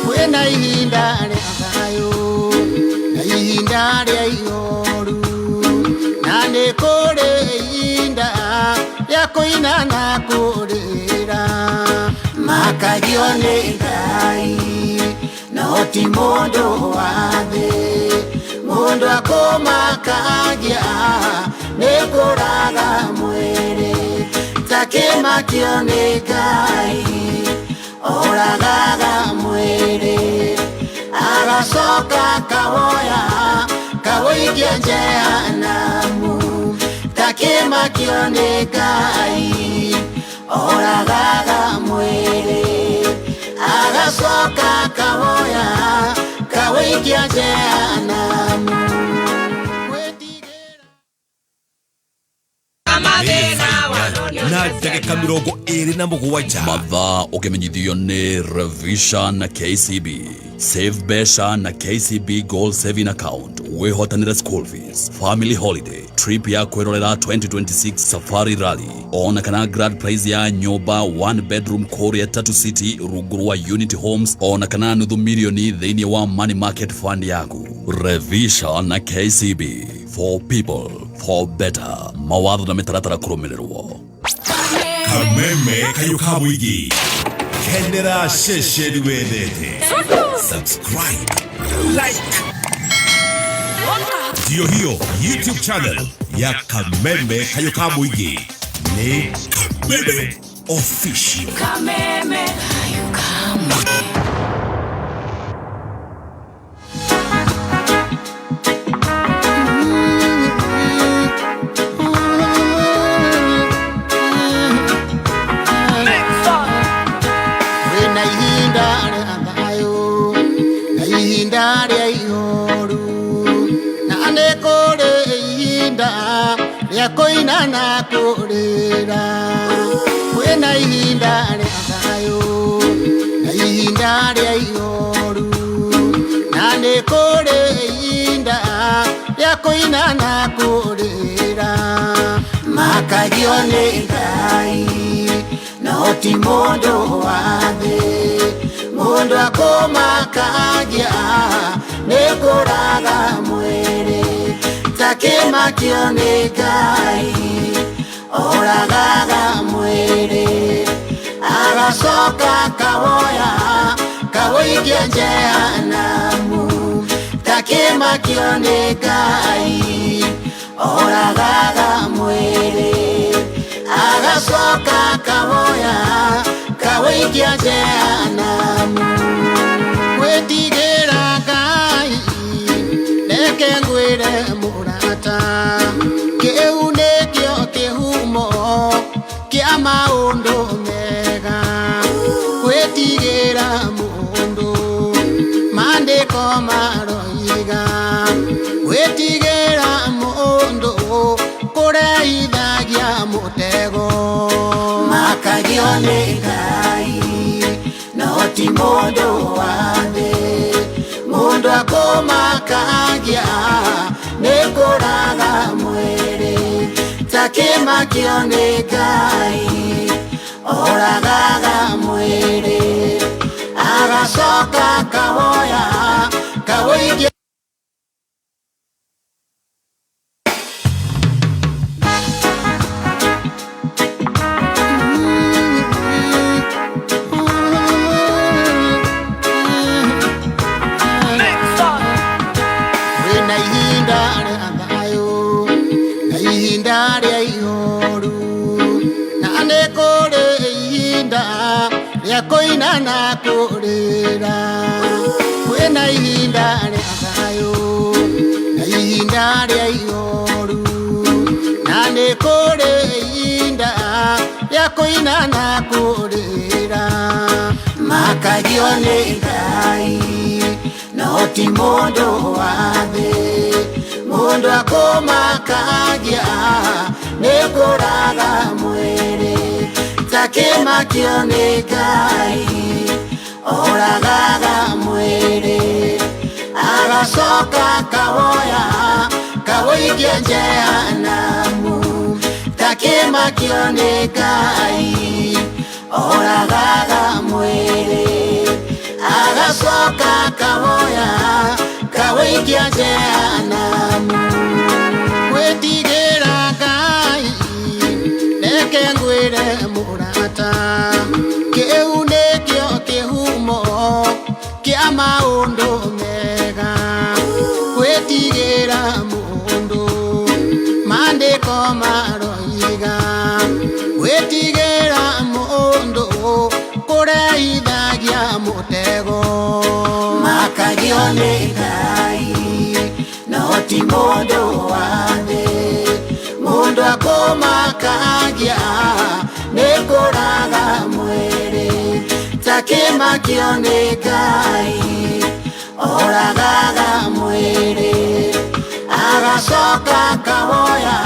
Kwĩna ihinda rĩa thayũ na ihinda rĩa ihoru, na nĩ kũrĩ ihinda rĩa kũina na kũrĩra. Makagio nĩ Ngai no ti mũndũ wa thĩ. Mũndũ akũmakagia nĩ kũraga mwĩrĩ, takĩmakio nĩ Ngai oragaga mwĩrĩ, agacoka kawoya kawũikia jehanamu. Takĩmakio nĩ Ngai oragaga mwĩrĩ, agacoka kawoya kawũikia jehanamu. Na ndagĩka 27. Mathaa ũkĩmenyithio nĩ Revisha na KCB. Save mbeca na KCB Goal Saving Account, wĩhotanĩre school fees, family holiday, trip ya kwĩrorera 2026 Safari Rally, ona kana grand prize ya nyũmba one bedroom kũrĩa Tatu City rungu rwa Unity Homes, ona kana nuthu milioni thĩinĩ wa money market fund yaku. Revisha na KCB, for people, for better. Mawatho na mĩtaratara kũrũmĩrĩrwo. Kameme kayũ ka mũingĩ, kenera ceceni wendete, subscribe, like, ndio hiyo YouTube channel ya Kameme kayũ ka mũingĩ nĩ Kameme Official. Kameme. Kwĩna ihinda rĩa thayũ na ihinda rĩa ihoru, na nĩ kũrĩ ihinda rĩa kũina na kũrĩra. Kwĩna ihinda rĩa thayũ na ihinda rĩa ihoru, na nĩ kũrĩ ihinda rĩa kũina na kũrĩra. Makagio nĩ Ngai no ti mũndũ wa thĩ. Mũndũ akũmakagia nĩ kũraga mwĩrĩ, takĩmakio nĩ Ngai oragaga mwĩrĩ, agacoka kawoya kawũikia jehanamu. Takĩmakio nĩ Ngai oragaga mwĩrĩ, agacoka kawoya kawũikia jehanamu. Gwĩtigĩra Ngai, reke ngwĩre mũrata, kĩu nĩkĩo kĩhumo kĩa maũndũ mega. Gwĩtigĩra mũndũ, maandĩko maroiga, gwĩtigĩra mũndũ kũreithagia mũtego. Makagio nĩ Ngai no ti mũndũ wa thĩ. Mũndũ akũmakagia nĩ kũraga mwĩrĩ, takĩmakio nĩ Ngai oragaga mwĩrĩ, agacoka kawoya kawũikia. Kwĩna ihinda rĩa thayũ na ihinda rĩa ihoru, na nĩ kũrĩ ihinda rĩa kũina na kũrĩra. Kwĩna ihinda rĩa thayũ na ihinda rĩa ihoru, na nĩ kũrĩ ihinda rĩa kũina na kũrĩra. Makagio nĩ Ngai no ti mũndũ wa thĩ. Mũndũ akũmakagia nĩ kũraga mwĩrĩ, takĩmakio nĩ Ngai oragaga mwĩrĩ, agacoka kawoya kawũikia jehanamu. Takĩmakio nĩ Ngai oragaga mwĩrĩ. Kaũikia jehanamu. Gwĩtigĩra Ngai, reke ngwĩre mũrata, kĩu nĩkĩo kĩhumo kĩa maũndũ mega. Gwĩtigĩra mũndũ, maandĩko maroiga, gwĩtigĩra mũndũ kũreithagia mũtego. Makagio nĩ Ngai no ti mũndũ wa thĩ. Mũndũ akũmakagia nĩ kũraga mwĩrĩ, takĩmakio nĩ Ngai oragaga mwĩrĩ, agacoka kawoya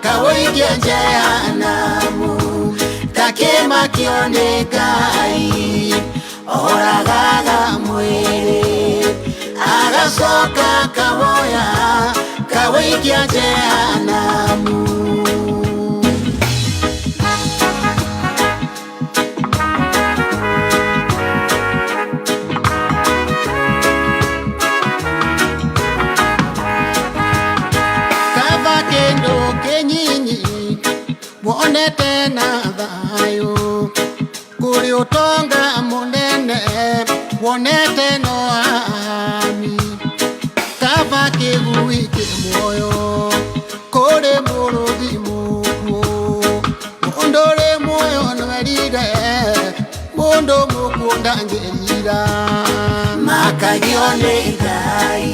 kawũikia jehanamu. Takĩmakio nĩ Ngai oragaga mwĩrĩ, agacoka kawoya kawũikia jehanamu. Kaba kĩndũ kĩnyinyi wonete na thayũ, kũrĩ ũtonga mũnene wonete no ami. Kaba kĩgui kĩ muoyo kũrĩ mũrũthi mũkuũ. Mũndũ ũrĩ muoyo nĩwerire, mũndũ mũkuũ ndangĩrira. Makagio nĩ Ngai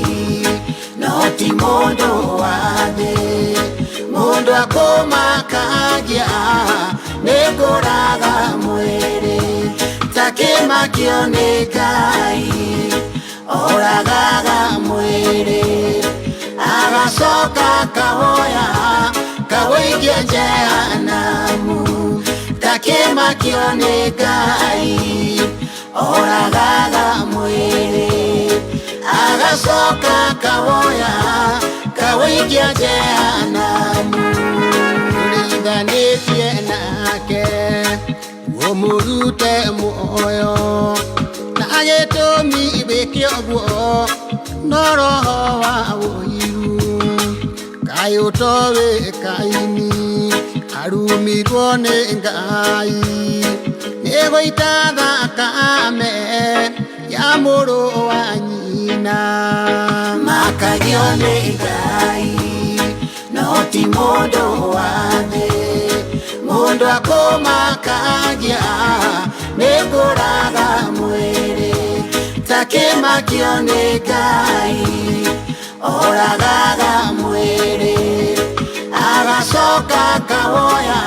no ti mũndũ wa thĩ. Mũndũ akũmakagia nĩ kũraga mwĩrĩ, takĩmakio nĩ Ngai oragaga mwĩrĩ, agacoka kawoya kawũikia jehanamu. Takĩmakio nĩ Ngai oragaga mwĩrĩ, agacoka kawoya kawũikia jehanamu. Tũrĩithanĩtie nake ũmũrute muoyo, na gĩtũmi wĩke ũguo no roho wa ũiru. Kaĩ ũtoĩ Kaini arumirwo nĩ Ngai, nĩ gũita thakame ya mũrũ wa nyina. Makagio nĩ Ngai no ti mũndũ wa thĩ. Mũndũ akũmakagia nĩ kũraga mwĩrĩ, takĩmakio nĩ Ngai oragaga mwĩrĩ, agacoka kawoya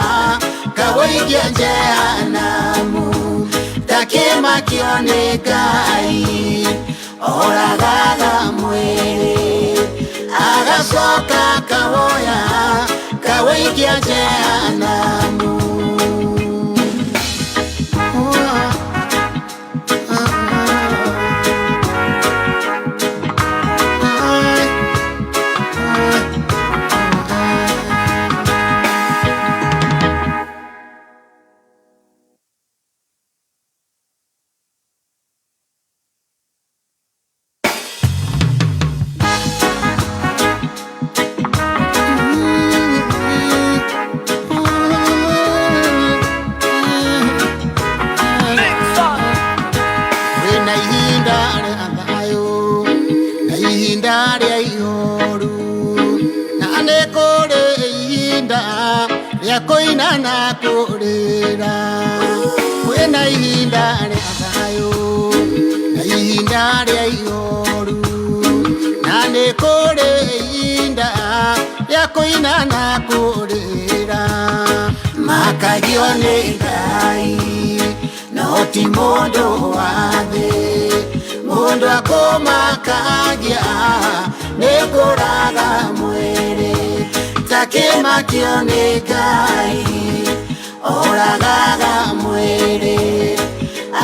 kawũikia jehanamu. Takĩmakio nĩ Ngai oragaga mwĩrĩ, agacoka kawoya kawũikia jehanamu. Kwĩna ihinda rĩa thayũ na ihinda rĩa ihoru, na nĩ kũrĩ ihinda rĩa kũina na kũrĩra. Kwĩna ihinda rĩa thayũ na ihinda rĩa ihoru, na nĩ kũrĩ ihinda rĩa kũina na kũrĩra. Makagio nĩ Ngai no ti mũndũ wa thĩ. Mũndũ akũmakagia nĩ kũraga mwĩrĩ, takĩmakio nĩ Ngai oragaga mwĩrĩ,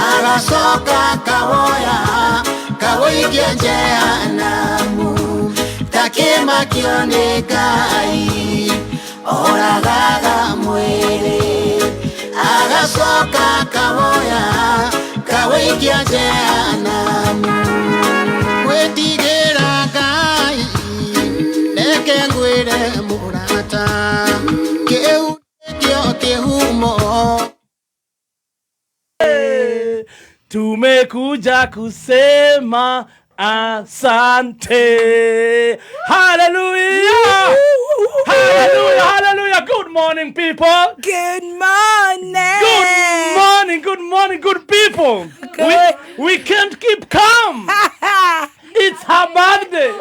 agacoka kawoya kawũikia jehanamu. Takĩmakio nĩ Ngai oragaga mwĩrĩ, agacoka kawoya kawũikia jehanamu. Gwĩtigĩra Ngai. Tumekuja kusema asante. Hallelujah. Hallelujah, hallelujah. Good morning, people. Good morning. Good morning, good morning, good people. Good. We can't keep calm. It's her birthday.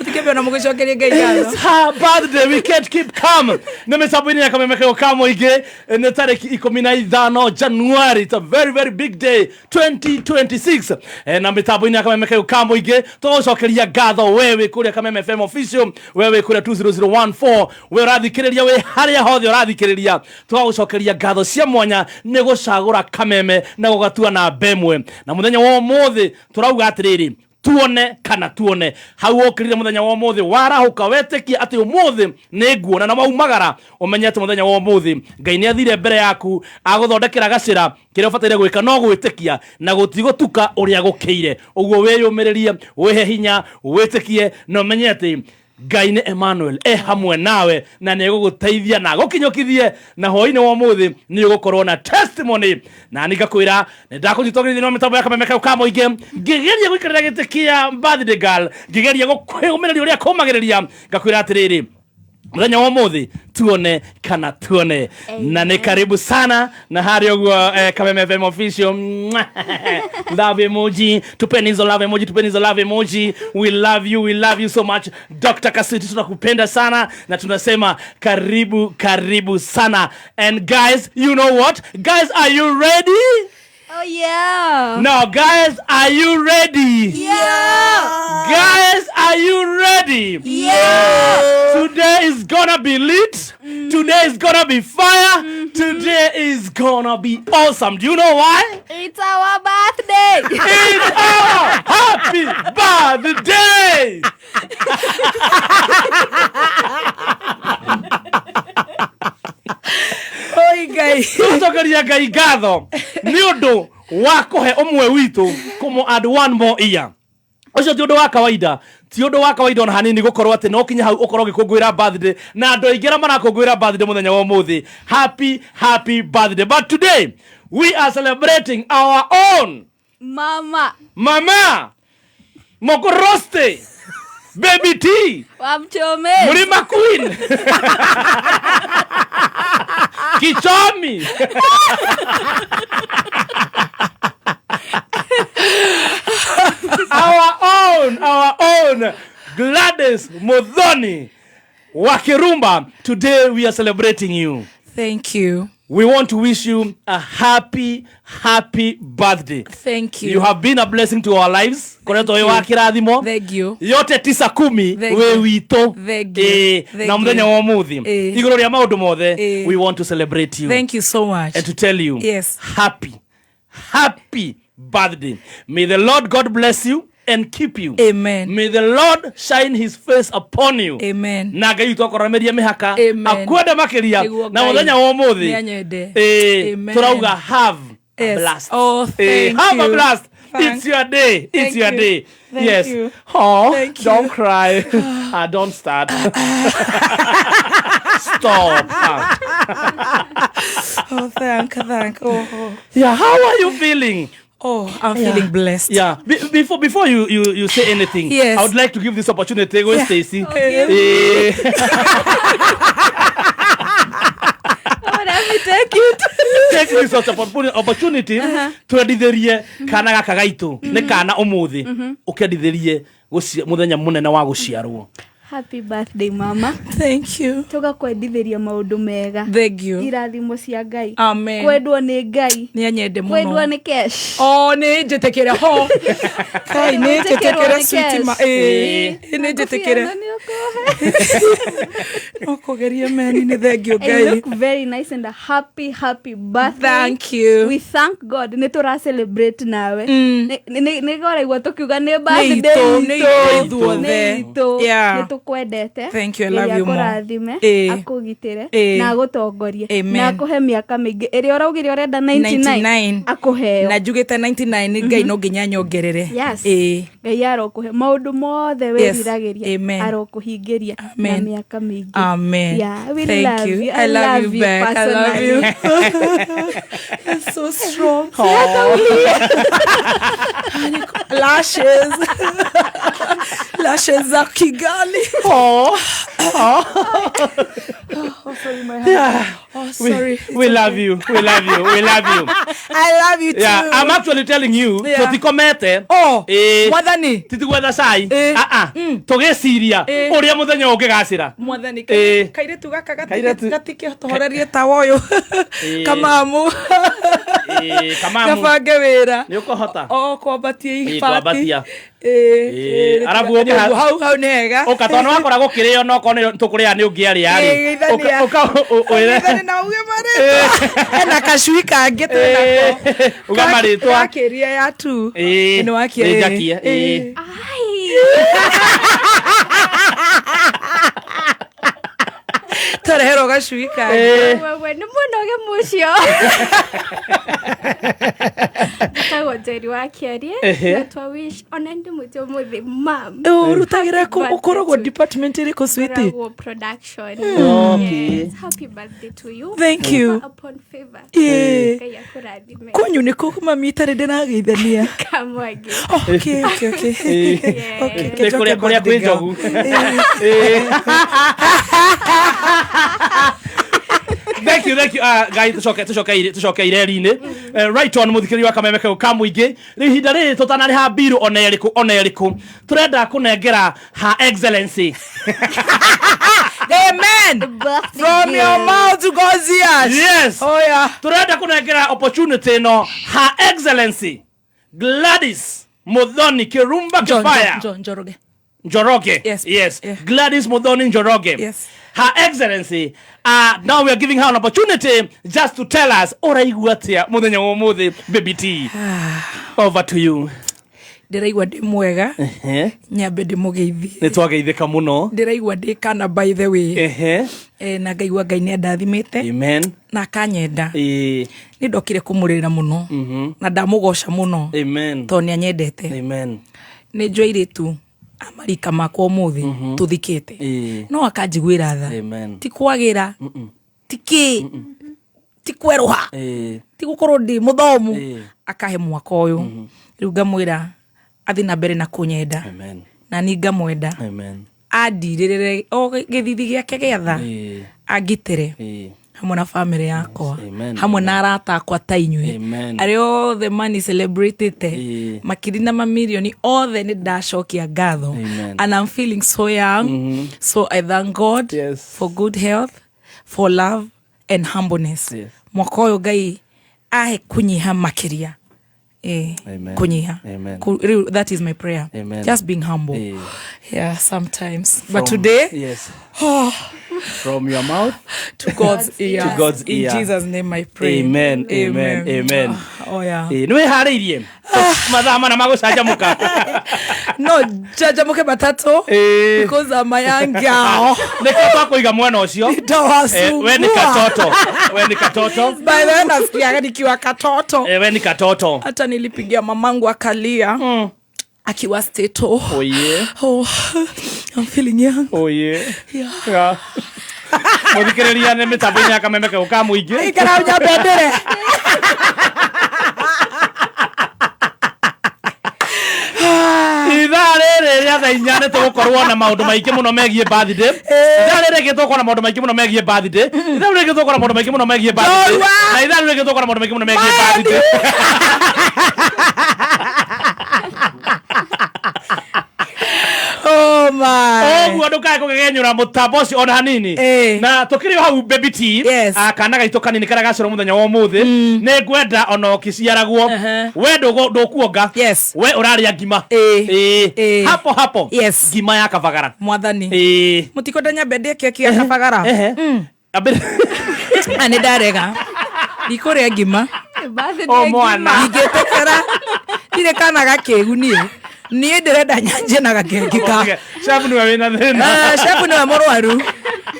Tukĩambia na mũgĩcokerie Ngai ngatho. It's her birthday. We can't keep calm. Nĩ mĩtambo-inĩ ya Kameme Kayũ ka Mũingĩ. Nĩ tarĩki 15 January. It's a very very big day 2026. Na mĩtambo-inĩ ya Kameme Kayũ ka Mũingĩ tũgũcokeria ngatho we wĩ kũrĩa Kameme FM official, we wĩ kũrĩa 20014, we ũrathikĩrĩria wĩ harĩa hothe ũrathikĩrĩria, tũgagũcokeria ngatho cia mwanya nĩ gũcagũra Kameme na gũgatua namba ĩmwe. Na mũthenya wa ũmũthĩ tũrauga atĩrĩrĩ, tuone kana tuone hau ũkĩrire mũthenya wa ũmũthĩ warahũka wetĩkia atĩ ũmũthĩ nĩ nguona na waumagara ũmenye atĩ mũthenya wa ũmũthĩ Ngai nĩ athire mbere yaku agũthondekera gacĩra kĩrĩa ũbataire gwĩka no gwĩtĩkia na gũtigũtuka ũrĩa gũkĩire. Ũguo wĩyũmĩrĩrie, wĩhe hinya, wĩtĩkie na ũmenye atĩ Ngai nĩ Emmanuel e hamwe nawe na nĩ egũgũteithia na agũkinyũkithie na hwaĩ-inĩ wa ũmũthĩ nĩ ũgũkorwo na testimony. Na nĩ ngakwĩra nĩ ndakũnyita ũgeni thĩinĩ wa mĩtambo ya Kameme Kayũ ka Mũingĩ ngĩgeria gũikarĩra gĩtĩ kĩa birthday girl, ngĩgeria gũkwĩũmĩrĩria ũrĩa kũmagĩrĩria, ngakwĩra atĩrĩrĩ mũthenya wa ũmũthĩ tuone kana tuone. Na nĩ karibu sana na harĩ ũguo Kameme FM official. Love emoji, tupeni hizo love emoji, tupeni hizo love emoji. We love you, we love you so much. Dr. Kaswiti, tunakupenda sana na tunasema karibu karibu sana. And guys, you know what guys, are you ready? Oh yeah. Now guys, are you ready? Yeah. Guys, are you ready? Yeah. Today is gonna be lit. Today is gonna be fire. Today is gonna be awesome. Do you know why? It's our birthday. It's our happy birthday. Oi Ngai. Tũcokeria Ngai ngatho nĩ ũndũ wa kũhe ũmwe witũ kũmũ add one more year. Ũcio ti ũndũ wa kawaida, ti ũndũ wa kawaida ona hanini gũkorwo atĩ no kinya hau ũkorwo ũgĩkũngũĩra birthday na andũ aingĩ arĩa marakũngũĩra birthday mũthenya wa ũmũthĩ. Happy happy birthday. But today we are celebrating our own Mama mama Mokoroste Baby T wa Mchome. Mlima Queen Kichomi. Our own Gladys Muthoni wa Kirumba. Today we are celebrating you. Thank you. We want to wish you a happy, happy birthday. Thank you. You have been a blessing to our lives. Koretwo wĩ wa kĩrathimo. Thank you. Yote 9 10 Thank wĩ you. witũ. Thank you. Ĩĩ, Thank na mũthenya you. wa ũmũthĩ Ĩĩ. igũrũ rĩa maũndũ mothe, Ĩĩ. we want to celebrate you. Thank you so much. And to tell you, Yes. happy, happy birthday. May the Lord God bless you and keep you. Amen. May the Lord shine his face upon you. Amen. Na Ngai witũ akoramerie mĩhaka. Amen. Akwende makĩria. Nĩguo Na Ngai mũthenya wa ũmũthĩ. nĩanyende. Amen. Tũrauga have a Yes. blast. Oh, thank Have a you. blast. Thank It's your day. It's Thank your you. day. Thank Yes. you. Oh, Thank you. don't cry. Don't start. Stop. Oh, thank. Oh, oh. Yeah, how are you feeling? Oh, I'm feeling blessed. Yeah. Before you say anything, Yes. I would like to give this opportunity. Go, Yeah. Stacy. Okay. Oh, let me take it. Take this opportunity twendithĩrie kana gaka gaitũ nĩ kana ũmũthĩ ũkendithĩrie mũthenya mũnene wa gũciarwo. Happy birthday mama. Thank you. Tũgakwendithĩria maũndũ mega. Thank you. Irathimo cia Ngai. Amen. Kwendwo nĩ Ngai. Nĩanyende Kwendwo mũno. nĩ cash. Oh, nĩ njĩtĩkĩre ho. Kai nĩ Gwĩtĩkĩrwo njĩtĩkĩre nĩ sweet ma. cash. Ĩĩ, nĩ njĩtĩkĩre. Ngũbia ĩno nĩ ũkũhe. No kũgeria meni nĩ thank you And you Ngai. look very nice and a happy happy birthday. Thank you. We thank God nĩ tũra celebrate nawe. Nĩ ngoraigua tũkiuga nĩ birthday itũ, nĩ itũ itũ. ithuothe. Nĩ itũ. Yeah. Nĩ tũkwendete. Thank you, I Ngai love you more. akũrathime, Ĩĩ. akũgitĩre Ĩĩ. na agũtongorie Amen. na akũhe mĩaka mĩingĩ ĩrĩa ũraugire ũrenda 99 99. akũheo. Na njugĩte 99, Ngai no nginya nyongerere. Yes. Ĩĩ. Ngai arokũhe maũndũ mothe Yes. wĩriragĩria, Amen. arokũhingĩria na Amen. mĩaka mĩingĩ. Amen. Yeah, we Thank love you. you. I love you back. I love you. personally. It's so strong. Lashes. Lashes za Kigali. Oh. Oh, sorry, my heart. Oh, sorry. We love you. We love you. We love you. I love you too. Yeah, I'm actually telling you, Yeah. tũtikomete. Oh, Ĩĩ. Mwathani. Titigwetha cai. Ĩĩ. Ah ah. Tũgĩciria Ĩĩ. ũrĩa mũthenya ũngĩgacĩra. Mwathani, Ĩĩ. kairĩtu gaka Kairĩtu- gatikĩtohorerie tawa ũyũ. Ĩĩ. Kamamu. Ĩĩ, Kamamu. Gabange wĩra. Nĩ ũkũhota. O kwambatia Ĩĩ, ibati. kwambatia. Ĩĩ, Ĩĩ, ĩĩ, arabu ũngĩha- ũguo, hau hau nĩ hega. Ũka tondũ wakora gũkĩrĩo no korwo nĩ tũkũrĩa nĩ ũngĩarĩa rĩ. Ĩĩ, geithania. Ũka ũĩre. Geithania na uge marĩtwa. Ena kacui kangĩ twĩnako. Ĩĩ, uga marĩtwa. Gakĩria ya tu. Ĩĩ, Nĩ wakia, nĩ ĩĩ. njakie, ĩĩ. Ĩĩ. Ai. Twareherwo gacui kangĩ. Ĩĩ. Wewe nĩ mũnoge mũcio. Njĩtagwo Njeri wa Kĩarie Ehe. na twa wish ona ndĩ mũtĩ ũmũthĩ mam. Ũrutagĩra kũ? Happy Ũkoragwo birthday to- department ĩrĩkũ, sweetie? Ngoragwo production. Okay. Yes, happy birthday to you. Thank you. Favor upon favor. Ĩĩ. Ngai akũrathime. Kwanyu nĩ kũ mami itarĩ ndĩrageithania? Kamwangi. Okay, okay, okay. Yeah. Okay, Nĩ kũrĩa njoke kũrĩa kwĩ birthday girl. njogu. Ĩĩ. Thank you, thank you. Ngai tucoke tucoke tucoke ireri-inĩ. Right on muthikĩrĩria wa kameme kau ka mũingĩ. Rĩu ihinda rĩrĩ tũtanarĩha mbiru ona ĩrĩkũ ona ĩrĩkũ. Tũrenda kũnengera Her Excellency. Amen. From your mouth to God's ears. Yes. Oh yeah. Tũrenda kũnengera opportunity ĩno Her Excellency Gladys Muthoni Kirumba John, Kifaya. John, John, Njoroge. Njoroge. Yes. Yes. Yeah. Gladys Muthoni Njoroge. Yes. Her Excellency, now we are giving her an opportunity just to tell us ũraigua atĩa mũthenya wa ũmũthĩ, baby T. Over to you. Ndĩraigua ndĩ mwega. Ehe. Nyambe ndĩmũgeithie. Nĩ twageithĩka mũno. Ndĩraigua ndĩ kana by the way. Ehe. Eh, na ngaigua Ngai nĩ andathimĩte Amen. na akanyenda. Ĩĩ. Nĩ ndokire kũmũrĩrĩra mũno na ndamũgoca mũno Amen. tondũ nĩ anyendete. Amen. Nĩ njũĩ airĩtu a marika makwa ũmũthĩ tũthikĩte Ĩĩ. no akanjiguĩra tha. Amen. Ti kwagĩra, ti kĩ, ti kwerũha, Ĩĩ. ti gũkorwo ndĩ mũthomu, Ĩĩ. akahe mwaka ũyũ. Rĩu ngamwĩra athiĩ na mbere na kũnyenda Amen. na ni ngamwenda, Amen. andirĩrĩre o gĩthithi gĩake gĩa tha, Ĩĩ. angitĩre Ĩĩ. hamwe na bamĩrĩ yakwa, Amen. hamwe na arata akwa ta inyuĩ Amen. arĩa othe mani celebratĩte Ĩĩ. makiri na mamirioni othe nĩ ndacokia ngatho. Amen. And I'm feeling so young, so I thank God Yes. for good health, for love and humbleness. Yes. Mwaka ũyũ Ngai ahe kunyiha makĩria. Eh, Amen. kunyiha. Amen. Rĩu that is my prayer. Amen. Just being humble. Eh. Yeah, sometimes, but today, Yes. From your mouth to God's ear. To God's In ear. Jesus' name I pray. Amen, amen, amen. Oh yeah. Ĩĩ, nĩ wĩharĩirie mathaa mana ma gũcanjamũka? No, njanjamuke matatũ Ĩĩ. because I'm a young girl. Nĩkĩo twakũiga mwena ũcio. Eh, we ni Nitawasumbua. katoto, we ni katoto. By the way, nasikiaga nikiwa katoto. Eh, we ni katoto. Hata nilipigia mamangu akalia akiwa steto. Oh yeah. Oh, I'm feeling young. Oh yeah. Yeah. Yeah. Mũthikĩrĩria nĩ mĩtambo-inĩ ya kameme kau ka mũingĩ. Ikara nyambendere. Ithaa rĩrĩ rĩa thaa 4 nĩ tũgũkorwo na maũndũ maingĩ mũno megiĩ birthday. Ithaa rĩrĩ rĩngĩ tũgũkorwo na maũndũ maingĩ mũno megiĩ birthday. Ithaa rĩrĩ rĩngĩ tũgũkorwo na maũndũ maingĩ mũno megiĩ birthday. Njorua! Na ithaa rĩrĩ rĩngĩ tũgũkorwo na maũndũ maingĩ mũno megiĩ birthday. Oh my. Ũguo ndũkae kũgegenyũra mũtambo ũcio ona hanini. Ĩĩ. Na tũkĩrĩ o hau, baby T, Yes. ah, kana gaitũ kanini karĩa gaciarwo mũthenya wa ũmũthĩ, nĩ ngwenda ona ũkĩciaragwo we ndũkuonga. Yes. We ũrarĩa ngima. Ĩĩ. Ĩĩ. Ĩĩ. Hapo hapo. Yes. Ngima ya kabagara. Mwathani. Ĩĩ. Mũtikwenda nyambe ndĩe keki ya kabagara? Ehe. Na nĩ ndarega. Ndikũrĩa ngima. Birthday O mwana. ngima. Ndingĩtĩkĩra. Ndirĩ kana gakĩgu niĩ. Niĩ ndĩrenda nyanjie na gakeki ka Chef nĩwe wĩna thĩna. Eh, chef nĩwe mũrwaru.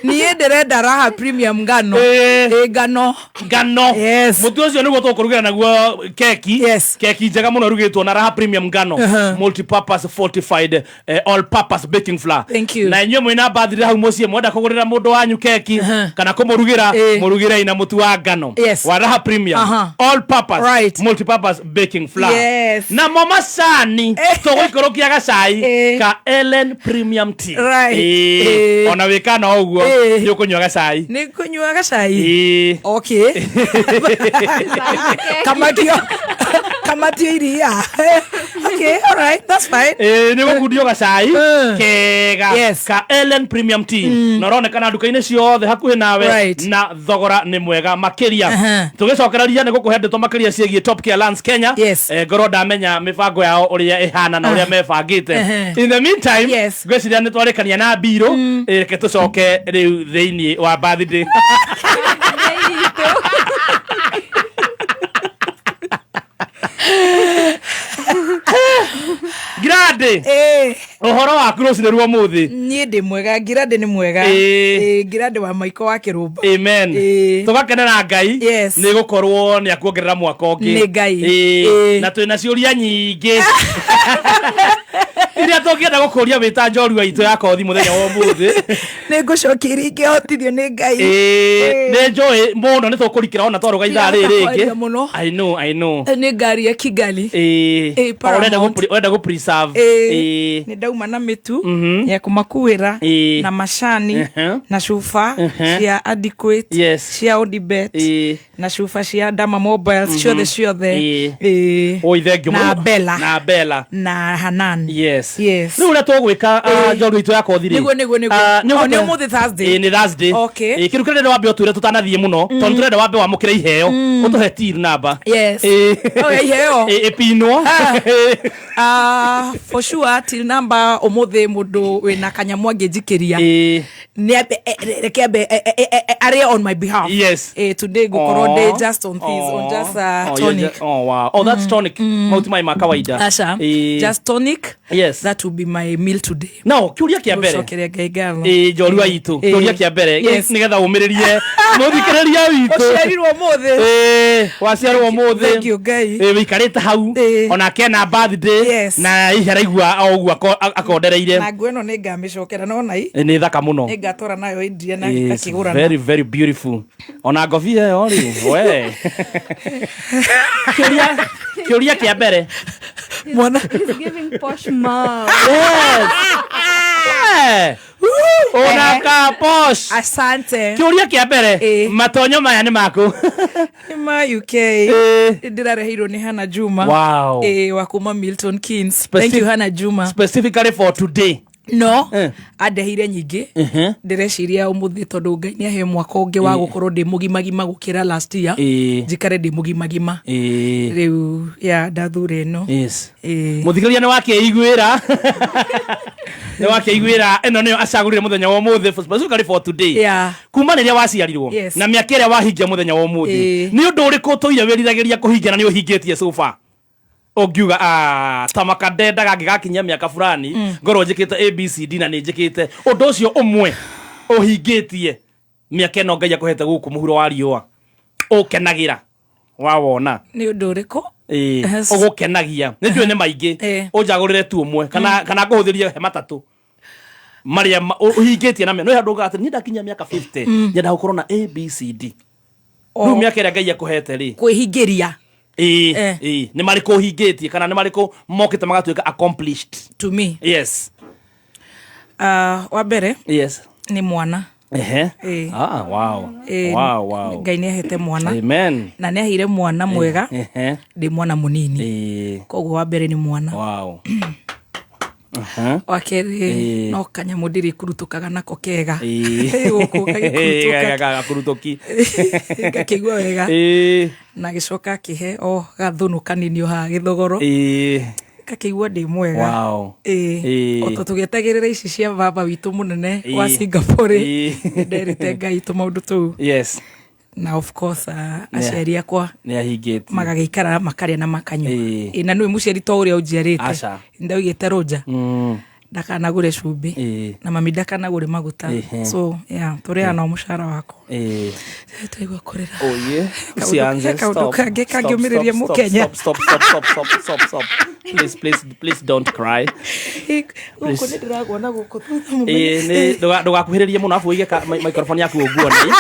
Niĩ ndĩrenda Raha Premium ngano. Ĩĩ. Ĩ ngano. Ngano. Yes. Mũtu ũcio nĩguo tũkũrugĩra naguo keki. Yes. Keki njega mũno ĩrugĩtwo na Raha Premium ngano. Uh-huh. Multipurpose fortified all purpose baking flour. Thank you. Na inyuĩ mwĩna birthday hau mũciĩ mwenda kũgũrĩra mũndũ wanyu keki kana kũmũrugĩra Ĩĩ. mũrugĩrei na mũtu wa ngano. Yes. Wa Raha Premium. Aha. All purpose. Right. Multipurpose baking flour. Yes. Namo macani tũgũikũrũkia gacai Ĩĩ. ka Ellen Premium Tea. Right. Ĩĩ. Ĩĩ. Ona wĩka no ũguo Ĩĩ. nĩ ũkũnyua gacai. Nĩ ngũnyua gacai. Ĩĩ. Okay. Kamatio. Kamatio iria. Okay, all right, that's fine. Ĩĩ, nĩ gũkundio gacai Mm. kega Yes. ka Ellen Premium Tea na ũronekana nduka-inĩ ciothe hakuhĩ nawe Right. na thogora nĩ mwega makĩria. Aha. Tũgĩcokereria nĩ gũkũhe ndeto makĩria ciĩgiĩ Top Care Lands Kenya. Yes. Eh, ngorwo ndamenya mĩbango yao ũrĩa ĩhana na ũrĩa mebangĩte. Ehe. In the meantime, Yes. ngwĩciria nĩ twarĩkania na mbirũ. Reke tũcoke rĩu thĩinĩ wa birthday. Grande, Eh, ũhoro waku rũcinĩ rwa ũmũthĩ. niĩ ndĩ mwega, Ngirande nĩ mwega. Ĩĩ. Ĩĩ, Ngirande wa Maiko wa Kĩrũmba. Amen. Ĩĩ. Tũgakenera Ngai Yes. nĩ gũkorwo nĩ akuongerera mwaka ũngĩ. Nĩ Ngai. Ĩĩ. Ĩĩ. Na twĩna ciũria nyingĩ iria tũngĩenda gũkũria wĩ ta njorua itũ ya kothi mũthenya wa ũmũthĩ. Nĩ ngũcokia iria ingĩhotithio nĩ Ngai. Ĩĩ, nĩ njũĩ mũno nĩ tũkũrikĩra ona twarũga ithaa rĩrĩ Ndirahota kwaria rĩngĩ. mũno. I know, I know. Nĩ ngari ya Kigali. Ĩĩ. Ĩĩ, O, ũrenda Paramount. ũrenda gũ preserve. Ĩĩ. Ĩĩ. Nĩ ndauma na mĩtu ya kũmakuĩra Ĩĩ. na macani Mhm. na cuba Mhm. cia Adequate, Yes. cia Odibet Ĩĩ. na cuba cia Dama Mobiles ciothe ciothe. Ĩĩ. Ĩĩ. Oi, thank you Na mũno. Bella. Na Bella. Na Hanan. Yes. Yes. Rĩu ũrĩa tũgwĩka Ĩĩ. njorua itũ ya kothi rĩ. Nĩguo, nĩguo, nĩguo. Ah, Oh, nĩ ũmũthĩ Thursday. Ĩĩ, nĩ Thursday. Okay. Ĩĩ, kĩndũ kĩrĩa ndĩrenda wambe ũtwĩre tũtanathiĩ mũno tondũ tũrenda wambe wamũkĩre iheo ũtũhe till number. Yes. Ĩĩ. Oh, iheo. Ĩĩ, ĩpinwo. Ah. Ah, for sure till number ũmũthĩ mũndũ wĩna kanyamũ angĩnjikĩria Ĩĩ. nĩ ambe reke ambe arĩe on my behalf. Yes. Eh, today ngũkorwo Aw. ndĩ just on this, on Aw. just Oh, you're tonic. oh, wow. Oh, that's tonic. Mau ti maĩ ma kawaida. Aca. Ĩĩ. Just tonic. Yes. That will be my meal today. No, kĩũria kĩa mbere. Gũcokeria Ngai ngatho. Ĩĩ, njorua itũ. Ĩĩ. Kĩũria kĩa mbere Yes. nĩgetha ũmĩrĩrie mũthikĩrĩria witũ. Ũciarirwo ũmũthĩ. Ĩĩ, waciarwo ũmũthĩ. Thank you, Ngai. Ĩĩ, wĩikarĩte hau Ĩĩ. onake ena birthday Yes. na hihi araigua o ũguo akondereire. Na nguo ĩno nĩ ngamĩcokera no nai Ĩĩ, nĩ thaka mũno. nĩ ngatwara nayo India na It's akĩgũrana. very very beautiful. Ona ngobia ĩyo rĩ, we. Kĩũria kĩũria kĩa mbere. Mwana He's giving posh mom. Yes. We. Ona ka posh. Asante. Kĩũria kĩa mbere, Ĩĩ. matonyo maya nĩ maku. Nĩ ma UK. Ĩĩ. Ndĩrareheirwo nĩ Hannah Juma. Wow. Ĩĩ, wa kuma Milton Keynes. Thank you Hannah Juma. Specifically for today. No Eh. andeheire nyingĩ ndĩreciria ũmũthĩ tondũ Ngai nĩ ahe mwaka ũngĩ wa gũkorwo ndĩ mũgimagima gũkĩra last year. Ĩĩ. Njikare ndĩ mũgimagima. Ĩĩ. Rĩu ya ndathura ĩno. Yes. Ĩĩ. Mũthikĩrĩria nĩ wakĩiguĩra nĩ wakĩiguĩra ĩno nĩyo acagũrire mũthenya wa ũmũthĩ specifically for today. Yeah. Kuma rĩrĩa waciarirwo Yes. na mĩaka ĩrĩa wahingia mũthenya wa ũmũthĩ Ĩĩ. nĩ ũndũ ũrĩkũ ũtũire wĩriragĩria kũhingia na nĩ ũhingĩtie so far? Ũngiuga "Ah, ta maka ndendaga ngĩgakinyia mĩaka fulani ngorwo njĩkĩte abcd na nĩ njĩkĩte ũndũ ũcio ũmwe ũhingĩtie mĩaka ĩno Ngai akũhete gũkũ mũhuro wa riũa ũkenagĩra wawona." Nĩ ũndũ ũrĩkũ? Ĩĩ, Yes. ũgũkenagia nĩ njũĩ nĩ maingĩ Ĩĩ. ũnjagũrĩre tu ũmwe kana kana ngũhũthĩrie he matatũ marĩa ũhingĩtie na no handũ atĩ niĩ ndakinyia mĩaka 50 nyenda gũkorwo na abcd rĩu mĩaka ĩrĩa Ngai akũhete rĩ. Kwĩhingĩria. Ĩĩ. Eh. Ĩĩ, nĩ marĩkũ ũhingĩtie kana nĩ marĩkũ mokĩte magatuĩka accomplished? To me. Yes. Wa mbere Yes. nĩ mwana. Ehe. Ĩĩ. Ah, wow. Ĩĩ, Wow, wow. Ngai nĩ ahete mwana. Amen. Na nĩ aheire mwana mwega Ehe. ndĩ mwana mũnini. Ĩĩ. Koguo wa mbere nĩ mwana. Wow. Aha. Wa kerĩ Ĩĩ. no kanyamũ ndĩrĩkurutũkaga nako kega. Ĩĩ. Gũkũ gagĩkurutũka. Gakurutũki. Ngakĩigua wega. Ĩĩ. Na gĩcoka akĩhe o gathũnũ kanini o haha gĩthogoro. Ĩĩ. Ngakĩigua ndĩ mwega. Wow. Ĩĩ. Ĩĩ. O ta tũgĩetagĩrĩra ici cia baba witũ mũnene wa Ĩĩ. Singapore Ĩĩ. nderĩte Ngai tũmaũndũ tũu. Yes. Na of course aciari akwa Nĩ ahingĩtie. Magagĩikara makarĩa na makanyua. Ĩĩ. Ĩ, na nĩwe mũciari to ũrĩa ũnjiarĩte. Aca. Ndaugĩte rũnja ndakanagũre cumbĩ Ĩĩ. na mami ndakanagũre maguta. Ĩhĩ. So yeah, tũrĩaga nao mũcara wakwa. Ĩĩ. Twaigua kũrĩra. Oye, Kaũndũ- usianze. kaũndũ Stop. kangĩ Stop, kangĩũmĩrĩria stop, Mũkenya. Stop, stop, stop, stop, stop, stop, stop. Please, please, please don't cry. Gũkũ nĩ ndĩragwo na gũkũ thutha Ĩĩ, mũmenye. nĩ ndũgakuhĩrĩrie mũno afu ũige microphone yaku ũguo nĩ.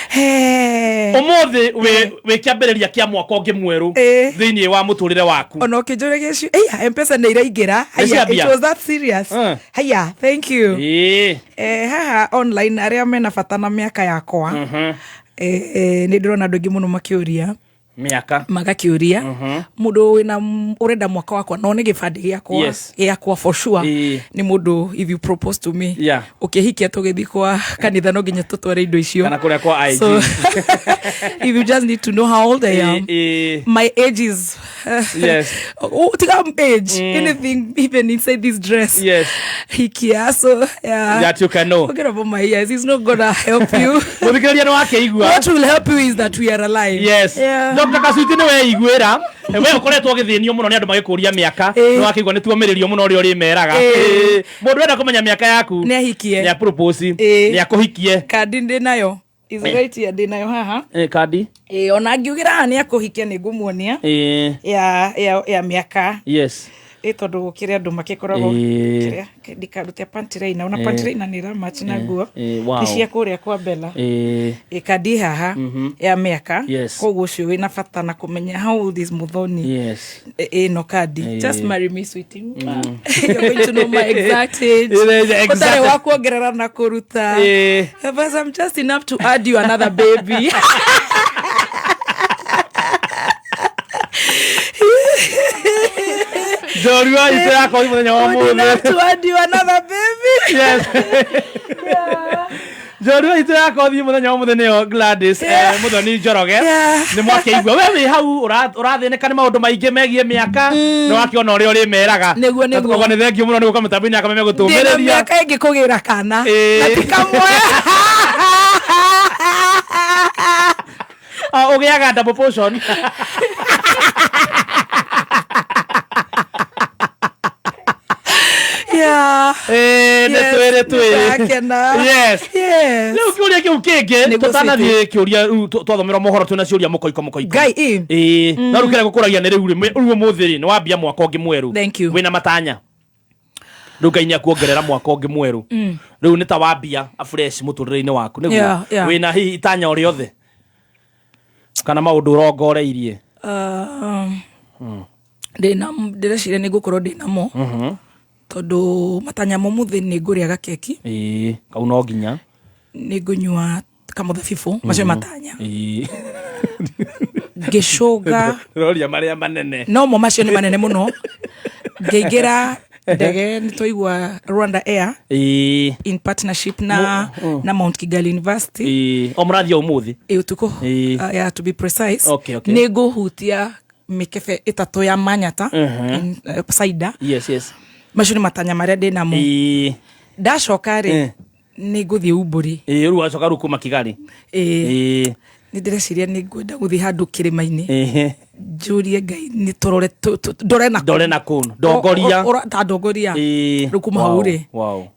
He. Ũmũthĩ wĩ kĩambĩrĩria kĩa mwaka ũngĩ mwerũ Ĩĩ. thĩinĩ wa mũtũrĩre waku. Ona ũkĩnjũria gĩcu eya Mpesa nĩ iraingĩra. Haya, ciambia? it was that serious. Haya, thank you. Ĩĩ. Haha online arĩa mena bata na mĩaka yakwa, nĩ ndĩrona andũ aingĩ mũno makĩũria. Mĩaka. Magakĩũria mũndũ wĩna ũrenda mwaka wakwa no nĩ gĩbandĩ gĩakwa gĩakwa for sure. Nĩ mũndũ, if you propose to me, ũkĩhikia tũgĩthiĩ kwa kanitha no nginya tũtware indo icio. Kana kũrĩa kwa IG. So if you just need to know how old I am, Ĩĩ. my age is oh, tiga age, anything, even inside this dress. Hikia, so yeah. That you can know. Forget about my ears, it's not gonna help you. Mũthikĩrĩria nĩ wakĩigua. What will help you is that we are alive. Yes. Yeah. Dr. Kasuiti nĩ weiguĩra. We ũkoretwo ũgĩthĩnio mũno nĩ andũ magĩkũria mĩaka. Nĩ wakĩigua nĩ tuomĩrĩrio mũno ũrĩa ũrĩmeraga. Ĩĩ. Ĩĩ. Mũndũ enda kũmenya mĩaka yaku Nĩ ahikie. nĩ apropose. Ĩĩ. Nĩ akũhikie. Kandi ndĩ nayo is right here, ndĩ nayo haha. Ĩĩ, kandi. Ĩĩ, ona ngiugĩra haha nĩ akũhikia nĩ ngũmuonia Ĩĩ. ya mĩaka. Ĩ, tondũ gũkĩrĩ andũ makĩkoragwo kĩrĩa ndikarute panty ona panty liner nĩ ĩramatch na nguo. Wow. Nĩ cia kũrĩa kwa Bella. Ĩ, kandi haha ya mĩaka. Koguo ũcio wĩna bata na kũmenya how old is Muthoni, ĩno kandi. Just marry me, sweetie. You're going to know my exact age. Exact. Ũtarĩ wa kuongerera na kũruta. But I'm just enough to add you another baby. Njorua itũ yakwa mũthenya wa Good ũmũthĩ. enough to add you another baby. Yes. Njorua itũ yakwa thiĩ mũthenya wa ũmũthĩ nĩyo Gladys Muthoni Njoroge. Nĩ mwakĩigua we wĩ hau ũrathĩnĩka nĩ maũndũ maingĩ megiĩ mĩaka, nĩ wakĩona ũrĩa ũrĩmeraga. Nĩguo, Na nĩguo. tũkauga nĩ thengiũ mũno nĩ gũka mĩtambo-inĩ ya Kameme Ndĩna gũtũmĩrĩria. mĩaka ĩngĩ kũgĩra kana na ti kamwe. Ah, ũgĩaga double portion. Yeah. Ĩĩ, nĩ Yes, twĩrĩ twĩrĩ. nĩndakena. Yes. Yes. Rĩu kĩũria kĩu kĩngĩ Nĩguo. tũtanathiĩ kĩũria rĩu twathomerwo mohoro twĩna ciũria mũkoiko mũkoiko. Ngai, ĩ. Ĩĩ, no rĩu kĩrĩa gũkũragia nĩ rĩu rĩ, rĩu ũmũthĩ rĩ nĩ wambia mwaka ũngĩ mwerũ. Thank you. Wĩna matanya rĩu Ngai nĩ akuongerera mwaka ũngĩ mwerũ, rĩu nĩ ta wambia afresh mũtũrĩre-inĩ waku nĩguo? Yeah. Wĩna hihi itanya o rĩothe kana maũndũ ũrongoreirie? Ndĩna ndĩreciria nĩ ngũkorwo ndĩnamo tondũ matanya ma ũmũthĩ nĩ ngũrĩa gakeki. Ĩĩ, kau no nginya. Nĩ ngũnyua kamũthabibũ, macio matanya. Ngĩcũnga. Ndĩroria marĩa manene. No mo macio nĩ manene mũno. Ngĩingĩra ndege nĩ twaigua Rwanda Air in partnership na Mount Kigali University. Ĩĩ, o mũrathiĩ ũmũthĩ? Ĩ, ũtukũ. Yeah, to be precise. Nĩ ngũhutia mĩkebe ĩtatũ ya manyata in, cider. Yes. Macio nĩ matanya marĩa ndĩ namo. Ndacoka rĩ, nĩ ngũthiĩ umbũri. Ĩĩ, rĩu wacoka rĩu kuma Kigali? Ĩĩ. Nĩ ndĩreciria nĩ ngwenda gũthiĩ handũ kĩrĩma-inĩ, njũrie Ngai nĩ tũrore ndore na Ndore na kũu ndongoria. Ta ndongoria. Rĩu kuma hau rĩ,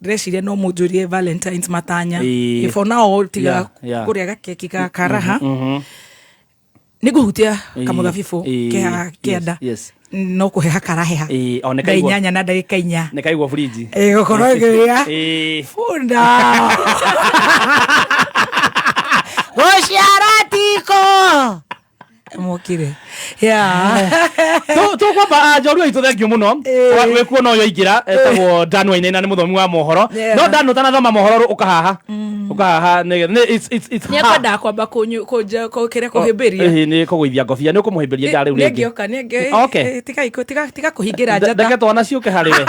ndĩreciria no mũnjũrie Valentines matanya. For now tiga kũrĩa gakeki ga karaha, nĩ ngũhutia kamũthabibũ keha kĩanda. No kũheha karaheha. Ĩĩ, o nĩ Thaa kaigua. 8 na ndagĩka 4. Nĩ kaigua fridge. Ĩĩ, gũkorwo ĩkĩrĩa bunda gũciara tiko mokire, yeah. Tũkwamba njorua itũ thengiũ mũno. Wĩkuona ũyũ aingĩra etagwo Dan Wainaina, nĩ mũthomi wa mohoro. No Dan, ũtanathoma mohoro ũkahaha ũkahaha it's Nĩ akwendaga kwamba kũnjĩra kũhĩmbĩria. Ĩhĩ, nĩ kũgũithia ngobia, nĩ ũkũmũhĩmbĩria nja rĩu rĩngĩ. Nĩngĩoka nĩngĩ. Okay. Tiga kũhingĩra njata. Reke twana ciũke harĩ we.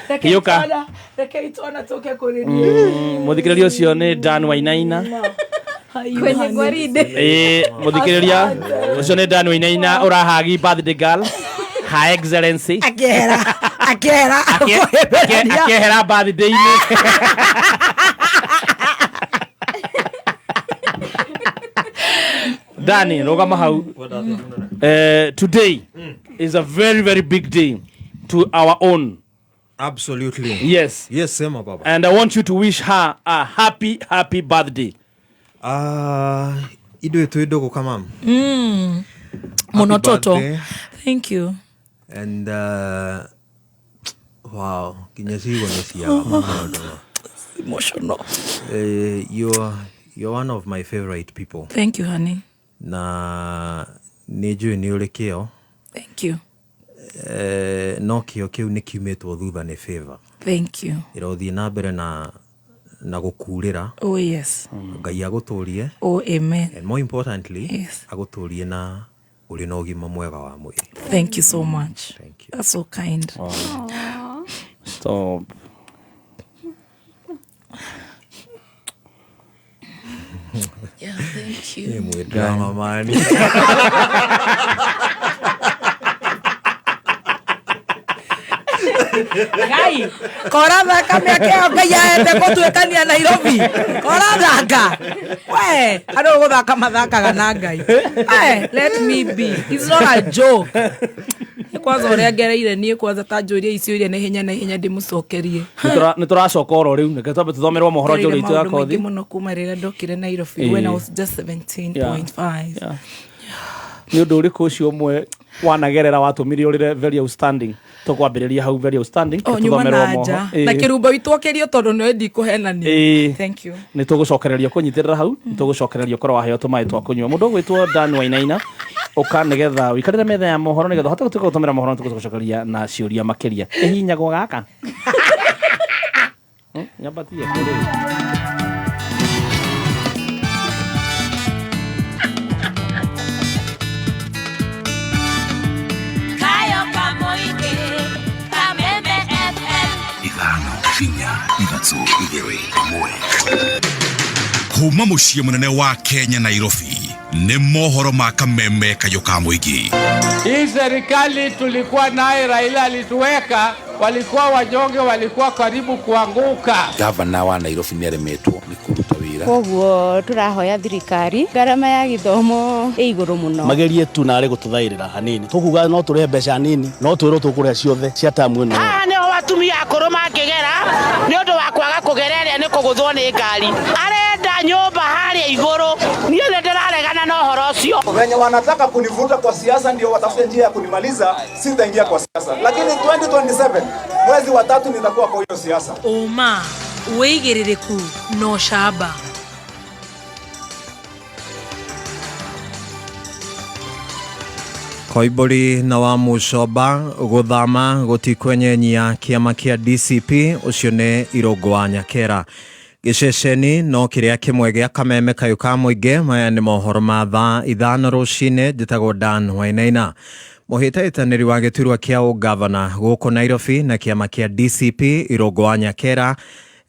Reke Hiũka. Reke itwana tũke kũrĩ niĩ. Mũthikĩrĩria ũcio nĩ Dan Wainaina. Kwenye gwaride. Ĩĩ, mũthikĩrĩria ũcio nĩ Dan Wainaina ũrahagi birthday girl. Her Excellency Akĩehera akĩehera kũhĩmbĩrania. Akĩehera birthday-inĩ. Dani, rũgama hau. Today is a very very big day to our own. Absolutely. Yes. Yes, sema baba. And I want you to wish her a happy happy birthday. Ah, ithuĩ twĩ ndũgũ kamam. Mũno Happy toto. birthday. Thank you. And wow, nginya ciugo nĩ ciaga maũndũ. Emotional. You're one of my favorite people. Thank you, honey. Na nĩ njũĩ nĩ ũrĩ kĩo. Thank you. No kĩo kĩu nĩ kiumĩtwo thutha nĩ favor. Thank you. Ĩrothiĩ na mbere na gũkurĩra. Oh yes. Ngai agũtũrie. Oh amen. And more importantly, Yes. agũtũrie na ũrĩ na ũgima mwega wa mwĩrĩ. Thank you so much. Thank you. That's so kind. Stop. Yeah, thank you. Ĩ mwĩ drama man. Ngai kora thaka mĩaka ĩyo Ngai aete gũtuĩkania Nairobi, kora thaka we andũ gũthaka mathakaga na Ngai. We, let me be, it's not a joke. Nĩ kwanza ũrĩa ngereire niĩ, kwanza ta njũrie icio iria na ihenya na ihenya ndĩmũcokerie. Nĩ tũracoka oro rĩu, reke twambe tũthomerwo mohoro Ngereire njũrĩ itũ ya maũndũ maingĩ kothi. mũno kuma rĩrĩa ndokire Nairobi Ĩĩ. when I was just 17.5. Yeah. Nĩ ũndũ ũrĩkũ ũcio ũmwe wanagerera watũmire ũrĩre very outstanding? Tũkwambĩrĩria hau very outstanding. O nyuma tũthomerwo na mohoro. nja Ĩĩ. na kĩrumba itwokerio tondũ nĩwe ndikũhenania. Ĩĩ. Thank you. Nĩ tũgũcokereria kũnyitĩrĩra hau, nĩ tũgũcokereria ũkorwo waheo tũmaĩ twa kũnyua. Mũndũ ũgwĩtwo Dan Wainaina, ũka nĩgetha ũikarĩre metha ya mohoro nĩgetha ũhote gũtuĩka gũtũmĩra mohoro, nĩ tũgũcokeria na ciũria makĩria. Ĩhinyagwo gaka. Nyambatie kũrĩ. Kayo Kamoige, Kameme FM. 5 4 3 2 1. Kuma mũciĩ mũnene wa Kenya Nairobi, nĩ mohoro ma Kameme Kayũ ka Mũingĩ. Hii serikali tulikuwa naye, Raila alituweka, walikuwa wanyonge, walikuwa karibu kuanguka. Gavana wa Nairobi nĩ aremetwo nĩ kũruta wĩra. Koguo tũrahoya thirikari ngarama ya gĩthomo ĩ igũrũ mũno. Magerie tu narĩ gũtũthaĩrĩra hanini, tũkuga no tũrĩhe mbeca nini, no twĩrwo tũkũrĩha ciothe cia tamu ĩno. Haha nĩho atumia akũrũ mangĩgera nĩ ũndũ wa kwaga kũgera ĩrĩa nĩ kũgũthwo nĩ ngari. Arenda nyũmba harĩa igũrũ, niĩ nĩ ndĩraregana na ũhoro ũcio. Wenye wanataka kunivuta kwa siasa ndio watafute njia ya kunimaliza, sitaingia kwa siasa. Lakini 2027 mwezi wa tatu nitakuwa kwa hiyo siasa. Ũma, wĩigĩrĩrĩku na ũcamba. Koimbũri na wa Mũcoba gũthama gũtikwenyenyia kĩama kĩa DCP, ũcio nĩ Irũngũ wa Nyakera. Gĩceceni no kĩrĩa kĩmwe gĩa Kameme Kayũ ka Mũingĩ. Maya nĩ mohoro ma thaa 5 rũcinĩ. Njĩtagwo Dan Wainaina. Mũhĩtahĩtanĩri wa gĩturwa kĩa ũgavana gũkũ Nairobi na kĩama kĩa DCP Irũngũ wa Nyakera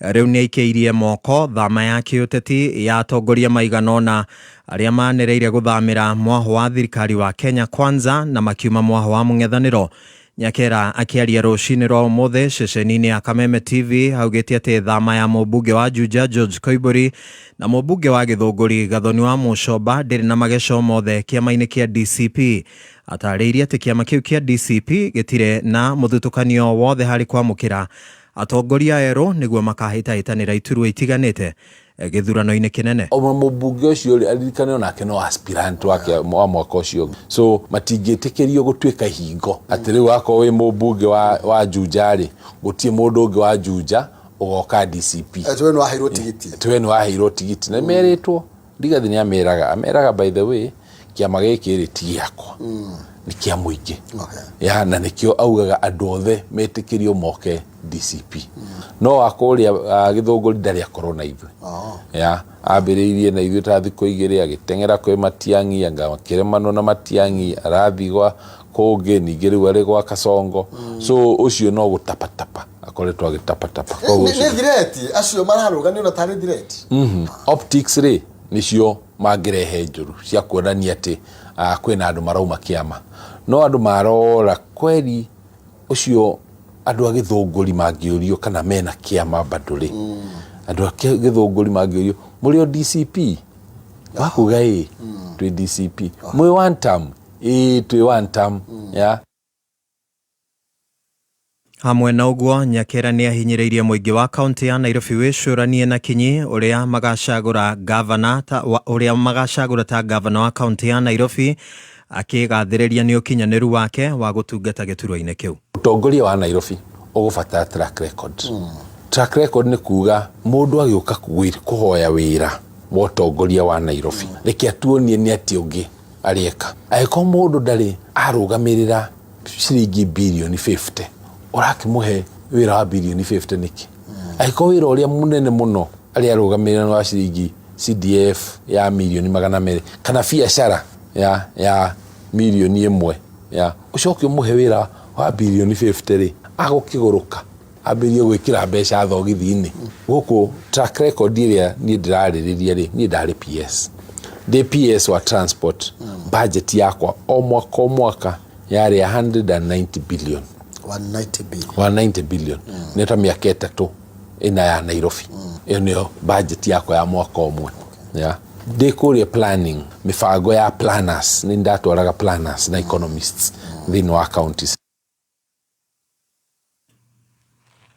rĩu nĩ aikĩirie moko thama ya kĩũteti ya atongoria maigana ũna arĩa manĩrĩire gũthamĩra mwaho wa thirikari wa Kenya Kwanza na makiuma mwaho wa mũng'ethanĩro. Nyakera akĩaria rũcinĩ rwa ũmũthĩ ceceni-inĩ ya Kameme TV augĩte atĩ thama ya mũmbunge wa Juja George Koimbũri na mũmbunge wa Gĩthũngũri Gathoni wa Mũcoba ndĩrĩ na mageco mothe kĩama-inĩ kĩa DCP. Atarĩirie atĩ kĩama kĩu kĩa DCP gĩtirĩ na mũthutũkanio wothe harĩ kwamũkĩra atongoria erũ nĩguo makahĩtahĩtanĩra iturwa itiganĩte gĩthurano-inĩ kĩnene. Ona mũmbunge ũcio rĩ, aririkane onake no aspirant wake wa mwaka ũcio ũngĩ, so matingĩtĩkĩrio gũtuĩka hingo atĩ rĩu akorwo wĩ mũmbunge wa Juja rĩ, gũtirĩ mũndũ ũngĩ wa Juja ũgoka DCP. Atĩ we nĩ waheirwo tigiti. Atĩ we nĩ waheirwo tigiti na merĩtwo Rigathi nĩ ameraga by the way kĩama gĩkĩ rĩ ti gĩakwa, nĩ kĩa mũingĩ. Ya, na nĩkĩo augaga andũ othe metĩkĩrio moke DCP. No wa kũrĩa Gĩthũngũri ndarĩ akorwo na ithuĩ. Ya, ambĩrĩirie na ithuĩ ta thikũ igĩrĩ agĩteng'era kwĩ Matiang'i, anga akĩremanwo na Matiang'i, arathiĩ gwa kũngĩ, ningĩ rĩu arĩ gwa Kasongo. So ũcio no gũtapatapa akoretwo agĩtapatapa. Koguo Nĩ thireti acio mararũganio na tarĩ thireti. Optics rĩ nĩcio mangĩrehe njũru cia kuonania atĩ kwĩna andũ marauma kĩama, No andũ marora kweri ũcio andũ a Gĩthũngũri mangĩũrio kana mena kĩama bado rĩ, andũ a Gĩthũngũri mangĩũrio mũrĩ o DCP, makuga ĩ twĩ DCP, mwĩ one term, ĩ twĩ one term ya. Hamwe na ũguo, Nyakera nĩ ahinyĩrĩirie mũingĩ wa kaunti ya Nairobi wĩcũranie na kinyi ũrĩa magacagũra gavana ta ũrĩa magacagũra ta gavana wa kaunti ya Nairobi, akĩgathĩrĩria nĩ ũkinyanĩru wake wa gũtungata gĩturwa-inĩ kĩu. Ũtongoria wa Nairobi ũgũbatara track record. Track record nĩ kuga mũndũ agĩũka kũhoya wĩra wa ũtongoria wa Nairobi, reke atuonie nĩ atĩa ũngĩ arĩeka. Angĩkorwo mũndũ ndarĩ arũgamĩrĩra ciringi birioni 50, ũrakĩmũhe wĩra wa birioni 50 nĩkĩ? Angĩkorwo wĩra ũrĩa mũnene mũno arĩa arũgamĩrĩra nĩ wa ciringi CDF ya mirioni 200 kana biacara ya mirioni 1 ya, ũcoke ũmũhe wĩra wa birioni 50 rĩ, agũkĩgũrũka ambĩrĩrie gwĩkĩra mbeca thogithi-inĩ. Gũkũ track record ĩrĩa niĩ ndĩrarĩrĩria rĩ, niĩ ndarĩ PS, ndĩ PS wa transport, budget yakwa o mwaka o mwaka yarĩ 190 billion. 190 billion. 190 billion. Nĩ ta mĩaka 3 ĩna ya Nairobi. Ĩyo nĩyo budget yakwa ya mwaka ũmwe. Yeah. Ndĩ kũrĩa planning, mĩbango ya planners, nĩ ndatwaraga planners na economists thĩinĩ wa counties.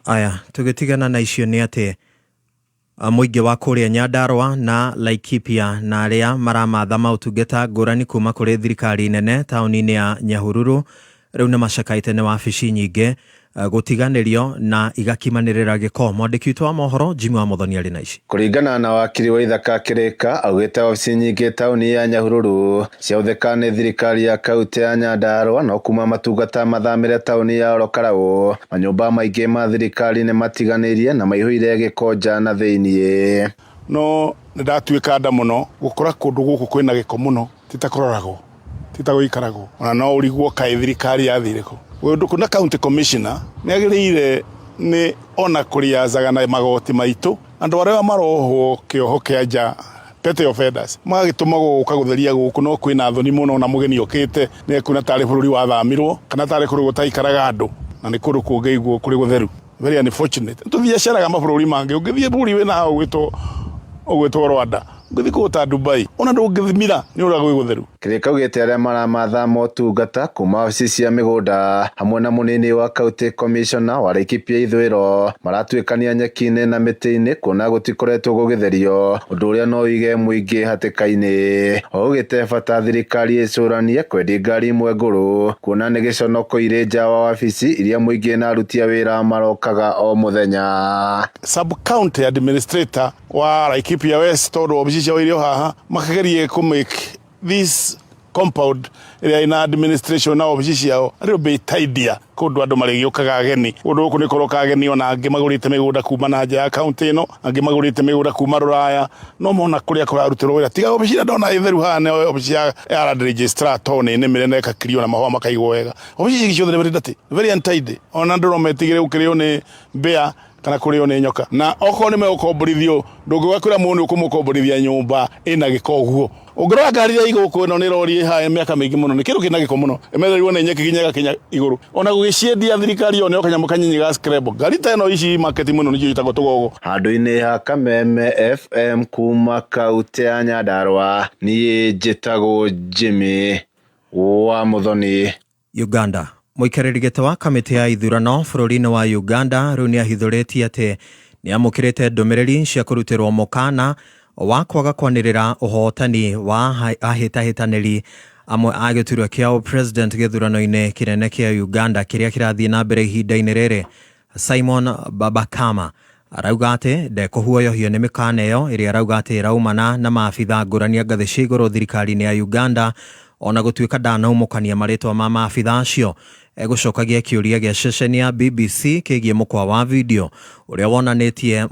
Aya, tũgĩtigana na icio nĩ atĩ mũingĩ wa kũrĩa Nyandarua na Laikipia na arĩa maramatha maũtungata ngũrani kuma kũrĩ thirikari nene taũni-inĩ ya Nyahururu rĩu nĩ macakaĩte nĩ wabici nyingĩ gũtiganĩrio na igakimanĩrĩra gĩko. Mwandĩki witũ wa mohoro Jimmy wa Muthoni arĩ na ici. Kũringana na wakiri wa Ithaka Kĩrĩka, augĩte wabici nyingĩ taũni ya Nyahururu ciahũthĩka nĩ thirikari ya kaunti ya Nyandarua, no kuma matungata mathamĩre taũni ya Orokarau, manyũmba maingĩ ma thirikari nĩ matiganĩirie na maihũire gĩko nja na thĩiniĩ. No nĩ ndatuĩka nda mũno gũkora kũndũ gũkũ kwĩna gĩko mũno, ti ta kũroragwo, ti ta gũikaragwo, ona no ũrigwo kaĩ thirikari yathire kũ. Ũndũ kũna county commissioner nĩ agĩrĩire nĩ ona kũrĩazaga na magoti maitũ andũ arĩa marohwo kĩoho kĩa nja petty offenders magagĩtũmagwo gũka gũtheria gũkũ, no kwĩna thoni mũno na mũgeni okĩte nĩ ekuona tarĩ bũrũri wathamirwo kana tarĩ kũndũ gũtaikaraga andũ, na nĩ kũndũ kũngĩigwo kũrĩ gũtheru. Very unfortunate. Tũthiacaraga mabũrũri mangĩ, ũngĩthiĩ bũrũri wĩna hau ũgwĩtwo Rwanda, ũngĩthiĩ kũndũ ta Dubai, ona ndũngĩthimira nĩ ũrĩa gwĩ gũtheru. Kĩrĩka augĩte arĩa maramatha motungata kuma wabici cia mĩgũnda hamwe na mũnini wa county commissioner wa Laikipia Ithũĩro maratuĩkania nyeki-inĩ na mĩtĩ-inĩ kuona gũtikoretwo gũgĩtherio, ũndũ ũrĩa no ũige mũingĩ hatĩka-inĩ. Augĩte bata thirikari ĩcũranie kwendia ngari imwe ngũrũ kuona nĩ gĩconoko irĩ nja wa wabici iria mũingĩ na aruti a wĩra marokaga o mũthenya. Sub county administrator wa Laikipia West tondũ wabici ciao irĩ o haha, makagerie kũ make this compound ĩrĩa ĩna administration na wabici ciao a little bit tidier, kũndũ andũ marĩgĩũkaga ageni. Kũndũ gũkũ nĩ kũroka ageni ona angĩ magũrĩte mĩgũnda kuma na nja ya county ĩno, angĩ magũrĩte mĩgũnda kuma rũraya, no mona kũrĩa kũrarutĩrwo wĩra. Tiga wabici ĩrĩa ndona ĩ theru haha nĩ wabici ya land registrar, tondũ nĩ nĩmĩre na ĩkakirio na mahũa makaigwo wega. Wabici ici ciothe nĩ very dirty, very untidy. Ona andũ no metigĩre gũkĩrĩo nĩ mbĩa kana kũrĩo nĩ nyoka. Na okorwo nĩ megũkomborithio, ndũngĩũka kwĩra mũndũ nĩ ũkũmũkomborithia nyũmba ĩna gĩko ũguo. Ũngĩrora ngari iria igũkũ ĩno nĩ rori ĩ haha mĩaka mĩingĩ mũno, nĩ kĩndũ kĩna gĩko mũno, ĩmereirwo nĩ nyeki nginya ĩgakinya igũrũ. Ona gũgĩciendia thirikari yo nĩ kanyamũ kanyinyi ga scrabble. Ngari ta ĩno ici market mũno nĩcio ciĩtagwo tũgogo. Handũ-inĩ ha Kameme FM kuma kaunti ya Nyandarua, niĩ njĩtagwo Jimmy wa Muthoni. Uganda. Mũikarĩri gĩtĩ wa kamĩtĩ ya ithurano bũrũri-inĩ wa Uganda rĩu nĩ ahithũrĩtie atĩ nĩ amũkĩrĩte ndũmĩrĩri cia kũrutĩrwo mũkana wa kwaga kwanĩrĩra ũhotani wa ahĩtahĩtanĩri amwe a gĩturwa kĩa president gĩthurano-inĩ kĩnene kĩa Uganda kĩrĩa kĩrathiĩ na mbere ihinda-inĩ rĩrĩ. Simon Babakama arauga atĩ ndekũhuoyohio nĩ mĩkana ĩyo ĩrĩa arauga atĩ ĩraumana na maabitha ngũrani a ngathĩ cia igũrũ thirikari-inĩ ya Uganda, ona gũtuĩka ndanaumũkania marĩtwa ma maabitha acio. Egũcokagia kĩũria gĩa ceceni ya BBC kĩgiĩ mũkwa wa video ũrĩa wonanĩtie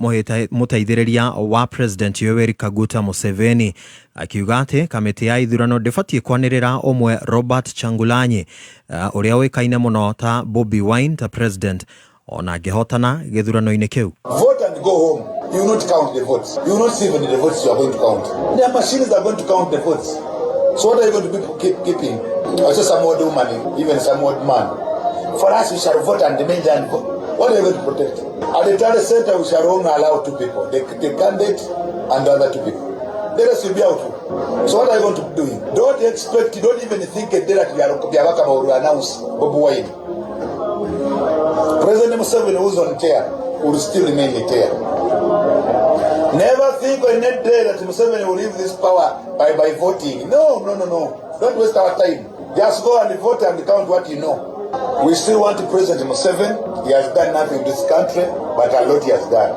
mũteithĩrĩria wa President Yoweri Kaguta Museveni akiuga atĩ kamĩtĩ ya ithurano ndĩbatiĩ kwanĩrĩra ũmwe Robert Kyagulanyi ũrĩa ũĩkaine mũno ta Bobi Wine ta president ona angĩhotana gĩthurano-inĩ kĩu. Vote and go home. You will not count the votes. You will not see even the votes you are going to count. There are machines that are going to count the votes. So what are you going to be keeping? I saw some old woman, even some old man. For us, we shall vote and demand and vote. What are you going to protect? At the tally center, we shall only allow two people, the candidate and the other two people. The rest will be out. So what are you going to do? Don't expect, don't even think a day that Byabakama will announce Bobi Wine. President Museveni, who's on chair, will still remain in chair. Never think on that day that Museveni will leave this power by voting. No, no, no, no. Don't waste our time. Just go and vote and count what you know. We still want President Museveni. He has done nothing in this country, but a lot he has done.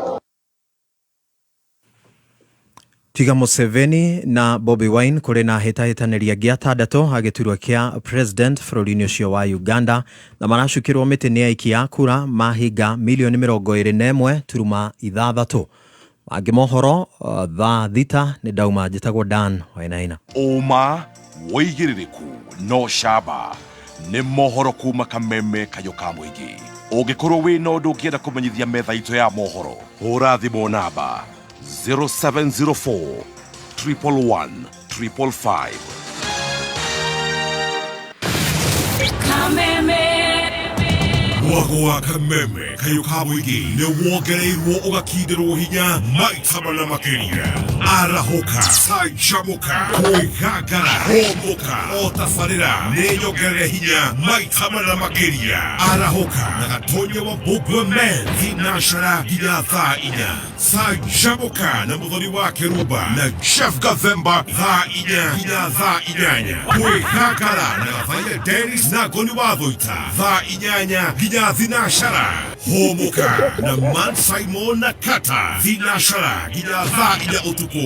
Tiga Museveni na Bobi Wine kũrĩ na hĩtahĩtanĩria angĩ atandatũ a gĩturwa kĩa president bũrũri-inĩ ũcio wa Uganda na maracukĩrwo mĩtĩ nĩ aikia a kura mahinga milioni 21.6. Mangĩ mohoro thaa 6 nĩ ndauma. Njĩtagwo Dan Wainaina. Ũma wĩigĩrĩrĩku no camba nĩ mohoro kuma Kameme Kayũ ka Mũingĩ. Ũngĩkorwo wĩna ũndũ ũngĩenda kũmenyithia metha itũ ya mohoro, hũra thimũ namba 0704 111 555. Kameme. Mwago wa Kameme Kayũ ka Mũingĩ nĩ wongereirwo ũgakindĩrwo hinya maita mana makĩria. Arahũka, canjamũka, kwĩgangara, hũmũka, o tabarĩra nĩ nyongerere hinya maita mana makĩria. Arahũka na Gatonya wa Mbũmbwe Men thinashara nginya thaa 4. Canjamũka na Mũthoni wa Kĩrumba na Jeff Gathemba thaa 4 nginya thaa 8. Kwĩgangara na Gathaiya Dennis na Ngoni wa Thũita thaa 8 nginya thinashara. Hũmũka na Man Simon na Kata thinashara nginya thaa 4 ũtukũ.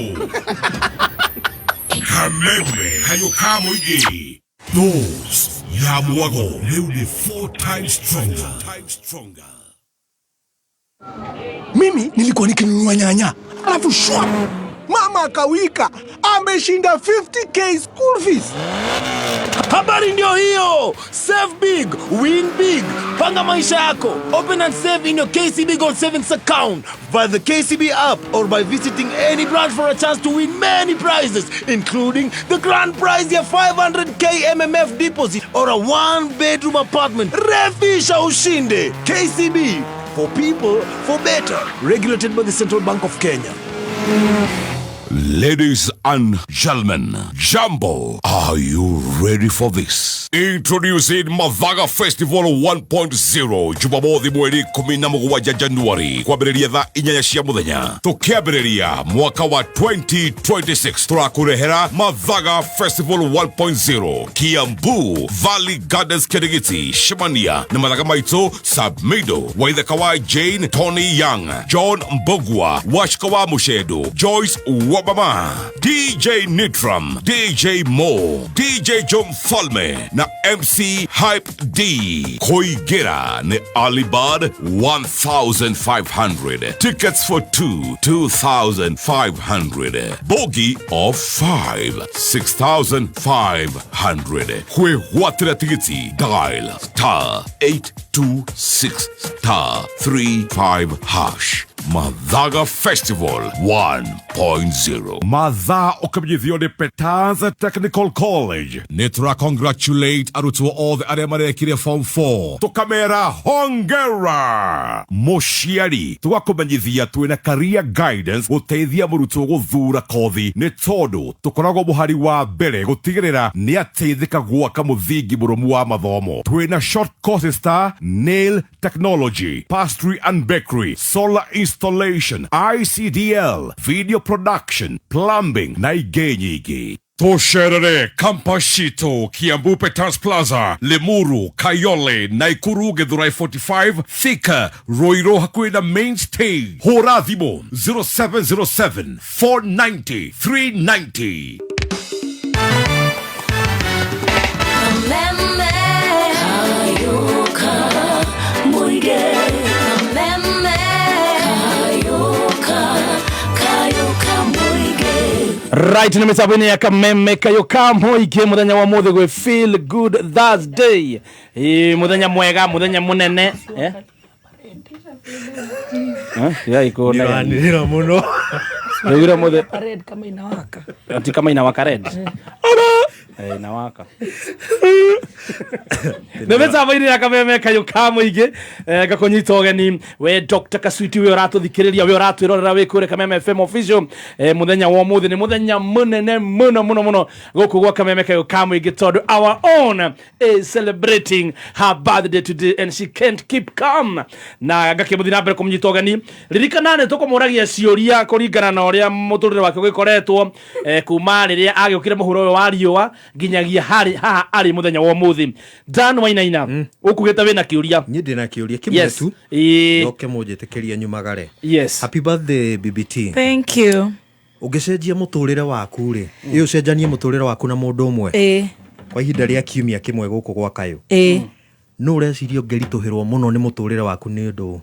Kameme Kayũ ka Mũingĩ. Those ya mwago rĩu nĩ 4 times stronger. Mimi nilikuwa nikinunua nyanya, alafu shwa, mama akawika, ameshinda 50K school fees. Habari ndio hiyo. Save big, win big. Panga maisha yako. Open and save in your KCB Gold Savings account via the KCB app or by visiting any branch for a chance to win many prizes, including the grand prize ya 500K MMF deposit or a 1-bedroom apartment. Refisha ushinde. KCB, for people, for better. Regulated by the Central Bank of Kenya. Ladies and gentlemen, Jambo, are you ready for this? Introducing Mathaga Festival 1.0 Jumamothi mweri 17 Januari kwambĩrĩria thaa 8 cia mũthenya tũkĩambĩrĩria mwaka wa 2026 tũrakũrehera Mathaga Festival 1.0 Kiambu Valley Gardens Kirigiti Shemania na mathaga maitũ Sabmido Waithaka wa Jane Tony Young John Mbogwa Washika wa Mushedo Joyce Wabama DJ Nitram DJ Mo DJ John Falme na MC Hype D. Koigera ni Alibad 1,500. Tickets for 2, 2,500. Bogie of 5, 6,500. Kwehwatira tigiti dial star 826 star 35 hash. Mathaga Festival 1.0. Mathaa ũkamenyithio nĩ Petanza Technical College. Nĩ tũra congratulate arutwo othe arĩa marekire form 4 tũkamera hongera. Mũciari tũgakũmenyithia twĩna career guidance gũteithia mũrutwo gũthura kothi nĩ tondũ tũkoragwo mũhari wa mbere gũtigĩrĩra nĩ ateithĩka gwaka mũthingi mũrũmu wa mathomo. Twĩna short courses ta nail technology, pastry and bakery, solar installation, ICDL, video production, plumbing na ingĩ nyingĩ. Tũcerere campus citũ Kiambu Peters Plaza, Limuru, Kayole, Naikuru, Githurai 45, Thika, Ruiru hakuhĩ na main stage. Hũra thimũ 0707 490 390. Kameme Kayũ ka Mũingĩ. Kameme Kayũ ka, Kayũ ka Mũingĩ. Right, nĩ mĩtambo-inĩ ya Kameme Kayũ ka Mũingĩ mũthenya wa mũthĩ gwĩ Feel Good Thursday. Ĩ, mũthenya mwega, mũthenya mũnene, eh? Eh, tigai kũna. Nĩũranĩrĩra mũno. Ndaiguire mũthĩ Red kama inawaka. Ati kama inawaka red. Inawaka. Nä mä tambo-inä ya kameme kayå ka må ingä ngakå nyita å geni we Dr. Kaswiti we å ratå thikä rä ria we å ratwä rorera wä kå rä Kameme FM official. Må thenya wa må thä nä må thenya må nene må no må no må no gå kå gwa Kameme kayå ka må ingä tondå our own is celebrating her birthday today and she can't keep calm. Na ngakä må thiä na mbere kå må nyita å geni ririkana nä tå kå må ragia ciå kå ringana na å rä a må tå rä re wake å gä koretwo kuma rä rä a agä å kä re må hå ro å yå wa riå nginyagia harĩ haha arĩ mũthenya wa ũmũthĩ. Dan Wainaina, ũkugĩte wĩna kĩũria. Niĩ ndĩ na kĩũria kĩmwe Yes. tu. Ĩĩ. Njoke mũnjĩtĩkĩrie nyumagare. Yes. Happy birthday BBT. Thank you. Ũngĩcenjia mũtũrĩre waku rĩ, ĩ ũcenjanie mũtũrĩre waku na mũndũ ũmwe Ĩĩ. kwa ihinda rĩa kiumia kĩmwe gũkũ gwa kayũ. Ĩĩ. Nũ ũreciria ũngĩritũhĩrwo mũno nĩ mũtũrĩre waku nĩ ũndũ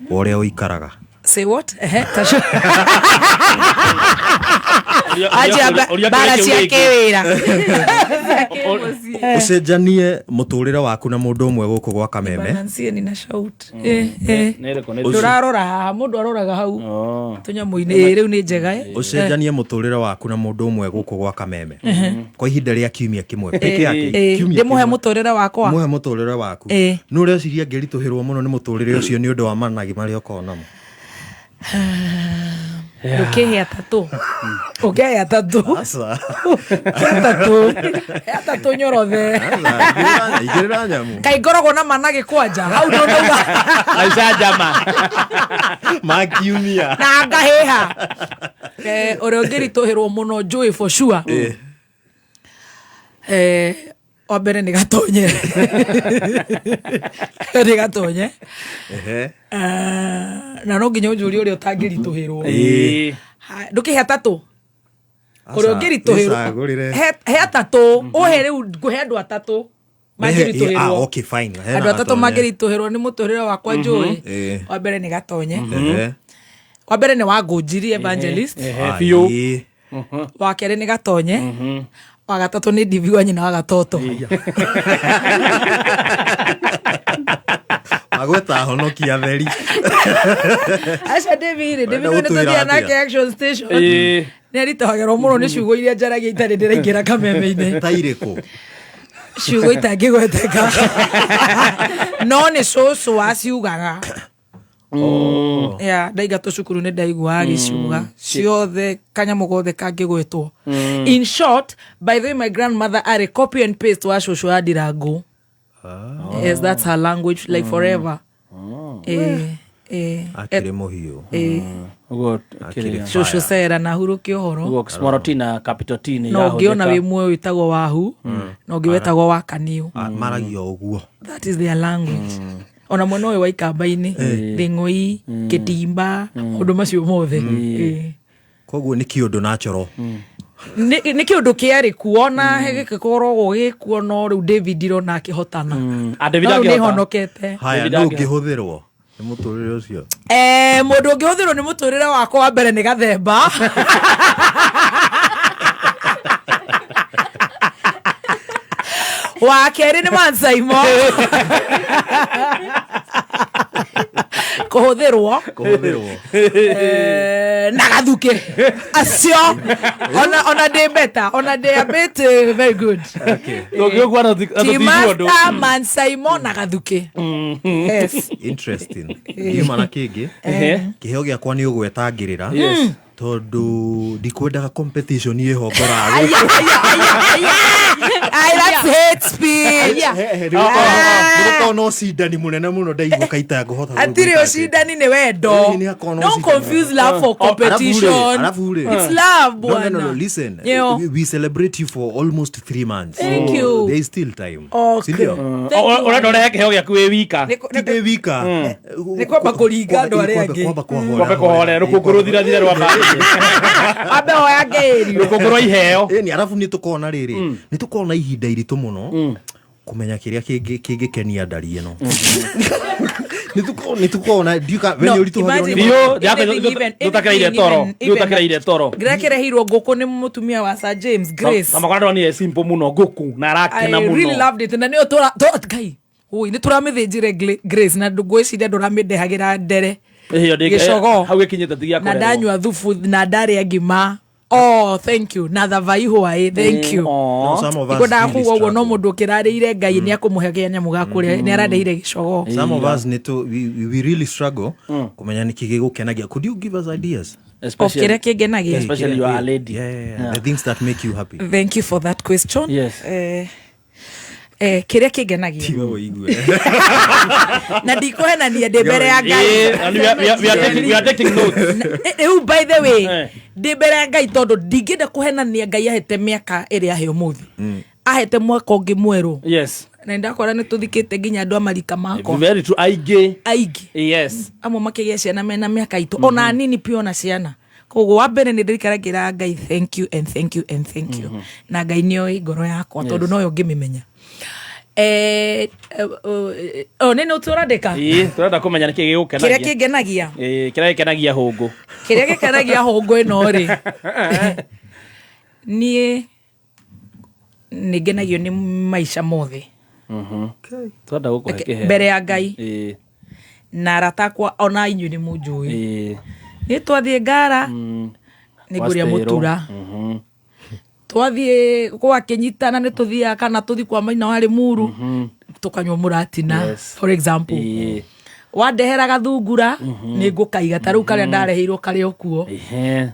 wa ũrĩa ũikaraga? Say what? Ehe, tacio. Aja bara cia kĩwĩra. Ũcenjanie mũtũrĩre waku na mũndũ ũmwe gũkũ gwa Kameme. Balance nina shout. Eh, eh. Nĩ ĩrĩkũ, nĩ ĩrĩkũ? Ndũrarora haha, mũndũ aroraga hau. Tũnyamũ-inĩ. Ĩĩ, rĩu nĩ njega eh. Ũcenjanie mũtũrĩre waku na mũndũ ũmwe gũkũ gwa Kameme Ehe. kwa ihinda rĩa kiumia kĩmwe peke yake. Ĩĩ, Kiumia ndĩmũhe kĩmwe. mũtũrĩre wakwa. Mũhe mũtũrĩre waku. Ĩĩ. Nũ ũreciria angĩritũhĩrwo mũno nĩ mũtũrĩre ũcio nĩ ũndũ wa managĩ marĩa ũkoragwo namo? Ndũkĩhe atatũ. Ũngĩhe atatũ. Aca. Atatũ. Atatũ nyorothe. Igĩrĩra nyamũ. Kaĩ ngoragwo na managĩ kwanja. Hau ndũnauga. Aicanjama. Ma kiumia. Na ngahĩha. Ũrĩa ũngĩritũhĩrwo mũno njũĩ for sure. Wa mbere nĩ Gatonye. Nĩ Gatonye. Ehe. Na no nginya ũnjũrie ũrĩa ũtangĩritũhĩrwo. Ĩĩ. Ndũkĩhe atatũ. Ũrĩa Aca, ũngĩritũhĩrwo. wĩcagũrĩre. He atatũ. Ũhe rĩu ngũhe andũ atatũ Ehe, ah, mangĩritũhĩrwo. okay, fine. Hena Andũ atatũ Gatonye. mangĩritũhĩrwo nĩ mũtũrĩre wakwa njũĩ. Ĩĩ. Wa mbere nĩ Gatonye. Ehe. Wa mbere nĩ Wangũnjiri evangelist. Ehe, biũ. Ĩĩ. Wa kerĩ nĩ Gatonye. Wa gatatũ nĩ Divi wa nyina wa Gatoto. Magweta honokia theri. Aca David rĩ, David Ũrenda nĩ gũtwĩra tũthiaga nake atĩa? action station. Ĩĩ. Nĩ aritũhagĩrwo mũno nĩ ciugo iria njaragia itarĩ ndĩraingĩra kameme-inĩ. Ta irĩkũ? Ciugo itangĩgweteka. No nĩ cũcũ aciugaga. Yeah, ndaingatwo cukuru nĩ ndaiguaga agĩciuga ciothe kanyamũ gothe kangĩgwetwo. In short, by the way, my grandmother arĩ copy and paste wa cũcũ wa Ndirangu. Yes, that's her language like forever. Eh, eh. Akĩrĩ mũhiũ. Eh. Ũguo Akĩrĩ kĩrĩa. Cũcũ Sera na hurũke ũhoro. Ũguo small t na capital T nĩ No ũngĩona irahũthĩka. wĩ muoyo wĩtagwo wahu na ũngĩ wetagwo wakaniũ. Ah, Maragia o ũguo. That is their language. Ona mwena ũyũ wa ikamba-inĩ thĩng'oi kĩtimba maũndũ macio mothe. Eh. Koguo nĩ kĩũndũ natural. Nĩ kĩũndũ kĩarĩ kuo na gĩgĩkoragwo gĩkuo no rĩu David ndĩrona akĩhotana. Ah, David No rĩu angĩhota. nĩhonokete. Haya, David nũ angĩhota. ũngĩhũthĩrwo nĩ mũtũrĩre ũcio? Mũndũ ũngĩhũthĩrwo nĩ mũtũrĩre wakwa wa mbere nĩ Gathemba. Wa kerĩ nĩ Mansaimo. Kũhũthĩrwo. Kũhũthĩrwo. Na Gathukĩ. Acio ona ndĩ better, ona ndĩ a bit very good. Tũngĩgũkua na tũtiguo ũndũ. Timasta, Mansaimo na Gathukĩ. Yes. Interesting. Ngiuma na kĩngĩ. Ehe. Kĩheo gĩakwa nĩ ũgwetangĩrĩra. Yes. Tondũ ndikwendaga competition ĩho ngoraga. Aya, aya, aya, aya. Ai, that's hate speech. Nĩgũkorwo na ũcindani mũnene mũno ndaigua kaita ngũhota Hatirĩ ũcindani nĩ wendo. Ĩĩ, nĩ hakorwo na Don't ũcindani. confuse love for competition. Alafu rĩ. It's love, No, no, no, no, bwana. listen. Yo. We celebrate you for almost 3 months. Thank So, you. There is still time. Okay. Sindio? Thank you. Ũrenda ũrehe kĩheo gĩaku wĩ wika. Ti ndĩ wika. Nĩ kwamba kũringa andũ arĩa angĩ. Kwamba kũhorera. Kwambe kũhorera rũkũngũ rũthirathire rwa Ambe oya ngĩrio. Rũkũngũ rwa iheo. Ĩni, arabu nĩ tũkona rĩrĩ nĩ tũkorwo na ihinda iritũ mũno kũmenya kĩrĩa kĩngĩkenia ndari ĩno. Nĩ tũkorwo na ndiũka we No, nĩ ũritũhagĩrwo nĩ imagine- Biũ, anything even- ndũtakĩraire anything toro. even- Ndũtakĩraire toro. Ngĩrekereirwo ngũkũ nĩ mũtumia wa Sir James Grace. Na makora ndonire simple mũno ngũkũ na arakena I really mũno. loved it na nĩyo tũra ngai ui nĩ tũramĩthĩnjire Grace na ngwĩciria ndũramĩndehagĩra ndere Ĩyo ndĩ- gĩcogoo. hau ĩkinyĩte ti gĩa na kũrerwo. ndanyua thubu na ndarĩa ngima. Oh, thank you. Na thavai hwaĩ, thank you. No, some of us Ngwendaga really kuga ũguo no struggle. mũndũ ũkĩrarĩire Ngai nĩ akũmũhe kĩa nyamũ ga kũrĩa, nĩ arandeire gĩcogo. Some of us need to we really struggle kumenya nĩkĩ gĩgũkenagia. Could you give us ideas? Of kĩrĩa kĩngenagia. Especially you are a lady. Yeah. The things that make you happy. Thank you for that question. Yes. Kĩrĩa kĩngenagia Tiga ũigue. Na ndikũhenania ndĩ mbere ya Ngai. And we are taking notes. Rĩu by the way, ndĩ mbere ya Ngai tondũ ndingĩenda kũhenania. Ngai ahete mĩaka ĩrĩa ahe ũmũthĩ, ahete mwaka ũngĩ mwerũ. Na ndakora nĩ tũthikĩte nginya andũ a marika makwa. Very true. Aingĩ. Aingĩ. Amwe makĩgĩa ciana mena mĩaka itũ, ona nini piũ ona ciana. Koguo wa mbere nĩ ndĩrikaragira Ngai thank you and thank you and thank you. Na Ngai nĩoĩ ngoro yakwa tondũ noyo ngĩmĩmenya. Nĩ nĩ tũrandĩka. Ĩĩ, tũrenda kũmenya nĩkĩ gĩgũkenagia. Kĩrĩa kĩngenagia. Ĩĩ, kĩrĩa gĩkenagia hũngũ. Kĩrĩa gĩkenagia hũngũ ĩno rĩ, niĩ nĩ ngenagio nĩ maica mothe. Tũrenda gũkũhe kĩheo. Mbere ya Ngai na arata akwa, ona inyuĩ nĩ mũnjũĩ, nĩ twathiĩ ngara nĩ ngũrĩa Wastero. mũtura, twathiĩ gwakĩnyitana nĩ tũthiaga kana tũthi kwa maina warĩ muru tũkanyua mũratina. For example, wandehera gathungura nĩ ngũkaiga ta rĩu karĩa ndareheirwo karĩ o kuo.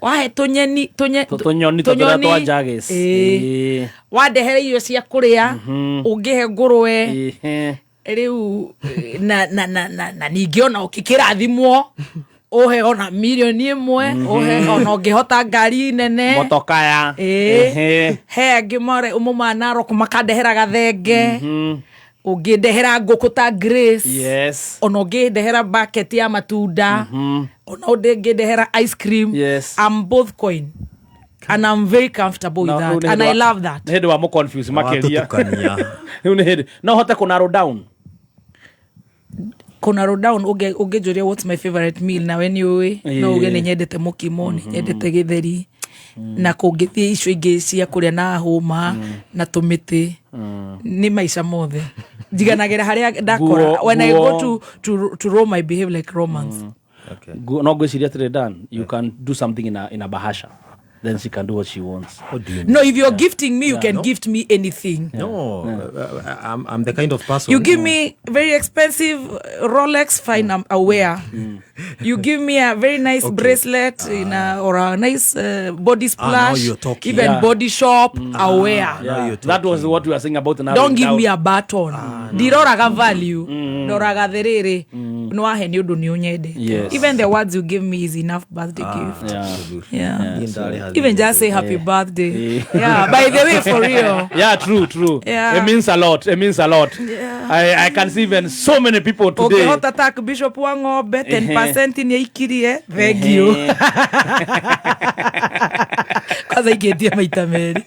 Wahe tũnyeni Tũnyoni ta tũrĩa twa Jaggers. Ĩĩ. Wandehera irio cia kũrĩa, ũngĩhe ngũrwe rĩu na ningĩ ona ũkĩkĩrathimwo ũhe ona mirioni 1, ũhe ona ũngĩhota ngari nene. Motokaya. Ĩĩ. He angĩ more ũmũma Narok makandehera gathenge, ũngĩndehera ngũkũ ta Grace, ona ũngĩndehera bucket ya matunda, ona ũngĩndehera ice cream. I'm both coin and I'm very comfortable with that and I love that. Nĩ hĩndĩ wa mũ confuse makĩria. Watũtukania. Rĩu nĩ hĩndĩ no hote kũ narrow down. Kũ narrow down, ũngĩnjũria what's my favorite meal, nawe nĩ ũĩ no uge nĩ nyendete mũkimo, nĩ nyendete gĩtheri, na kũngĩthiĩ icio ingĩ cia kũrĩa na hũma na tũmĩtĩ, nĩ maica mothe njiganagĩra harĩa ndakora. When I go to Rome, I behave like Romans. No ngwĩciria atĩrĩ, Dan, you can do something in a bahasha, then she can do what she wants. What do you No, if you're gifting me, you can No. gift me anything. No, I'm the kind of person. You give me very expensive Rolex, fine, I'm aware. You give me a very nice bracelet or a nice body Ah, now splash, you're talking. even body shop, aware. Now you're That was what we were saying about narrowing Don't give down. me a button. Ndiroraga value, ndoraga thĩrĩrĩ nĩ wahe nĩ ũndũ nĩ ũnyende. Even the words you give me is enough birthday gift. Yeah. Niĩ ndarĩ Even just say happy birthday. Yeah, by the way, for real. Yeah, true, true. Yeah. It means a lot. It means a lot. Yeah. I can see even so many people today. Ũngĩhota ta bishop wa ng'ombe 10% nĩ aikirie, thank you. Kwanza ikĩtie maita merĩ,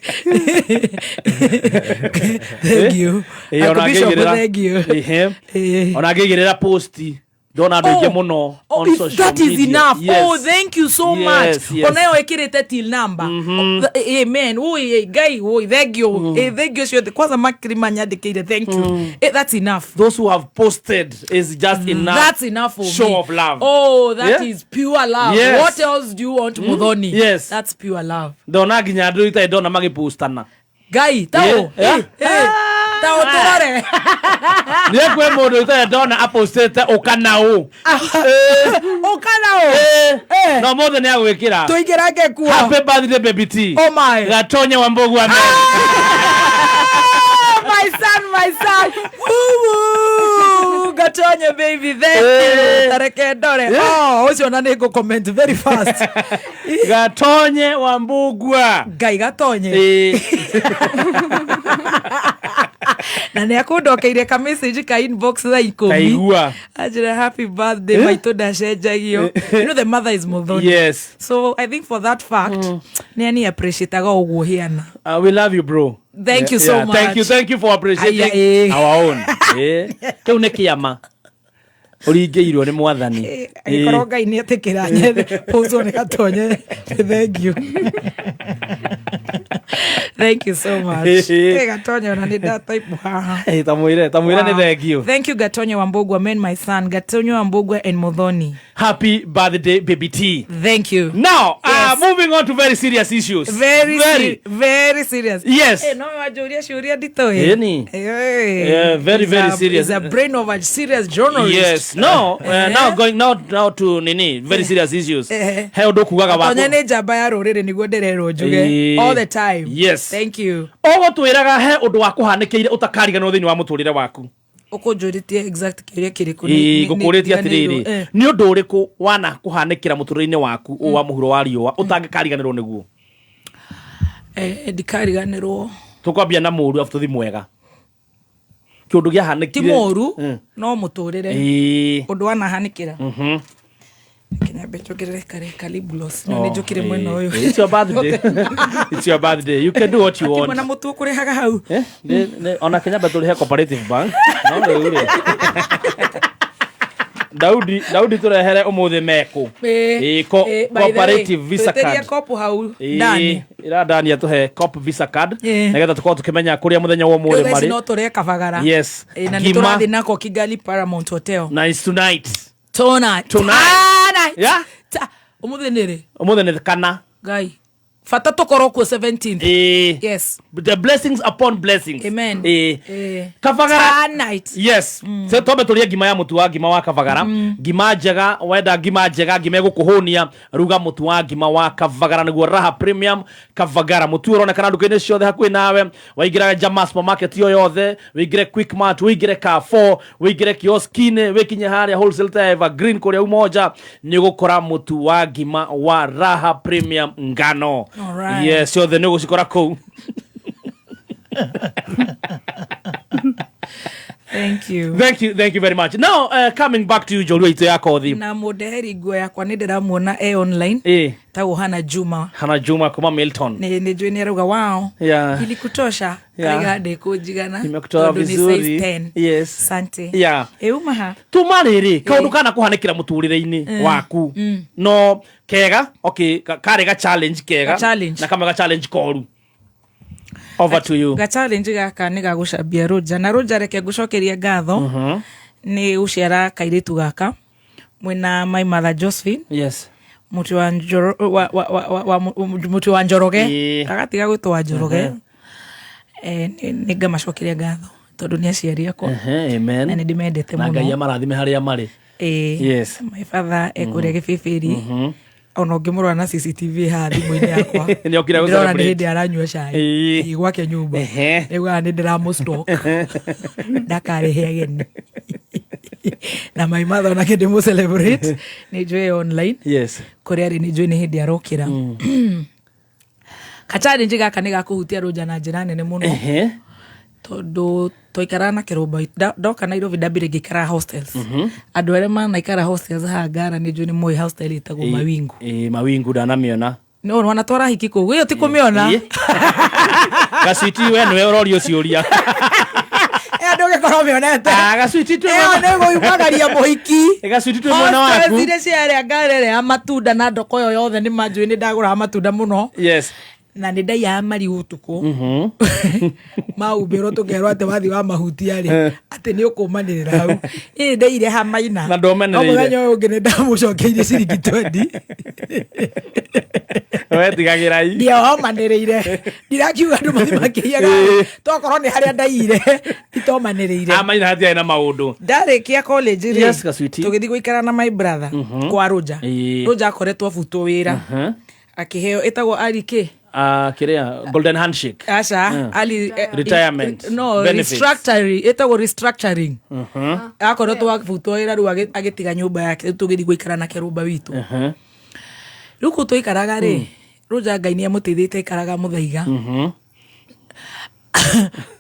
thank you. Ona Archbishop, ngĩigĩrĩra- thank you. Ona ngĩigĩrĩra posti ndona andũ aingĩ mũno Oh, on if social that is media. enough. Oh, thank you so much. Ona ĩyo ĩkĩrĩte till number. Oh, amen. Ui, Ngai, ui, thank you. Thank you ciothe. Kwanza makirima nyandĩkĩire thank you. That's enough. Those who have posted is just enough. That's enough for show me. of love. Oh, that is pure love. What else do you want, Muthoni? That's pure love. Ndona nginya andũ itarĩ ndona magĩpostana. Ngai, tao. Tao tũrore. Nĩ kwĩ mũndũ itarĩ ndona apostĩte ũkanaũ. Ũkanaũ. No mothe nĩ agwĩkĩra. Tũingĩrange kuo. Happy birthday, baby T. Oh my. Gatonye wa Mbogu amen. Ah, my son, my son. Woo, woo. Gatonye baby, thank you. Tareke ndore. Oh, ũcio na nĩ ngũ comment very fast. Gatonye wa Mbugua. Ngai Gatonye. Na nĩ akũndokeire ka message ka inbox thaa 10. Kaigua. Anjĩra happy birthday, maitũ ndacenjagio. You know the mother is Muthoni. So I think for that fact, nĩ ani appreciateaga ũguo hiana. We love you, bro. Thank you so much. Thank you, thank you for appreciating Aya, eh. our own. Kĩu nĩ kĩama ũringĩirwo nĩ mwathani. Angĩkorwo Ngai nĩ etĩkĩra nyethe pũcwo nĩ Gatonye, thank you, thank you so much. Gatonye, ona nĩ ndataipu haha. Tamwĩre, tamwĩre nĩ Wow. thank you. Thank you, Gatonye Wambogwa, man, my son, Gatonye Wambogwa and Muthoni. Happy birthday, Baby T. Thank you. Now, moving on to very serious issues. Very, very, very serious. Yes. Eh, no wajũria ciũria nditũ ĩ. Ĩni. Eh, Yeah, very, is very serious. Is a brain of a serious journalist. Yes. No, now going now to nini, very serious issues. Eh. He ũndũ kugaga Tonya waku. nĩ njamba ya rũrĩrĩ nĩguo ndĩrerwo njuge Ĩĩ. all the time. Yes. Thank you. Ũgũtwĩraga he ũndũ wa kũhanĩkĩire ũtakariganĩrwo thĩinĩ wa mũtũrĩre waku. Ũkũnjũrĩtie exact kĩũria kĩrĩkũ? Ĩĩ, ngũkũrĩtie ndiganĩirwo. atĩrĩrĩ, nĩ ũndũ ũrĩkũ wana kũhanĩkĩra mũtũrĩre-inĩ waku ũũ wa mũhuro wa riũa ũtangĩkariganĩrwo nĩguo? Eh, ndikariganĩrwo. Tũkwambia na mũru afu tũthi mwega. Kĩũndũ gĩahanĩkire. Ti mũru no mũtũrĩre. Ĩĩ. Ũndũ wanahanĩkĩra. Kinyambe njongerere kare kaliblos. No nĩ njũkire mwena ũyũ. It's your birthday. It's your birthday. You can do what you want. Mwena mũtu ũkũrĩhaga hau. Eh, ona Kenya tũrĩhe Cooperative Bank. No rĩu rĩ. Daudi tũrehere ũmũthĩ mekũ. Ĩĩ, Cooperative Visa Card. Kopu hau Ĩĩ, ndani. ĩra Dani atũhe Coop Visa Card Ĩĩ. nĩgetha tũkorwo tũkĩmenya kũrĩa mũthenya wa Rĩu ũmũthĩ thaa ici marĩ. no tũrĩe kabagara. Yes. Ĩĩ, na nĩ Ngima. tũrathiĩ nako Kigali Paramount Hotel. Nice tonight. Tonight. Tonight. Tonight. Yeah. Ũmũthĩ nĩ rĩ? Ũmũthĩ nĩ kana. Ngai. Bata tũkorwo kuo 17th. Ĩĩ. Yes. The blessings upon blessings. Amen. Ĩĩ. Ĩĩ. Kabagara. Tonight. Yes. So twambe tũrĩe ngima ya mũtu wa ngima wa kabagara. Ngima njega, wenda ngima njega, ngima ĩgũkũhũnia, ruga mũtu wa ngima wa kabagara nĩguo Raha Premium Kabagara. Mũtu ũronekana nduka-inĩ ciothe hakuhĩ nawe. Waingĩra Jama supermarket yo yothe, wĩingĩre Quickmart, wĩingĩre Carrefour, wĩingĩre kioski-inĩ, wĩkinye harĩa wholesale ta Evergreen kũrĩa Umoja, nĩ ũgũkora mũtu wa ngima wa Raha Premium ngano. Alright. Yes, ciothe nĩ ũgũcikora kũu. Thank you. Thank you, thank you very much. Now, coming back to you, Njorua itũ ya kothi. Na mũndeheri nguo yakwa nĩ ndĩramuona e online. Ĩĩ. Tagwo Hana Juma. Hana Juma kuma Milton. Nĩ njũĩ nĩ arauga wow. Yeah. Ilikutosha. Yeah. Arauga ndĩkũnjigana. Imekutoa Tondũ nĩ vizuri. size 10. Yes. Asante. Yeah. Ĩ uma ha? Tuma rĩrĩ kaũndũ kana kũhanĩkĩra mũtũrĩre-inĩ waku no kega, okay, karĩ ga challenge kega Ga challenge. na kamwe ga challenge koru. Over to you. Ga challenge gaka nĩ gagũcambia Roger. Na Roger reke ngũcokerie ngatho. Nĩ gũciara kairĩtu gaka mwĩna my mother Josephine. Yes. Mũtĩ wa Njoro, wa, wa, wa, wa, wa, mũtĩ wa Njoroge. Ĩĩ. Agatiga gwĩtwo wa Njoroge. Nĩ ngamacokeria ngatho tondũ nĩ aciari akwa. Amen. Na nĩ ndĩmendete Na Ngai mũno. amarathime harĩa marĩ. Ĩĩ. Yes. My father ekũrĩa Gĩbĩbĩri. Ona ũngĩmũrora na CCTV haha thimũ-inĩ yakwa. Nĩ okire Ndĩrona nĩ gũ-celebrate. hĩndĩ aranyua cai. Ĩĩ. Ĩĩ, gwake nyũmba. Nĩaugaga nĩ ndĩramũ-stalk. Ndakarehe ageni. Na my mother onake ndĩmũ celebrate. Nĩ njũĩ online. Yes. Kũrĩa arĩ nĩ njũĩ nĩ hĩndĩ arokĩra. Ka challenge gaka nĩ gakũhutia Roger na njĩra nene mũno. Tondũ twaikaraga na kĩrũmba ndoka Nairobi ndambire ngĩikara hostels. Andũ arĩa manaikara hostels haha Ngara nĩ njũĩ nĩ moĩ hostel ĩtagwo Mawingu. Ĩĩ, Mawingu ndanamĩona. No wanatwara hiki kũu ĩyo ti kũmĩona. Ĩĩ. Gacwiti we nĩwe ũrorio ciũria. Ĩyo ndũngĩkorwo ũmĩonete. Gacwiti twĩ Ĩyo nĩ gũimagaria mũhiki. Gacwiti twĩ mwena waku. Hostels iria cia arĩa Ngara ĩrĩa ya matunda na ndoko ĩyo yothe nĩ manjũĩ nĩ ndagũraga matunda mũno. Yes. Na nĩ ndaiyaga marigũ ũtukũ. Maumbĩrwo tũkerwo atĩ wathiĩ wa mahutia rĩ, atĩ nĩ ũkũmanĩrĩra hau. Ĩĩ ndaire ha maina. Na ndũmenĩrĩire. No mũthenya ũyũ ũngĩ nĩ ndamũcokeirie ciringi 20. Wetigagĩra i. Ndiomanĩrĩire. Ndirakiuga andũ mathiĩ makĩiyaga. Tokorwo nĩ harĩa ndaiyire, itomanĩrĩire. Ha maina hatiarĩ na maũndũ. Ndarĩkia college rĩ, Yes, Gacwiti. tũgĩthiĩ gũikara na my brother kwa Roger. Ĩĩ. Roger akoretwo abutwo wĩra. Akĩheo ĩtagwo Ali kĩ? Kĩrĩa golden handshake. Aca, Ali Retirement no, benefits. restructuring, ĩtagwo restructuring. Akoretwo abutwo wĩra rĩu agĩtiga nyũmba yake, rĩu tũgĩthiĩ gũikara na kĩrũmba witũ. Rĩu kũu twaikaraga rĩ, Roger Ngai nĩ amũteithĩtie aikaraga Mũthaiga.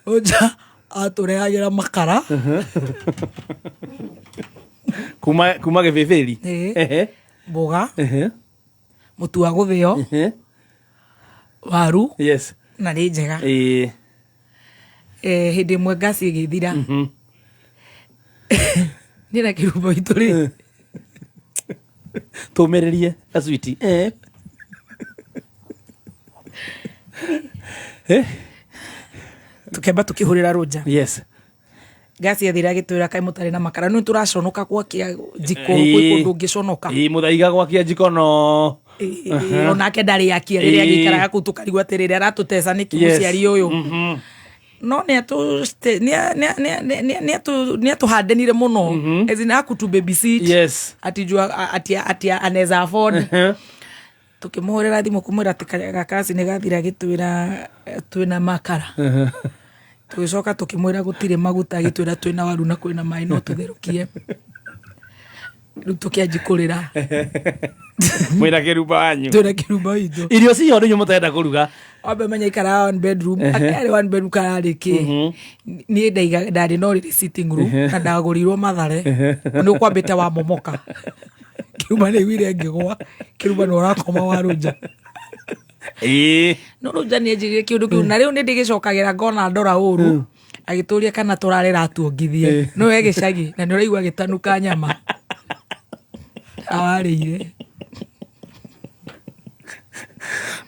Roger atũrehagĩra makara. Kuma Gĩbĩbĩri. Ĩĩ. Mboga. Mũtu wa gũthĩo. Waru. Yes. Na nĩ njega. Ĩĩ. Hĩndĩ ĩmwe ngasi ĩgĩthira. Niĩ na kĩrumbo itũ rĩ. Tũmĩrĩrie gacwiti. Tũkĩamba tũkĩhũrĩra Roger. Yes. Ngasi yathire agĩtwĩra kaĩ mũtarĩ na makara nĩ tũraconoka gwakia jiko gwĩ kũndũ ũngĩconoka. Ĩĩ, mũthaiga gwakia jiko no. Ĩĩ, onake ndarĩ akia rĩrĩa agĩikaraga kũu tũkarigwo atĩrĩrĩ aratũteca nĩkĩ mũciari ũyũ. No nĩ atũhandanire mũno, as in akutu babysit. Ati jua ati anaweza afford. Tukĩmũhũrĩra thimũ kũmwĩra atĩ gakasi nĩ gathira, agĩtwĩra twĩna makara. Tũgĩcoka tũkĩmwĩra gũtirĩ maguta, agĩtwĩra twĩna waru na kwĩna maĩ no tũtherũkie. Rĩu tũkĩanji kũrĩra. Mwĩna kĩrumba wanyu. Twĩna kĩrumba witũ. Irio ciho nĩ inyuĩ mũtarenda kũruga. Wambe menya ikaraga one bedroom. Arĩ one bedroom kararĩ kĩ, niĩ ndaiga ndarĩ no rĩrĩ sitting room na ndagũrirwo Mathare nĩ ũkwambĩte wamomoka. Kĩrumba nĩ aiguire ngĩgwa, kĩrumba nĩ ũrakoma warũnja. No rũnja nĩ anjĩrire kĩũndũ kĩu na rĩu nĩ ndĩgĩcokagĩra ngona ndora ũru. Agĩtũria kana tũrarĩra atuongithie no we gĩcagi na nĩ ũraigua agĩtanuka nyama awarĩire.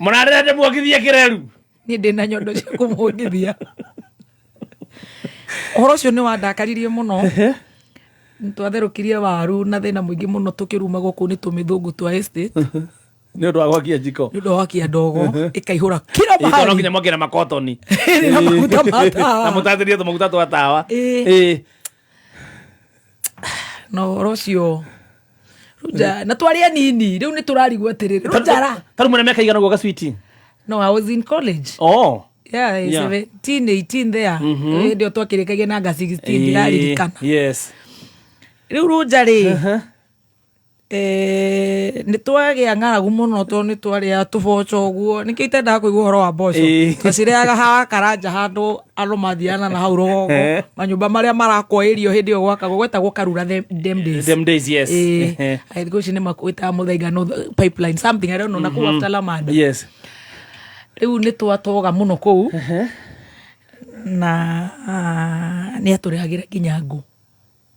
Mũrarĩra ndĩmuongithie kĩreru. Niĩ ndĩna nyondo cia kũmuongithia. Ũhoro ũcio nĩ wandakaririe mũno. Twatherũkirie waru na thĩna mũingĩ mũno, tũkĩrumagwo kũu nĩ tũmĩthũngũ twa estate. Nĩ ũndũ wa gwakia jiko. Nĩ ũndũ wa gwakia ndogo ĩkaihũra kila Ĩĩ, tondũ no mahali. nginya mwakĩre makotoni Na maguta ma tawa. Na mũtatĩrie tũmaguta twa tawa. Na ũhoro ũcio Rũnja, na twarĩ anini rĩu nĩ tũrarigwo atĩrĩrĩ rũnjara. Tarĩu mwĩna mĩaka igana ũguo gacwiti? No, I was in college. Yeah, 17 18 there. Hĩndĩ ĩyo twakĩrĩkagia nanga 16 ndiraririkana. Rĩu rũnja rĩ, nĩ twagĩa ng'aragu mũno tondũ nĩ twarĩa tũboco ũguo, nĩkĩo itendaga kũigua ũhoro wa mboco. Twacirĩaga haha Karanja handũ andũ mathiana na hau rũgongo, manyũmba marĩa marakwo irio hĩndĩ ĩyo gwakagwo gwetagwo Karura them days. Them days, yes. Thikũ ici nĩ makwĩtaga Mũthaiga North pipeline something, I don't know, na kũu after Lamada. Rĩu nĩ twatoga mũno kũu na nĩ atũrehagĩra nginya ngũ.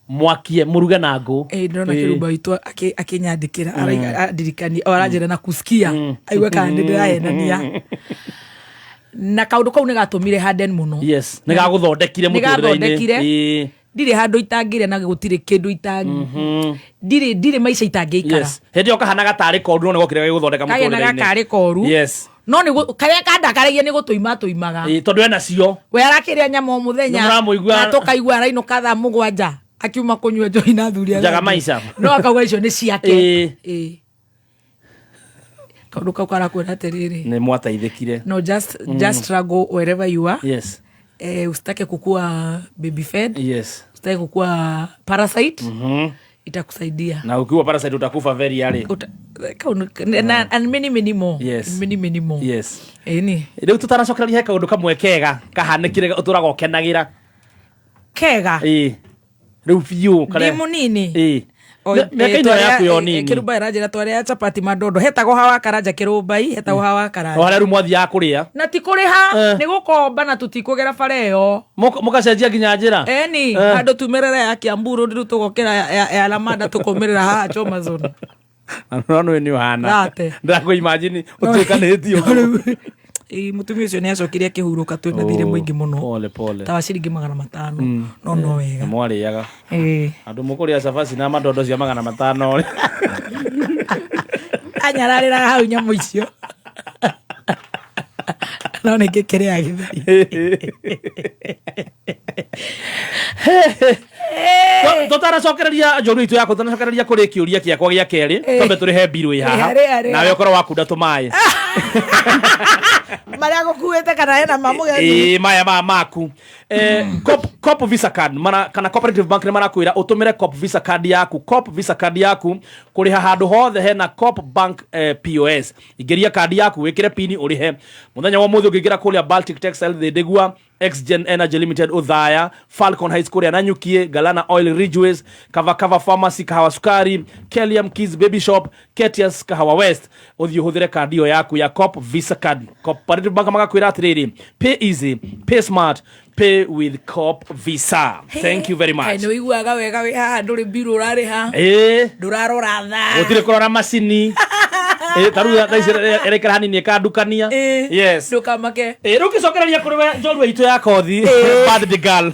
Mwakie mũruge na ngũ. Ndĩrona kĩrumba witũ akĩnyandĩkĩra, araiga andirikania o aranjĩra na kusikia aigue kana nĩ ndĩrahenania. Na kaũndũ kau nĩ gatũmire harden mũno. Yes, nĩ gagũthondekire Nĩ mũtũrĩre-inĩ. gathondekire. Ndirĩ handũ itangĩrĩa na gũtirĩ kĩndũ ndirĩ maica itangĩikara. Yes, hĩndĩ ĩyo kahanaga tarĩ koru no nĩ gokire gagĩgũthondeka Kagĩanaga mũtũrĩre-inĩ. karĩ koru. No nĩ karĩa kandakaragia nĩ gũtũima tũimaga. Ĩĩ, tondũ ena cio. We arakĩrĩa nyama o mũthenya. Nĩ mũramũigua. Na tũkaigua arainũka thaa 7 akiuma kũnyua njohi na athuri arĩa Njaga angĩ. maica. No akauga icio nĩ ciake. Kaũndũ kau karakwĩra atĩrĩrĩ, Nĩ mwateithĩkire. No, just struggle wherever you are. Usitake kukua baby fed. Usitake kukua parasite. Itakusaidia. Na ukiwa parasite utakufa very early. Na, and many, many more. Many, many more. Ĩni. Rĩu tũtanacokereria he kaũndũ kamwe kega kahanĩkire ũtũraga ũkenagĩra. Kega? Ĩĩ. Rĩu biũ Ndĩ mũnini. Ĩĩ. Mĩaka ĩno yaku ya ũnini. Kĩrumba ĩranjĩra twarĩa chapati mandondo hetagwo hawa Karanja kĩrũmbai hetagwo hawa Karanja. O harĩa rĩu mwathiaga kũrĩa. Na ti kũrĩha, nĩ gũkomba na tũtikũgera bara ĩyo. Mũgacenjia nginya njĩra. Eni, handũ tumerera ya Kiambu Road rĩu tũgokĩra ya Lamada tũkaumĩrĩra haha Choma Zone. No nĩ nĩ ũhana. Rate. Ndakũ imagine ũtuĩkanĩtie ũguo. Ĩĩ, mũtumia ũcio nĩ acokire akĩhurũka twĩna thirĩ mũingĩ mũno. Pole pole. Ta wa ciringi 500. No no wega. Na mwarĩaga. Andũ mũkũrĩa cabaci na mandondo cia 500 rĩ. Anyararĩra hau nyamũ icio. No nĩ ngĩkĩrĩa gĩtheri. Tũtanacokereria njũru itũ yaku, tũtanacokereria kũrĩ kĩũria gĩakwa gĩa kerĩ, twambe tũrĩhe mbirũ ĩ haha. Rĩha, rĩha, rĩha. Nawe ũkorwo wakunda tũmaĩ. Marĩa gũkuĩte kana hena ma mũgeni. Ĩĩ, maya ma maku. Cop Visa card mara, kana Cooperative Bank nĩ marakwĩra ũtũmĩre Cop Visa card yaku, Cop Visa card yaku kũrĩha handũ hothe hena Cop Bank POS. Ingĩria kandi yaku wĩkĩre pini ũrĩhe. Mũthenya wa ũmũthĩ ũngĩingĩra kũrĩa Baltic Textile Thĩndĩgua, Xgen Energy Limited Uthaya, Falcon Heights kũrĩa Nanyukie, Galana Oil Ridgeways, Kava Kava Pharmacy Kahawa Sukari, Kelium Kids Baby Shop, Ketias Kahawa West. Ũthiĩ ũhũthĩre kandi ĩyo yaku ya Cop Visa Card. Cooperative Bank magakwĩra atĩrĩrĩ, pay easy, pay smart, pay with Cop Visa. Thank you very much. Kaĩ nĩ ũiguaga wega wĩ haha ndũrĩ mbirũ ũrarĩha. Ndũrarora thaa. Gũtirĩ kũrora macini. Ta rĩu thaa ici ĩraikara hanini ĩkandukania. Yes. Ndũkamake. Rĩu ngĩcokereria kũrĩ we njorua itũ ya kothi, birthday girl.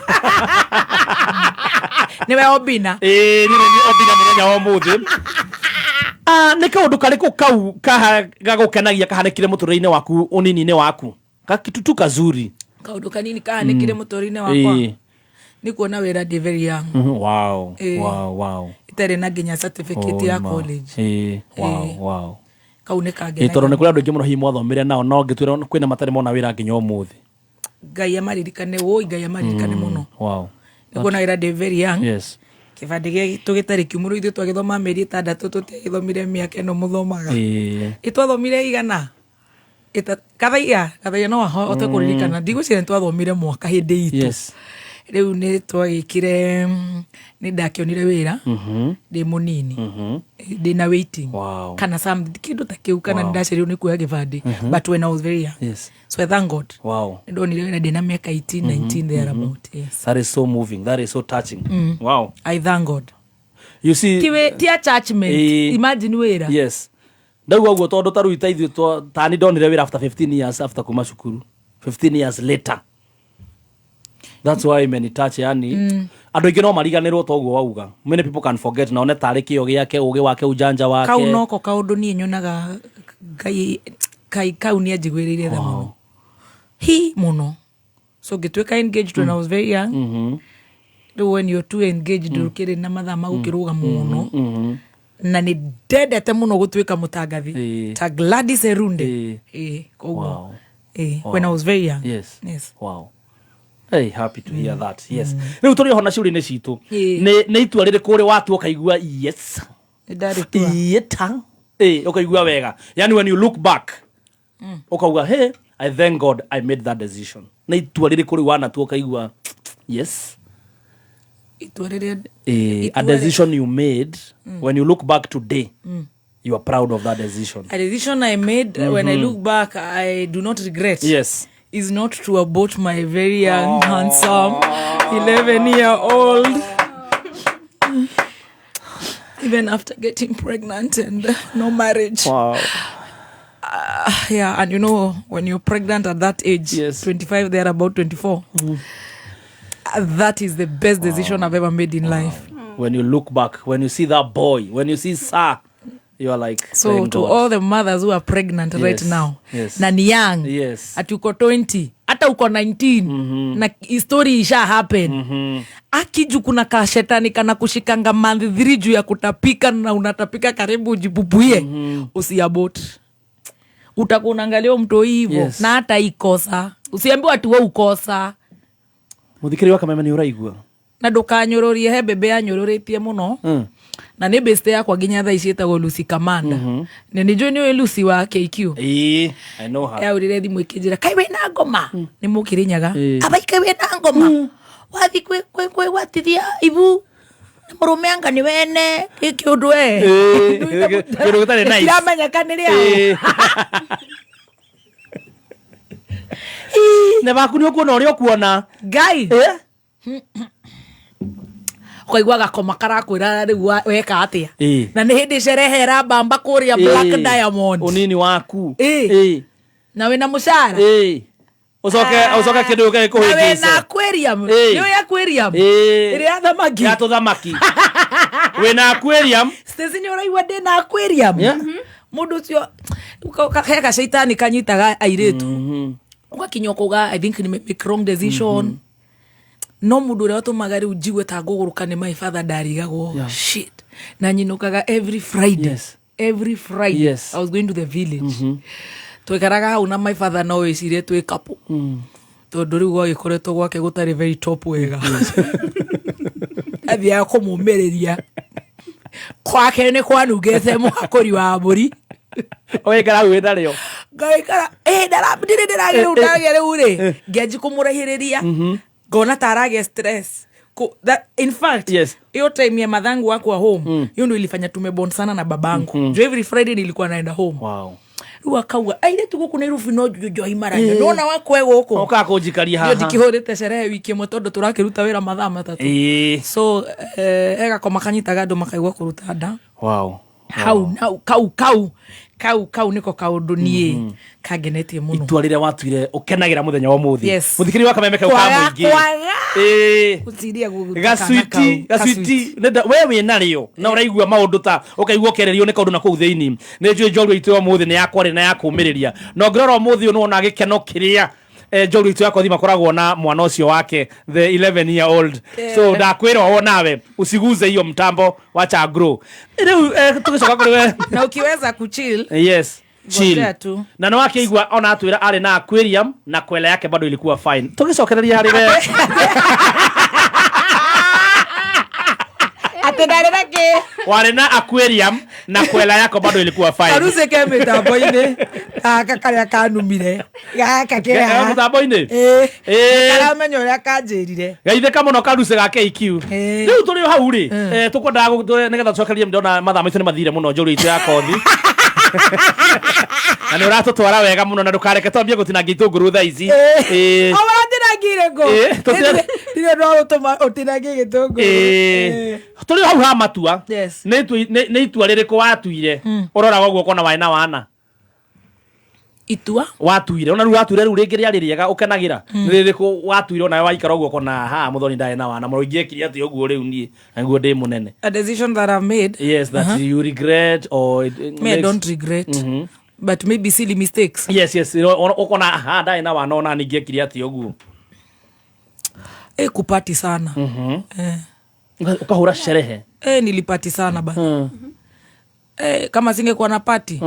Nĩwe Obina. Ĩĩ, niĩ nĩ Obina mũthenya wa ũmũthĩ. Ah, nĩ kaũndũ karĩkũ kau gagũkenagia kahanĩkire mũtũrĩre-inĩ waku ũnini-inĩ waku? Kakitu tu kazuri. Kaũndũ kanini kahanĩkire mũtũrĩre-inĩ wakwa. Nĩ kuona wĩra ndĩ very young. Wow. Ĩĩ. Wow, wow. Itarĩ na nginya certificate ya Oh, ma. college. Ĩĩ, wow, Ĩĩ. wow. Kau nĩ Ĩĩ, tondũ nĩ kangenagia. kũrĩ andũ aingĩ mũno hihi mwathomire nao no ngĩtwĩra kwĩna matarĩ mona wĩra nginya ũmũthĩ. Ngai amaririkane, woi Ngai amaririkane mũno. Wow. Nĩ kuona wĩra ndĩ very young. Yes. Kĩbandĩ gĩitũ gĩtarĩ kiumũru, ithuĩ twagĩthoma mĩeri 6 tũtiagĩthomire mĩaka ĩno mũthomaga. Ĩĩ. Ĩ twathomire igana? Kathaiya, Kathaiya no ahote kũririkana. Ndigwĩciria nĩ twathomire mwaka hĩndĩ itũ. Yes. Rĩu nĩ twagĩkire, nĩ ndakĩonire wĩra ndĩ mũnini. Ndĩ na waiting. Wow. Kana some kĩndũ ta kĩu, kana Wow. nĩ ndacereirwo nĩ kuoya kĩbandĩ. But when I was very young. Yes. So I thank God. Wow. Nĩ ndonire wĩra ndĩ na mĩaka 18, 19 thereabout. Yes. That is so moving. That is so touching. Wow. I thank God. You see, Ti ti attachment. Ĩĩ. Imagine wĩra. Yes. Ndauga ũguo tondũ ta rĩu ta ithuĩ ta niĩ ndonire wĩra after 15 years after kuma cukuru. 15 years later. That's why many touch yani. Andũ aingĩ no mariganĩrwo ta ũguo wauga. Many people can forget na one tarĩ kĩo gĩake, ũgĩ wake, ujanja wake. Kau noko kaũndũ niĩ nyonaga Ngai kai kau nĩ anjiguĩrĩire tha mũno. Hi mũno. So ngĩtuĩka engaged when I was very young. Rĩu when you're too engaged ndũkĩrĩ na mathaa ma gũkĩrũga mũno. Na nĩ ndendete mũno gũtuĩka mũtangathi ta Gladys Erunde. Ĩĩ, koguo. Wow. Ĩĩ, Wow. when I was very young. Yes. Yes. Wow. Hey, happy to hear that. Yes. Rĩu tũrĩ oho na ciũria-inĩ citũ. Ĩĩ. Nĩ itua rĩrĩkũ ũrĩ watua ũkaigua yes. Nĩ ndarĩtua. Ĩta. Ĩĩ, ũkaigua wega. Yani when you look back, ũkauga, hey, I thank God I made that decision. Nĩ itua rĩrĩkũ rĩu wanatua ũkaigua yes. Itua rĩrĩa Ĩĩ, a Itua rĩ- decision you made when you look back today, you are proud of that decision. A decision I made when I look back, I do not regret. Yes. Is not to abort my very young, handsome 11-year-old. Even after getting pregnant and no marriage. Wow. Yeah, and you know, when you're pregnant at that age, Yes. 25, they're about 24. That is the best decision I've ever made in life. When you look back, when you see that boy, when you see Sir, you are like, So thank to God. all the mothers who are pregnant right Yes, now, yes. na ni young, Yes. ati uko 20, hata uko 19, na story isha happen. Akiju kuna kashetani kana kushikanga month 3 juu ya kutapika na unatapika karibu ujibubuie. Usiabort. Utakuwa unaangalia mtoi hivyo Yes. na hata ikosa. Usiambiwe ati wewe ukosa. Muthikĩrĩria wa Kameme nĩ ũraigua. Na ndũkanyũrũrie, he bebe yanyũrũrĩtie mũno. Na nĩ beste yakwa nginya thaa ici ĩtagwo Lucy Kamanda. Na nĩ njũĩ nĩũĩ Lucy wa KQ. Ĩĩ, I know her. Yaurire thimũ ĩkĩnjĩra kai wĩna ngoma nĩ mũkĩrĩnyaga Ĩĩ. abai kai wĩna ngoma wathi kwĩgwatithia ibu na mũrũme anga nĩ wene gĩkĩ ũndũ we Ĩĩ, kĩndũ gĩtarĩ nice. Ĩtiramenyeka nĩ rĩao. Ĩĩ. Na baku nĩ ũkuona ũrĩa ũkuona. Ngai. Ũkaigua gakoma karakwĩra rĩu weka atĩa. Ĩĩ. Na nĩ hĩndĩ cerehe ĩrambamba kũrĩa Black Ĩĩ. Diamond. Ũnini waku. Ĩĩ. Ĩĩ. Na wĩna mũcara. Ĩĩ. Ũcoke kĩndũ gĩũke Na gĩkũhĩngĩce. wĩna aquarium. Ĩĩ. Nĩ ũĩ aquarium? Ĩĩ. Ĩrĩa ya thamaki. Ya tũthamaki. Wĩna aquarium. Stacy nĩ ũraigua ndĩna aquarium. Yeah. Mũndũ ũcio he gacaitani kanyitaga airĩtu. Ũgakinya ũkauga I think nĩ make wrong decision. No mũndũ ũrĩa ũtũmaga rĩu njigue ta ngũgũrũka nĩ my father ndarigagwo. Yeah. Shit. Na nyinũkaga every Friday. Yes. Every Friday. Yes. I was going to the village. Twaikaraga hau na my father no wĩcirie twĩ couple. Tondũ rĩu gwagĩkoretwo gwake gũtarĩ very top wega. Athiaga kũmũmĩrĩria. Kwake nĩ kwanungĩte mũhakũri wa mbũri. Ũgaikara hau wĩna rĩo. Ngaikara, ndirĩ ndĩragĩa rĩu ndagĩa rĩu rĩ, ngĩanji kũmũraihĩrĩria. Ngona ta aragĩa stress. In fact, Yes. hiyo time ya mathangu wakwa home, hiyo ndio ilifanya tumebond sana na babangu. Juu every Friday nilikuwa naenda home. Wow. Rĩu akauga, airĩtu gũkũ Nairobi no njohi maranyua. Nĩwona wakwa e gũkũ. Ũkaga kũnjikaria Niĩ haha. ndikĩhũrĩte cerehe wiki ĩmwe tondũ tũrakĩruta wĩra mathaa 3. Ĩĩ. So, egakoma kanyitaga andũ makaigua kũruta nda. Wow. Hau, nau, kau, kau. Kau kau niko kaundu nie kangenetie muno. Itua rĩrĩa watuire ũkenagĩra mũthenya wa ũmũthĩ. Yes. Mũthikĩrĩria wa kameme kau ka Kwaga- mũingĩ. kwaga. Ĩĩ. Gũtiria gũgũta Gacwiti, kana kau. gacwiti, we wĩ narĩo na ũraigua maũndũ ta ũkaigua ũkererio nĩ kaũndũ na kũu thĩinĩ. Nĩ njũĩ njorua itũ ya ũmũthĩ nĩ ya kwarĩ na ya kũũmĩrĩria. Na ũngĩrora ũmũthĩ ũyũ nĩwona gĩkeno kĩrĩa njorua itũ ya kothi makoragwo na mwana ũcio wake, the 11 year old. So ndakwĩra o nawe usiguze hiyo mtambo, wacha grow. Rĩu tũgĩcoka kũrĩ we. Na ukiweza kuchill. Yes. Chill. Ngojea tu. Na no akĩigua ona atwĩra arĩ na aquarium na kwela yake bado ilikuwa fine. Tũgĩcokereria harĩ we. Atĩ ndarĩ na kĩ? Warĩ na aquarium na kwela yako bado ilikuwa fine. Karuci ke mĩtambo-inĩ gaka karĩa kanumire gaka Ke mũtambo-inĩ? Ĩĩ. Karamenya ũrĩa kanjĩrire. Geithĩka mũno karuci ga KQ. Rĩu tũrĩ o hau rĩ, tũkwendaga nĩgetha tũcokererie, ndĩrona mathaa maitũ nĩ mathire mũno njũru itũ ya kothi. Na nĩ ũratũtwara wega mũno na ndũkareke twambie gũtinangia itũngũrũ thaa ici. O ũratinangia ngũ. Ndirĩ no ũtũma ũtinangie gĩtũngũrũ. Tũrĩ o hau ha matua. Yes. Nĩ itua rĩrĩkũ watuire ũroraga ũguo ũkona warĩ na wana? Itua? Watuire ona rĩu watuire rĩu rĩngĩ rĩarĩ rĩega ũkenagĩra. Nĩ rĩrĩkũ watuire onawe waikara ũguo ũkona ha mũthoni ndarĩ na wana mũno ingĩekire atĩa ũguo rĩu niĩ na nĩguo ndĩ mũnene? A decision that I've made. Yes, that you regret or it Me, I don't regret. But maybe silly mistakes. Yes, ũkona ha ndarĩ na wana ona ningĩekire atĩa ũguo. Kupati sana. Ukahũra sherehe. Nilipati sana bana. Kama singekuwa na party.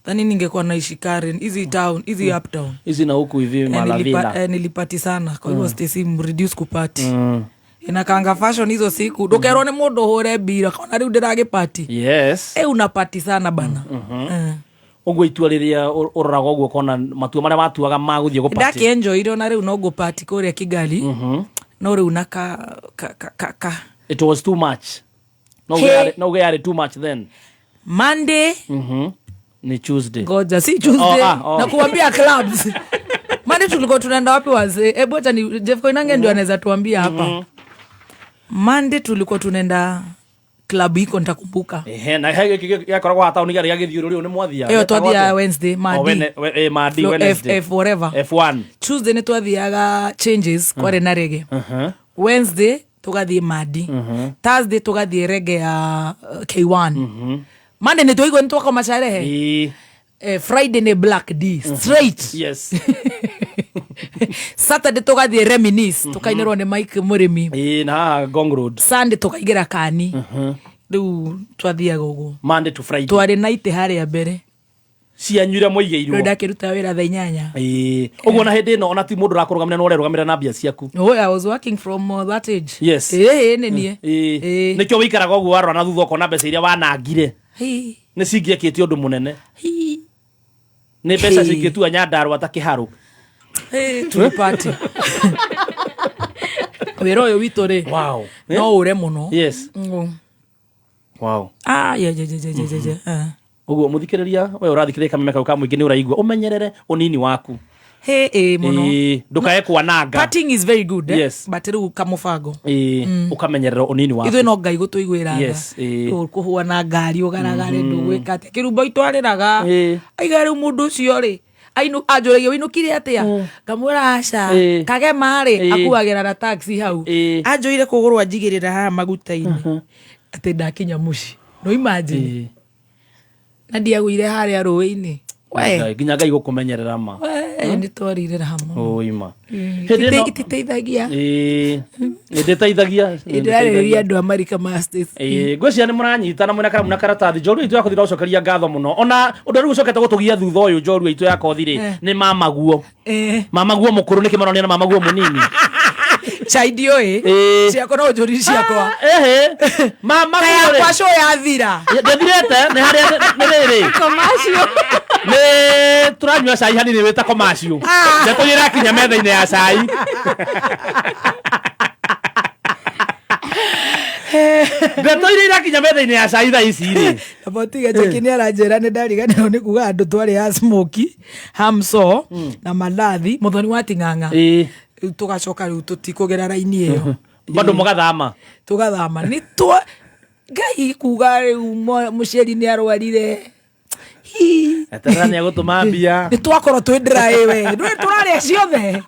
Dhani ningekuwa naishi Karen, hizi town, hizi uptown. Hizi na huku hivi Malavina. Nilipati sana. Kwa hivyo Stacy reduce kupati. Inakanga fashion hizo siku. Ndukerwo ni mundu hure mbira kana riu ndiragipati. Yes. Unapati sana bana. Ũguo itua rĩrĩa ũroraga ũguo ũkona matua marĩa watuaga ma gũthiĩ gũpati. Ndakĩenjoyire ona rĩu no ngũpati kũrĩa Kigali. No rĩu na ka, ka, ka, ka, ka. It was too much. No Hey. uge yarĩ too much then. Monday. Ni Tuesday. Ngoja, si Tuesday. Oh, ah, oh. Na kuambia clubs. Monday tulikuwa tunaenda wapi wazee? Hebu acha ni Jeff Koinange ndio anaweza tuambia hapa. Monday tulikuwa tunaenda club iko nitakumbuka. Ehe, na yakoragwo haha taũni gĩa gĩthiũrũrĩ nĩ mwathiaga. Ĩyo twathiaga Wednesday, Madi. Oh, Madi, Flo, Wednesday. F, F whatever. F1. Tuesday nĩ twathiaga Changes kwarĩ na reggae. Wednesday tugathiĩ Madi. Thursday tugathiĩ reggae ya K1. Monday nĩ twaigua nĩ twakoma sherehe. Friday nĩ Black D straight. Yes. Saturday tugathiĩ Reminisce, tukainĩrwo nĩ Mike Mũrĩmi. Ĩĩ, na haha Ngong Road. Sunday tukaingĩra Kani. Rĩu twathiaga ũguo. Monday to Friday. Twarĩ na itĩ harĩa mbere. Cianyu iria mũigĩirwo. Rĩu ndakĩruta wĩra thaa 8. Ĩĩ. Ũguo na hĩndĩ ĩno ona ti mũndũ ũrakũrũgamĩrĩra no ũrerũgamĩrĩra na mbia ciaku. Oh, I was working from that age. Yes. Ĩĩ, nĩ niĩ. Ĩĩ. Nĩkĩo wĩikaraga ũguo warora na thutha ũkona mbeca iria wanangire. Hii. Nĩ cingĩekĩte ũndũ mũnene. Nĩ mbeca Hii. cingĩtua Nyandarua ta kĩharũ. Tulipati. Wĩra ũyũ witũ rĩ. Wow. No ũre mũno. Yes. Wow. Ah, yeah, yeah, yeah, yeah, yeah, yeah. Ũguo mũthikĩrĩria we ũrathikĩrĩria kameme kau ka mũingĩ nĩ ũraigua ũmenyerere ũnini waku. Hey, mũno. Ĩĩ, ndũkae kwananga. Partying is very good, eh? Yes. But rĩu kamũbango. Ĩĩ, ũkamenyerera ũnini waku. Ithuĩ no Ngai gũtũiguĩra tha. Yes, ĩĩ. Ũkũhũa na ngari ũgaragare ndũgwĩka atĩa. Kĩrumbo itwarĩraga. Aiga rĩu mũndũ ũcio rĩ, anjũragia ũinũkire atĩa? Ngamwĩra aca. Kagema rĩ, akuagĩra na taxi hau. Anjũire kũgũrũ anjigĩrĩra haha maguta-inĩ. Atĩ ndakinya mũciĩ. No imagine. Na ndiagũire harĩa rũĩ-inĩ. We. Ngai, nginya Ngai gũkũmenyerera ma. We, nĩ twarire raha mũno. Ũima. Hĩndĩ ĩno- Ititeithagia. Ĩĩ, ndĩteithagia. Ndĩrarĩrĩria andũ a marika ma States. Ĩĩ, ngwĩciria nĩ mũranyita na mwĩna karamu na karatathi. Njorua itũ ya kothi ndĩracokeria ngatho mũno. Ona ũndũ rĩu ũcokete gũtũgia thutha ũyũ njorua itũ ya kothi rĩ, nĩ mamaguo. Mamaguo mũkũrũ nĩkĩ maronania na mamaguo mũnini. Chai ndiũĩ. Ciakwa no ũnjũrie ciakwa. Ehe. Mama Kaya guo rĩ. yakwa show yathira. Ndĩthirĩte nĩ harĩa nĩ rĩrĩ. Commercial. Nĩ tũranyua cai hanini wĩta commercial. Ndeto irakinya metha-inĩ ya cai. Ndeto iria irakinya metha-inĩ ya cai thaa ici rĩ. Abotiga Jackie nĩ aranjĩra nĩ ndariganĩrwo nĩ kuga andũ twarĩ a smoky, hamso na mandathi mũthoni wa ting'ang'a. Rĩu tũgacoka rĩu tũtikũgera raini ĩyo. Bado mũgathama. Tũgathama. Nĩ twa Ngai kuga rĩu mũciari nĩ arwarire. Eterera nĩ egũtũma mbia. Nĩ twakorwo twĩ dry we. Ndũĩ tũrarĩa ciothe.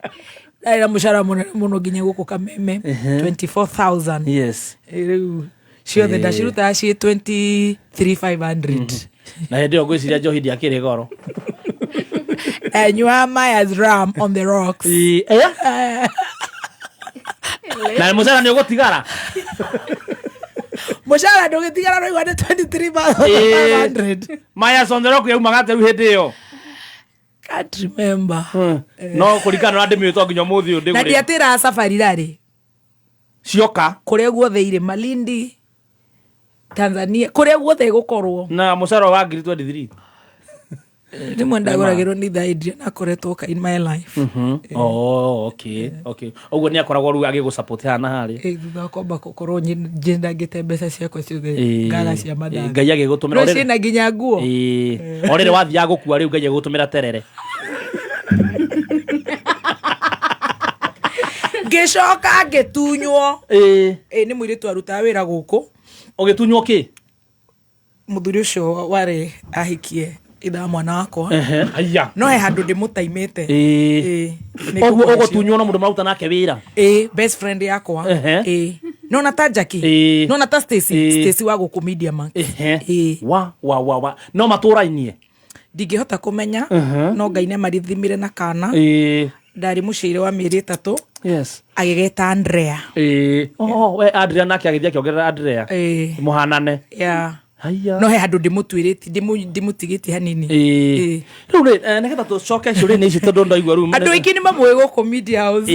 Ndarĩ na mũcara mũnene mũno nginya gũkũ Kameme. 24,000. Yes. Rĩu ciothe ndacirutaga ciĩ 23,500. Na hĩndĩ ĩyo ngwĩciria njohi ndĩakĩrĩ goro. Nyua Myers rum on the rocks. Na mũcara nĩ ũgũtigara. Mũcara ndũgĩtigara rũigua nĩ 23,500. Myers on the rock yaumaga atĩa rĩu hĩndĩ ĩyo? Can't remember. No kũringana na ndĩmĩũĩ to nginya ũmũthĩ ũyũ Na ndĩgũrĩte. ndiatĩraga safari rarĩ. Cioka. Kũrĩa guothe irĩ Malindi, Tanzania, kũrĩa guothe ĩgũkorwo. Na mũcara wa ngiri 23. Rĩmwe ndagũragĩrwo nĩ thaa Adrian akoretwo oka in my life. Oh, okay, okay. Ũguo nĩ akoragwo rĩu agĩgũ support haha na harĩa. Thutha wa kwamba gũkorwo njendangĩte mbeca ciakwa ciothe ngaga cia mandathi. Ngai agĩgũtũmĩra. Rĩu ciĩna nginya nguo. O rĩrĩ wathiaga gũkua rĩu Ngai agĩgũtũmĩra terere. Ngĩcoka ngĩtunywo. Nĩ mũirĩtu arutaga wĩra gũkũ. Ũgĩtunywo kĩ? Mũthuri ũcio warĩ ahikie ithaa mwana wakwa. Aya. No he handũ ndĩmũtaimĩte. Ũguo ũgũtunywo na mũndũ maruta nake wĩra. Best friend yakwa. Nona ta Jackie. Nona ta Stacy. Stacy wa gũkũ Media Max. Wa wa wa wa. No matũrainie. Ndingĩhota kũmenya no Ngai nĩamarithimire na kana. Ndarĩ mũciire wa mĩeri 3. Yes. Agĩgeta Andrea. Oh, we Adrian nake agĩthiĩ akĩongerera Andrea. Mũhanane. Yeah. Haiya. No he handũ ndĩmũtuĩrĩtie, ndĩmũtigĩtie hanini. Rĩu rĩ, nĩgetha tũcoke ciũria-inĩ ici tondũ ndaigua rĩu. Andũ aingĩ nĩ mamũĩ gũkũ Media House.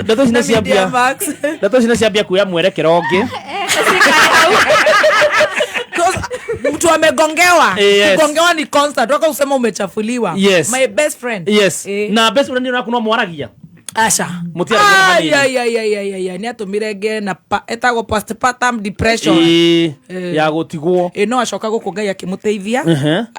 Ndeto ici nĩ Na ciambia. Media Max. Ndeto ici nĩ ciambia kuoya mwerekero ũngĩ. Mtu amegongewa. Yes. Kugongewa ni constant. Waka usema umechafuliwa. Yes. My best friend. Yes. Na best friend naku no mwaragia. Aca. Mũtiaragia na hanini. Ai, ai, ai, ai, ai, ai. Nĩ atũmire ngĩe na etagwo postpartum depression. Ya gũtigwo. No acoka gũkũ Ngai akĩmũteithia.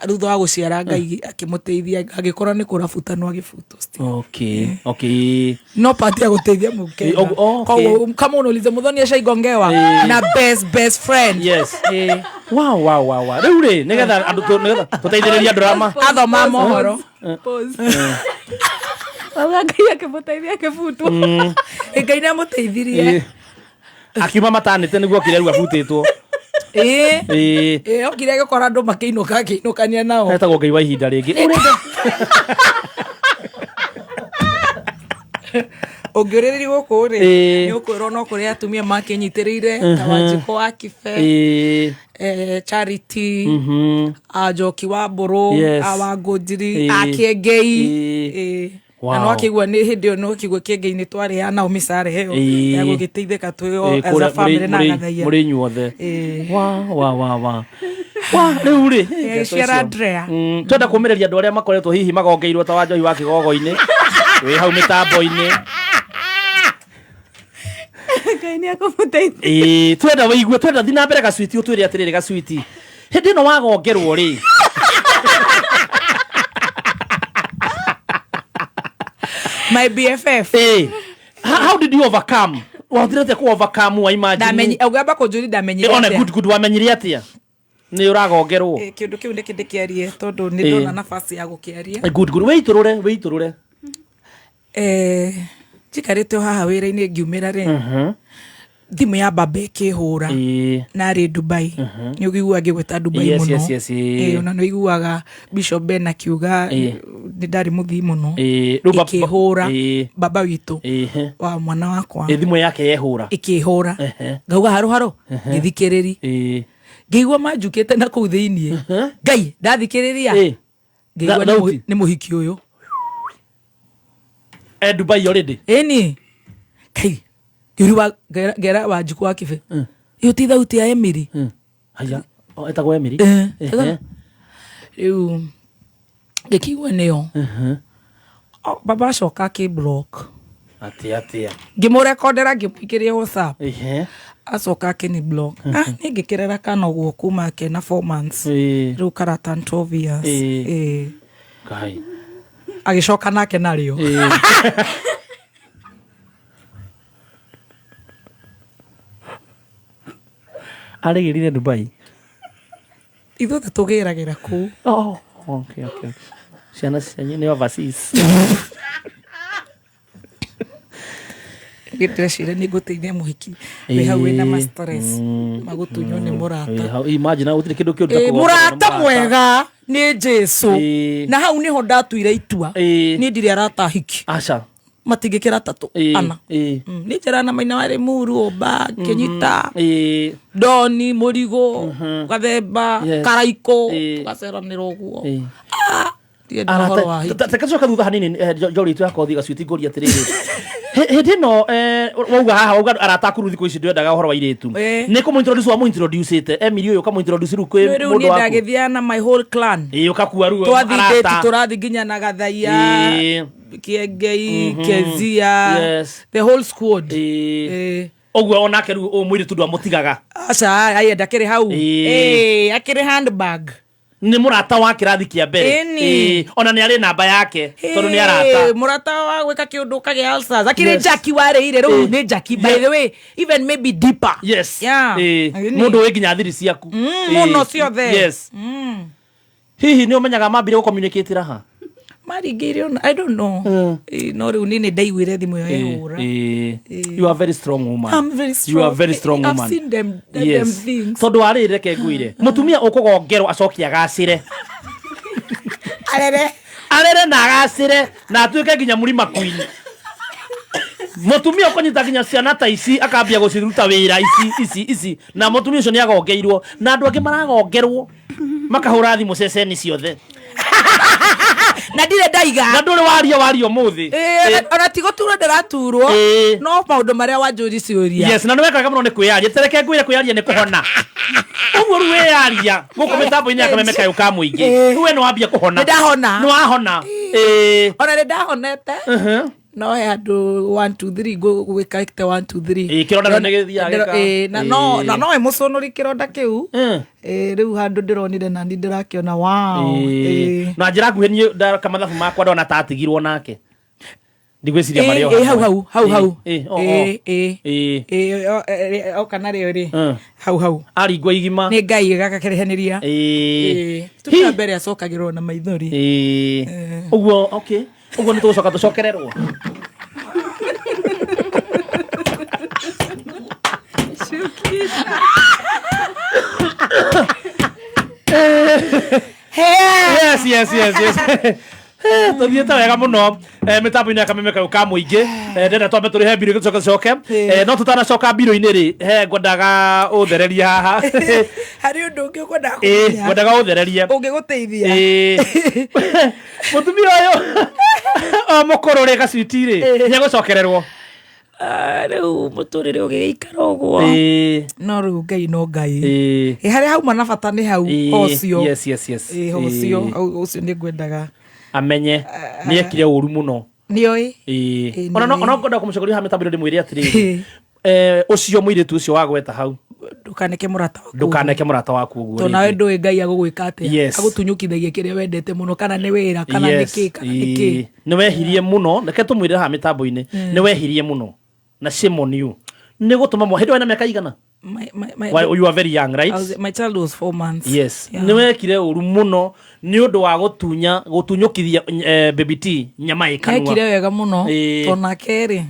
Thutha wa gũciara Ngai akĩmũteithia agĩkorwo nĩ kũrabutanwo agĩbutwo. Okay, okay. No part ya gũteithia mũkenya. Okay. Koguo kama unauliza Muthoni ashaigongewa na best friend. Yes. Wow, wow, wow, wow. Rĩu rĩ, nĩgetha andũ nĩgetha tũteithĩrĩrie andũ arĩa Athoma mohoro. Wauga Ngai akĩmũteithia akĩbutwo. Ngai nĩ amũteithirie. Akiuma matanĩte nĩguo okire rĩu abutĩtwo. Okire agĩkora andũ makĩinũka akĩinũkania nao. Etagwo Ngai wa ihinda rĩngĩ. Ũngĩũrĩrĩria gũkũ rĩ, nĩ ũkwĩrwo no kũrĩ atumia makĩnyitĩrĩire ta Wanjikũ wa Kibe, Charity, a Njoki wa Mbũrũ, a Wangũnjiri, a Kĩengei. Na no akĩigua nĩ hĩndĩ ĩyo no akĩigua Kĩengei nĩ twarĩ ya Naomi Sare ĩyo ya gũgĩteithĩka twĩ o as a family na Gathaia. Mũrĩ inyuothe. Wa wa wa wa. Wa rĩu rĩ. Ciara Andrea. Twenda kũmĩrĩria andũ arĩa makoretwo hihi magongeirwo ta Wanjohi wa kĩgogo-inĩ. Wĩ hau mĩtambo-inĩ. Ngai nĩ akũmũteithia. Twenda wĩigue, twenda thiĩ na mbere gacwiti ũtwĩre atĩrĩrĩ gacwiti. Hĩndĩ ĩno wagongerwo rĩ. My BFF. How did you overcome? Wahotire atĩa ku overcome wa imagine? Ndamenyi, ũngĩamba kũnjũria ndamenyire Ona atĩa. good good wamenyire atĩa? Nĩ ũragongerwo. Kĩũndũ kĩu nĩkĩ ndĩkĩarie tondũ nĩ ndona nafasi ya gũkĩaria. Good good. Wĩitũrũre, wĩitũrũre. Njikarĩte o haha wĩra-inĩ ngiumĩra rĩ. Thimũ ya baba ĩkĩhũra. Narĩ Dubai. Nĩ ũiguaga ngĩgweta Dubai Yes, mũno. yes, yes, Ona nĩ ũiguaga Bishop Ben akiuga nĩ ndarĩ mũthii mũno. Rĩu Ĩkĩhũra baba witũ wa mwana wakwa. Thimũ yake yehũra. Ĩkĩhũra. Ngauga harũ harũ, ngĩthikĩrĩri. Ngĩigua manjukĩte na kũu thĩiniĩ. Ngai, ndathikĩrĩria. Ngĩigua nĩ mũhiki ũyũ. Dubai already. Ĩni. Kai. Ngĩũria wa ngera Wanjikũ wa Kibe. Ĩyo ti thauti ya Emily. Haya, etagwo Emily. Rĩu ngĩkĩigua nĩyo. Baba acoka akĩ block. Atĩa atĩa. Ngĩmũrekondera ngĩmũikĩria WhatsApp. Acoka akĩni block. Niĩ ngĩkĩrera kana ũguo kuma kena 4 months. Rĩu karata 12 years. Ngai. Agĩcoka nake narĩo. Arĩgĩrire Dubai. Ithuothe tũgĩragĩra kũu. Oh, okay. Ciana cianyu nĩ overseas. Ndĩreciria nĩ ngũteithia mũhiki wĩ hau wĩna ma stress magũtunywo nĩ mũrata. Hau imagine gũtirĩ kĩndũ kĩũru ta Ĩ, kũgongerwo nĩ mũrata mwega nĩ Jesu. Ĩ. Na hau nĩho ndatuire itua. Ĩ. Niĩ ndirĩ arata hiki. Aca. Matingĩkĩra tatũ Ĩ, ana. ĩ. Nĩ njera na maina wa Limuru, Ũmba, Kĩnyita, Ĩ. Ndoni, Mũrigo, Gathemba, Yes. Karaikũ, Ĩ. tũgaceranĩra ũguo. Ĩ. Ndienda ũhoro wa hiki. Takacoka thutha hanini njori itũ yakothi gacuiti ngũria atĩrĩrĩ. Hĩndĩ ĩno wauga haha wauga arata aku rĩu thikũ ici ndwendaga ũhoro wa irĩtu. Ĩ. Nĩ kũmũ-introduce wamũ-introduce-ĩte Emily ũyũ ũkamũ-introduce rĩu kwĩ Rĩu rĩu mũndũ niĩ waku. ndagĩthiaga na my whole clan. Ĩ ũkakua rĩu Twathiĩ arata. date tũrathiĩ nginya na Gathaia, Ĩ. Kĩengei, Kezia, Yes. the whole squad. Ĩ. Ĩ. Ũguo onake rĩu ũyũ mũirĩtu ndwamũtigaga. Aca, ai ndakĩrĩ hau. Ĩ. Ĩ, akĩrĩ handbag. Nĩ mũrata wa kĩrathi kĩa mbere. Ĩni. Ĩ, ona nĩ arĩ namba yake tondũ nĩ arata. Ĩ, mũrata wa gwĩka kĩũndũ ũkagĩa ulcers. Akĩrĩ Yes. Jackie warĩire rĩu Ĩ. nĩ Jackie by the way, even maybe deeper. Yes. Yeah. Ĩ, Ĩni. mũndũ wĩ nginya thiri ciaku. Ĩ. Mũno ciothe. Yes. Hihi nĩ ũmenyaga mambire gũcommunicate ha? Maringĩire ona I don't know. Ĩ, no rĩu niĩ nĩ ndaiguire thimũ ĩyo ĩhũra. Ĩ. You are very strong woman. I'm very You strong. are very strong I've woman. seen them, them Yes. things. Tondũ wa rĩrĩ reke ngwĩre mũtumia ũkũgongerwo acoke agacĩre. Arere. Arere na agacĩre na atuĩke nginya mũrima queen. Mũtumia ũkũnyita nginya ciana ta ici akambia gũciruta wĩra ici ici ici na mũtumia ũcio nĩ agongeirwo na andũ angĩ maragongerwo makahũra thimũ ceceni ciothe. Na ndirĩ ndaiga. Na ndũrĩ waria waria ũmũthĩ. Ĩ, ona ti gũturwo ndĩraturwo Ĩ. no maũndũ marĩa wanjũri ciũria. Yes, na nĩ wekaga mũno nĩ kwĩyaria tereke ngwĩre kwĩyaria nĩ kũhona ũguo rĩu wĩyaria gũkũ mĩtambo-inĩ ya kameme kayũ ka mũingĩ Ĩ. rĩu we nĩ wambia kũhona Nĩ ndahona. nĩ wahona Ĩ. Ona nĩ ndahonete. No he handũ 1 2 3 gwĩkĩte 1 2 3. Ĩ, kĩronda nĩ gĩthiaga gĩka- Ĩ, na no Ĩ. na no ĩmũcũnũri kĩronda kĩu. Ĩ, rĩu handũ ndĩronire nani ndĩrakĩona wow. Ĩ. Ĩ. Na njĩra nguhĩ niĩ ndaka mathabu makwa ndona ta atigirwo nake ndigwĩciria Ĩ, marĩ o ĩ, hamwe. hau hau hau Ĩ, hau. ĩ, o, o. Ĩ, ĩ. Ĩ. Ĩ, oka narĩo rĩ. Mm. Hau hau. Aringwo igima. Nĩ Ngai gagakĩrehanĩria. Ĩ. Tumia mbere acokagĩrwo na maithori. Ĩ. Ũguo okay ũguo nĩ tũgũcoka tũcokererwo. Yes, yes, yes, yes. Tũthiĩte wega mũno mĩtambo-inĩ ya kameme kayũ ka mũingĩ. Ndĩrenda twambe tũrĩhe mbirũ tũcoke tũcoke. No tũtanacoka mbirũ-inĩ rĩ he ngwendaga ũthererie haha. Harĩ ũndũ ũngĩ ũkwendaga Ĩ, kũmenya. ngwendaga ũthererie. Ũngĩgũteithia. Ĩ. Mũtumia ũyũ o mũkũrũ rĩ gacuiti rĩ nĩ egũcokererwo. Rĩu mũtũrĩre ũgĩgĩikara ũguo. Ĩ. No rĩu Ngai no Ngai. Ĩ. Ĩ, harĩa hauma na bata nĩ hau Ĩ, hocio. yes, yes, yes. Ĩ, hocio. Ĩ. Hau ũcio nĩ ngwendaga. Amenye nĩ ekire ũru mũno. Nĩoĩ. Ĩ. Ĩ, Ona no nĩoĩ. ona ngwenda kũmũcokeria haha mĩtambo-inĩ ndĩmwĩre atĩrĩrĩ ũcio mũirĩtu ũcio wagweta hau Ndũkaneke mũrata waku. ndũkaneke mũrata waku ũguo Tondũ nawe rĩngĩ. ndũĩ Ngai agũgwĩka atĩa. Yes. Agũtunyũkithagia kĩrĩa wendete mũno kana nĩ wĩra kana nĩ Yes. kĩ kana nĩ kĩ. Ĩ. Nĩ wehirie mũno reke tũmwĩre haha mĩtambo-inĩ nĩ wehirie mũno na shame on you nĩ gũtũma hĩndĩ ĩyo wĩna mĩaka igana? Why, you are very young, right? My child was 4 months. Yes. Yeah. Nĩ wekire ũru mũno nĩ ũndũ wa gũtunya gũtunyũkithia baby T nyama ĩ kanua. Ekire wega mũno Ĩ. tondũ nake rĩ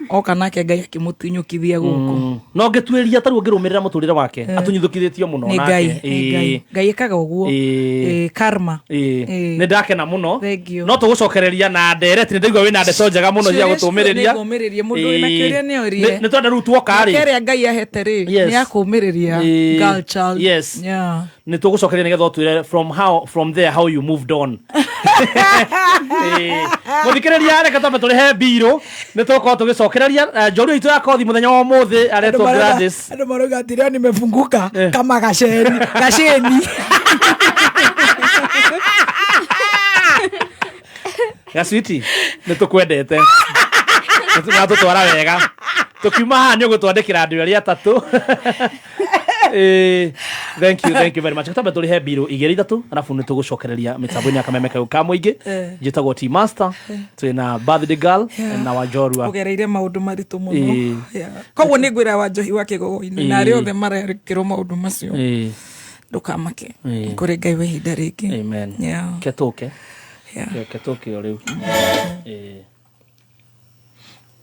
oka nake Ngai akĩmũtunyũkithia gũkũ. No ngĩtuĩria tarĩu ũngĩrũmĩrĩra mũtũrĩre wake atunyithũkithĩtio mũno Nĩ nake. Ngai, nĩ Ngai. Ngai ĩkaga ũguo. Ĩ. Ĩ, karma. Ĩ. Ĩ. Nĩ ndakena mũno. Thank you. No tũgũcokereria na ndereti nĩ ndaigua wĩna ndeto njega mũno cia Ciũria gũtũmĩrĩria. nĩngũmĩrĩria. Mũndũ wĩna kĩũria nĩ orie. Nĩ twenda rĩu tuoka rĩ. Nake ĩrĩa Ngai ahete rĩ Yes. nĩ akũmĩrĩria Ĩ. girl child. Yes. Yeah. Nĩ tũgũcokeria nĩgetha ũtwĩre from there how you moved on. Mũthikĩrĩria reke twambe tũrĩhe mbirũ nĩ tũgũkorwo tũgĩcokereria njorua itũ ya kothi mũthenya wa ũmũthĩ aretwo Gladys. Andũ marauga atĩ leo nimefunguka kama gaceni gaceni. Gacwiti nĩ tũkwendete nĩ tũtwara wega tũkiuma haha nĩ ũgũtwandĩkĩra andũ arĩa atatũ. Thank you, thank you very much. Twambe tũrĩhe mbirũ igĩrĩ ithatũ arabu nĩ tũgũcokereria mĩtambo-inĩ ya kameme kayũ ka mũingĩ. Njĩtagwo T Master, twĩna birthday girl na Wanjorua. Ũgereire maũndũ maritũ mũno. Ĩ. Yeah. Koguo nĩ ngwĩra Wanjohi wa Kĩgogo-inĩ na arĩa othe marekĩrwo maũndũ macio. Ndũkamake. Ĩĩ. Kũrĩ Ngai wa ihinda rĩngĩ. Amen. Yeah. Ke tũke. Yeah. Ke tũke o rĩu. Ĩĩ.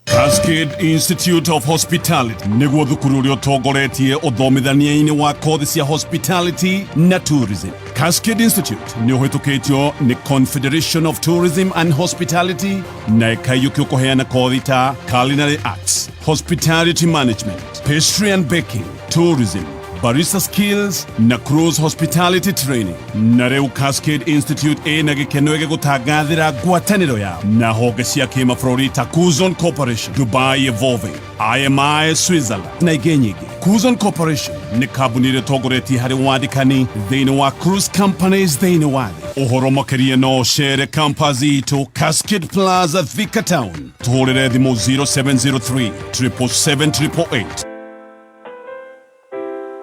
Cascade Institute of Hospitality nĩguo thukuru ũrĩa ũtongoretie ũthomithania-inĩ wa kothi cia hospitality na tourism. Cascade Institute nĩ ũhĩtũkĩtio nĩ Confederation of Tourism and Hospitality na ĩkaiyũkio kũheana kothi ta culinary arts, hospitality management, pastry and baking, tourism, barista skills na cruise hospitality training. Na rĩu Cascade Institute ĩna gĩkeno gĩgũtangathĩra ngwatanĩro yao na honge cia kĩmabũrũri ta Kuzon Corporation, Dubai Evolving, IMI Switzerland na ingĩ nyingĩ. Kuzon Corporation nĩ kambuni ĩrĩa ĩtongoretie harĩ wandĩkani thĩinĩ wa cruise companies thĩinĩ wa thĩ. Ũhoro makĩria no ũcere campus itũ Cascade Plaza, Thika Town. Tũhũrĩre thimũ 0703 777 888.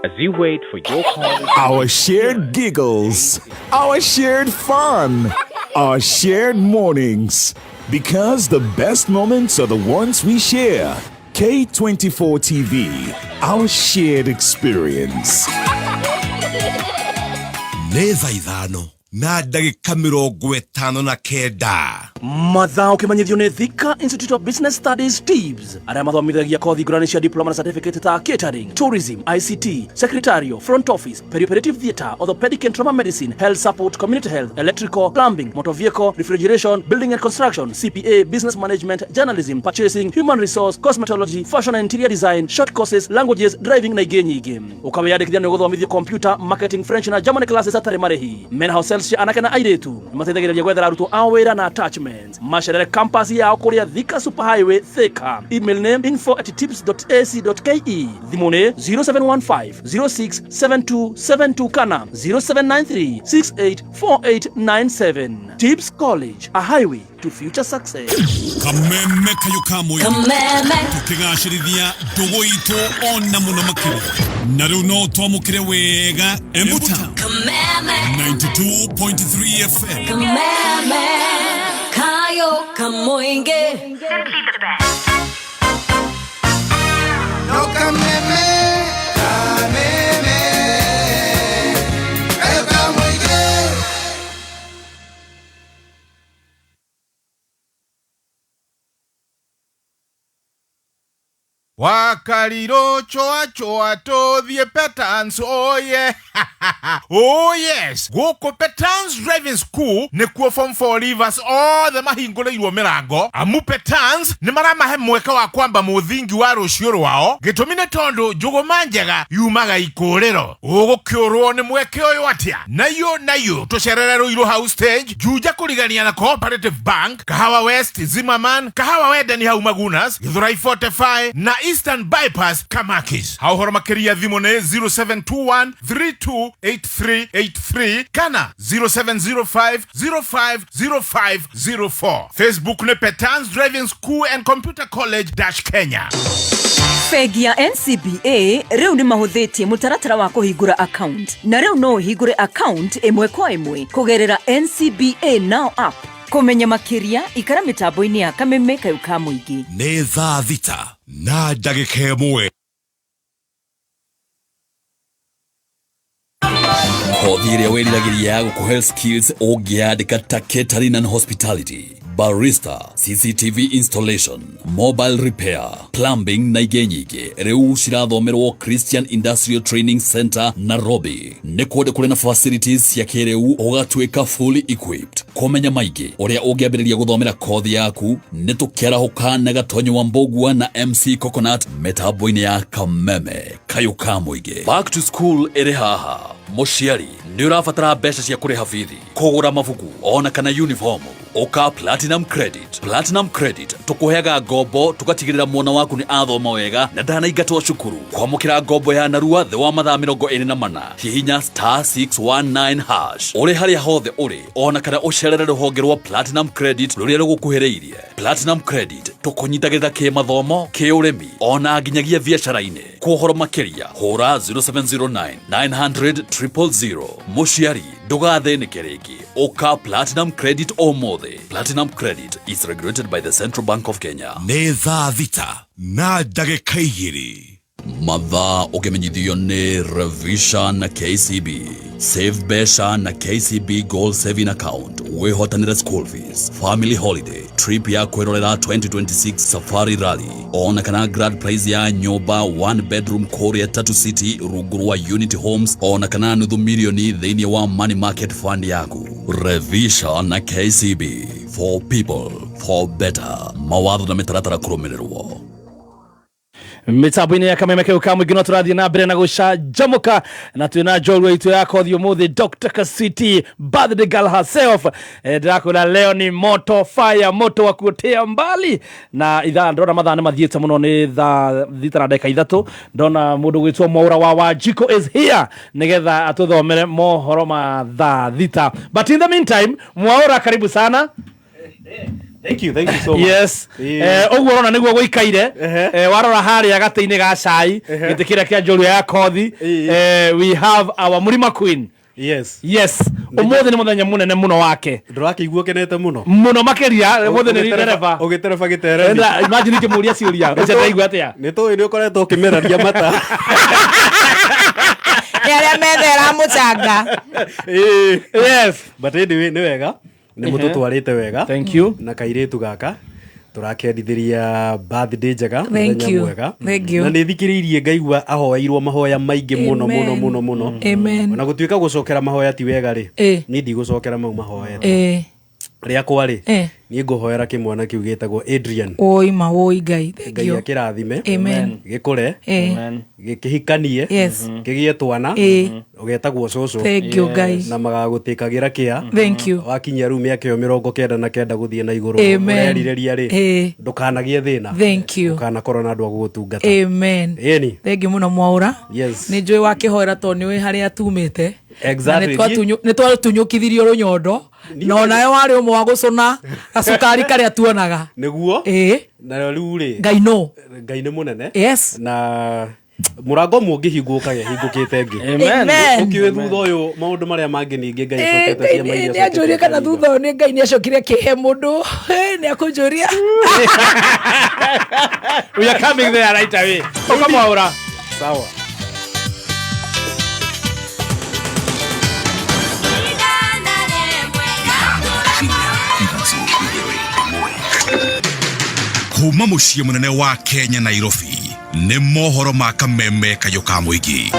As you wait for your call, Our shared giggles, our shared fun, our shared mornings. Because the best moments are the ones we share. K24 TV, our shared experience. Nĩ thaa 5 na ndagĩka 59. Mathaa ũkĩmenyithio nĩ Thika Institute of Business Studies, TIBS, arĩa mathomithagia kothi ngũrani cia diploma na certificate ta catering, tourism, ICT, secretarial, front office, perioperative theatre, orthopedic and trauma medicine, health support, community health, electrical, plumbing, motor vehicle, refrigeration, building and construction, CPA, business management, journalism, purchasing, human resource, cosmetology, fashion and interior design, short courses, languages, driving na ingĩ nyingĩ. Ũkawĩyandĩkithia nĩ ũgũthomithio computer, marketing, French na German classes hatarĩ marĩhi. Mena hostels cia anake na airĩtu, nĩmateithagĩrĩria gwethera arutwo ao wĩra na attachments. Macerere campus yao kũrĩa Thika Super Highway, Thika. Email nĩ info@tips.ac.ke, thimũ nĩ 0715 067272 kana 0793 684897. Tips College, a highway to future success. Kameme kayũ ka mũingĩ. Kameme. Tũkĩgacĩrithia ndũgũ itũ ona mũno makĩria, na rĩu no twamũkĩre wega Embu Town. Kameme. 92.3 FM. Kameme. Kayo Kamoinge. No kameme, kameme, kayo kamoige. Wakaliro choa choa tũthiĩ Petans, oye! Oh yes, gũkũ Petans Driving School nĩkuo form 4 leavers othe mahingũrĩirwo mĩrango, amu Petans nĩ maramahe mweke wa kwamba mũthingi wa rũciũ rwao. Gĩtũmi nĩ tondũ njũgũma njega yumaga ikũrĩro. Ũgũkĩũrwo nĩ mweke ũyũ atĩa? Nayo nayo tũcerere Ruiru House stage, Juja kũrigania na Cooperative Bank, Kahawa West, Zimmerman, Kahawa Wendani hau Magunas, Githurai 45 na Eastern Bypass, Kamakis. Ha ũhoro makĩria thimũ nĩ 0721 328383 kana 0705 050504. Facebook nĩ Petans Driving School and Computer College dash Kenya. Bengi ya NCBA rĩu nĩ mahũthĩtie mũtaratara wa kũhingũra account, na rĩu no ũhingũre account ĩmwe kwa ĩmwe kũgerera NCBA Now app. Kũmenya makĩria, ikara mĩtambo-inĩ ya Kameme kayũ ka mũingĩ. Nĩ thaa 6 na ndagĩka 1. Kothi ĩrĩa wĩriragĩria ya gũkũhe skills ũngĩandĩka ta catering and hospitality, barista, CCTV installation, mobile repair, plumbing na ingĩ nyingĩ rĩu cirathomerwo Christian Industrial Training Center, Nairobi. Nĩ kũndũ kũrĩ na facilities cia kĩrĩu, ũgatuĩka fully equipped. Kũmenya maingĩ ũrĩa ũngĩambĩrĩria gũthomera kothi yaku, nĩ tũkĩarahũka na Gatonyo wa Mbũgua na MC Coconut mĩtambo-inĩ ya Kameme kayũ ka mũingĩ. Back to school ĩrĩ haha. Mũciari, nĩ ũrabatara mbeca cia kũrĩha bithi, kũgũra mabuku ona kana uniform? Ũka Platinum Credit. Platinum Credit tũkũheaga ngombo tũgatigĩrĩra mwana waku nĩ athoma wega na ndanaingatwo cukuru. Kwamũkĩra ngombo ya narua thĩ wa mathaa 24, hihinya *619# ũrĩ harĩa hothe ũrĩ, ona kana ũcerere rũhonge rwa Platinum Credit rũrĩa rũgũkuhĩrĩirie. Platinum Credit tũkũnyitagĩrĩra kĩmathomo, kĩũrĩmi ona nginyagia biacara-inĩ. Kwa ũhoro makĩria hũra 0709 900 000. Mũciari, ndũgathĩnĩke rĩngĩ, ũka Platinum Credit ũmũthĩ. Platinum Credit is regulated by the Central Bank of Kenya. Nĩ thaa 6 na ndagĩka 2. Mathaa ũkĩmenyithio nĩ Revisha na KCB. Save mbeca na KCB Gold Saving Account, wĩhotanĩre school fees, family holiday, trip ya kwĩrorera 2026 Safari Rally, ona kana grand prize ya nyũmba one bedroom kũrĩa Tatu City rungu rwa Unity Homes, ona kana nuthu milioni thĩinĩ wa money market fund yaku. Revisha na KCB, for people, for better. Mawatho na mĩtaratara kũrũmĩrĩrwo. Mitambo-inĩ ya Kameme kau ka mũingĩ no tũrathiĩ na mbere na gũcanjamũka na twĩna njorua itũ ya kothi ũmũthĩ, Dr. Kaswiti, birthday girl herself. Ndĩrakwĩra leo ni moto fire, moto wa kuotea mbali. Na ithaa ndĩrona mathaa nĩ mathiĩte mũno, nĩ thaa 6:03. Ndona mũndũ gwĩtwo Mwaura wa Wanjikũ is here nĩgetha atũthomere mohoro ma thaa 6. But in the meantime, Mwaura, karibu sana. Thank you so much. Yes. Ũguo ũrona nĩguo gũikaire. Warora harĩa gatĩ-inĩ ga cai, gĩtĩ kĩrĩa kĩa njorua ya kothi, we have our Murima Queen. Yes. Yes, ũmũthĩ nĩ mũthenya mũnene mũno wake. Ndũrakĩigua ũkenete mũno? Mũno makĩria, ũmũthĩ nĩ ndereba. Ũgĩtereba gĩteremi. Enda, imagine ngĩmũria ciũria ũcio ndaigua atĩa. Nĩ tũĩ nĩ ũkoretwo ũkĩmeraria mata. Nĩ arĩa methera mũchanga. Yes. But anyway, nĩ wega. Nĩ mũtũtwarĩte wega. Thank you. Na kairĩtu gaka tũrakendithĩria birthday njega, Thank mũthenya you. mwega. Thank you. Na nĩ thikĩrĩirie ngaigua ahoeirwo mahoya maingĩ mũno mũno Amen. mũno mũno. Amen. Ona gũtuĩka gũcokera mahoya ti wega rĩ, niĩ ndigũcokera mau mahoete. Rĩakwa rĩ, niĩ ngũhoera kĩmwana kĩu gĩtagwo Adrian. Woi ma woi Ngai. Thank Ngai you. akĩrathime. Amen. Gĩkũre. Amen. Gĩkĩhikanie. Yes. Kĩgĩe twana. Ũgetagwo cũcũ. Thank you, Ngai. Na magagũtĩkagĩra kĩa. Thank you. Wakinyia rĩu mĩaka ĩyo 99 gũthiĩ na igũrũ. Amen. Ũrerirĩria rĩ, ndũkanagĩe thĩna. Thank you. Ndũkanakorwo na andũ a gũgũtungata. Amen. Ĩni. Thank you mũno Mwaura. Yes. Nĩ njũĩ wakĩhoera tondũ nĩ ũĩ harĩa tumĩte. Exactly. Na nĩ twatunyũkithirio rũnyondo na onawe warĩ ũmwe wa gũcũna gacukari karĩa tuonaga. Nĩguo. Na rĩu rĩ, Ngai no. Ngai nĩ mũnene. Yes. Na mũrango ũmwe ũngĩhingũka hingũkĩte ĩngĩ. Amen. Ũkiũĩ thutha ũyũ maũndũ marĩa mangĩ ningĩ Ngai acokete ciama iria Nĩ anjũrie kana thutha ũyũ nĩ Ngai nĩ acokire akĩhe mũndũ. Nĩ akũnjũria. We are coming there right away. Ũka Mwaura. Sawa. Kuma mũciĩ mũnene wa Kenya, Nairobi, nĩ mohoro ma Kameme kayũ ka mũingĩ.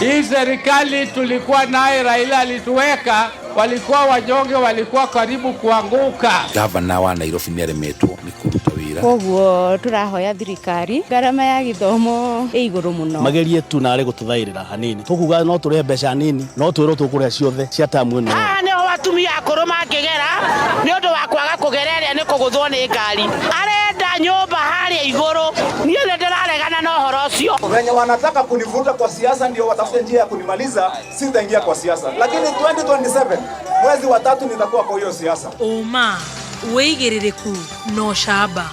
Hii serikali tulikuwa naye, Raila alituweka, walikuwa wanyonge, walikuwa karibu kuanguka. Gavana wa Nairobi nĩ aremetwo nĩ kũruta wĩra. Koguo tũrahoya thirikari, ngarama ya gĩthomo ĩ igũrũ mũno. Magerie tu narĩ gũtũthaĩrĩra hanini, tũkuga no tũrĩhe mbeca nini, no twĩrwo tũkũrĩha ciothe cia tamu ĩno. Haha nĩho atumia akũrũ mangĩgera nĩ ũndũ wa kwaga kũgera ĩrĩa nĩ kũgũthwo nĩ ngari. Arenda nyũmba harĩa igũrũ, niĩ nĩ ndĩraregana na ũhoro ũcio. Wenye wanataka kunivuta kwa siasa ndio watafute njia ya kunimaliza, sitaingia kwa siasa. Lakini 2027 mwezi wa 3 nitakuwa kwa hiyo siasa. Ũma, wĩigĩrĩrĩku na ũcamba.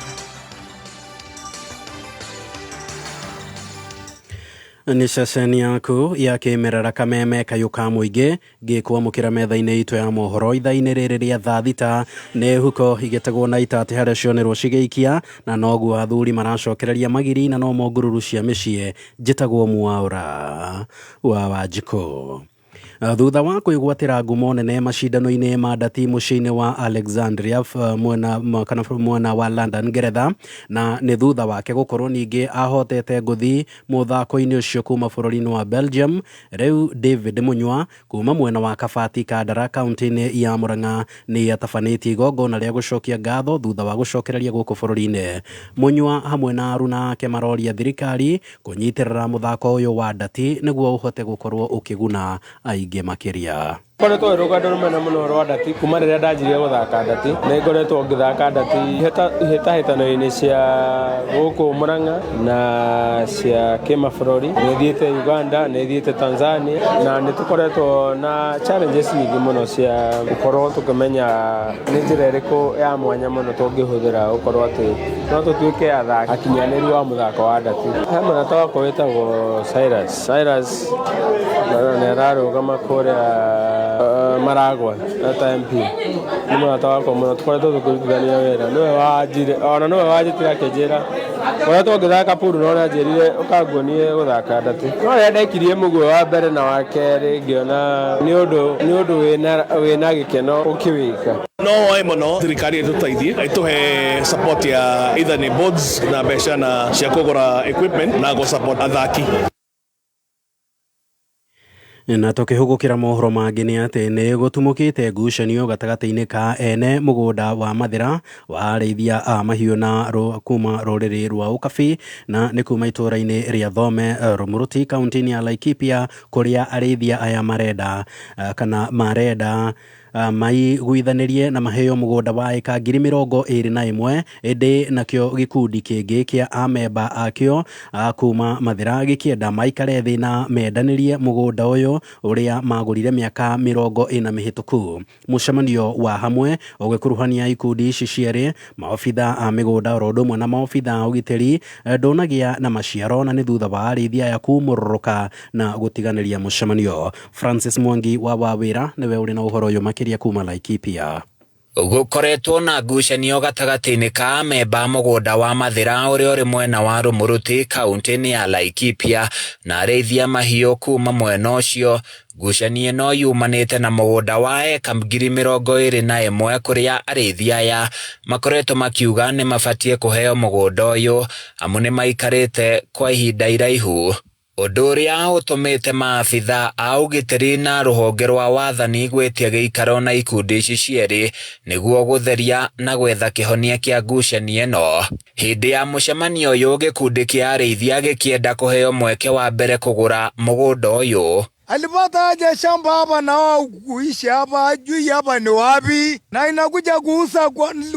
Nĩ ceceni yaku ya kĩmerera Kameme kayũ ka mũingĩ ngĩkwamũkĩra metha-inĩ itũ ya mohoro ithaa-inĩ rĩrĩ rĩa thaa 6. Nĩ huko igĩtegwo na itatĩ harĩa cionerwo cigĩikia, na noguo athuri maracokereria magiri na no mongururu cia mĩciĩ. Njĩtagwo Mwaura wa Wanjikũ. Thutha wa kwĩgwatĩra ngumo nene macindano-inĩ ma ndati mũciĩ-inĩ wa Alexandria mwena, kana mwena wa London Ngeretha, na nĩ thutha wake gũkorwo ningĩ ahotete ngũthi mũthako-inĩ ũcio kuma bũrũri-inĩ wa Belgium, rĩu David Munyua kuma mwena wa Kabati Kandara kaunti-inĩ ya Murang'a nĩ atabanĩtie igongona rĩa gũcokia ngatho thutha wa gũcokereria gũkũ bũrũri-inĩ. Munyua hamwe na aruna ake maroria thirikari kũnyitĩrĩra mũthako ũyũ wa ndati nĩguo ũhote gũkorwo ũkĩguna aingĩ makĩria. Ngoretwo rũgendo rũmena mũno rwa ndati kuma rĩrĩa ndanjirie gũthaka ndati. Nĩ ngoretwo ngĩthaka ndati hĩtahĩtano-inĩ cia gũkũ Murang'a na cia kĩmabũrũri. Nĩ thiĩte Uganda, nĩ thiĩte Tanzania, na nĩ tũkoretwo na challenges nyingĩ mũno cia gũkorwo tũkĩmenya nĩ njĩra ĩrĩkũ ya mwanya mũno tũngĩhũthĩra gũkorwo atĩ no tũtuĩke athaki akinyanĩru wa mũthako wa ndati. He mũrata wakwa wĩtagwo Cyrus. Cyrus nĩ ararũgama kũrĩa Maragwa ta MP. Nĩ mũrata wakwa mũno, tũkoretwo tũkĩrutithania wĩra. Nĩwe wanjire, ona nĩwe wanjĩtire akĩnjĩra Ngoretwo ngĩthaka pool no nĩanjĩrire ũkanguonie gũthaka ndati. No rĩrĩa ndaikirie mũguĩ wa mbere na wa kerĩ ngĩona nĩ ũndũ wĩna gĩkeno ũkĩwĩka. No woe mũno thirikari ĩtũteithie ĩtũhe support ya either nĩ boards na mbeca na cia kũgũra equipment na gũ support athaki. Na tukihugukira mohoro mangi ni ati ni gutumukite ngucanio gatagati-ini ka ene mugunda wa Mathira wa arĩithia a mahiũ na kuma rũrĩrĩ rwa Ũkabi na nĩ kuma itũra-inĩ rĩa Thome Rumuruti kaunti-inĩ ya Laikipia kũrĩa arĩithia aya marenda kana marenda maiguithanĩrie na maheo mũgũnda wa ĩka 21,000 ĩndĩ nakĩo gĩkundi kĩngĩ kĩa amemba akĩo kuma Mathira gĩkĩenda maikare thĩ na mendanĩrie mũgũnda ũyũ ũrĩa magũrire mĩaka 40 mĩhĩtũku. Mũcemanio wa hamwe ũgĩkuruhania ikundi ici cierĩ maobitha a mĩgũnda oro ũndũ ũmwe na maobitha a ũgitĩri ndũnagĩa na maciaro na nĩ thutha wa arĩithia aya kumũrũrũka na gũtiganĩria mũcemanio. Francis Mwangi wa Wawĩra nĩwe ũrĩ na ũhoro ũyũ makĩria kuma Laikipia. Gũkoretwo na ngucanio gatagatĩ-inĩ ka amemba mũgũnda wa Mathira ũrĩa ũrĩ mwena wa Rumuruti kaunti-inĩ ya Laikipia na arĩithia mahiũ kuma mwena ũcio. Ngucanio ĩno yumanĩte na mũgũnda wa eka 21,000 kũrĩa arĩithia aya makoretwo makiuga nĩ mabatiĩ kũheo mũgũnda ũyũ amu nĩ maikarĩte kwa ihinda iraihu. Ũndũ ũrĩa ũtũmĩte maabitha a ũgitĩri na rũhonge rwa wathani gwĩtia gĩikaro na ikundi ici cierĩ nĩguo gũtheria na gwetha kĩhonia kĩa ngucanio ĩno. Hĩndĩ ya mũcemanio ũyũ gĩkundi kĩa arĩithia gĩkĩenda kũheo mweke wa mbere kũgũra mũgũnda ũyũ. Alipata aje shamba hapa na wao kuishi hapa, ajui hapa ni wapi, na inakuja kuuza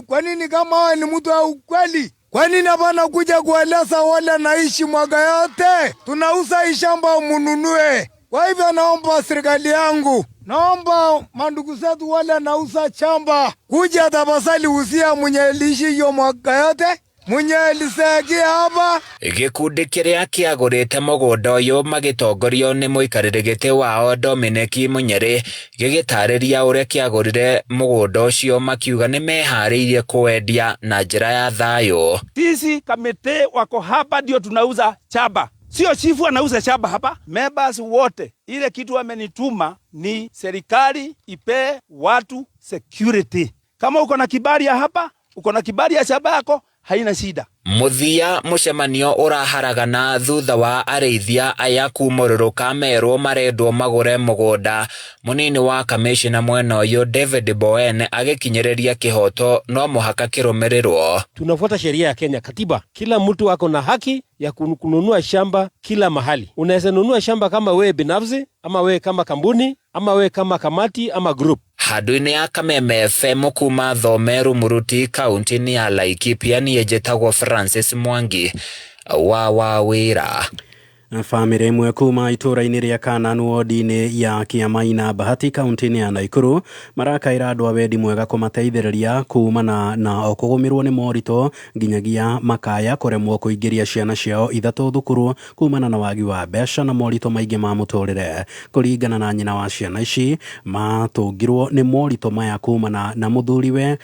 kwa nini kama wewe ni mtu wa ukweli? Kwa nini hapana kuja kueleza wale naishi mwaka yote? Tunauza hii shamba mununue. Kwa hivyo naomba serikali yangu, naomba mandugu zetu wale nauza shamba kuja tafadhali uzia mwenye lishi hiyo mwaka yote. Mwenye lisekia hapa. Gĩkundi kĩrĩa kĩagũrĩte mũgũnda ũyũ magĩtongorio nĩ mũikarĩri gĩtĩ wao Dominic Munyere gĩgĩtarĩria ũrĩa kĩagũrire mũgũnda ũcio makiuga nĩ meharĩirie kũwendia na njĩra ya thayũ. Sisi kamite wako hapa ndio tunauza shamba. Sio chifu anauza shamba hapa. Members wote ile kitu wamenituma ni serikali ipe watu security. Kama uko na kibali ya hapa, uko na kibali ya shamba yako, haina shida. Mũthia mũcemanio ũraharagana thutha wa arĩithia aya kumũrũrũka merwo marendwo magũre mũgũnda. Mũnini wa kamishna mwena ũyũ David Bowen agĩkinyĩrĩria kĩhoto no mũhaka kĩrũmĩrĩrwo. Tunafuata sheria ya Kenya, katiba. Kila mtu ako na haki ya kununua shamba kila mahali. Unaweza nunua shamba kama wewe binafsi, ama wewe kama kampuni, ama wewe kama kamati, ama group. Handũ-inĩ ya Kameme FM kuma Thome Rumuruti kaunti-inĩ ya Laikipia niĩ njĩtagwo Francis Mwangi wa Wawĩra. Bamĩrĩ ĩmwe kuma itũra-inĩ rĩa Kananu wodi-inĩ ya Kĩamaina Bahati kaunti-inĩ ya Naikuru marakaĩra andũ a wendi mwega kũmateithĩrĩria kumana na o kũgũmĩrwo nĩ moritũ nginyagia makaya kũremwo kũingĩria ciana ciao 3 thukuru kumana na wagi wa mbeca na moritũ maingĩ ma mũtũrĩre. Kũringana na nyina wa ciana ici matũngirwo nĩ moritũ maya kumana na mũthuriwe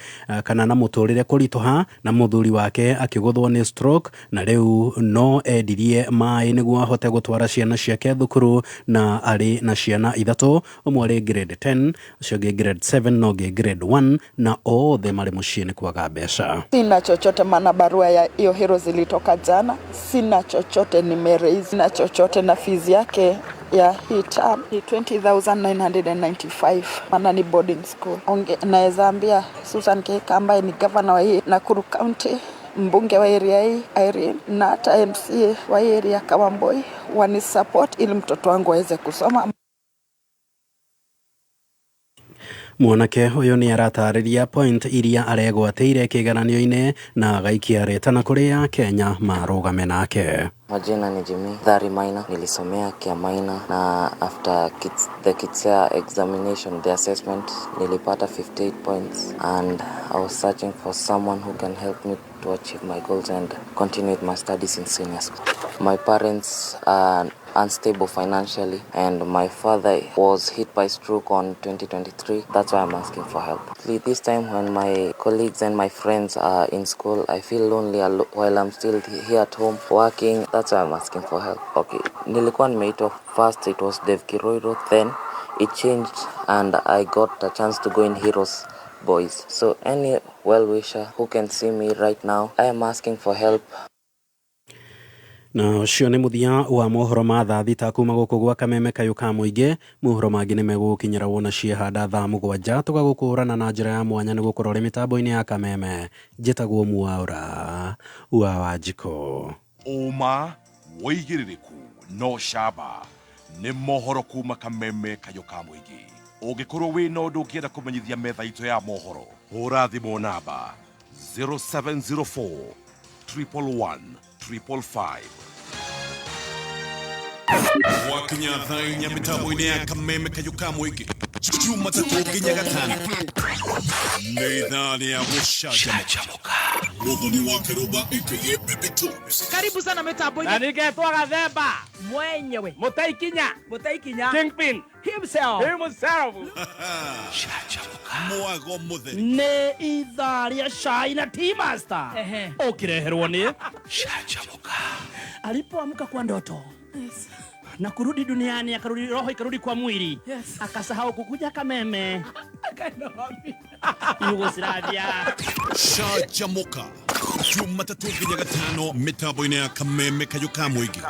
kana na mũtũrĩre kũritũha na mũthuri wake akĩgũthwo nĩ stroke na rĩu no endirie maĩ nĩguo ahote gũtwara ciana ciake thukuru na arĩ na ciana 3, ũmwe arĩ grade 10, ũcio ũngĩ grade 7 na ũngĩ grade 1 na othe marĩ mũciĩ nĩ kwaga mbeca. Sina chochote maana barua ya hiyo hero zilitoka jana. Sina chochote, nimeraise na chochote na fees yake ya hii term ni 20,995 maana ni boarding school. Naweza ambia Susan Kihika ambaye ni governor wa hii Nakuru County, mbunge wa area hii Irene, na hata MCA wa area Kawamboi wani support ili mtoto wangu aweze kusoma. Mwanake ũyũ nĩ aratarĩria point iria aregwatĩire kĩgeranio-inĩ na agaikia retana kũrĩ a Kenya marũgame nake. Majina ni Jimmy Thari Maina, nilisomea Kiamaina na after the KITSEA examination, the assessment, nilipata 58 points and I was searching for someone who can help me to achieve my goals and continue with my studies in senior school. My parents are unstable financially, and my father was hit by stroke on 2023. That's why I'm asking for help. This time when my colleagues and my friends are in school, I feel lonely while I'm still here at home working. That's why I'm asking for help. Okay, nilikuwa nimeitwa first, it was Dave Kiroiro, then it changed and I got a chance to go in Heroes Boys. So any well-wisher who can see me right now, I am asking for help. Na ũcio nĩ mũthia wa mohoro ma thaa thita kuma gũkũ gwa Kameme Kayũ ka Mũingĩ. Mohoro mangĩ nĩ megũgũkinyĩra wona ciehanda thaa mũgwanja. Tũgagũkũrana na njĩra ya mwanya nĩ gũkorwo ũrĩ mĩtambo-inĩ ya Kameme. Njĩtagwo Mwaũra wa Wanjikũ. Ũma wĩigĩrĩrĩku no camba nĩ mohoro kuma Kameme Kayũ ka Mũingĩ. Ũngĩkorwo wĩna ũndũ ũngĩenda kũmenyithia metha itũ ya mohoro, hũra thimũ namba 0704 111 555. Wakinya thaa inya mĩtambo-inĩ ya Kameme Kayũ ka Mũingĩ Jumatatũ nginya Gatano nĩ ithaa rĩa gũcanjamũka. Mũthoni wa Kĩrũmba aka Baby Tops. Karibu sana mitambo-inĩ. Na nĩngetwo Gathemba mwenyewe, Mũtaikinya, Mũtaikinya Kingpin himself, himself. Mwago mũtheri nĩ ithaa rĩa cai na tea master ũkĩreherwo nĩ Canjamũka. Alipoamka kwa ndoto, yes, na kurudi duniani, akarudi roho ikarudi kwa mwili, yes, akasahau kukuja Kameme. Akaenda wapi? Yugoslavia. Canjamũka Jumatatũ nginya Gatano mĩtambo-inĩ ya Kameme Kayũ ka Mũingĩ.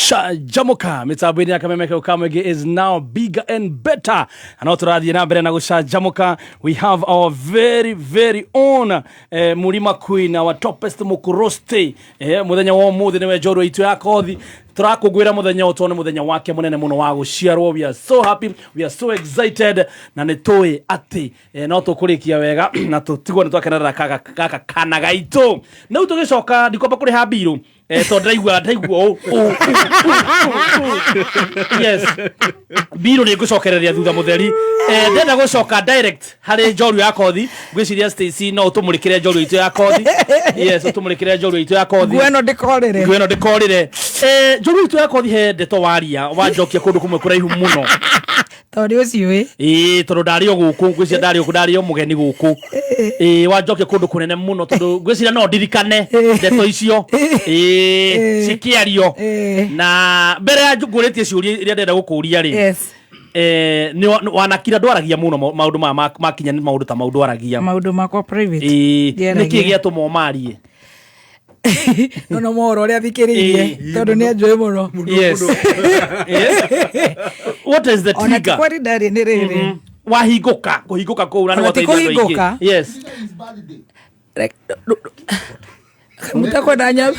Canjamũka mĩtambo-inĩ ya Kameme Kayũ ka Mũingĩ is now bigger and better. Na no tũrathiĩ na mbere na gũcanjamũka. We have our very very own Murima Queen, our topest mũkũrosti. Mũthenya wa ũmũthĩ nĩwe njorua itũ ya kothi. Tũrakũngũĩra mũthenya ũyũ tondũ nĩ mũthenya wake mũnene mũno wa gũciarwo. We are so happy, we are so excited, na nĩ tũĩ atĩ no tũkũrĩkia wega na tũtigwo nĩ twakenerera gaka kana gaitũ. Na rĩu tũgĩcoka ndikwamba kũrĩha mbirũ tondũ ndĩraigua ũũ. Yes, mbirũ nĩ ngũcokereria thutha mũtheri. Ndĩrenda gũcoka direct harĩ njorua ya kothi. Ngwĩciria Stacy no ũtũmũrĩkĩre njorua itũ ya kothi. Yes, ũtũmũrĩkĩre njorua itũ ya kothi. Nguo ĩno ndĩkorĩre. Nguo ĩno ndĩkorĩre. Njorua itũ ya kothi he ndeto waria wanjokia kũndũ kũmwe kũraihu mũno. Tondũ ũcio ĩ. Ĩĩ, tondũ ndarĩ o gũkũ, ngwĩciria ndarĩ o ndarĩ o mũgeni gũkũ. Ĩĩ, wanjokia kũndũ kũnene mũno tondũ ngwĩciria no ndirikane ndeto icio. Ĩĩ, cikĩario. Na mbere ya ngũrĩtie ciũria iria ndĩrenda gũkũria rĩ. Yes. Nĩ wanakira ndwaragia mũno maũndũ maya makinya nĩ maũndũ ta mau ndwaragia. Maũndũ makwa private. Ĩĩ, nĩkĩ gĩatũma ũmarie? No mohoro ũrĩa thikĩrĩirie tondũ nĩ anjũĩ mũno. Yes. Yes. What is the Ona trigger? ti kwari ndarĩ nĩ rĩrĩ. Wahingũka, kũhingũka kũu na nĩ Ona ti gwateithia andũ aingĩ. kũhingũka. Yes. Mutakwenda nyama.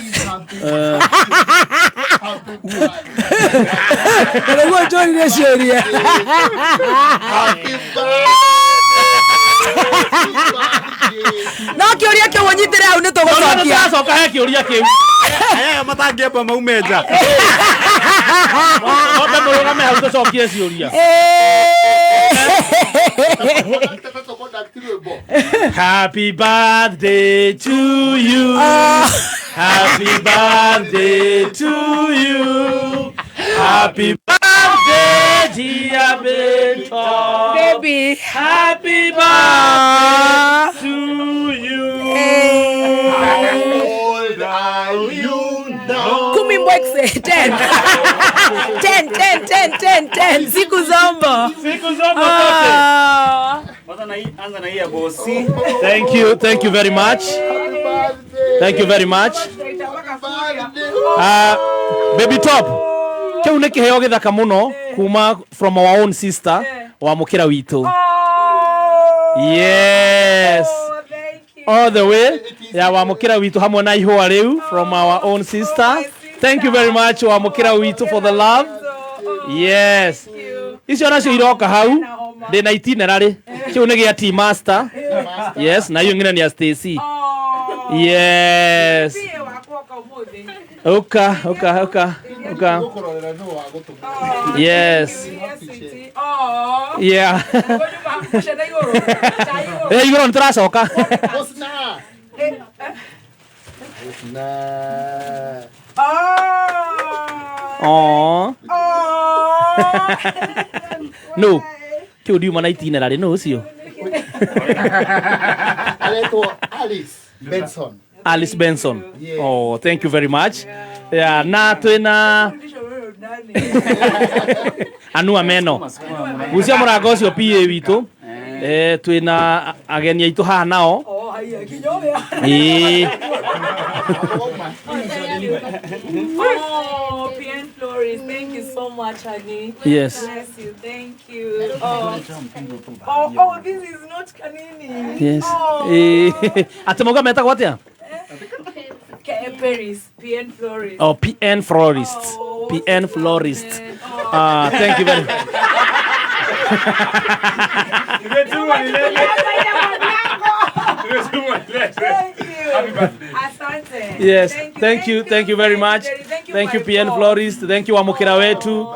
Nĩguo njũririe ciũria. No kĩũria kĩu ũnyitĩre hau nĩ tũgũcokia. Tũracoka he kĩũria kĩu. Aya matangĩamba maume nja. Ng'ombe mũrũgame hau tũcokie ciũria. Happy birthday to you. Happy birthday to you. Happy birthday, dear Victor. Baby. Happy birthday to you. How old are you now? Kumi mbwekse, 10. 10, 10, 10, 10, 10. Siku zombo. Siku zombo zote. Anza na hii ya bosi. Thank you, thank you very much. Thank you very much. Baby Top, kĩu nĩ kĩheo gĩthaka mũno kuma from our own sister wa mũkĩra witũ. Yes. All the way ya wa mũkĩra witũ hamwe na ihũa rĩu from our own sister. Thank you very much wa mũkĩra witũ for the love. Yes. Icio nacio iroka hau ndĩna itinerary. Kĩu nĩ gĩa tea master. Yes, na hiyo ingine ni ya Stacy. Yes. Uka, uka, uka, uka. Yes. Yeah. Eh, igũrũ nĩ tũracoka. Oh. No. Kä ndiuma na itinerary no ũcio. Aretwo Alice Benson. Alice Benson. Oh, thank you very much. Yeah, na twina anua meno. Gucia mũrango ũcio PA witũ. Eh, twina ageni aitũ haha nao. Ĩĩ. Oh, PN Florist, thank you so much, honey. Yes. Bless you, thank you. Oh, oh, oh, this is not Kanini. Yes. Oh. Ĩĩ. Atĩ mauga metagwo atĩa? Paris, PN Florist. Oh, PN Florist. PN Florist. Ah, thank you very much. Thank you. Asante. Yes, thank you very much. Thank you, Thank you PN Florist. Thank you Wamukira wetu.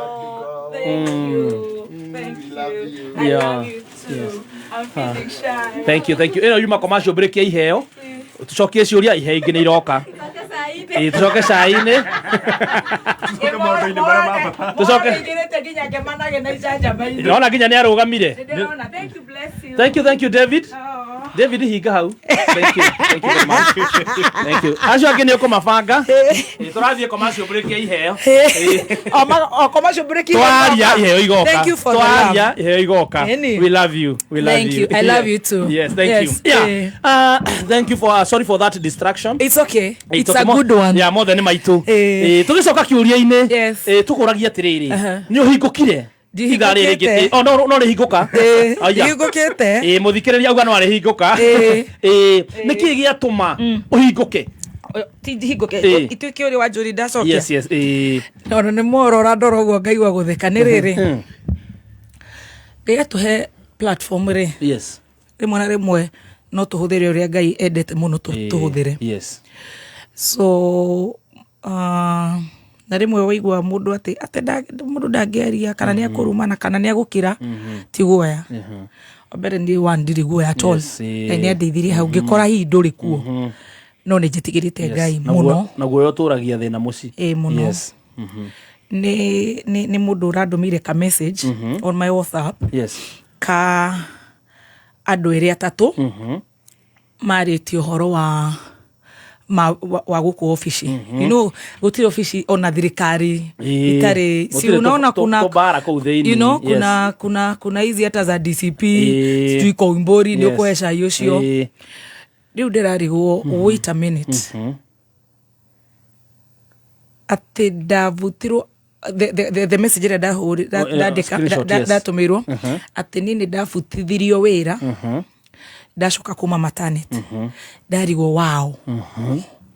Thank you. Thank you. I Yeah. love you too. Yes. I'm feeling shy. Thank you, thank you. Ĩno yuma commercial break ya iheo. Tucokie ciũria iheo ingĩ nĩ iroka. Ĩĩ, tucoke cai-inĩ. Tucoke. Ngirĩte nginya ngemanage na icanjama-inĩ. Ndĩrona nginya nĩ arũgamire. Nĩndĩrona. Thank you, bless you. Thank you, thank you David. David hinga hau. Thank you. Thank you very much. Thank you. Acio angĩ nĩ ũkũmabanga. Ĩĩ, tũrathiĩ commercial break ya iheo. Ĩĩ. O commercial break Twaria iheo igoka. Thank you for the love. Twaria iheo igoka. Ĩni. We love you. We love Thank you. you. I love you too. Yes, thank Yes, you. Yeah. eh. Thank you for sorry for that distraction. It's okay. It's okay. a good one. Yeah, mothe nĩ maitũ. Eh. Tũgĩcoka kĩũria-inĩ. Yes. Tũkũragia atĩrĩrĩ. Uh-huh. Nĩ ũhingũkire? Ithaa rĩrĩ Ndihingũkĩte. rĩngĩ. Oh, no rĩhingũka. Eh, Aya. ndihingũkĩte. Ĩĩ, mũthikĩrĩria auga no arĩhingũka. Eh. Ĩĩ, nĩkĩĩ gĩatũma ũhingũke? Ti ndihingũke. Eh. Ituĩke ũrĩa wanjũria ndacokia. Yes, yes. Ĩĩ. Ona nĩ mworora ndora ũguo ngaigua gũtheka nĩ rĩrĩ. Ngai atũhe platform rĩ. Yes. Rĩmwe na rĩmwe no tũhũthĩre ũrĩa Ngai endete mũno tũhũthĩre. Yes. So na rĩmwe waigua mũndũ atĩ atĩ mũndũ ndangĩaria kana nĩ akũrumana kana nĩ agũkira ti guoya. Wa mbere niĩ one ndirĩ guoya at all. Yes, eh. Ngai nĩ andeithirie hau ngĩkora hihi ndũrĩ kuo. No nĩ njĩtigĩrĩte Ngai mũno. Na guoya ũtũragia thĩna mũciĩ. Ĩĩ mũno. Yes. Nĩ mũndũ ũrandũmĩire ka message on my WhatsApp Yes. ka andũ erĩ atatũ marĩtie ũhoro wa wa gũkũ obici. You know, gũtirĩ obici ona thirikari Ĩĩ. itarĩ si Gũtirĩ unaona kuna tũmbara kũu thĩinĩ. you know, Yes. kuna hizi hata za DCP Ĩĩ. sijui Koimburi nĩ Yes. ũkũhe cai ũcio. Ĩĩ. Rĩu ndĩrarigwo wait a minute atĩ ndabutirwo the message ĩrĩa Oh, yeah, ndandĩka screenshot, yes. ndatũmĩirwo atĩ niĩ nĩ ndabutithirio wĩra ndacoka kuma maternity ndarigwo wao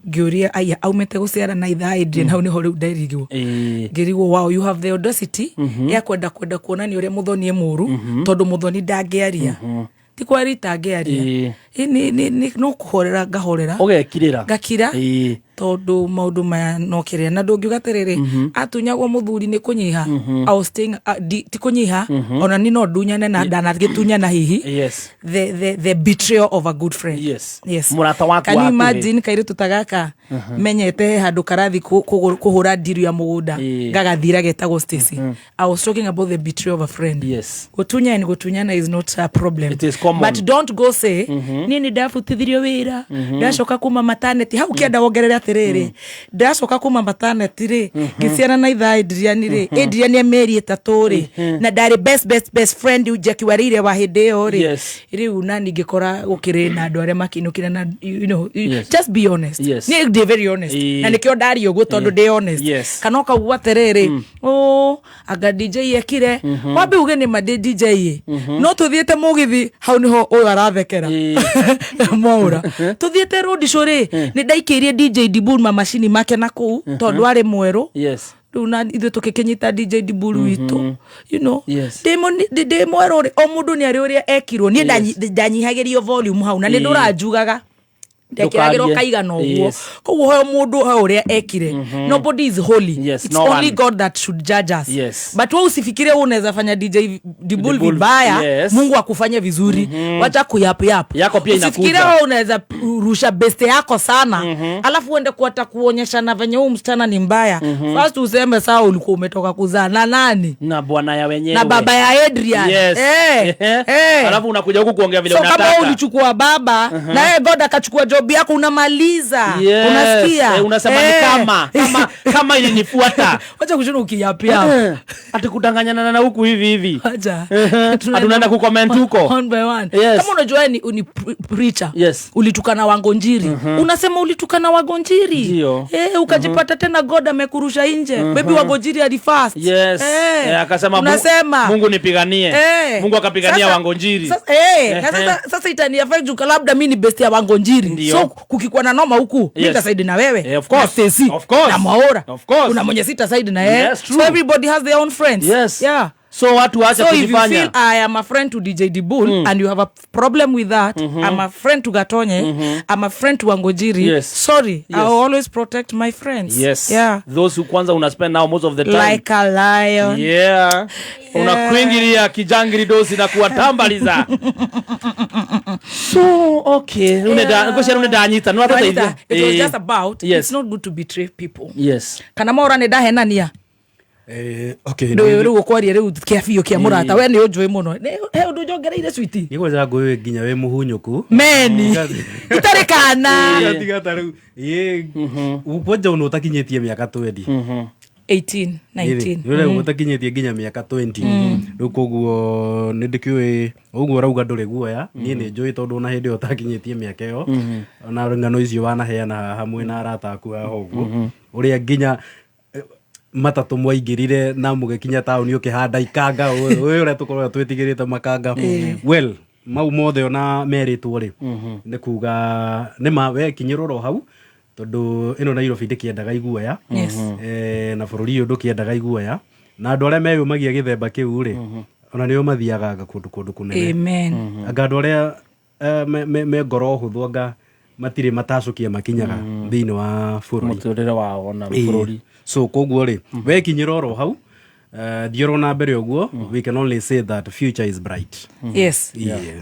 ngĩũria aya aumĩte gũciara na ithaa Adrian hau nĩho rĩu nderigwo Ĩĩ. ngĩrigwo wow you have the audacity ya kwenda kuonania ũrĩa mũthoni e mũru tondũ mũthoni ndangĩaria ti kwaria itangĩaria Ĩĩ. No kũhorera ngahorera Ũgekirĩra. ngakira Ĩĩ. tondũ maũndũ maya no kĩrĩa na ndũngiuga atĩrĩrĩ atunyagwo mũthuri nĩ kũnyiha I was staying, ti kũnyiha ona ni no ndunyane na ndanagĩtunyana hihi Yes. the betrayal of a good friend. Yes. Yes. Mũrata waku Can you wa hakuhĩ. imagine kairĩtu ta gaka menyete he handũ karathi kũhũra ndiru ya mũgũnda Ĩĩ. gagathira getagwo Stacy. I was talking about the betrayal of a friend. Yes. Gũtunyana ni gũtunyana is not a problem. It is common. But don't go say niĩ nĩ ndabutithirio wĩra ndacoka kuma maternity hau kĩenda wongerere atĩrĩrĩ ndacoka kuma maternity rĩ ngĩciara na ithaa Adrian rĩ Adrian e mĩeri ĩtatũ rĩ na ndarĩ best best best friend Jackie Warire wa hĩndĩ ĩyo rĩ Yes. rĩu nani ngĩkora gũkĩrĩ na andũ arĩa makinũkire na you know, Yes. just be honest Yes. niĩ ndĩ very honest Ĩĩ. na nĩkĩo ndaria ũguo tondũ Ĩĩ. ndĩ honest Yes. kana ũkauga atĩrĩrĩ "Ũ, anga DJ ekire wambe uge nĩ ma ndĩ DJ ĩ no tũthiĩte mũgithi hau nĩho ũyũ arathekera mwaũra tũthiĩte road show rĩ nĩ ndaikĩirie DJ Dibul mamacini make na kũu tondũ arĩ mwerũ Yes. rĩu na ithuĩ tũkĩkĩnyita DJ Dibul witũ you know Yes. ndĩ mwerũ rĩ o mũndũ nĩ arĩ ũrĩa ekirwo niĩ ndanyihagĩrio volume hau na nĩ Ĩĩ. ndũranjugaga Ndekĩragĩrwo Ndũkarie. kaigana ũguo. Koguo he mũndũ he ũrĩa ekire. Nobody is holy. Yes, It's no only one. God that should judge us. But wewe usifikirie wewe unaweza fanya DJ Dibul Dibul, vibaya, Mungu akufanye vizuri. Wacha kuyap yap. Yako pia Usifikirie inakuja. wewe unaweza rusha beste yako sana, alafu uende kuata kuonyeshana venye huyu msichana ni mbaya. First useme sawa, ulikuwa umetoka kuzaa na nani? Na bwana ya wenyewe. Na baba ya Adrian. Yes. Alafu unakuja huku kuongea vile So kama unataka. wewe ulichukua baba, na yeye God akachukua job yako, unamaliza. Unasikia? Unasema ni kama ilinifuata. Wacha kushinda ukiyapia. Ati kudanganyana na huku hivi hivi. Acha. Ati unaenda kucomment huko. One by one. Kama unajua ni preacher. Ulitukana Wangonjiri. Unasema ulitukana Wangonjiri. Ukajipata tena God amekurusha nje. Maybe Wangonjiri alifast. Akasema Unasema. Mungu nipiganie. Mungu akapigania Wangonjiri. Na sasa itani affect juu labda mimi ni best ya Wangonjiri. So kukikuwa na noma huku, mimi nitasaidi na wewe. Of course. Na Stacy. Of course. Na Mwaura. Of course. Kuna mwenye sitasaidi na yeye. Yes, true. So everybody has their own friends. Yeah. So watu waache So if you kujifanya. feel I am a friend to DJ Dibul and you have a problem with that, I'm a friend to Gatonye, I'm a friend to Wangojiri. Sorry, I will always protect my friends. Yeah. Those who kwanza una spend now most of the time. Like a lion. Yeah. Unakuingilia kijangiri dosi na kuwatambaliza. So, okay. Uneda, ngoja uneda anyita. No hata Anita, hivi. it was just about, it's not good to betray people. Kana maura nĩ ndahenania. Okay, Ndå rä u å kwaria rä u kä biå kä a må rata we nä å njå må no he å ndå njongereire switi. Nĩ kwanja ngũĩ nginya wĩ mũhunyũku. Meni itarä kana. Tiga ta rĩu ĩ kwanja ona ũtakinyĩtie mĩaka 20. 18 19. Rĩu ũtakinyĩtie nginya mĩaka 20 rĩu, koguo nĩ ndĩkĩũĩ ũguo ũrauga ndũrĩ guoya. Niĩ nĩ njũĩ tondũ ona hĩndĩ ĩyo ũtakinyĩtie mĩaka ĩyo, ona ng'ano icio wanaheana haha hamwe na arata aku haha ũguo, ũrĩa nginya matatũ mwaingĩrire na mũgĩkinya taũni ũkĩhanda ikanga ũyũ ũrĩa tũkoragwo twĩtigĩrĩte makanga. Well, mau mothe ona merĩtwo rĩ, nĩ kuga nĩ ma we kinyĩrwo oro hau, tondũ ĩno Nairobi ndĩkĩendaga iguoya. Na bũrũri ũyũ ndũkĩendaga iguoya, na andũ arĩa meyũmagia gĩthemba kĩu rĩ, ona nĩo mathiaga anga kũndũ kũnene. Amen. Anga andũ arĩa me ngoro hũthũ, anga matirĩ matacũkia makinyaga thĩinĩ wa bũrũri. Mũtũrĩre wao na bũrũri. So koguo rĩ, wekinyĩra oro hau, thiĩ oro na mbere ũguo. We can only say that future is bright. Yes.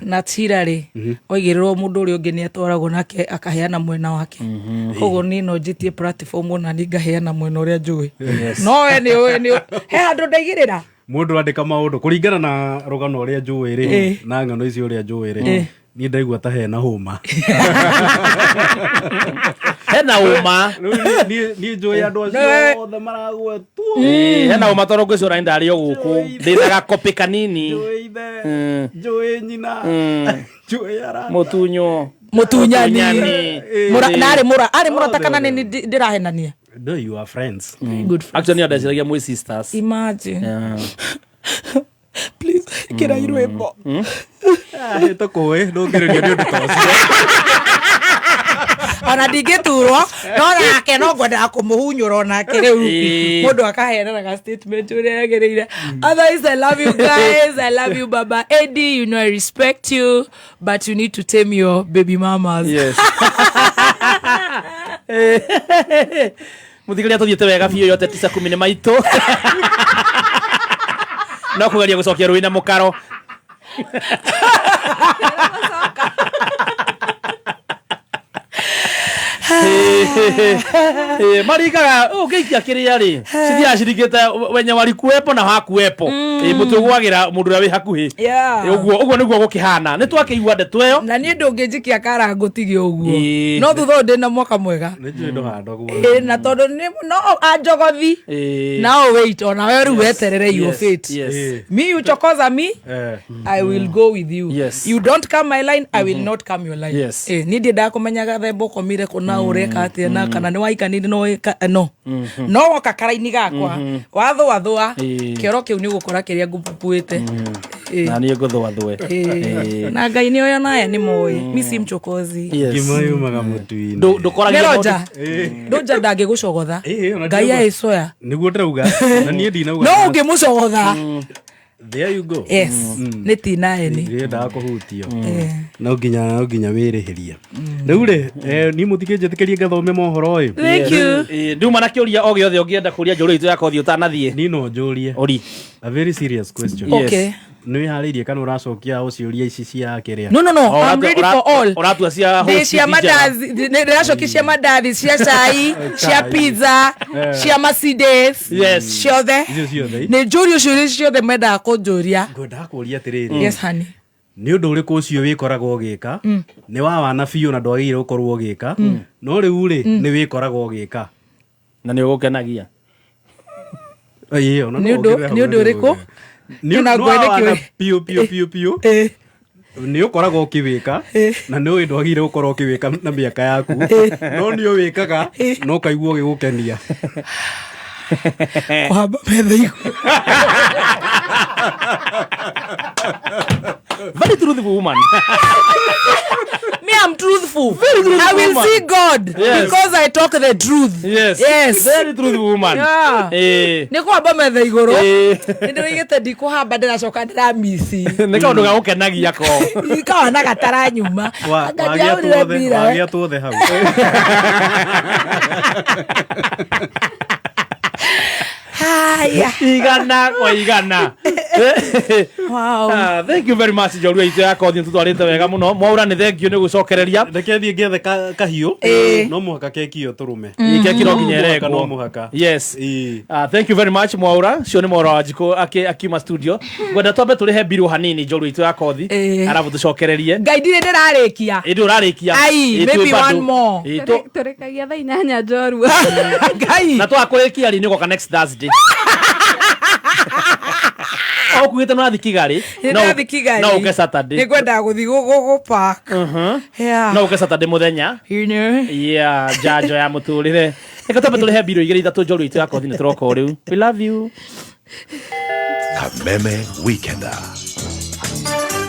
Na tira rĩ, oigĩrĩrwo mũndũ ũrĩa ũngĩ nĩ atwaragwo nake akaheana mwena wake. Koguo niĩ no njĩtie platform ona niĩ ngaheana mwena ũrĩa njũĩ. No we nĩ ũĩ he handũ ndaigĩrĩra. Mũndũ andĩka maũndũ kũringana na rũgano ũrĩa njũĩ rĩ, na ng'ano icio ũrĩa njũĩ rĩ, niĩ ndaigua ta hena hũma. Hena ũma. Niĩ njũĩ andũ acio othe maragwetwo. Hena ũma tondũ ngwĩcũrania ndarĩ o gũkũ ndĩ na gakopĩ kanini. Njũĩ nyina, njũĩ arata. Mũtunyo. Mũtunyani. Mũtunyani. Na arĩ mũra arĩ mũrata kana nĩ ndĩrahenania? No, you are friends. Good friends. Actually ndeciragia mwĩ sisters. Imagine. Please, kĩra irwĩmbo. Tũkũĩ ndũngĩrĩrio nĩ ũndũ ta ũcio. Ona ndingĩturwo no nake no ngwendaga kũmũhunyũra onake rĩu. Mũndũ akaheana ga statement ũrĩa yagĩrĩire. Otherwise, I love you guys. I love you, Baba Eddie. You know I respect you, but you need to tame your baby mamas. Yes. Mũthikĩrĩria, tũthiĩte wega biũ yote tisa kumi nĩ maitũ no kũgeria gũcokia rũĩ na mũkaro. Maringaga ũngĩikia kĩrĩa rĩ, cithiaga ciringĩte wenye walikuwepo na hakuwepo. Mũtĩ ũgwagĩra mũndũ ũrĩa wĩ hakuhĩ. Ũguo ũguo nĩguo gũkĩhana, nĩ twakĩigua ndeto ĩyo. Na niĩ ndũngĩnjikia kara ngũtige ũguo, no thutha ũyũ ndĩna mwaka mwega. Nĩ njũĩ ndũhanda ũguo. Na tondũ no anjogothi. Now wait, ona we rĩu weterere your fate. Me, you chokoza me, I will go with you. You don't come my line, I will not come your line. Niĩ ndiendaga kũmenya gathemba ũkomire kũ na ũreka atĩa na kana nĩ waikanire no wĩka no no woka karaini gakwa wathũathũa kĩoro kĩu nĩ ũgũkora kĩrĩa ngũpupuĩte. Na niĩ ngũthũathũe. Na Ngai nĩ oyo naya nĩ moĩ mi si mchokozi. Ngima yumaga mũtu-inĩ. Ndũkoragia Nĩ mũndũ- Roja Roja ndangĩgũcogotha. Ona Ngai ndinauga. aĩcoya. Nĩguo ndĩrauga na niĩ ndinauga. No ũngĩmũcogotha There you go. Yes, nĩ T9. Ndirendaga kũhutio. Eh. No nginya wĩrĩhĩrie rĩu rĩ, niĩ mũtikĩnjĩtĩkĩrie ngathome mohoro ĩ. Thank you. Nduma na kĩũria o gĩothe ũngĩenda kũria njũrũ itũ ya kothi ũtanathiĩ. Niĩ no njũrie. Ori. A very serious question. Yes. Okay. Nĩ wĩharĩirie kana ũracokia o ciũria ici cia kĩrĩa? No, I'm ready for all. Ũratua cia Ndĩ host cia njega. mandazi, ndĩracokia cia mandathi, cia cai, cia pizza, Eh. cia Mercedes. Yes. Ciothe. Icio ciothe. Nĩ njũrio ciũria ciothe mendaga kũnjũria. Ngwendaga kũria atĩrĩrĩ. Yes, honey. Nĩ ũndũ ũrĩkũ ũcio wĩkoragwo ũgĩka nĩ wa wana biũ na ndwagĩrĩire gũkorwo ũgĩka, no rĩu rĩ, nĩ wĩkoragwo ũgĩka na nĩ ũgũkenagia? Ĩĩ, ona no Nĩ ũndũ- wongerere hau nĩ ũndũ na ũrĩkũ? Nĩ Na nĩ wa ngwende wana kĩũria. biũ biũ biũ biũ, nĩ ũkoragwo ũkĩwĩka na nĩ ũĩ ndwagĩrĩire gũkorwo ũkĩwĩka na mĩaka yaku, no nĩ ũwĩkaga na ũkaigua ũgĩgũkenia. Kũhamba metha igũrũ. Very truthful woman. Me, I'm truthful. Very truthful I will woman. see God Yes. because I talk the truth. Yes. Yes. Very truthful woman. Yeah. Nĩ kũhamba metha igũrũ. Nĩ ndĩroigĩte ndikũhamba, ndĩracoka ndĩramici. Nĩ kaũndũ ga gũkenagia ko. Kawana gataranyuma. Anga ndiaurire mbira. Wagĩa tuothe hau. Haya. 100 kwa 100. Wow. Ah, thank you very much, njorua itũ ya kothi, tũtwarĩte wega mũno. Mwaura, nĩ thank you nĩ gũcokereria. Reke thiĩ ngethe kahiũ. Ĩĩ. No mũhaka keki ĩyo tũrũme. Ĩ, keki no nginya No mũhaka, ĩrengwo. no mũhaka. Yes. Ĩĩ. Thank you very much, Mwaura. Cio nĩ Mwaura wa Njikũ akiuma studio. Ngwenda twambe tũrĩhe mbirũ hanini, njorua itũ ya kothi, Ĩĩ. arabu tũcokererie. Ngai, ndirĩ ndĩrarĩkia. Ĩndĩ ũrarĩkia. Ai, Ĩ, twĩ maybe bado. one more. Ĩ, Tũrĩkagia thaa 8, njorua. Ngai. Na twakũrĩkia rĩ, nĩ ũgoka next Thursday. Ũkuĩte no athi Kigali. Nĩ ndathi Kigali. No ũke Saturday. Nĩ ngwendaga gũthiĩ gũ park. Yeah. No ũke Saturday mũthenya. You know. Yeah, njanjo ya mũtũrĩre. Reke twambe tũrĩhe mbirũ igĩrĩ ithatũ, njorua itũ ya kothi, nĩ tũroka o rĩu. We love you. Kameme Weekender.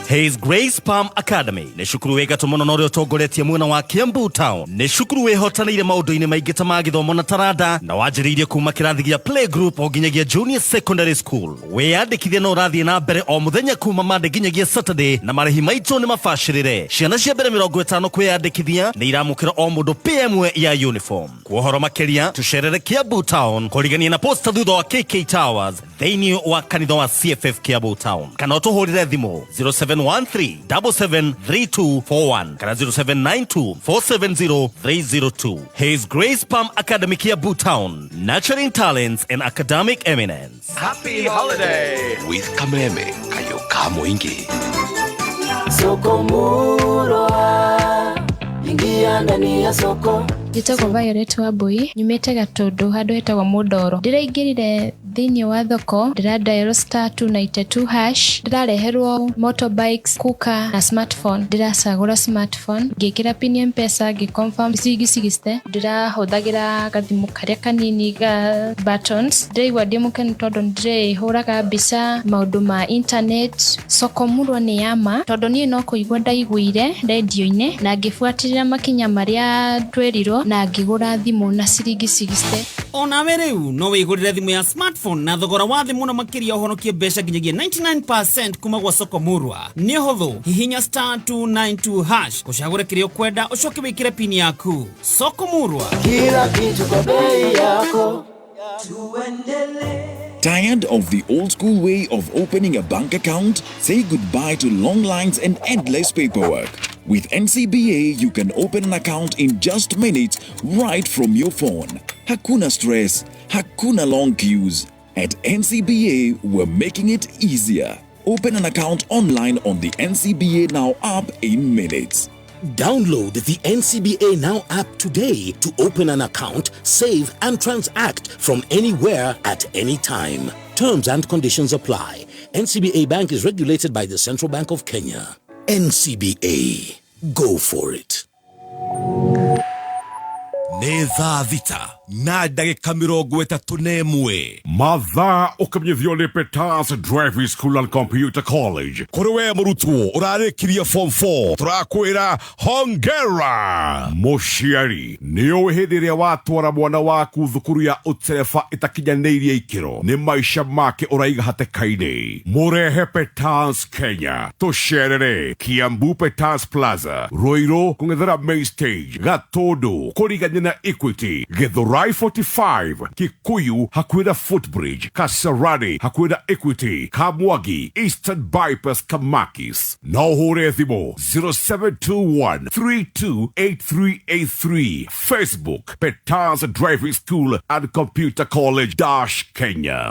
His Grace Palm Academy nĩ cukuru wĩ gatũ mũno na ũrĩa ũtongoretie mwena wa Kiambu Town. Nĩ cukuru wĩhotanĩire maũndũ-inĩ maingĩ ta ma gĩthomo na taranda, na wanjĩrĩirie kuma kĩrathi gĩa play group o nginyagia junior secondary school. Wĩyandĩkithia no ũrathiĩ na mbere o mũthenya kuma Monday nginyagia Saturday, na marĩhi maitũ nĩ mabacĩrĩre. Ciana cia mbere 50 kwĩyandĩkithia nĩ iramũkĩra o mũndũ PM ya uniform. Kwa ũhoro makĩria tũcerere Kiambu Town, kũrigania na posta thutha wa KK Towers, thĩinĩ wa kanitha wa CFF Kiambu Town, kana ũtũhũrĩre thimũ 0713 773241 kana 0792 470 302. His Grace Palm Academy, Kiambu Town, nurturing talents and academic eminence. Happy holiday with Kameme Kayoka Mwingi. Soko Murwa, ingia ndani ya soko. Njĩtagwo Violet Wambui, nyumĩte Gatũndũ handũ hetagwo Mũndoro. Ndĩraingĩrire thĩinĩ wa thoko, ndĩra dial *292#, ndĩrareherwo motorbikes, cooker na smartphone. Ndĩracagũra smartphone, ngĩkĩra pin ya Mpesa, ngĩ confirm ciringi 60. Ndĩrahũthagĩra gathimũ karĩa kanini ga buttons. Ndĩraigua ndĩ mũkenu tondũ nĩndĩrĩhũraga mbica maũndũ ma internet. Soko Murwa nĩ ya ma tondũ niĩ no kũigua ndaiguire rendio-inĩ na ngĩbuatĩrĩra makinya marĩa twerirwo na ngĩgũra thimũ na ciringi 60. Onawe rĩu no wĩgũrĩre thimũ ya smartphone na thogora wa thĩ mũno makĩria, ũhonokie mbeca nginyagia 99% kuma gwa Soko Murwa. Nĩ ũhũthũ, hihinya *292# ũcagũre kĩrĩa ũkwenda, ũcoke wĩkĩre pini yaku. Soko Murwa. Kila kitu kwa bei yako. Tired of the old school way of opening a bank account? Say goodbye to long lines and endless paperwork. With NCBA, you can open an account in just minutes right from your phone. Hakuna stress, hakuna long queues. At NCBA, we're making it easier. Open an account online on the NCBA Now app in minutes. Download the NCBA Now app today to open an account, save, and transact from anywhere at any time. Terms and conditions apply. NCBA Bank is regulated by the Central Bank of Kenya. NCBA. Go for it. Nĩ thaa 6 na ndagĩka 31. Mathaa ũkĩmenyithio nĩ Peters Driving School and Computer College. Kũrĩ we mũrutwo ũrarĩkirie form 4, tũrakwĩra hongera. Mũciari, nĩ ũĩ hĩndĩ ĩrĩa watwara mwana waku thukuru ya ũtereba ĩtakinyanĩirie ikĩro, nĩ maica make ũraiga hatĩka-inĩ. Mũrehe Peters Kenya, tũcerere Kiambu Peters Plaza, Ruiru kũng'ethera main stage, Gatũndũ kũrigania na Equity, Githurai 45, Kikuyu hakuhĩ na Footbridge, Kasarani hakuhĩ na Equity, Kamwangi Eastern Bypass, Kamakis. No ũhũre thimũ 0721 328383, Facebook Peters Driving School and Computer College dash Kenya.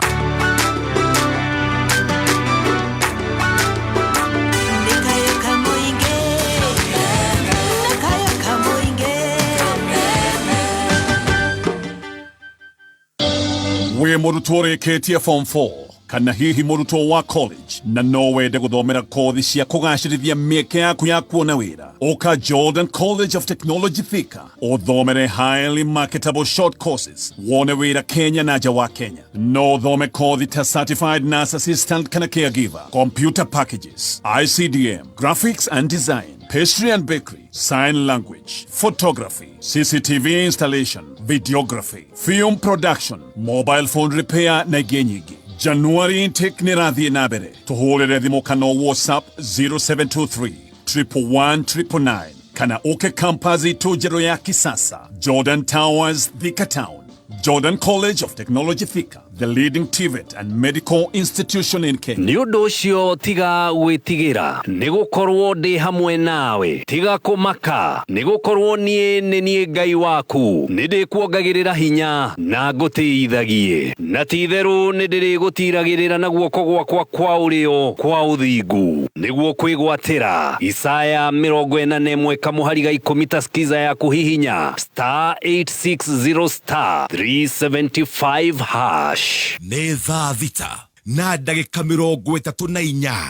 Wĩ mũrutwo ũrĩkĩtie form 4 kana hihi mũrutwo wa college na no wende gũthomera kothi cia kũgacĩrithia mĩeke yaku ya kuona wĩra, ũka Jordan College of Technology Thika, ũthomere highly marketable short courses, wone wĩra Kenya na nja wa Kenya. No ũthome kothi ta certified nurse assistant kana caregiver, computer packages, ICDM, graphics and design, pastry and bakery, sign language, photography, CCTV installation, videography, film production, mobile phone repair na ingĩ nyingĩ. January intake nĩ ĩrathiĩ na mbere. Tũhũrĩre thimũ kana WhatsApp 0723 111 999 kana ũke campus itũ njerũ ya kisasa, Jordan Towers, Thika Town. Jordan College of Technology Thika, the leading TVET and medical institution in Kenya. Nĩ ũndũ ũcio tiga gwĩtigĩra, nĩ gũkorwo ndĩ hamwe nawe. Tiga kũmaka, nĩ gũkorwo niĩ nĩ niĩ Ngai waku. Nĩ ndĩkuongagĩrĩra hinya na ngũtĩithagie, na ti-itherũ nĩ ndĩrĩgũtiragĩrĩra na guoko gwakwa kwa ũrĩo kwa ũthingu, nĩguo kwĩgwatĩra. Isaya 41 kamũhari ga 10. Ta skiza ya kũhihinya star 860 star 375 hash. Nĩ thaa 6 na ndagĩka 34.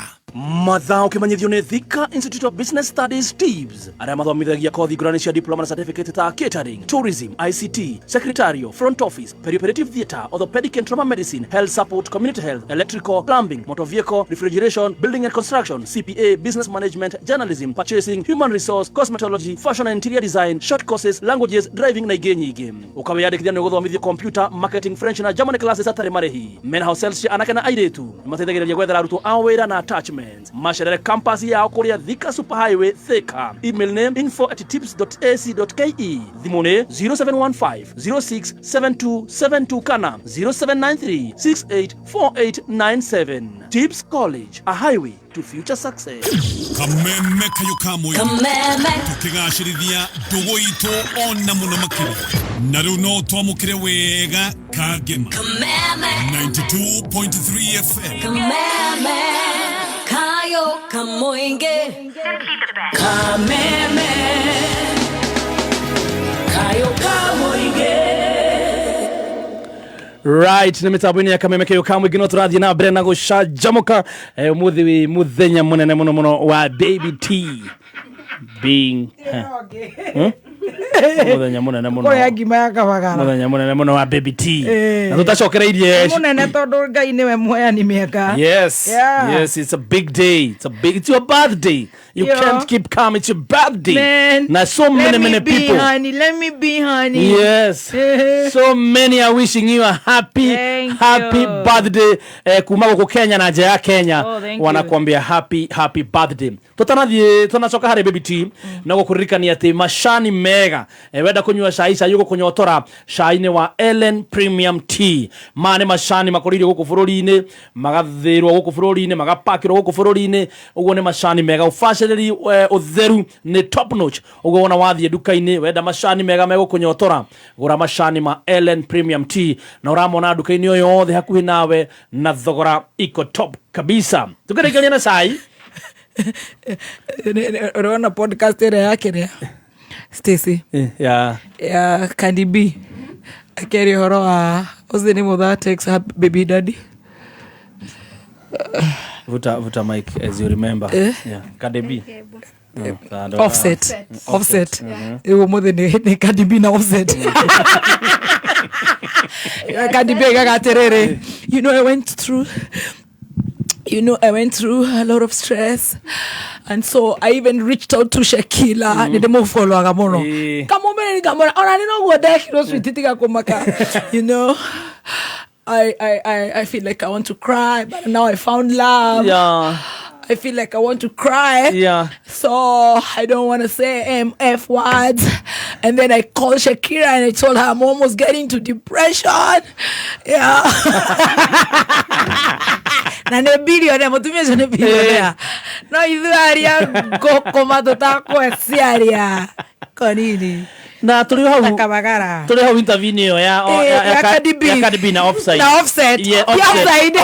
Mathaa ũkĩmenyithio nĩ Thika Institute of Business Studies, TIBS, arĩa mathomithagia kothi ngũrani cia diploma na certificate ta catering, tourism, ICT, secretarial, front office, perioperative theatre, orthopedic and trauma medicine, health support, community health, electrical, plumbing, motor vehicle, refrigeration, building and construction, CPA, business management, journalism, purchasing, human resource, cosmetology, fashion and interior design, short courses, languages, driving na ingĩ nyingĩ. Ũkawĩyandĩkithia nĩ ũgũthomithio computer, marketing, French na German classes hatarĩ marĩhi. Mena hostels cia anake na airĩtu. Nĩ mateithagĩrĩria gwethera arutwo ao wĩra na attachments. Macerere campus yao kũrĩa Thika Super Highway, Thika. Email name info@tips.ac.ke. Thimũ nĩ 0715 067272 kana 0793 684897. Tips College, a highway to future success. Kameme kayo kamwe. Kameme. Tukigacĩrithia ndũgũ itũ ona mũno makĩria, na rĩu no twamũkĩre wega kangema. Kameme. 92.3 FM. Kameme. Kayo kamoinge. Kameme. Kayo kamoinge. Right, nĩ mĩtambo-inĩ ya Kameme kĩo ka mũingĩ, no tũrathiĩ na mbere na gũcanjamũka. Ũmũthĩ wĩ mũthenya mũnene mũno mũno wa Baby T being Mũthenya mũnene mũno. Kũrĩa ngima ya kabagara. Mũthenya mũnene mũno wa Baby T na tũtacokereirie. Mũnene tondũ Ngai nĩwe muheani mĩaka. Yes. Yes, it's a big day. It's your birthday. You can't keep calm. It's your birthday. Man, Now so many, let me many be, people. Honey, let me be, honey. Yes. So many are wishing you a happy, Thank happy you. birthday. Kuma gũkũ Kenya na nja ya Kenya. Oh, thank you. Wanakuambia happy, happy birthday. Tũtanathiĩ, tũnacoka harĩ Baby T, na gũkũririkania atĩ macani mega. Wenda kũnyua cai, cai ũgũkũnyotora cai-inĩ wa Ellen Premium Tea. Maya nĩ macani makũrĩirio gũkũ bũrũri-inĩ, magathĩrwo gũkũ bũrũri-inĩ, magapakĩrwo gũkũ bũrũri-inĩ. Ũguo nĩ macani mega, ũbacĩrĩri, ũtheru nĩ top notch. Ũguo wona wathiĩ nduka-inĩ, wenda macani mega megũkũnyotora, gũra macani ma Ellen Premium Tea, na ũramona nduka-inĩ o yothe hakuhĩ nawe na thogora iko top kabisa. Tũkĩrĩkania na cai. Ũrona podcast ĩrĩa ya kĩrĩa Stacy Ya ya Cardi B akĩaria ũhoro wa what's the name of that ex her baby daddy? Vuta, vuta mic as you remember. Eh? Yeah. Cardi B. Offset. Offset. Rĩu ũmũthĩ nĩ Cardi B na Offset. Cardi B aigaga atĩrĩrĩ, you know I went through I went through a lot of stress, and so I even reached out to Shakila. Nĩ ndĩmũfollowaga mũno. Kamũmĩrĩri ngamwĩra ona nĩ noguo ndekirwo sweet tiga kũmaka. You know, I feel like I want to cry, but now I found love. I feel like I want to cry. So I don't want to say M F words. And then I called Shakira and I told her I'm almost getting to depression. Yeah. Na nĩ billionaire, mũtumia ũcio nĩ billionaire. No ithuĩ aria ngũkũma tũtakweciaria. Konini. Na tũrĩ hau Kamagara. Tũrĩ hau interview ĩyo ya Ya Cardi B. Ya Cardi B na Offside. Na Offset. Yeah, Ti Offset.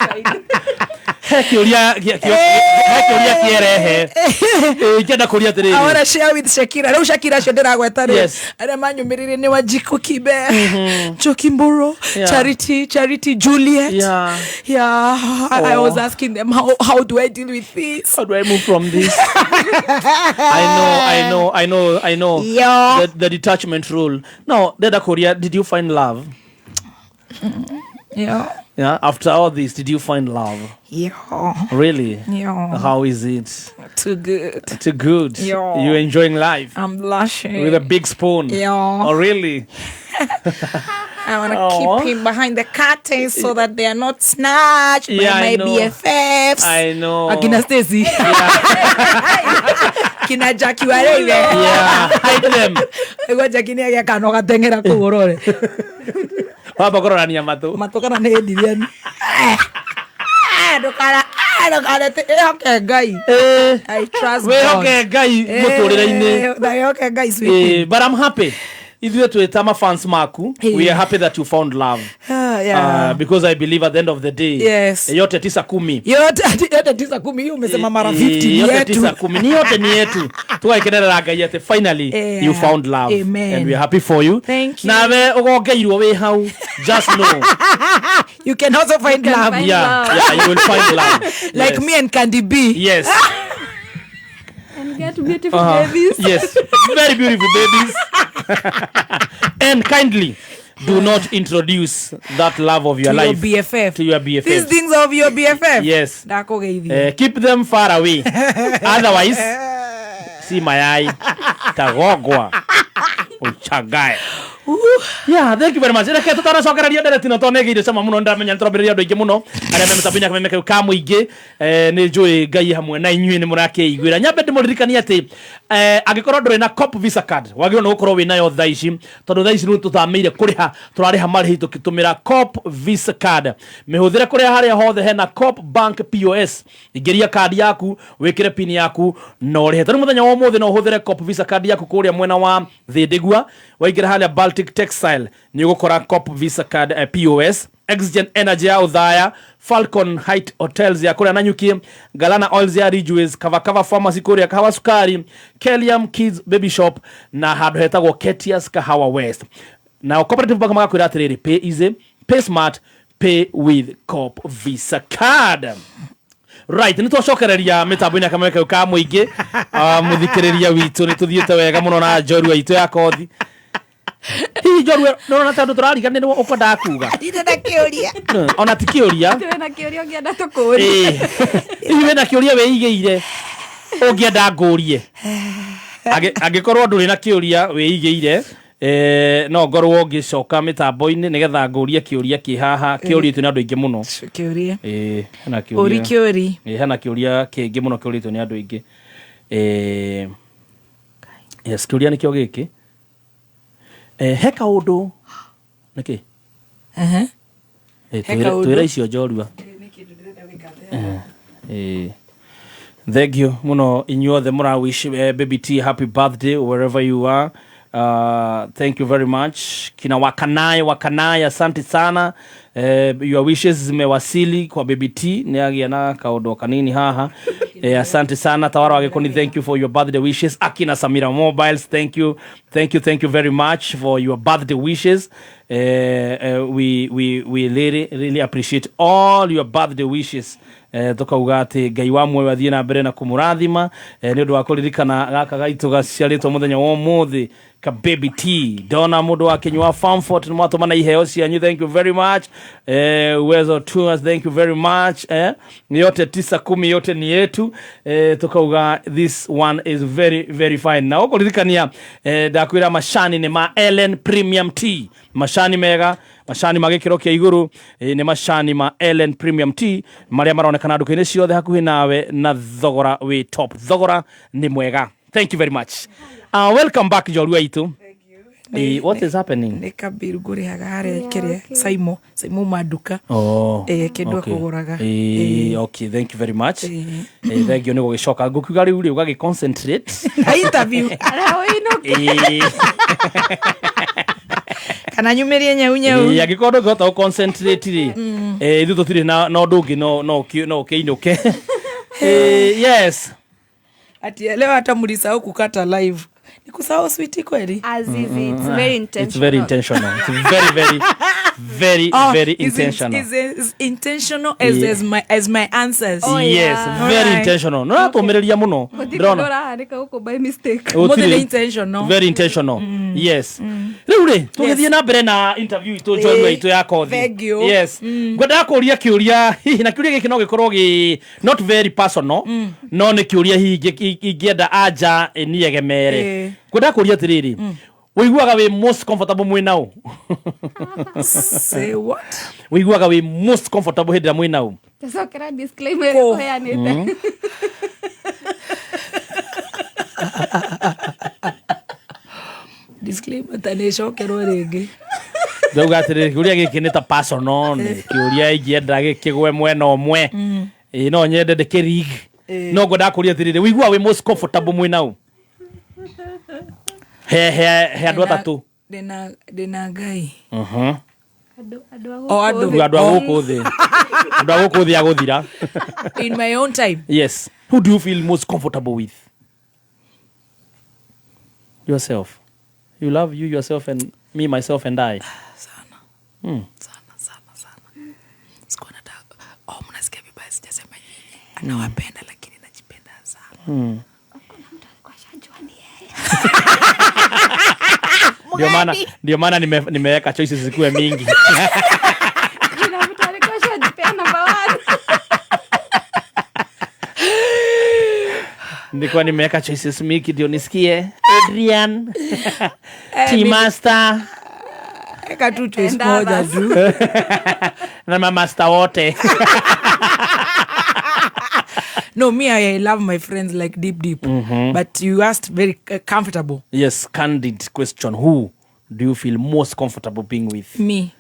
offside. He kĩũria he kĩũria kĩerehe. Ingĩenda kũria atĩrĩrĩ. I wanna share with Shakira. Rĩu Shakira acio ndĩragweta rĩ. Arĩa manyũmĩrĩire nĩ Wanjiku Kibe, Njoki Mburu, Charity Juliet. Yeah, I was asking them how do I deal with this? How do I move from this? I know, I know, I know, I know. The detachment rule. Now, ndenda kũria, did you find love? Yeah. Yeah. After all this, did you find love? Yeah. Really? Yeah. How is it? Too good. Too good. Yeah. You enjoying life? I'm blushing. With a big spoon. Yeah. Oh, really? I want to Aw. keep him behind the curtains so that they are not snatched Yeah, by I my know. BFFs. I know. Akina Stacy. Kina Jackie Wareire. Yeah. Hide them. Igua Jackie nĩ agĩa kana ũgateng'era kũu ũrore. Wamba kũrorania matũ. Matũ kana nĩ Adrian. Ndũkara ndũkara ĩhoke Ngai. I trust God. Wĩhoke Ngai mũtũrĩre-inĩ. Wĩhoke Ngai sweetie. But I'm happy. Ithuĩ twĩ ta mafans maku, we are happy that you found love. Ah, yeah. Because I believe at the end of the day, yote tisa kumi. Yote yote tisa kumi, hiyo umesema mara 50 ni Yote yetu. tisa kumi ni yote ni yetu, tugaikenerera Ngai atĩ finally you found love. Amen. And we are happy for you. Thank you. Nawe ũgongeirwo wĩ hau, just know You can also find love. Yeah, you will find love. Like me and Candy B. Yes. And get beautiful babies. Yes, very beautiful babies. And kindly do not introduce that love of your To your life BFF. To your BFF. These things of your BFF. Yes. Ndakũgeithia. Keep them far away. Otherwise, si mayai tagogwa uchagae. Yeah, thank you very much. Reke tutanacokereria ndereti no tondũ nĩ cama mũno ndamenya nĩtũrambĩrĩria andũ aingĩ mũno arĩa me mĩtambo-inĩ ya kameme kau ka mũingĩ. Nĩ njũĩ Ngai hamwe na inyuĩ nĩ mũrakĩiguĩra. Nyambe ndĩmũririkanie atĩ angĩkorwo ndũrĩ na Cop Visa card wagĩrĩirwo nĩ gũkorwo wĩnayo thaa ici, tondũ thaa ici rĩu tũthamĩire kũrĩha, tũrarĩha marĩhi tũkĩtũmĩra Cop Visa card. Mĩhũthĩre kũrĩa harĩa hothe hena Cop Bank POS. Ingĩria kandi yaku, wĩkĩre pin yaku na ũrĩhe. Tarĩu mũthenya wa ũmũthĩ no ũhũthĩre Cop Visa card yaku kũrĩa mwena wa Thĩndĩgua, waingĩra harĩa Baltic Textile nĩ ũgũkora Cop Visa card POS, Exgen Energy ya Uthaya, Falcon Height Hotels ya kũrĩa Nanyuki, Galana Oils ya Ridgeways, Kavakava Pharmacy kũrĩa Kahawa Sukari, Kelium Kids Baby Shop na handũ hetagwo Ketias Kahawa West. Now Cooperative Bank magakwĩra atĩrĩrĩ, pay easy, pay smart, pay with Cop Visa card. Right, nĩ twacokereria mĩtambo-inĩ ya kameme kau ka mũingĩ. Mũthikĩrĩria witũ nĩ tũthiĩte wega mũno na njorua itũ ya kothi. Hihi njorua nĩũrona ta ũndũ tũrariganĩrwo ũkwendaga kuga? Ndirĩ na kĩũria. Ona ti kĩũria. Ndirĩ na kĩũria ũngĩenda tũkũrie. Hihi wĩna kĩũria wĩigĩire ũngĩenda ngũrie? Angĩkorwo ndũrĩ na kĩũria wĩigĩire, no ngorwo ngĩcoka mĩtambo-inĩ nĩgetha ngũrie kĩũria kĩ haha kĩũrĩtio nĩ andũ aingĩ mũno. Kĩũria. Hena kĩũria. Ũri kĩũri. Hena kĩũria kĩngĩ mũno kĩũrĩtio nĩ andũ aingĩ. Yes, kĩũria nĩkĩo gĩkĩ. He kaũndũ nĩkĩ? He kaũndũ. Twĩra icio njorua. Thank you mũno inyuothe mũra wish Baby T happy birthday wherever you are. Thank you very much. Kina Wakanai, Wakanai, asante sana. Your wishes zimewasili kwa Baby T. Nĩagĩa na kaũndũ kanini haha. Asante sana Tawara wa Gĩkũni, thank you for your birthday wishes. Akina Samira Mobiles, thank you. Thank you, thank you very much for your birthday wishes. We really, really appreciate all your birthday wishes. Tukauga atä Ngai wa muoyo athiä na mbere na kå må rathima nä å ndå wa kå ririkana gaka gaitå gaciarä two må thenya wa å må thä ka Baby T. Ndona må ndå wa Kinyua Famfort nä mwatå mana iheo cianyu, thank you very much. Uwezo Tours, thank you very much. Yote tisa kumi, yote ni yetu. Tukauga this one is very very fine. Na ũkũririkania ndakwĩra macani nĩ ma Ellen Premium Tea, macani mega, macani ma gĩkĩro kĩa igũrũ. Nĩ macani ma Ellen Premium Tea marĩa maronekana nduka-inĩ ciothe hakuhĩ nawe na thogora wĩ top, thogora nĩ mwega. Thank you very much. Welcome back, njorua itũ. What is happening? Nä kambiru ngå rä haga harä kä rä a Saimo Saimo manduka. Oh, Kä ndå okay. akå gå raga. Okay, thank you very much. Thank you nĩ gũgĩcoka ngũkiuga rĩu rĩ ũgagĩ concentrate Na interview. Kana nyumä rie nyau nyau. Angĩkorwo ndũngĩhota gũ concentrate rĩ, ithuĩ tũtirĩ na ũndũ ũngĩ no ũkĩinũke. Yes. Ati leo hata mlisahau kukata live. Ni kusahau, sweetie, kweli? Azizi, it's very intentional. It's very intentional. It's very very very Oh, very is it- intentional. Is as intentional as, as my answers. Oh, yes, yeah. very Alright. intentional. No ratũmĩrĩria mũno. Gũtirĩ Ndĩrona. ũndũ ũrahanĩka gũkũ by mistake. Gũtirĩ. Mũthĩ nĩ intentional. Very intentional. Yes. Rĩu rĩ, tũgĩthiĩ na mbere na interview itũ, njorua itũ ya kothi. Thank you. Yes. Ngwendaga kũria kĩũria hihi, na kĩũria gĩkĩ no gĩkorwo gĩ not very personal, no nĩ kĩũria hihi ingĩenda anja niegemere. Ngwendaga kũria atĩrĩrĩ, ũiguaga wĩ most comfortable mwĩ nao? Say what? Ũiguaga wĩ most comfortable hĩndĩ ĩrĩa mwĩ nao? Tacokera disclaimer Kũ? ĩrĩa ũheanĩte. Disclaimer ta nä cokerwo rä ngä. Ndauga atĩrĩrĩ, kĩũria gĩkĩ nĩ ta personal, nĩ kĩũria ingĩenda gĩkĩgwe mwena ũmwe. Ĩĩ, no nyende ndĩkĩrig, no ngwendaga kũria atĩrĩrĩ, ũiguaga wĩ most comfortable mwĩ nao? He andũ atatũ. Ndä na Ngai. Andũ a O gũkũ andũ. thĩ. Andũ a gũkũ thĩ, andũ a gũkũ thĩ agũthira. In my own time. Yes, who do you feel most comfortable with? Yourself, you love you yourself and me myself and I. Sana. Sana sana sana. Sikuwa nataka, oh, mnasikia vibaya, sijasema nyinyi anawapenda, lakini najipenda sana. Kwa shajua ni yeye. Ndio maana nimeweka choices zikuwe mingi. Kuna mtu alikuwa ashajipea number one. Nilikuwa nimeweka choices mingi ndio nisikie Adrian, Eh, T Master Eka tu choice And moja others. tu. Na mamasta wote. No, me, I love my friends like deep deep, but you asked very comfortable. Yes, candid question: who do you feel most comfortable being with? Me.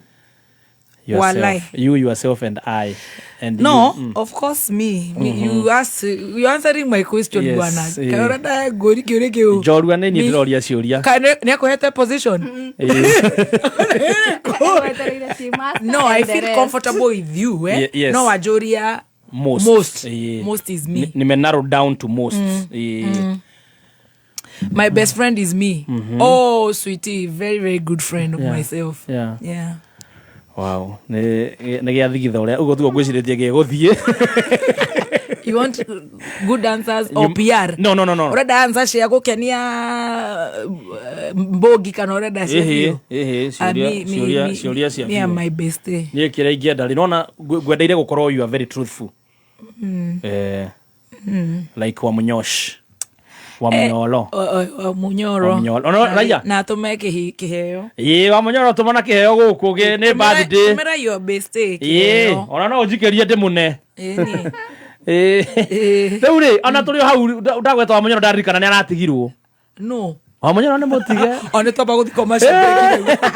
Yourself. Walai. You yourself and I and No, you. of course me. You ask, you answering my question. Yes, Bwana eh. kaurenda ngũri kĩũria kĩu. Njorua nĩ niĩ Me. ndĩroria ciũria. Ka nĩ akũhete position. Wetereire T Master No, I and the feel rest. comfortable with you, eh? Yes. No wanjũria Most. Most. Eh. Most is me. Nime narrow down to most. My best friend is me. Oh, sweetie, very very good friend of myself. Yeah. Wow, nĩ gĩathigitha ũrĩa ũguo tiguo ngwĩcirĩtie gĩgũthiĩ. You want good answers or PR? No. Ũrenda answer cia gũkenia mbogi kana ũrenda cia Ĩhĩ, biũ? ĩhĩ, Ah, ciũria ciũria ciũria cia me and biũ. my bestie. Niĩ kĩrĩa ingĩenda rĩ, nona ngwendeire gũkorwo you are very truthful, like wa mũnyosh wa mũnyolo. O munyoro. Wa Munyoro. Ono, Raia. Na atũme kĩheo. Ĩĩ, wa mũnyoro tũmana kĩheo gũkũ nĩ birthday. Tũmĩra your bestie Ĩĩ, kĩheo. ona no ũnjikĩrie ndĩmũne. Ĩni. Ĩĩ. Rĩu rĩ, ona tũrĩ o hau ndagweta wa mũnyoro, ndaririkana nĩ aratigirwo. No. Wa mũnyoro nĩ mũtige. O nĩ twamba gũthi commercial break rĩu.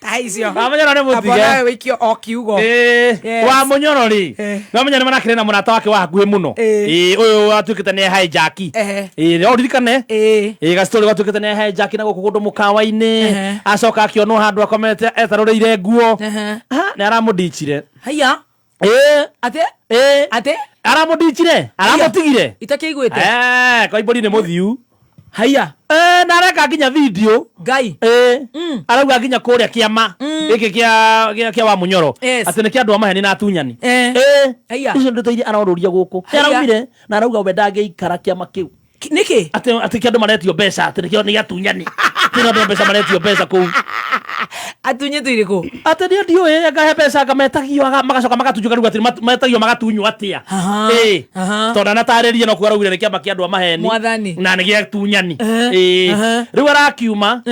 Ta icio. Wa mũnyoro nĩ Amba mũtige. nawe wĩikio o kiugo. Ĩĩ, Yes. wa mũnyoro rĩ, Eh. wa mũnyoro nĩ marakĩrĩ na mũrata wake wa hakuhĩ mũno. Ĩĩ. Ĩĩ, ũyũ watuĩkĩte nĩ hijack. Ehe. Ĩĩ, no ũririkane. Ĩĩ. Ĩĩ, gastory gatuĩkĩte nĩ hijack na gũkũ kũndũ mũkawa-inĩ. Ehe. Acoka akĩonwo handũ akomete etarũrĩire nguo. Ehe. Ha, nĩ aramũndichire. Haiya. Ĩĩ. Atĩ? Ĩĩ. Atĩ? Aramũndichire, aramũtigire. Itakĩiguĩte. Eh, koimbũri nĩ mũthiu. Haiya. Eh, na areka nginya video ngai eh arauga nginya kuria kiama giki kia wa munyoro ati ni kia andu a maheni na atunyani. Eh. Eh, Haiya. icio ndeto iria aroruria guku. Haiya. Araumire na arauga we ndangĩikara kiama kiu. Niki? Ati ati kia andu maretio mbeca ati nikio ni atunyani. Kina andu mbeca maretio mbeca kuu. Atunyĩtwo irĩkũ? Ati niĩ ndiũĩ angahe mbeca anga metagio magacoka magatunywo rĩu atĩ metagio magatunywo atĩa. Ĩĩ. Tondũ anatarĩria no kuga araugire nĩ kĩama kĩa andũ a maheni. Mwathani. Na nĩ gĩa atunyani. Ĩĩ. Rĩu arakiuma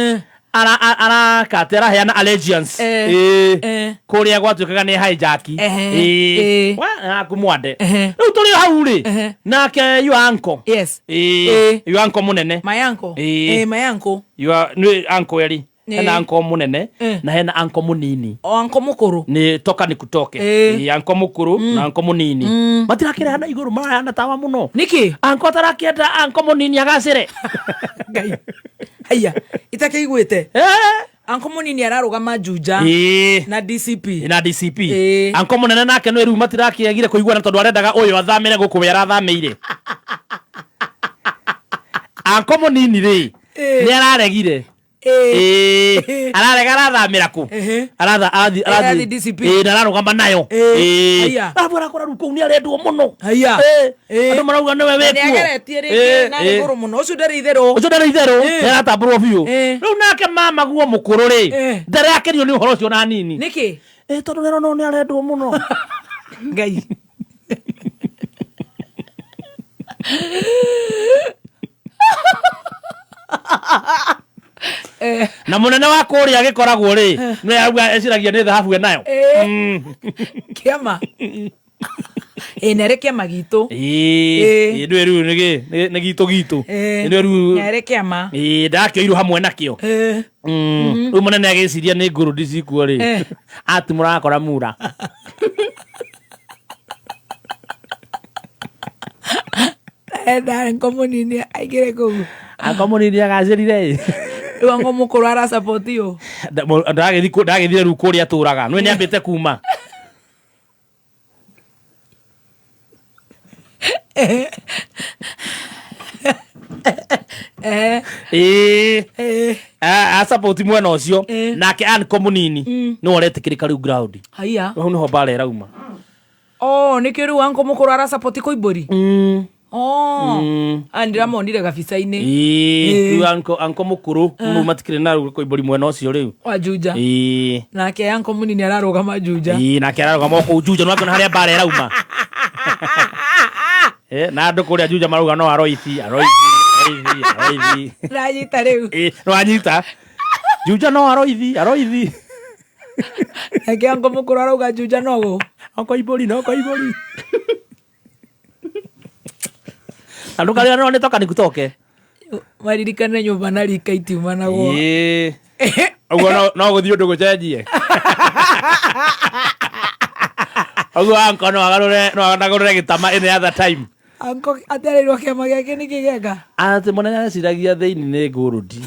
araka atĩ araheana allegiance. Ĩĩ. Kũrĩa gwatuĩkaga nĩ hijack. Ĩĩ. Wa aku mwande. Rĩu tũrĩ o hau rĩ. Nake your uncle. Yes. Ĩĩ. Your uncle mũnene. My uncle. Ĩĩ. Eh, my uncle. Your nĩ uncle eri. Ĩĩ. Hena uncle mũnene na hena uncle mũnini. O uncle mũkũrũ. Nĩ toka ni kutoke. Ĩĩ. Ĩĩ, uncle mũkũrũ na uncle mũnini. Matirakĩrehana igũrũ marahana tawa mũno. Nĩkĩ? Uncle atarakĩenda uncle mũnini agacĩre. Ngai. Haiya. Itakĩiguĩte. Uncle mũnini ararũgama Juja. Ĩĩ. Na DCP. Na DCP. Ĩĩ. Uncle mũnene nake nĩ rĩu matirakĩagire kũiguana tondũ arendaga ũyũ athamĩre gũkũ we arathamĩire. Uncle mũnini rĩ nĩ araregire. Ĩĩ. Ararega arathamĩra kũ? Aratha arathi Arathiĩ DCP. Ĩĩ, na ararũgama nayo. Ĩĩ. Haiya. Arabu arakora rĩu kũu nĩ arendwo mũno. Haiya. Ĩĩ. Andũ marauga nĩwe Na wĩkuo. nĩageretie rĩngĩ na Ĩĩ. igũrũ mũno. Ũcio ndarĩ itherũ. Ũcio ndarĩ itherũ. Ĩĩ. Nĩ aratambũrwo biũ. Ĩĩ. Rĩu nake mama guo mũkũrũ rĩ Ĩĩ. ndarakenio nĩ ũhoro ũcio na hanini. Nĩkĩ? Ĩĩ, tondũ rĩro no nĩ arendwo mũno. Ngai. Na mũnene wa kũrĩa agĩkoragwo rĩ nĩ arauga eciragia nĩ thahabu enayo. Kĩama. Ĩĩ na arĩ kĩama gitũ. Ĩĩ. Nĩ rĩu nĩ gitũ gitũ. Ĩĩ. Nĩ rĩu Na arĩ kĩama. Ĩĩ, ndakĩoirwo hamwe nakĩo. Rĩu mũnene agĩciria nĩ ngũrũndi cikuo rĩ atimũra akora mura. Enda uncle mũnini aingĩre kũu. Uncle mũnini agacĩrire ĩ. Rĩu uncle mũkũrũ arasupport ũ? Ndagĩthire rĩu kũrĩa atũraga. Nĩ nĩambĩte kuma. Ĩĩ. Asupport mwena ũcio nake uncle mũnini nĩwe ũretĩkĩrĩka rĩu ground. Haiya. Hau nĩho mbara ĩrauma. Oh, nĩkĩo rĩu uncle mũkũrũ arasupport Koimbũri? Oh. Ah, ndĩramonire gabica-inĩ. Ĩĩ, rĩu uncle mũkũrũ rĩu matikĩrĩ na rĩu Koimbũri mwena ũcio rĩu. Wa Juja. Ĩĩ. Nake uncle mũnini ararũgama Juja. Ĩĩ, nake ararũgama o kũu Juja nĩwakĩona harĩa mbara ĩrauma. Na andũ kũrĩa Juja marauga no aroithi, aroithi, aroithi, aroithi. Ndanyita rĩu. Ĩĩ, nĩwanyita. Juja no aroithi, aroithi. Nake uncle mũkũrũ arauga Juja no gũ. O Koimbũri, no Koimbũri. Andũ karĩa no nĩ toka nikutoke. Maririkane nyũmba na rika itiumanagwo. Ĩĩ. Ũguo no gũthiĩ ũndũ gũcenjie. Ũguo uncle no agarũre no anagũrũre gĩtama any other time. Uncle atarĩirwo kĩama gĩake nĩ kĩgeka. Atĩ mũnene areciragia thĩinĩ nĩ ngũrũndi.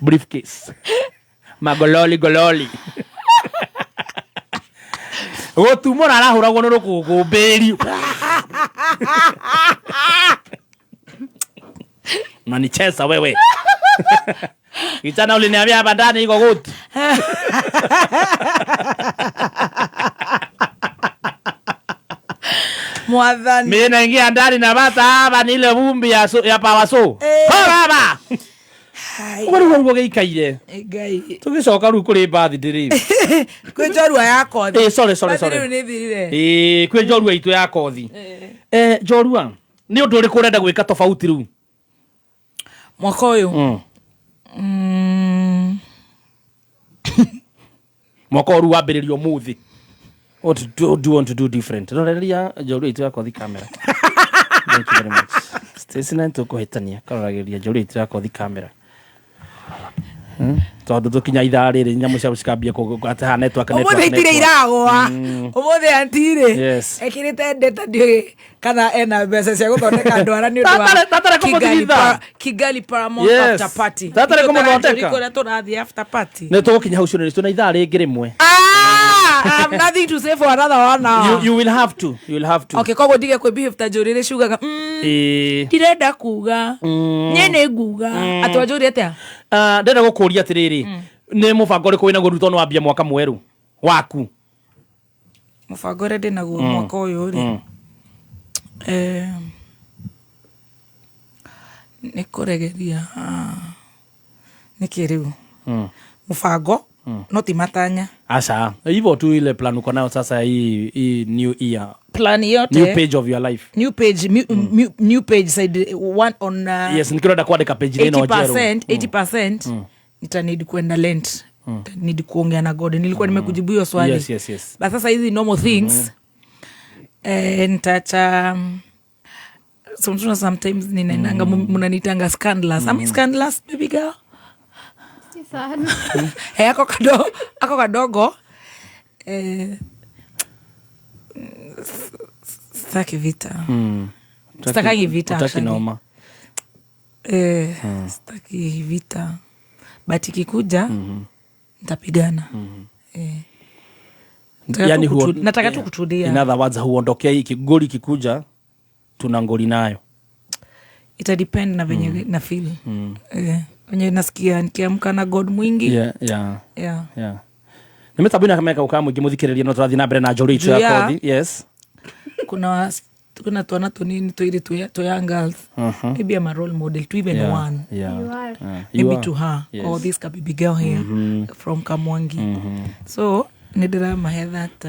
Briefcase. Magololi gololi. Gũtumũra arahũragwo nĩ rũkũngũ mbĩri. Unanicheza wewe. Kijana uliniambia hapa ndani iko good. Mwathani. Mimi naingia ndani na bata hapa ni ile vumbi ya power saw. Baba. Ũguo nĩguo nĩguo gĩikaire. Ngai. Tũgĩcoka rĩu kũrĩ birthday rĩu. Kwĩ njorua ya kothi. Ĩĩ, sorry, sorry, Birthday sorry. rĩu nĩ thirire. Ĩĩ, kwĩ njorua itũ ya kothi. Njorua, nĩ ũndũ ũrĩkũ ũrenda gwĩka tofauti rĩu? Mwaka ũyũ. Mwaka ũyũ rĩu wambĩrĩria ũmũthĩ. What do you want to do different? Roreria njorua itũ ya kothi camera. Thank you very much. Stacy na nĩtũkũhĩtania karoragĩria njorua itũ ya kothi camera. Tondũ tũkinya ithaa rĩrĩ nyamũ ciao cikambia atĩ haha network, network, Ũmũthĩ itirĩ network. iragũa. Ũmũthĩ aunty rĩ Yes. ekĩrĩte ndeta ndiũĩ kana ena mbeca cia gũthondeka ndwara nĩ ũndũ wa Tatarĩ Kigali kũmũthitha. Kigali Paramount Yes. after party. Tatarĩ Ithuĩ kũmũthondeka. tũranjũria kũrĩa tũrathiĩ after party. Nĩ tũgũkinya hau cionĩ twĩna ithaa rĩngĩ rĩmwe. I have nothing to say for another one hour. You will have to. You will have to. Okay, koguo ndige kwĩ behave ta njũrĩrĩ ciugaga ndirenda kuga nye nĩ nguga atĩ wanjũria atĩa? Ah, ndĩrenda gũkũria atĩrĩrĩ, nĩ mũbango ũrĩkũ wĩnaguo rĩu tondũ wambia mwaka mwerũ waku? Mũbango ũrĩa ndĩnaguo mwaka ũyũ rĩ, nĩ kũregeria nĩkĩ rĩu mũbango no ti matanya. Aca, hivyo tu, ile plan uko nayo sasa hii new year, plan yote new page of your life. New page, new page side one on Yes, nikirenda kwandĩka page ĩno njerũ. 80%, 80% nitaneed kwenda Lent, need kuongea na God. Nilikuwa nimekujibu hiyo swali. Yes. But sasa hizi normal things, nitacha sometimes sometimes ninaendanga, mnanitanga scandalous. Am I scandalous, baby girl? Si sana. Eh, ako kadogo, ako kadogo. Sitaki vita. Sitakangi vita, Hutaki actually. noma. Sitaki vita, but ikikuja nitapigana. Nataka Yani tu nataka tu kutulia. In other words, huondokei ikigoli ikikuja, tuna ngoli nayo. Ita depend na venye na feel. Venye nasikia nikiamka na God mwingi. Yeah. Yeah. Nĩ mĩtambo-inĩ kameka ũkaga mũingĩ mũthikĩrĩria no tũrathiĩ na mbere na njũrĩ itũ Juu ya kothi. Yes. Kuna twana tunini twiri twa young girls. Maybe I'm a role model to even one. You are. You Maybe are. to her or this baby girl here from Kamwangi. So nĩndĩramahe that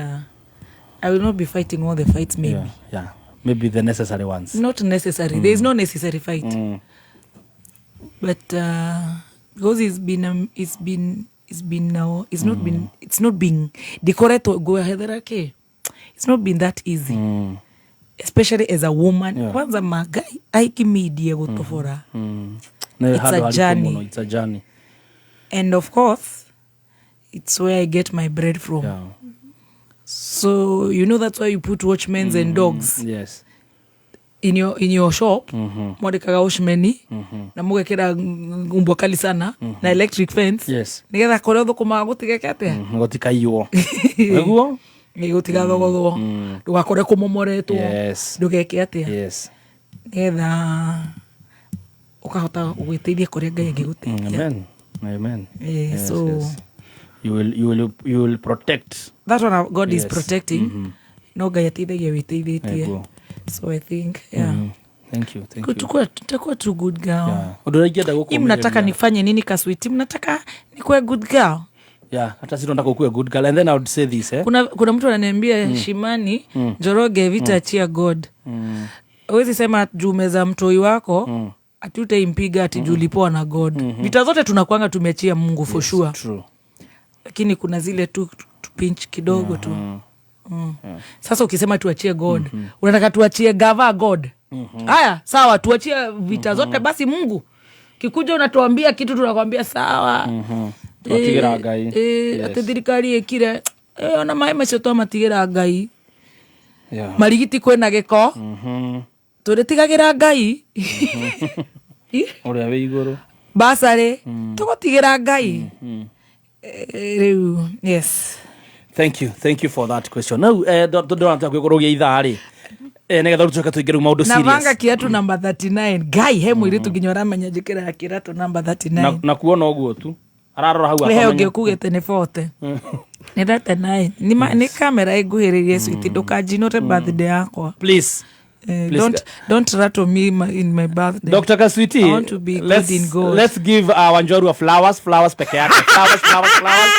I will not be fighting all the fights, maybe. Yeah. Maybe the necessary ones. Not necessary. There is no necessary fight. But because it's been now it's not been it's not been decorate go ahead ke. It's not been that easy. Especially as a woman. Kwanza magai aikimidie gutobora. Nĩ It's handũ a haritũ journey. mũno, it's a journey. And of course, it's where I get my bread from. So you know that's why you put watchmen and dogs in your shop. Mwandĩkaga watchman na mũgekĩra mbwa kali sana na electric fence nĩgetha kũrĩa ũthũkũmaga gũtigeke atĩa? Gũtikaiywo nĩguo. Ĩ, gũtigathogothwo, ndũgakore kũmomoretwo, ndũgeke atĩa, nĩgetha ũkahota gwĩteithia kũrĩa Ngai angĩgũteithia. Amen. Amen. So You will protect. That one God is protecting. No Ngai ateithagia wĩteithĩtie. Nĩguo. So I think, yeah. Thank you. Thank you. Tutakuwa tu good girl. Yeah. Ũndũ ũrĩa ingĩenda Hii mnataka gũkũmĩrĩria. nifanye nini, kaswiti? Mnataka nikuwe good girl? Yeah, hata si tunataka ukuwe good girl. And then I would say this, eh? Kuna mtu ananiambia, Shimani Njoroge, vita achia God. Huwezi sema juu umeza mtoi wako ati utaimpiga ati juu ulipoa na God. Vita zote tunakwanga tumeachia Mungu for sure. True. Lakini kuna zile tu pinch kidogo tu. Sasa ukisema tuachie God, unataka tuachie gava God? Haya, sawa, tuachie vita zote basi Mungu. Kikuja unatuambia kitu, tunakwambia sawa. Twatigĩra Ngai. Atĩ thirikari ĩkire, ona maĩ macio twamatigĩra Ngai. Marigiti kwĩna gĩko, tũrĩtigagĩra Ngai. Ũrĩa wĩ igũrũ. Basarĩ tũgũtigĩra Ngai. Rĩu yes. Thank you. Thank you for that question. Now, ndona twakũrũgia ithaa rĩ. Nĩgetha rĩu tũcoke tũingĩre rĩu maũndũ Navanga serious. kiatu namba 39. Ngai he mũirĩtu nginya ũramenya njĩkĩraga kĩratũ namba 39. Na kuona ũguo tu. Ararora hau He akamenya. ũngĩ ũkugĩte nĩ 40, nĩ 39. Nĩ kamera ĩnguhĩrĩrie, switi, ndũkanjinũre birthday yakwa. Please. Please. Don't rattle me in my birthday. Dr. Kaswiti, I want to be good in God. Let's give Wanjoru flowers, flowers peke yake. Flowers, flowers, flowers.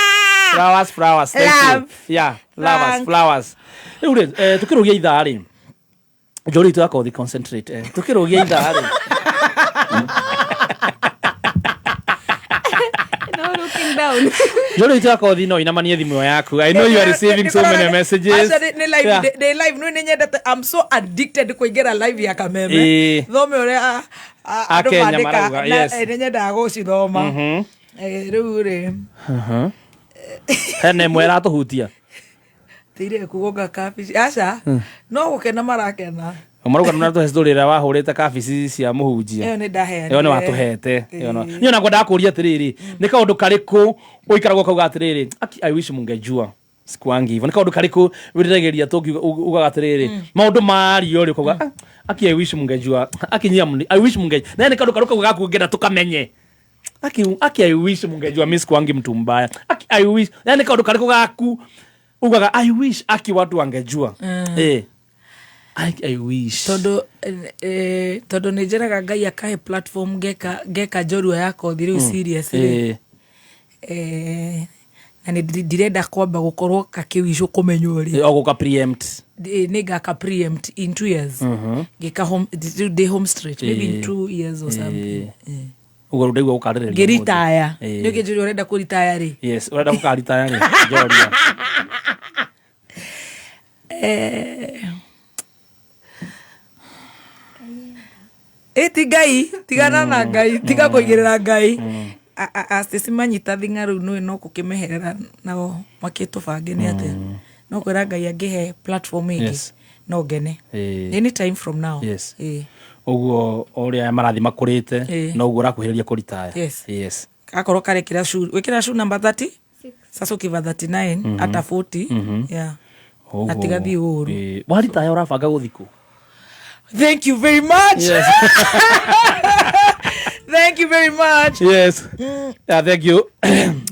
Flowers, flowers. Thank Love. you. Yeah, flowers, Thanks. flowers. Rĩu rĩ, tukĩrũgia ithaa rĩ. Njũri itũ yakothi concentrate. Tukĩrũgia ithaa rĩ. No looking down. Njũri itũ yakothi no inamanie thimũ ĩyo yaku. I know you are receiving so many messages. Aca, nĩ live, nĩ live no nĩ nyendete. I'm so addicted kũingĩra live ya Kameme thome ũrĩa andũ Akenya mandĩka, marauga, na, yes. nĩ nyendaga gũcithoma. Rĩu rĩ, Hena ĩmwe ĩratũhutia. Tĩire kugonga kabici, aca, no gũkena marakena. Marauga nĩ story ĩrĩa wahũrĩte kabici cia mũhunjia. Ĩyo nĩ ndaheanire. Ĩyo nĩ watũhete. Ĩyo no. Niĩ ona ngwendaga kũũria atĩrĩrĩ, nĩ kaũndũ karĩkũ ũikaraga ũkauga atĩrĩrĩ, "Aki, I wish mungejua." Sikuangi hivyo. Nĩ kaũndũ karĩkũ wĩriragĩria tũngiuga ugaga atĩrĩrĩ, maũndũ mario rĩ ũkauga, "Ah, aki I wish mungejua, aki nyia I wish mungejua." Na nĩ kaũndũ karĩkũ gaku ũngĩenda tũkamenye? Aki I wish mungejua mi sikuangi mtu mbaya. Aki I wish. Na nĩ kaũndũ karĩkũ gaku ugaga I wish aki watu wangejua. Eh. I wish. Tondũ tondũ nĩ njeraga Ngai akahe platform ngeka njorua ya kothi rĩu serious rĩ. Na nĩ ndirenda kwamba gũkorwo kakĩwicũ kũmenywo rĩ. O gũka preempt. Nĩ ngaka preempt in 2 years. Ngĩka home rĩu ndĩ home straight maybe in 2 years or something. Ũguo rĩu ndaigua gũkarĩrĩria. Ngĩritaya. Nĩ ũkĩnjũria ũrenda kũritaya rĩ? Yes, ũrenda gũkaritaya rĩ? Njoria. Ĩ ti Ngai, tigana na Ngai, tiga kũigĩrĩra Ngai. Stacey manyita thing'a rĩu nĩũĩ no gũkĩmeherera nao makĩtũbange nĩ atĩa. No kwĩra Ngai angĩhe platform ĩngĩ no ngene. Anytime from now. Yes. Ũguo o ũrĩa marathi makũrĩte noguo ũrakuhĩrĩria kũritaya. Yes. Yes. Akorwo karekĩra shoe, wĩkĩra shoe number 30? Sasa ukiva 39 hata 40. Yeah. Ũguo. Na tigathiĩ ũru. Waritaya ũrabanga gũthiĩ kũ? Thank you very much. Yes. Thank you very much. Yes. Yeah, thank you.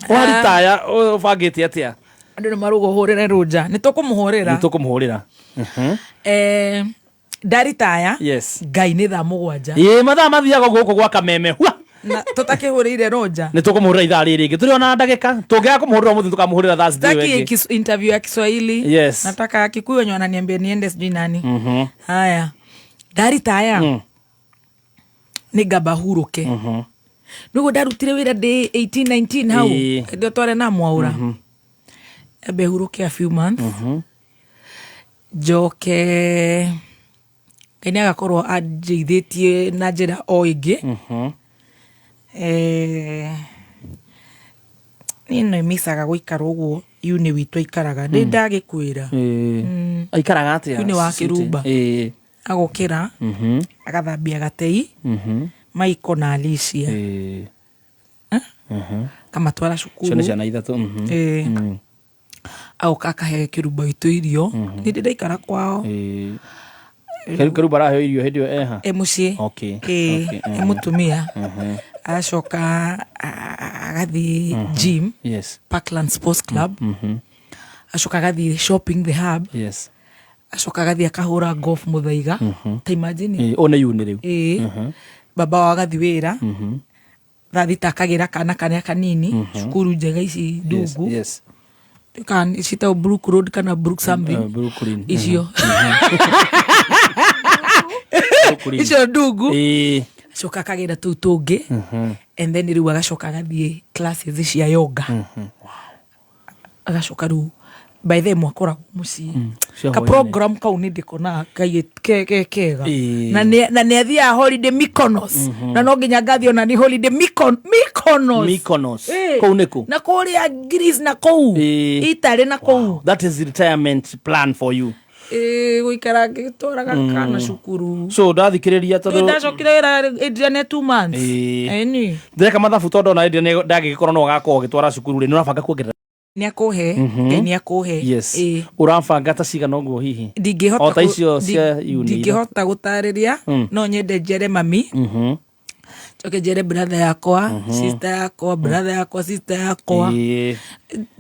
Waritaya ũbangĩte atĩa? Andũ nĩ marauga ũhũrĩre Rũnja. Nĩ tũkũmũhũrĩra. Nĩ tũkũmũhũrĩra. Ndaritaya. Yes. Ngai nĩ thaa 7. Ĩĩ, mathaa mathiaga gũkũ gwa Kameme. Hua! Na tũtakĩhũrĩire Rũnja. Nĩ tũkũmũhũrĩra ithaa rĩrĩ rĩngĩ. Tũrĩ ona ndagĩka. Tũngĩaga kũmũhũrĩra ũmũthĩ tũkamũhũrĩra Thursday ĩyo Sitaki ĩngĩ. interview ya Kiswahili. Yes. Nataka Kikuyu wenye wananiambia niende sijui nani. Haya. Ndaritaya. Nĩ ngamba hurũke. Nĩguo ndarutire wĩra ndĩ 18 19 hau. Hĩndĩ ĩyo twarĩ na Mwaũra. Ambe hurũke a few months. Njoke Ngai nĩ agakorwo anjĩithĩtie na njĩra o ĩngĩ. Niĩ nĩ micaga gũikara ũguo uni witũ aikaraga. Ndĩ ndagĩkwĩra. Aikaraga atĩa? Uni wa Kĩrumba. Agũkĩra, agathambia gatei, Maiko na Alicia. Akamatwara cukuru. Ciana ciana ithatũ. Agoka akahe Kĩrumba witũ irio. Nĩ ndĩ ndaikara kwao. Kĩrumba araheo irio hĩndĩ ĩyo eha? E mũciĩ. Okay. E mũtumia. Agacoka agathiĩ gym. Yes. Parkland Sports Club. Acoka agathiĩ shopping the hub. Yes. Acoka agathiĩ akahũra golf Mũthaiga. Ta imagine. Ũyũ nĩ uni rĩu. Baba wao agathiĩ wĩra. Thaa thita akagĩra kana karĩa kanini. Cukuru njega ici ndungu. Yes. Kana citagwo Brook Road kana Brook something. Brooklyn. Icio. Brooklyn. Icio ndungu. Acoka akagĩra tũu tũngĩ. And then rĩu agacoka agathiĩ classes cia yoga. Agacoka rĩu by then mwakoragwo mũciĩ. Cia Ka hwaĩ-inĩ. program kau nĩ ndĩkonaga ke kega. Na nĩ athiaga holiday Mykonos. Na no nginya ngathiĩ ona ni holiday Mykonos. Mykonos. Kũu nĩ kũ? Na kũrĩa Greece na kũu. Italy na kũu. That is retirement plan for you. Gũikara ngĩtwaraga kana cukuru. So ndathikĩrĩria tondũ Ndacokire wĩra Adrian 2 months. Ĩni. Ndĩreka mathabu tondũ ona Adrian ndangĩgĩkorwo no agakorwo agĩtwara cukuru rĩ, nĩ ũrabanga kuongerera? Nĩ akũhe, Ngai nĩ akũhe. Yes. Ũrabanga ta cigana ũguo hihi? Ndingĩhota O ta icio cia uni. Ndingĩhota gũtarĩria, no nyende njere mami. Njoke njere brother yakwa, sister yakwa, brother yakwa, sister yakwa.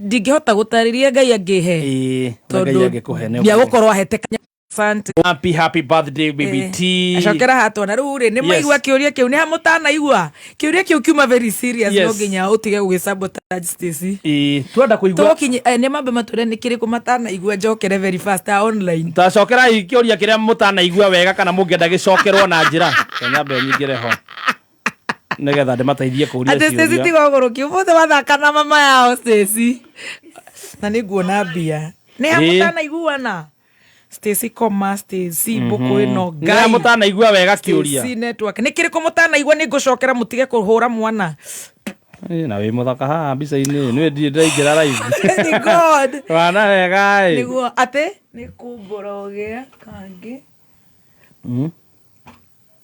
Ndingĩhota gũtarĩria Ngai angĩhe. Tondũ Ngai angĩkũhe nĩ nĩagũkorwo ahete kanya. Asante. Happy, happy birthday baby T. Acokera hatwana rĩu rĩ, nĩ Yes. maigua kĩũria kĩu, nĩ hamũtanaigua kĩũria kĩu kiuma very serious, Yes. no nginya ũtige gũgĩsabotage Stacy. Twenda kũigua. Tũgũkinye nĩ mambe matwĩre nĩ kĩrĩkũ matanaigua, njokere very fast online. Tacokerai kĩũria kĩrĩa mũtanaigua wega kana mũngĩenda gĩcokerwo na njĩra. Nyambe nyingĩre ho. Nĩgetha ndĩmateithie kũũria Atĩ Stacy ciũria. tiga ũgũrũki ũmũthĩ wathaka na mama yao Stacy. Na nĩ nguona mbia. Nĩ hamũtanaiguana. Stacy koma Stacy mbũkũ ĩno Nĩ hamũtanaigua wega kĩũria. Stacy network. Nĩ kĩrĩkũ mũtanaigua nĩ ngũcokera mũtige kũhũra mwana. Na wĩ mũthaka haha mbica-inĩ, nĩ ndirĩ ndĩraingĩra live. Thank God. Wana wega ĩ. Nĩguo atĩ nĩ kumbũra ũgĩa kangĩ.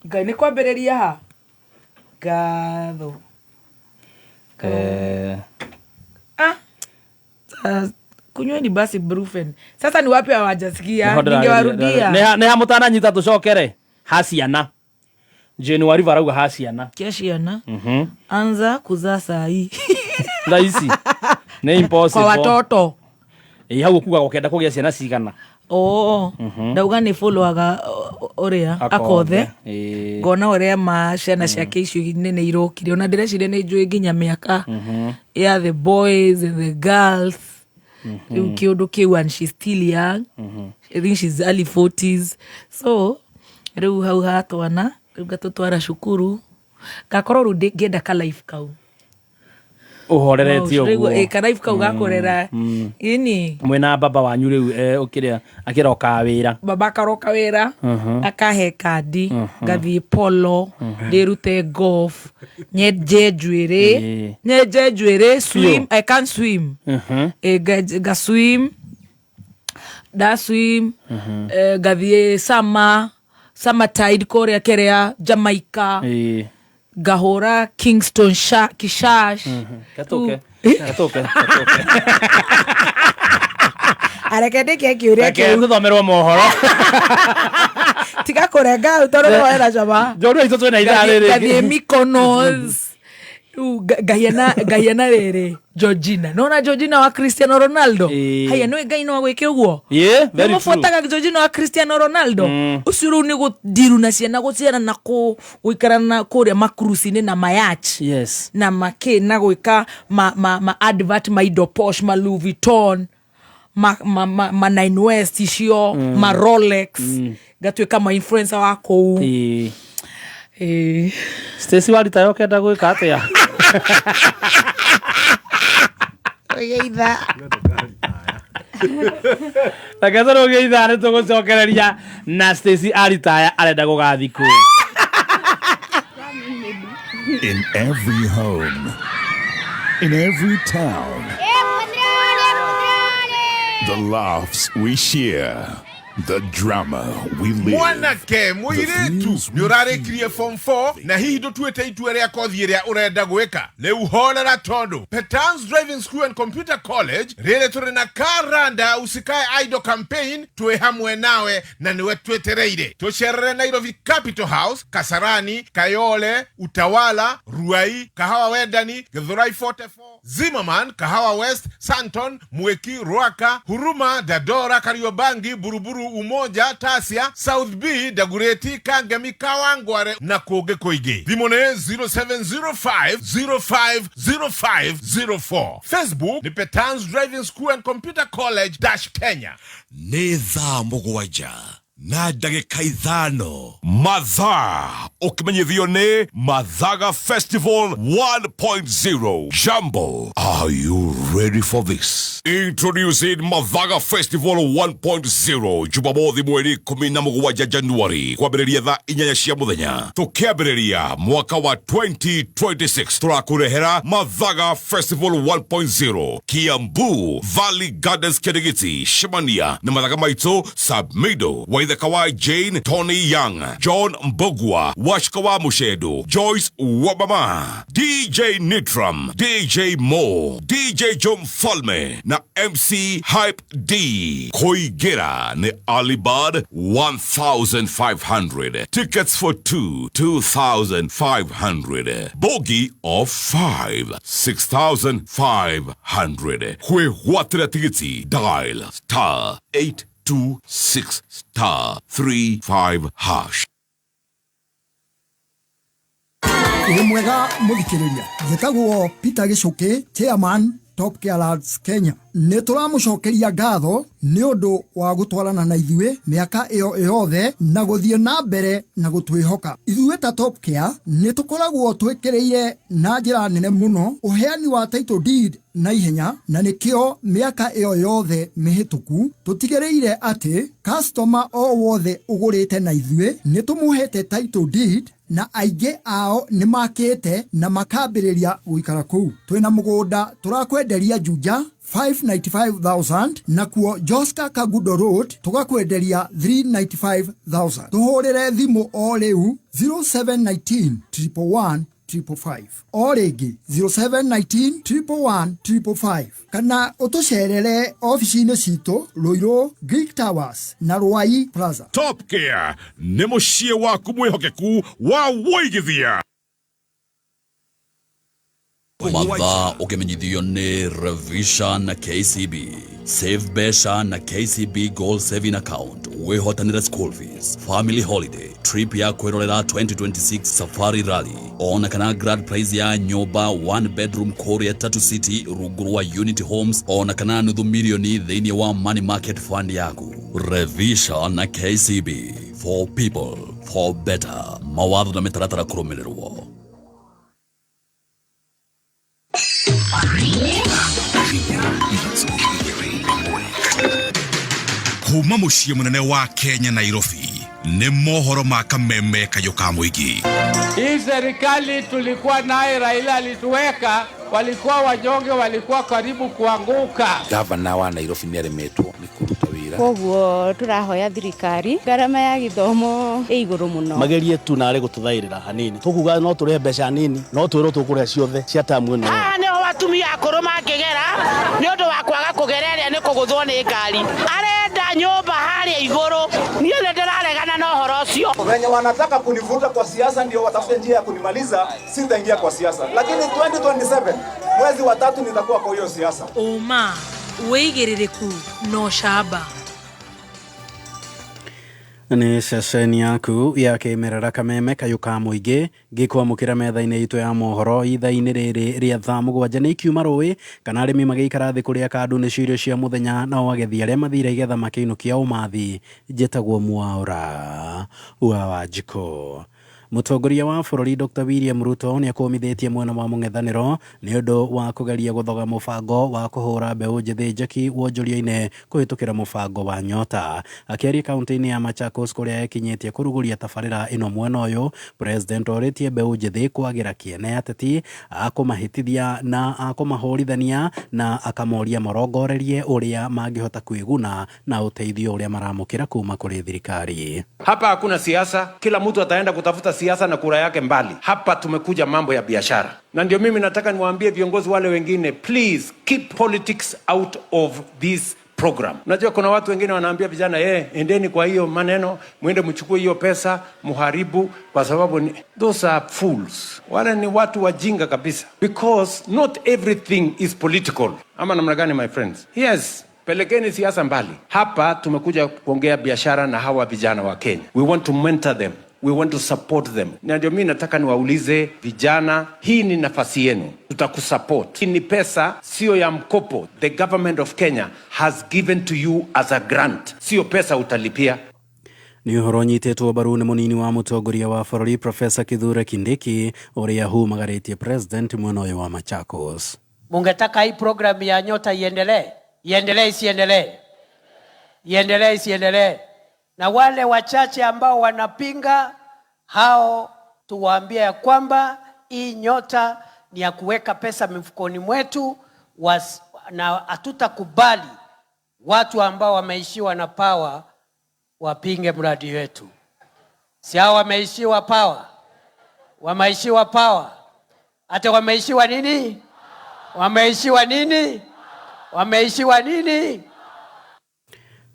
Ngai nĩ kwambĩrĩria ha? Ngatho. Kunyweni basi Brufen. Sasa ni wapi hawajasikia? Ningewarudia. Nä ha må tananyita tå cokere ha ciana. Jane Wariva arauga ha ciana. Kia ciana. Anza kuzaa saa hii. Thaa ici nä impossible. Kwa watoto. Ä hau kuga gũkenda kũgĩa ciana cigana. Oo, ndauga nä followaga å akothe ngona å rä a ma ciana ciake icio nene irokire, ona ndĩreciria nĩ njũĩ nginya mĩaka ya the boys and the girls, rĩu kĩũndũ kĩu, and she's still young. I think she's early 40s, so rĩu hau hatwana rĩu ngatũtwara cukuru, ngakorwo rĩu ngĩenda ka life kau ũhoreretie ũguo. Ka life kau gakũrera ini mwĩna baba wanyu rĩu ũkĩrĩa akĩroka wĩra. Baba akaroka wĩra, akahe kandi, ngathiĩ polo, ndĩrute golf, nyenje njuĩrĩ, swim. I can swim. Nga swim, nda swim, ngathiĩ summer tide kũrĩa kĩrĩa Jamaica, ngahũra Kingston Kishash. Gatuke. Areke ndĩkie kĩũria kĩu. Reke tũthomerwo mohoro. Tiga kũrenga tondũ nĩwoera cama. Njorua itũ twĩna ithaa rĩrĩ. Ngathiĩ Mykonos. Rĩu ngahiana rĩrĩ Georgina. Nona Georgina wa Cristiano Ronaldo. Haya nĩ Ngai no agwĩke ũguo. Nĩmũbuataga Georgina wa Cristiano Ronaldo. Ũcio rĩu nĩ gũthiru na ciana gũciara na gũikara na kũrĩa makruci-inĩ na mayach. Yes. Na makĩ na gwĩka ma advert ma indo posh, ma Louis Vuitton, ma Nine West icio, ma Rolex. Ngatuĩka ma influencer wa kũu. Stacy warita yokenda gwĩka atĩa? Ogeitha. Reke tũrũgie ithaa nĩ tũgũcokereria na Stacy aritaya arenda gũgathiĩ kũ. In every home, in every town, the laughs we share, the drama we live. Mwanake mũirĩtu nĩ ũrarĩkirie form 4 na hihi ndũtuĩte itua rĩa kothi ĩrĩa ũrenda gwĩka. Rĩu horera tondũ Petans Driving School and Computer College rĩrĩ tũrĩ na Karanda Usikae Idle campaign, twĩ hamwe nawe na nĩwe twĩtereire. Tũcerere Nairobi Capital House, Kasarani, Kayole, Utawala, Ruai, Kahawa Wendani, Githurai 44, Zimmerman, Kahawa West, Santon, Mweki, Ruaka, Huruma, Dadora, Kariobangi, Buruburu, Umoja, Tasia, South B, Dagureti, Kangemi, Kawangware na kũngĩ kũingĩ. Thimũ nĩ 0705 050504. Facebook ni Petans Driving School and Computer College - Kenya. Nĩ thaa 7:05 mathaa ũkĩmenyithio nĩ Mathaga Festival 1.0. Jambo, are you ready for this? Introducing Mathaga Festival 1.0 Jumamothi mweri 17 Januari kwambĩrĩria thaa 8 cia mũthenya tũkĩambĩrĩria mwaka wa 2026 tũrakũrehera Mathaga Festival 1.0 Kiambu Valley Gardens Kirigiti Shemania na mathaga maitũ Sabmido Waithaka wa Jane Tony Young, John Mbogwa, Washka wa Mushedo, Joyce Wabama, DJ Nitram, DJ Mo, DJ John Falme na MC Hype D. Koigera ni Alibad 1500. Tickets for 2, 2500. Bogey of 5, 6500. Kwĩgwatĩra tigiti dial star 826 star 35 hash. Wĩ mwega mũthikĩrĩria, njĩtagwo Peter Gĩcũkĩ, chairman Top Care Lads Kenya. Nĩ tũramũcokeria ngatho nĩ ũndũ wa gũtwarana na ithuĩ mĩaka ĩyo yothe na gũthiĩ na mbere na gũtwĩhoka. Ithuĩ ta Top Care nĩ tũkoragwo twĩkĩrĩire na njĩra nene mũno ũheani wa title deed na ihenya, na nĩkĩo mĩaka ĩyo yothe mĩhĩtũku tũtigĩrĩire atĩ customer o wothe ũgũrĩte na ithuĩ nĩ tũmũhete title deed, na aingĩ ao nĩ makĩte na makambĩrĩria gũikara kũu. Twĩna mũgũnda tũrakwenderia Juja 595,000, nakuo Joska Kagudo Road tũgakwenderia 395,000. Tũhũrĩre thimũ o rĩu 0719 111 555 o rĩngĩ 0719 111 555 kana ũtũcerere ofici-inĩ citũ Ruiru Greek Towers na Ruai Plaza. Top Care nĩ mũciĩ waku mwĩhokeku wa wũigithia. Mathaa ũkĩmenyithio nĩ Revisha na KCB. Save mbeca na KCB Goal Saving Account, wĩhotanĩre school fees, family holiday, trip ya kwĩrorera 2026 Safari Rally, ona kana grand prize ya nyũmba one bedroom kũrĩa Tatu City rungu rwa Unity Homes, ona kana nuthu milioni thĩinĩ wa money market fund yaku. Revisha na KCB, for people, for better. Mawatho na mĩtaratara kũrũmĩrĩrwo. Kuma mũciĩ mũnene wa Kenya Nairobi nĩ mohoro ma kameme kayũ ka mũingĩ. Hii serikali tulikuwa naye Raila alituweka, walikuwa wanyonge, walikuwa karibu kuanguka. Gavana wa Nairobi nĩ aremetwo nĩ kũruta wĩra. Koguo tũrahoya thirikari ngarama ya gĩthomo ĩ igũrũ mũno. Magerie tu narĩ gũtũthaĩrĩra hanini, tũkuga no tũrĩhe mbeca nini, no twĩrwo tũkũrĩha ciothe cia tamu ĩno. Haha nĩho atumia akũrũ mangĩgera nĩ ũndũ wa kwaga kũgera ĩrĩa nĩ kũgũthwo nĩ ngari. Arenda nyũmba harĩa igũrũ, niĩ nĩ ndĩraregana na ũhoro ũcio. Wenye wanataka kunivuta kwa siasa ndio watafute njia ya kunimaliza, sitaingia kwa siasa. Lakini 2027 mwezi wa tatu nitakuwa kwa hiyo siasa. Ũma, wĩigĩrĩrĩku na ũcamba. Nĩ ceceni yaku ya kĩmerera kameme kayũ ka mũingĩ ngĩkwamũkĩra metha-inĩ itũ ya mohoro ithaa-inĩ rĩrĩ rĩa thaa 7 nĩ ikiuma rũĩ kana arĩmi magĩikara thĩ kũrĩa kandu nĩcio irio cia mũthenya, nao agethi arĩa mathire igetha makĩinũkia ũmathi. Njĩtagwo Mwaura wa Wanjikũ. Mũtongoria wa bũrũri Dr. William Ruto nĩ akũmithĩtie mwena wa mũng'ethanĩro nĩ ũndũ wa kũgeria gũthoga mũbango wa kũhũra mbeũ njĩthĩ njeki wonjoria-inĩ kũhĩtũkĩra mũbango wa Nyota. Akĩaria kaunti-inĩ ya Machakos kũrĩa ekinyĩtie kũrugũria tabarĩra ĩno mwena ũyũ, President orĩtie mbeũ njĩthĩ kwagĩra kĩene ateti akũmahĩtithia na akũmahũrithania na akamoria marongorerie ũrĩa mangĩhota kwĩguna na ũteithio ũrĩa maramũkĩra kuma kũrĩ thirikari. Hapa hakuna siasa, kila mtu ataenda kutafuta siasa na kura yake mbali. Hapa tumekuja mambo ya biashara, na ndio mimi nataka niwaambie viongozi wale wengine, please keep politics out of this program. Unajua kuna watu wengine wanaambia vijana, endeni kwa hiyo maneno, muende mchukue hiyo pesa, muharibu, kwa sababu ni... Those are fools. Wale ni watu wajinga kabisa. Because not everything is political. Ama namna gani, my friends? Yes. Pelekeni siasa mbali. Hapa tumekuja kuongea biashara na hawa vijana wa Kenya. We want to mentor them. We want to support them. Na ndio mimi nataka niwaulize vijana, hii ni nafasi yenu. Tutakusupport. Hii ni pesa sio ya mkopo. The government of Kenya has given to you as a grant. Sio pesa utalipia. Nĩ ũhoro ũnyitĩtwo mbaru nĩ mũnini wa mũtongoria wa bũrũri Professor Kithure Kindiki ũrĩa humagarĩtie president mwena ũyũ wa Machakos. Mungetaka hii program ya Nyota iendelee? Iendelee isiendelee? Iendelee isiendelee? Na wale wachache ambao wanapinga hao tuwaambie ya kwamba hii Nyota ni ya kuweka pesa mifukoni mwetu, na hatutakubali watu ambao wameishiwa na power wapinge mradi wetu. Si hao wameishiwa power? Wameishiwa power. Hata wameishiwa nini? Wameishiwa nini? Wameishiwa nini?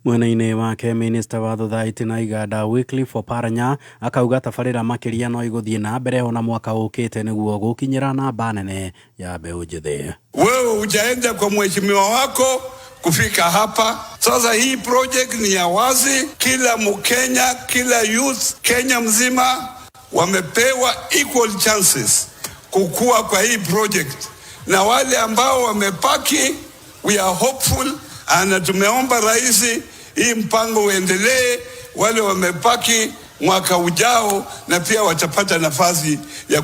Mwena-inĩ wake minista wa thothaitĩ na iganda Wycliffe Oparanya akauga tabarĩra makĩria no igũthiĩ na mbere ona mwaka ũkĩte nĩguo gũkinyĩra namba nene ya mbeũ njĩthĩ. Wewe hujaenda kwa mheshimiwa wako kufika hapa. Sasa hii project ni ya wazi, kila Mkenya, kila youth Kenya mzima wamepewa equal chances kukua kwa hii project, na wale ambao wamepaki, we are hopeful, na tumeomba rais hii mpango uendelee. Wale wamepaki mwaka ujao na pia watapata nafasi ya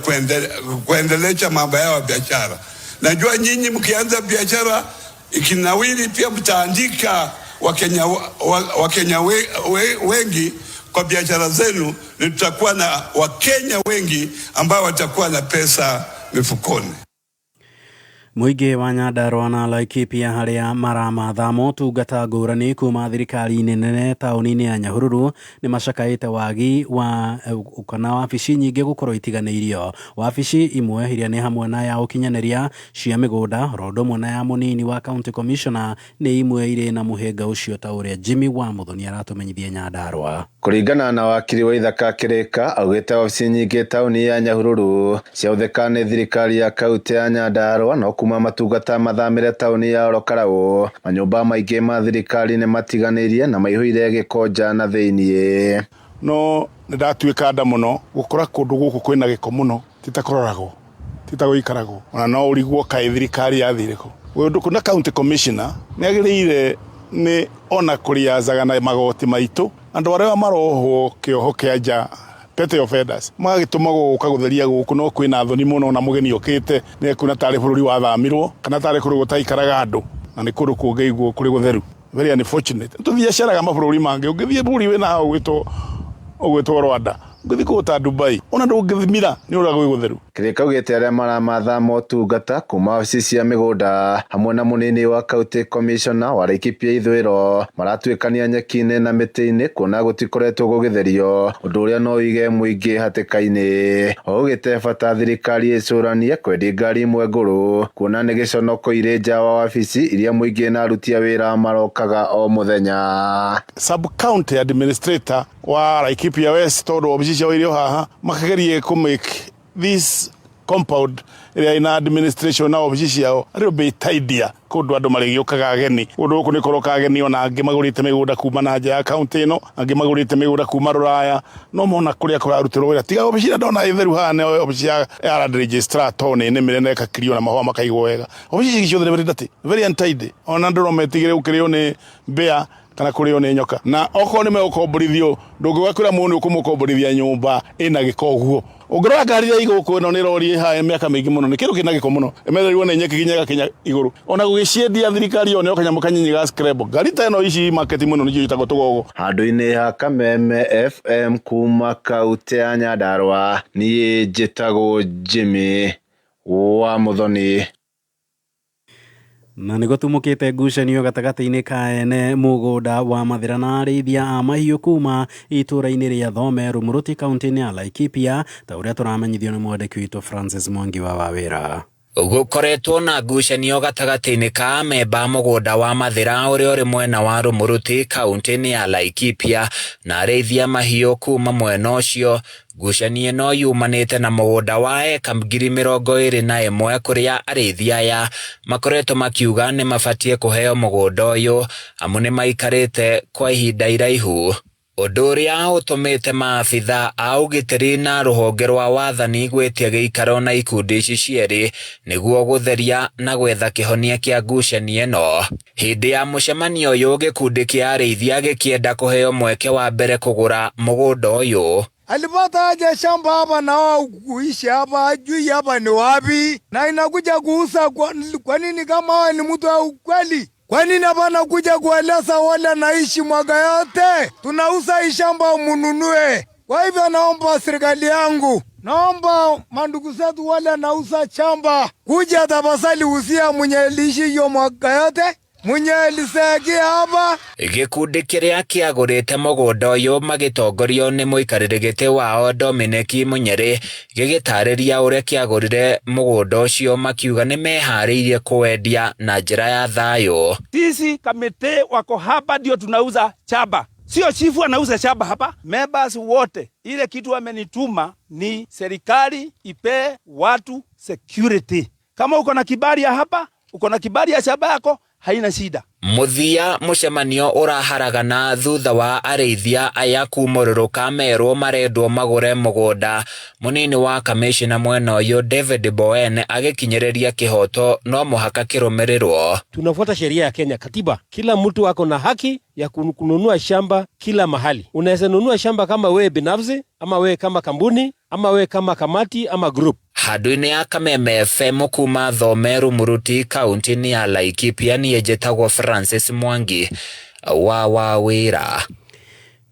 kuendeleza mambo yao ya biashara. Najua nyinyi mkianza biashara ikinawiri pia mtaandika Wakenya wengi kwa biashara zenu, na tutakuwa na Wakenya wengi ambao watakuwa na pesa mifukoni. Mũingĩ wa Nyandarua na Laikipia harĩa maramatha motungata ngũrani kuma thirikari-inĩ nene taũni-inĩ ya Nyahururu nĩ macakaĩte wagi wa kana wabici nyingĩ gũkorwo itiganĩirio. Wabici imwe iria nĩ hamwe na ya ũkinyanĩria cia mĩgũnda oro ũndũ ũmwe na ya mũnini wa county commissioner nĩ imwe irĩ na mũhĩnga ũcio ta ũrĩa Jimmy wa Mũthoni aratũmenyithia Nyandarua. Kũringana na wakiri wa Ithaka Kĩrĩka, augĩte wabici nyingĩ taũni ya Nyahururu ciahũthĩka nĩ thirikari ya kaunti ya Nyandarua no kuma matungata mathamĩre taũni ya Orokarau, manyũmba maingĩ ma thirikari nĩ matiganĩrie na maihũire gĩko nja na thĩiniĩ. No nĩ ndatuĩka nda mũno gũkora kũndũ gũkũ kwĩna gĩko mũno ti ta kũroragwo ti ta gũikaragwo ona no ũrigwo kaĩ thirikari yathire kũ. Ũndũ kũna county commissioner nĩ agĩrĩire nĩ ona kũrĩazaga na magoti maitũ andũ arĩa marohwo kĩoho kĩa nja petty offenders magagĩtũmagwo gũka gũtheria gũkũ no kwĩna thoni mũno na mũgeni okĩte nĩ ekuona tarĩ bũrũri wathamirwo kana tarĩ kũndũ gũtaikaraga andũ na nĩ kũndũ kũngĩigwo kũrĩ gũtheru. Very unfortunate. Tũthiacaraga mabũrũri mangĩ ũngĩthiĩ bũrũri wĩna hau ũgwĩtwo Rwanda ũngĩthiĩ kũndũ ta Dubai ona ndũngĩthimira nĩ ũrĩa gwĩ gũtheru. Kĩrĩka augĩte arĩa maramatha motungata kuma wabici cia mĩgũnda hamwe na mũnini wa county commissioner wa Laikipia ithũĩro maratuĩkania nyeki-inĩ na mĩtĩ-inĩ kuona gũtikoretwo gũgĩtherio ũndũ ũrĩa no ũige mũingĩ hatĩka-inĩ. Augĩte bata thirikari ĩcũranie kwendia ngari imwe ngũrũ kuona nĩ gĩconoko irĩ nja wa wabici iria mũingĩ na aruti a wĩra marokaga o mũthenya. Sub county administrator wa Laikipia West tondũ wabici ciao irĩ o haha makagerie kũ make this compound ĩrĩa ĩna administration na wabici ciao arĩ be tidier kũndũ andũ marĩgĩũkaga ageni kũndũ gũkũ nĩ kũroka ageni ona angĩ magũrĩte mĩgũnda kuma na nja ya kaunti ĩno angĩ magũrĩte mĩgũnda kuma rũraya no mona kũrĩa kũrarutĩrwo wĩra tiga wabici ĩrĩa ndona ĩtheru haha nĩ wabici ya land registrar tondũ nĩ nĩmĩre na ĩkakirio na mahũa makaigwo wega wabici ici ciothe nĩ very dirty very untidy ona andũ no metigĩre gũkĩrĩo nĩ mbĩa kana kũrĩo nĩ nyoka na okorwo nĩ megũkomborithio ndũngĩũka kwĩra mũndũ ũkũmũkomborithia nyũmba ĩna gĩko ũguo ũngĩrora ngari iria igũkũ ĩno nĩ rori ĩhae mĩaka mĩingĩ mũno nĩ kĩndũ kĩna gĩko mũno ĩmererirwo nĩ nyeki nginya ĩgakinya igũrũ ona gũgĩciendia thirikari yo nĩ kanyamũ kanyinyi ga scrabble ngari ta ĩno ici market mũno nĩcio ciĩtagwo tũgogo. Handũ-inĩ ha Kameme FM kuma kaunti ya Nyandarua niĩ njĩtagwo Jimmy wa Mũthoni. Na nĩ gũtumũkĩte ngucanio gatagatĩ-inĩ ka ene mũgũnda wa Mathĩra na arĩithia a mahiũ kuma itũũra-inĩ rĩa Thome Rumuruti kaunti-inĩ ya Laikipia ta ũrĩa tũramenyithio nĩ mwandĩki witũ Francis Mwangi wa Wawĩra. Gũkoretwo na ngucanio gatagatĩ-inĩ ka amemba a mũgũnda wa Mathĩra ũrĩa ũrĩ mwena wa Rumuruti kaunti-inĩ ya Laikipia na arĩithia mahiũ kuma mwena ũcio. Ngucanio ĩno yumanĩte na mũgũnda wa eka 21,000 kũrĩa arĩithia aya makoretwo makiuga nĩ mabatiĩ kũheo mũgũnda ũyũ amu nĩ maikarĩte kwa ihinda iraihu. Ũndũ ũrĩa ũtũmĩte maabitha a ũgitĩri na rũhonge rwa wathani gwĩtia gĩikaro na ikundi ici cierĩ nĩguo gũtheria na gwetha kĩhonia kĩa ngucanio ĩno. Hĩndĩ ya mũcemanio ũyũ gĩkundi kĩa arĩithia gĩkĩenda kũheo mweke wa mbere kũgũra mũgũnda ũyũ. Alipata aje shamba hapa na wao kuishi hapa, hajui hapa ni wapi, na inakuja kuuza kwa nini kama wewe ni mtu wa ukweli? Kwa nini hapana kuja kueleza wale naishi mwaka yote? Tunauza hii shamba mununue. Kwa hivyo naomba serikali yangu, naomba mandugu zetu wale nauza shamba kuja tafadhali usia mwenye aliishi hiyo mwaka yote, mwenye alisekia hapa. Gĩkundi kĩrĩa kĩagũrĩte mũgũnda ũyũ magĩtongorio nĩ mũikarĩri gĩtĩ wao Dominic Munyere gĩgĩtarĩria ũrĩa kĩagũrire mũgũnda ũcio makiuga nĩ meharĩirie kũwendia na njĩra ya thayũ. Sisi kamite wako hapa ndio tunauza shamba. Sio chifu anauza shamba hapa. Members wote ile kitu wamenituma ni serikali ipe watu security. Kama uko na kibali ya hapa, uko na kibali ya shamba yako, haina shida. Mũthia mũcemanio ũraharagana thutha wa arĩithia aya kumũrũrũka merwo marendwo magũre mũgũnda. Mũnini wa kamishna mwena ũyũ David Bowen agĩkinyĩrĩria kĩhoto no mũhaka kĩrũmĩrĩrwo. Tunafuata sheria ya Kenya, katiba. Kila mtu ako na haki ya kununua shamba kila mahali. Unaweza nunua shamba kama wewe binafsi, ama wewe kama kampuni, ama wewe kama kamati, ama group. Handũ-inĩ ya Kameme FM kuma Thome Rumuruti kaunti-inĩ ya Laikipia niĩ njĩtagwo Francis Mwangi wa Wawĩra.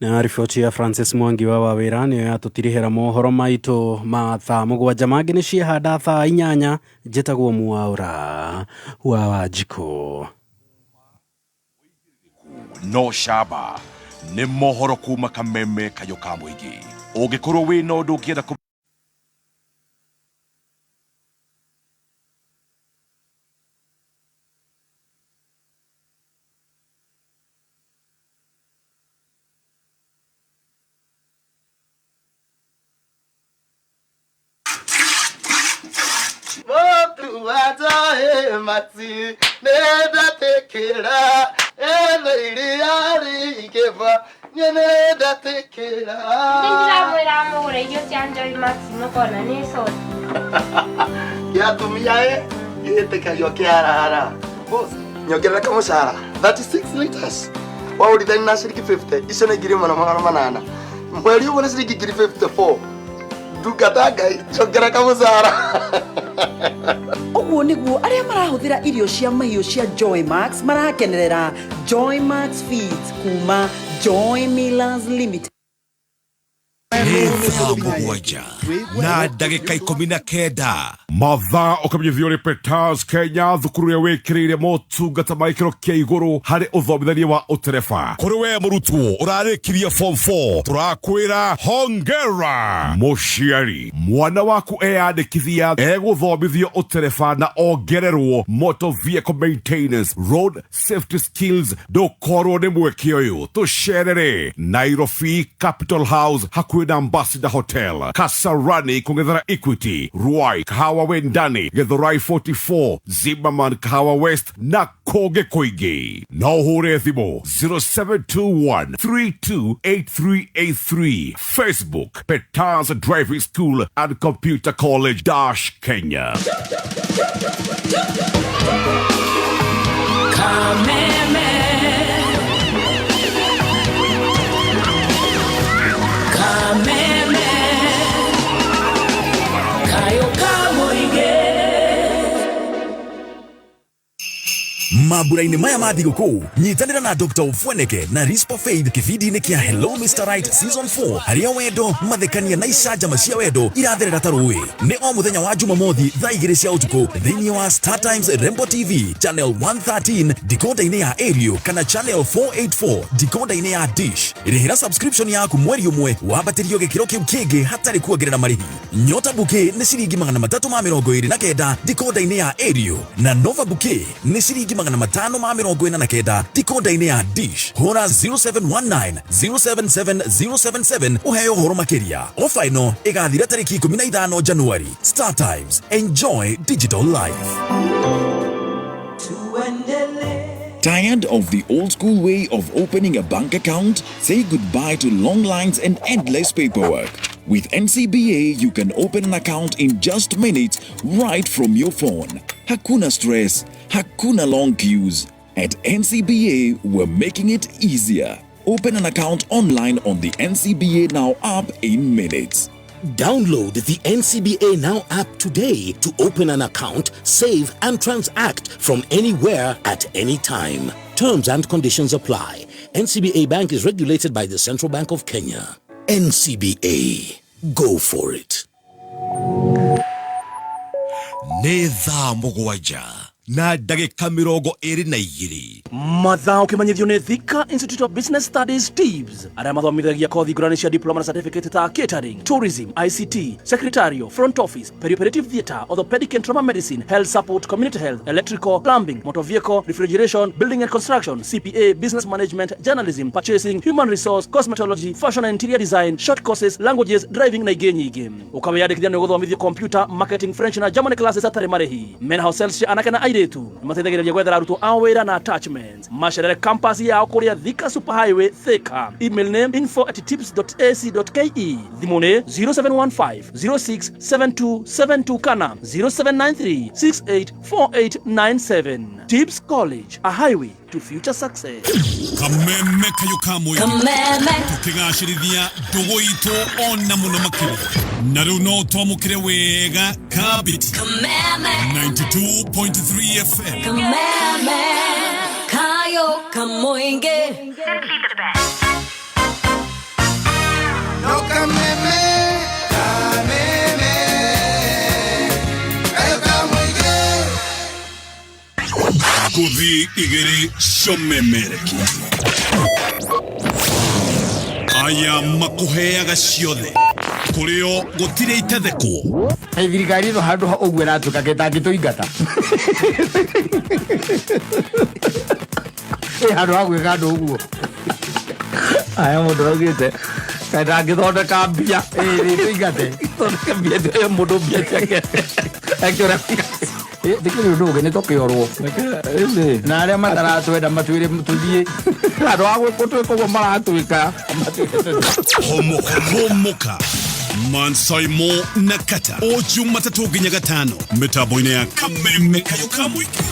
Na riboti ya Francis Mwangi wa Wawĩra nĩyo yatũtirihĩra mohoro maitũ ma thaa 7 mangĩ nĩ ciehanda thaa 8. Njĩtagwo Mwaura wa Wanjikũ. No shaba nĩ mohoro kuma Kameme Kayũ ka mũingĩ. Ũngĩkorwo wĩna ũndũ ũngĩenda Ndĩramwĩra mũgũre irio cia Joy Max mũkona nĩ soda. Gĩatumia ĩ gĩtĩkagio kĩarara. Boss, nyongerera kamũcara 36 liters. Waũrithani na ciringi 50, icio nĩ 1800. Mweri ũmwe nĩ ciringi 54. Ndungata Ngai, njongera kamũcara. Ũguo nĩguo arĩa marahũthĩra irio cia mahiũ cia Joy Max marakenerera Joy Max Feeds kuma Joy Millers Limited. Nĩ thaa 7 na ndagĩka 19. Mathaa ũkamenyithio nĩ Peters Kenya, thukuru ĩrĩa wĩkĩrĩire motungata ma gĩkĩro kĩa igũrũ harĩ ũthomithania wa ũtereba. Kũrĩ we mũrutwo ũrarĩkirie form 4, tũrakwĩra hongera. Mũciari, mwana waku eyandĩkithia egũthomithio ũtereba na ongererwo motor vehicle maintenance, road safety skills. Ndũkorwo nĩ mweke ũyũ, tũcerere Nairobi Capital House hakuhĩ na Ambassador Hotel, Kasarani kũng'ethera Equity, Ruai Kahawa Wendani, Githurai 44, Zimmerman Kahawa West na kũngĩ kũingĩ. No ũhũre thimũ 0721 328383. Facebook Peters Driving School and Computer College dash Kenya. Kameme. Kameme. Kayo kamuige. Mambura-inĩ maya ma thigũkũ nyitanĩra na Dr. Ofweneke na Rispa Faith kĩbindi-inĩ kĩa Hello Mr. Right Season 4 harĩa wendo mathekania na icanjama cia wendo iratherera ta rũĩ. Nĩ o mũthenya wa Jumamothi thaa 2 cia ũtukũ thĩinĩ wa Star Times Rembo TV channel 113 decoder-inĩ ya Aerial kana channel 484 decoder-inĩ ya Dish. Rĩhĩra subscription yaku mweri ũmwe wambatĩrio gĩkĩro kĩu kĩngĩ hatarĩ kuongerera marĩhi. Nyota Bouquet nĩ ciringi 329 decoder-inĩ ya Aerial na Nova Bouquet nĩ ciringi 549 decoder-inĩ ya Dish. Hũra 0719 077 077 ũheo ũhoro makĩria. Ofa ĩno ĩgathira tarĩki 15 Januari. Star Times, enjoy digital life. Tired of the old school way of opening a bank account? Say goodbye to long lines and endless paperwork. With NCBA, you can open an account in just minutes right from your phone. Hakuna stress, hakuna long queues. At NCBA, we're making it easier. Open an account online on the NCBA Now app in minutes. Download the NCBA Now app today to open an account, save and transact from anywhere at any time. Terms and conditions apply. NCBA Bank is regulated by the Central Bank of Kenya. NCBA. Go for it. Nĩ thaa 7 na ndagĩka 22. Mathaa ũkĩmenyithio nĩ Thika Institute of Business Studies TIBS arĩa mathomithagia kothi ngũrani cia diploma na certificate ta catering, tourism, ICT, secretarial, front office, perioperative theatre, orthopedic and trauma medicine, health support, community health, electrical, plumbing, motor vehicle, refrigeration, building and construction, CPA, business management, journalism, purchasing, human resource, cosmetology, fashion and interior design, short courses, languages, driving na ingĩ nyingĩ. Ũkawĩyandĩkithia nĩ ũgũthomithio computer, marketing, French na German classes hatarĩ marĩhi. Mena hostels cia anake na airĩtu nĩmateithagĩrĩria gwethera arutwo ao wĩra na attachments. Macerere campus yao kũrĩa Thika Super Highway Thika. Email name info@tips.ac.ke. Thimũ nĩ 0715 067272 kana 0793 684897. Tips College, a highway to future success. Kameme Kayo ka mũingĩ. Kameme. Tũkĩgacĩrithia ndũgũ itũ ona mũno makĩria. Na rĩu no twamũkĩre wega Kabiti. Kameme. 92.3 FM. Kameme. Kayo kamuinge. Ngũthi igĩrĩ ciomemerekia. Aya makũheaga ciothe. Kũrĩo gũtirĩ itathekwo. Thirikari ĩno handũ ha ũguo ĩratuĩka gĩtangĩtũingata. Ĩ handũ ha gwĩka andũ ũguo. Aya mũndũ augĩte kaĩ ndangĩthondeka mbia. Ĩ tũingate. Thondeke mbia ĩyo mũndũ mbia ciake. Ekĩũra. Ndĩkĩrĩ ũndũ ũngĩ nĩ tũkĩorwo. Na arĩa mataratwenda matwĩre tũthiĩ. Handũ ha gũtwĩka ũguo maratwĩka. Homoka. Mansaimo na Kata. O Jumatatũ nginya gatano. Mĩtambo-inĩ ya Kameme Kayũ ka Mũingĩ.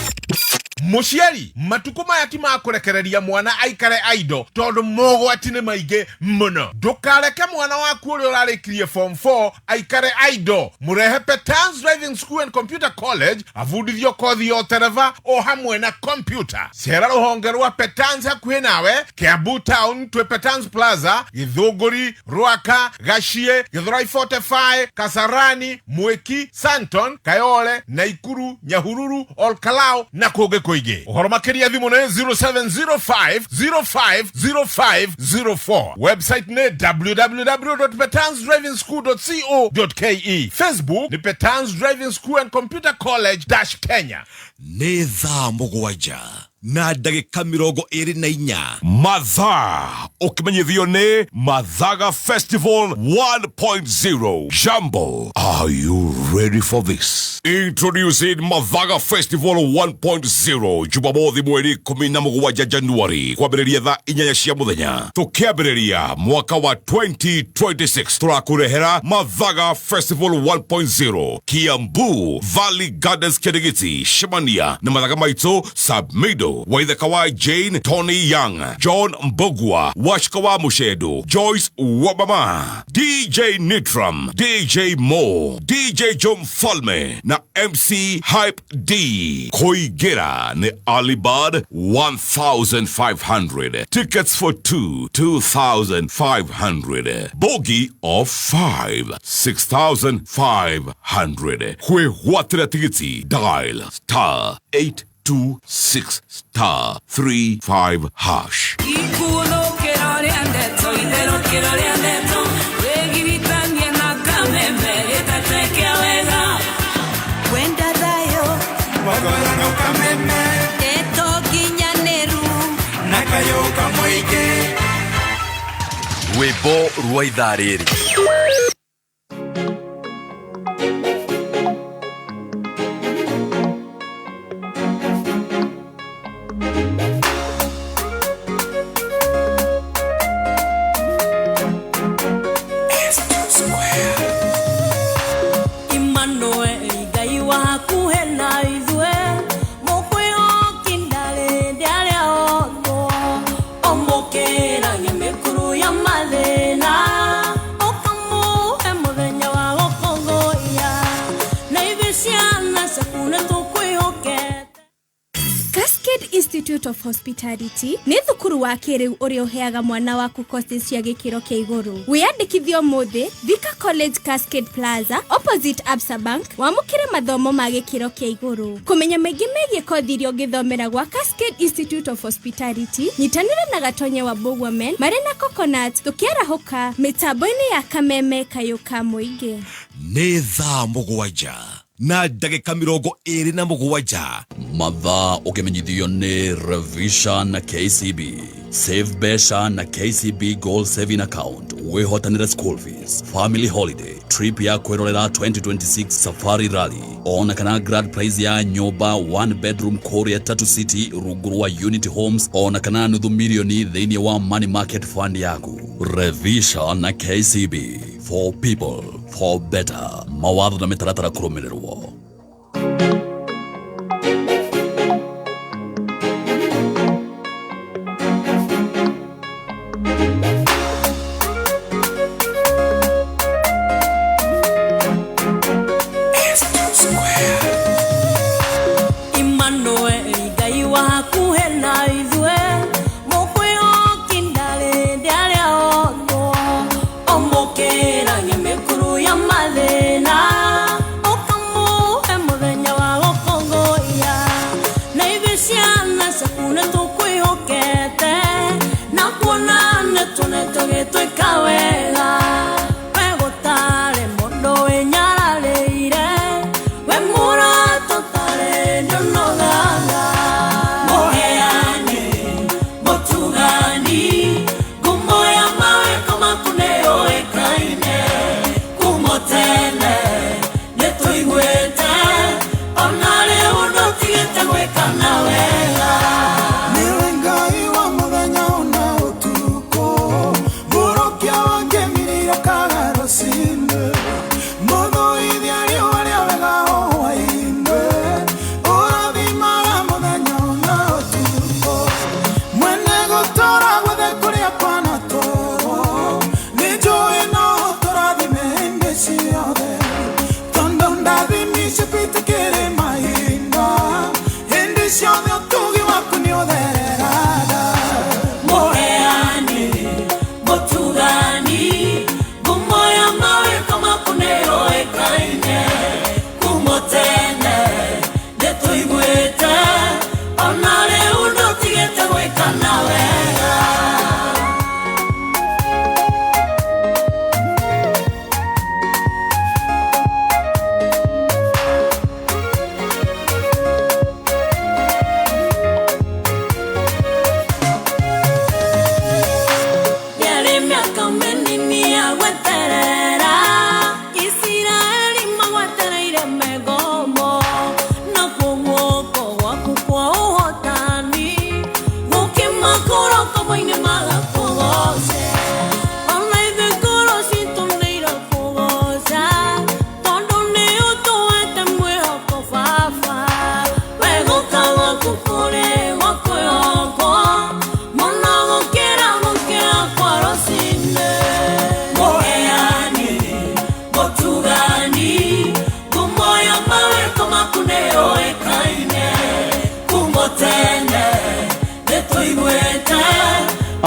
Mũciari, matukũ maya ti ma kũrekereria mwana aikare aido tondũ mogwati nĩ maingĩ mũno. Ndũkareke mwana waku ũrĩa ũrarĩkirie form 4 aikare aido. Mũrehe Petans Driving School and Computer College abundithio kothi ya ũtereba o hamwe na computer. Cera rũhonge rwa Petans hakuhĩ nawe Kiambu Town twĩ Petans Plaza, Githũngũri, Rwaka, Gachie, Githurai 45, Kasarani, Mwiki, Santon, Kayole, Naikuru, Nyahururu, Olkalou na kũngĩ kũingĩ. Ũhoro makĩria thimũ nĩ 0705 050504. Website nĩ www.petansdrivingschool.co.ke. Facebook nĩ Petans Driving School and Computer College dash Kenya. Nĩ thaa 7 na ndagĩka 24. Mathaa ũkĩmenyithio nĩ Mathaga Festival 1.0. Jambo, are you ready for this? Introducing Mathaga Festival 1.0 Jumamothi mweri 17 Januari kwambĩrĩria thaa 8 cia mũthenya. Tũkĩambĩrĩria mwaka wa 2026 tũrakũrehera Mathaga Festival 1.0 Kiambu Valley Gardens Kĩrĩgĩti Cemania na mathaga maitũ Submido Waithaka wa Jane Tony Young, John Mbogwa, Washika wa Mushedo, Joyce Wabama, DJ Nitram, DJ Mo, DJ John Falme na MC Hype D. Koigera ni Alibad 1500. Tickets for 2, 2500. Bogie of 5, 6500. Kwĩgwatĩra tigiti dial star 826 star 35 hash. Rwĩmbo rwa ithaa rĩrĩ. Institute of Hospitality nĩ thukuru wa kĩrĩu ũrĩa ũheaga mwana waku courses cia gĩkĩro kĩa igũrũ. Wĩyandĩkithie ũmũthĩ Thika College Cascade Plaza opposite Absa Bank wamũkĩre mathomo ma gĩkĩro kĩa igũrũ. Kũmenya maingĩ megiĩ kothi iria ũngĩthomera gwa Cascade Institute of Hospitality, nyitanĩra na Gatonye wa Bogwomen marĩ na Coconut tũkĩarahũka mĩtambo-inĩ ya Kameme Kayũ ka Mũingĩ. Nĩ thaa 7 na ndagĩka 27. Mathaa ũkĩmenyithio nĩ Revisha na KCB. Save mbeca na KCB Goal Saving Account. Wĩhotanĩre school fees, family holiday, trip ya kwĩrorera 2026 Safari Rally, ona kana grand prize ya nyũmba 1 bedroom kũrĩa Tatu City rungu rwa Unity Homes, ona kana nuthu milioni thĩinĩ wa money market fund yaku. Revisha na KCB, for people, for better. Mawatho na mĩtaratara kũrũmĩrĩrwo. Mukera ngemekuru ya malena. Okamu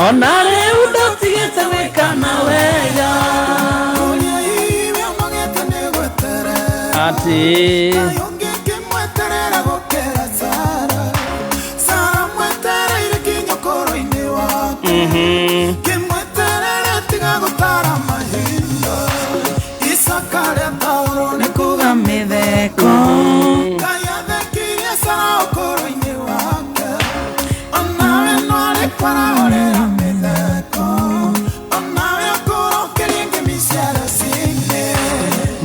Ona rĩu ndũtigĩte gwĩka na wega. Atĩ Nĩ kuga mĩtheko.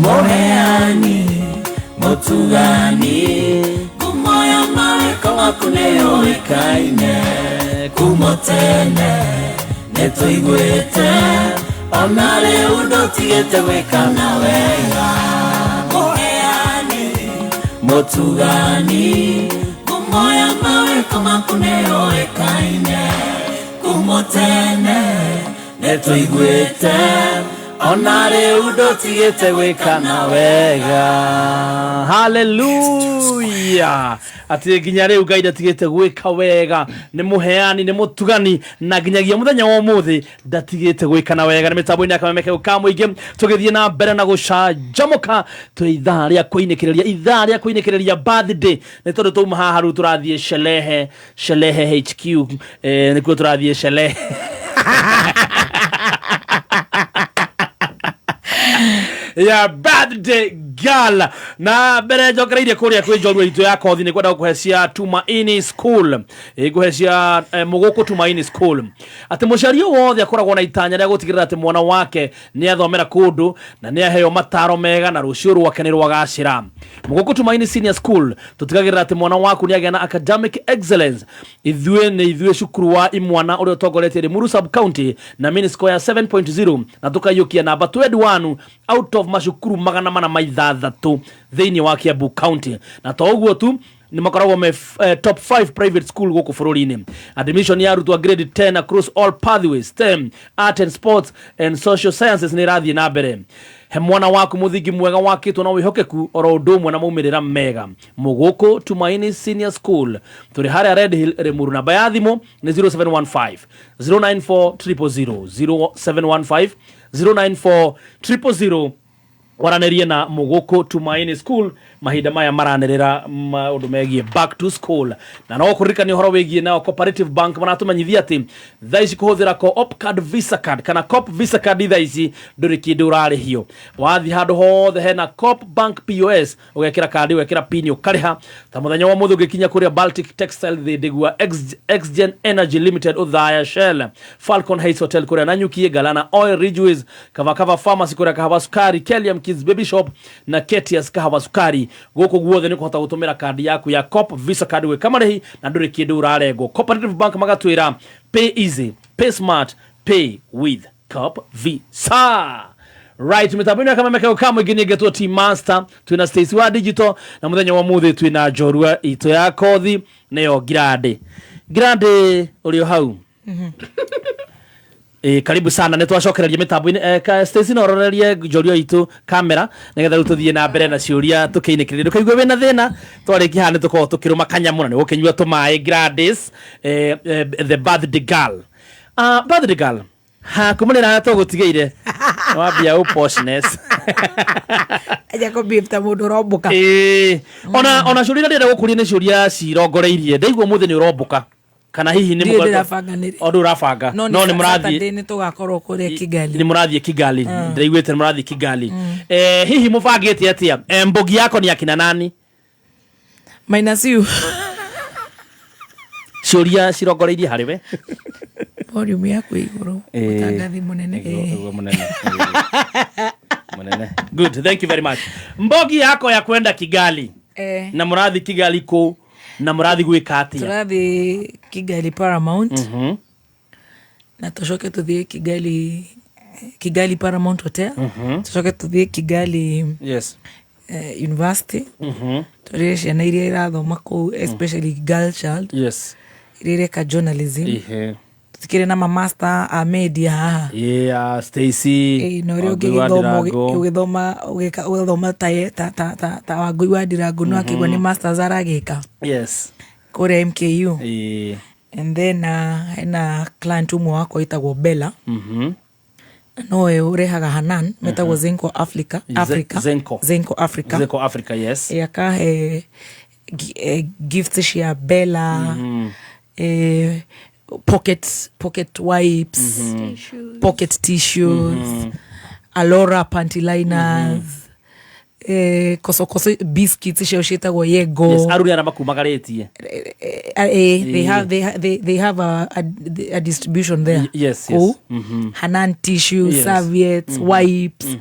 Mũheani mũtugani ngumo ya mawĩko maku nĩyũĩkaine kuma tene nĩtũiguĩte ona rĩu ndũtigĩte gwĩka na wega. Mũheani mũtugani ngumo ya mawĩko maku nĩyũĩkaine kuma tene nĩtũiguĩte ona rĩu ndũtigĩte gwĩka na wega. Haleluya. Atĩ nginya rĩu Ngai ndatigĩte gwĩka wega, nĩ mũheani, nĩ mũtugani, na nginyagia mũthenya wa ũmũthĩ ndatigĩte gwĩka na wega. Nĩ mĩtambo-inĩ ya Kameme Keu ka Mũingĩ, tũgĩthiĩ na mbere na gũcanjamũka. Twĩ ithaa rĩa kũinĩkĩrĩria, ithaa rĩa kũinĩkĩrĩria birthday, nĩ tondũ twauma haha rĩu tũrathiĩ Shelehe, Shelehe HQ, nĩkuo tũrathiĩ Shelehe ya birthday girl. Na mbere njokereirie kũrĩa kwĩ njorua itũ ya kothi, nĩ kwenda gũkũhe cia Tumaini School, ngũhe cia Mũgũkũ Tumaini School, atĩ mũciari o wothe akoragwo na itanya rĩa gũtigĩrĩra atĩ mwana wake nĩ athomera kũndũ na nĩ aheo mataro mega na rũciũ rwake nĩ rwagacĩra. Mũgũkũ Tumaini Senior School tũtigagĩrĩra atĩ mwana waku nĩ agĩa na academic excellence. Ithuĩ nĩ ithuĩ cukuru wa imwana ũrĩa ũtongoretie Limuru sub county na mean score ya 7.0, na tũkaiyũkia namba 21 out of macukuru 406 thĩinĩ wa Kiambu County. Na to ũguo tu, nĩ makoragwo me top 5 private school gũkũ bũrũri-inĩ. Admission ya arutwo a grade 10 across all pathways, STEM, art and sports and social sciences nĩ ĩrathiĩ na mbere. He mwana waku mũthingi mwega wakĩtwo na wĩhokeku oro ũndũ ũmwe na maumĩrĩra mega. Mũgũkũ Tumaini Senior School, tũrĩ harĩa Red Hill, Limuru. Namba ya thimũ nĩ 0715 094 000, 0715 094 000. Waranĩrie na Mũgũkũ Tumaini School mahinda maya maranĩrĩra maũndũ megiĩ back to school. Na no kũririkania ũhoro wĩgiĩ nao Cooperative Bank, maratũmenyithia atĩ thaa ici kũhũthĩra Co-op card Visa card kana Coop Visa card, thaa ici ndũrĩ kĩndũ ũrarĩhio. Wathiĩ handũ hothe hena Coop Bank POS, ũgekĩra kandi, ũgekĩra pin, ũkarĩha. Ta mũthenya wa mũthĩ ũgĩkinya kũrĩa Baltic Textile Thĩndĩgua, Xgen Energy Limited Uthaya, Shell, Falcon Heights Hotel kũrĩa Nanyuki, Galana Oil, Ridgeways, Kavakava Pharmacy kũrĩa Kahawa Sukari, Keliam Kids Baby Shop na Ketias Kahawa Sukari, gũkũ guothe nĩ kũhota gũtũmĩra kandi yaku ya Coop Visa card gwĩka marĩhi na ndũrĩ kĩndũ ũrarengwo. Cooperative Bank magatwĩra pay easy, pay smart, pay with Coop Visa. Right, mitambo-inĩ ya Kameme Keu ka Mũingĩ nĩ ngetwo Team Master, twĩna Stacy wa digital, na mũthenya wa mũthĩ twĩna njorua itũ ya kothi, nĩyo Ngirandĩ. Ngirandĩ, ũrĩ o hau? Karibu sana, nĩ twacokereria mĩtambo-inĩ. Stacy, no ũrorerie njorua itũ kamera nĩgetha rĩu tũthiĩ na mbere na ciũria tũkĩinĩkĩrĩria. Ndũkaigue wĩna thĩna, twarĩkia haha nĩ tũkoragwo tũkĩrũma kanyamũ na nĩ gũkĩnyua tũmaĩ. Gladys, the birthday girl, birthday girl, ha kuma rĩrĩa tũgũtigĩire wambia ũposhness. Aja kũbehave ta mũndũ ũrombũka. Ĩĩ, ona ciũria iria ndĩrenda gũkũria nĩ ciũria cirongoreirie. Ndaigua ũmũthĩ nĩ ũrombũka, kana hihi nĩ Ndiũĩ, ndĩrabanga nĩ rĩ. O ndũ ũrabanga. No no nĩ mũrathiĩ Saturday nĩ tũgakorwo kũrĩa Kigali. Nĩ mũrathiĩ Kigali? Ndĩraiguĩte nĩ mũrathiĩ Kigali. Hihi mũbangĩte atĩa? Mbogi yako ni akina nani? Minus you. Ciũria cirongoreirie harĩ we. Volume yaku ĩ igũrũ. Mũtangathi mũnene. Nĩguo mũnene. Mũnene. Good, thank you very much. Mbogi yako ya kwenda Kigali, na mũrathiĩ Kigali kũ na mũrathiĩ gwĩka atĩa? Tũrathiĩ Kigali Paramount na tũcoke tũthiĩ Kigali Paramount Hotel, tũcoke tũthiĩ Kigali University, tũrĩre ciana iria irathoma kũu, especially girl child iria ireka journalism. Tũtikĩrĩ na mamaster a media haha? Yeah, Stacy. Ĩĩ, na ũrĩa Wangui wa ũngĩgĩthoma Ndirango. ũgĩthoma ũgathoma ta Wangui wa Ndirango, no akĩigua nĩ masters aragĩka kũrĩa MKU. And then hena client ũmwe wakwa wĩtagwo Bella. Na nowe ũrehaga Hanan metagwo Zenko Africa. Africa. Zenko. Zenko Africa. Zenko Africa, yes. Akahe gifts cia Bella, pocket wipes, pocket tissues, Alora panty liners, kosokoso biscuits icio ciĩtagwo Yego. Yes, aruri arĩa makumagarĩtie. They have they have a distribution there. Kũu. Hanan tissue, serviettes, wipes,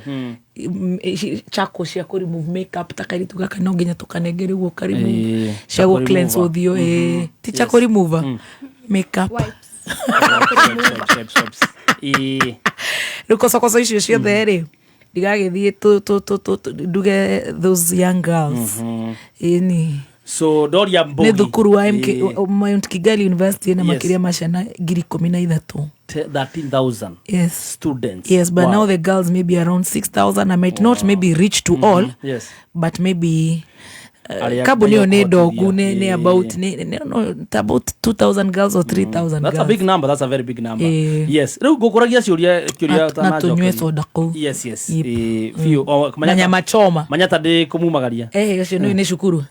chako cia kũ remove makeup, ta kairitu gaka no nginya tũkanengere ũguo ka remove, cia Charcoal gũ cleanse remover. ũthiũ, ti charcoal remover, makeup. Wipes, wipes, wipes. Rĩu kocokoco icio ciothe rĩ, ndigagĩthiĩ nduge those young girls, ĩni. So ndoria Mbogi. Nĩ thukuru wa MK, Mount Kigali University ĩna makĩria ma ciana 13,000. 13,000 Yes. students. Yes, but now the girls maybe around 6,000. I might not maybe reach to all, but maybe Arĩa kambuni ĩyo nĩ ndogu, mekũhotithia. nĩ about no, about 2,000 girls or 3,000 That's a girls. big number. That's a very big number. Yes. Rĩu ngũkũragia ciũria kĩũria Na tũnyue soda kũu. Yes. Yep. Biũ. O, Na nyama choma. Manyata ndĩ kũmumagaria. Ũcio nĩ cukuru.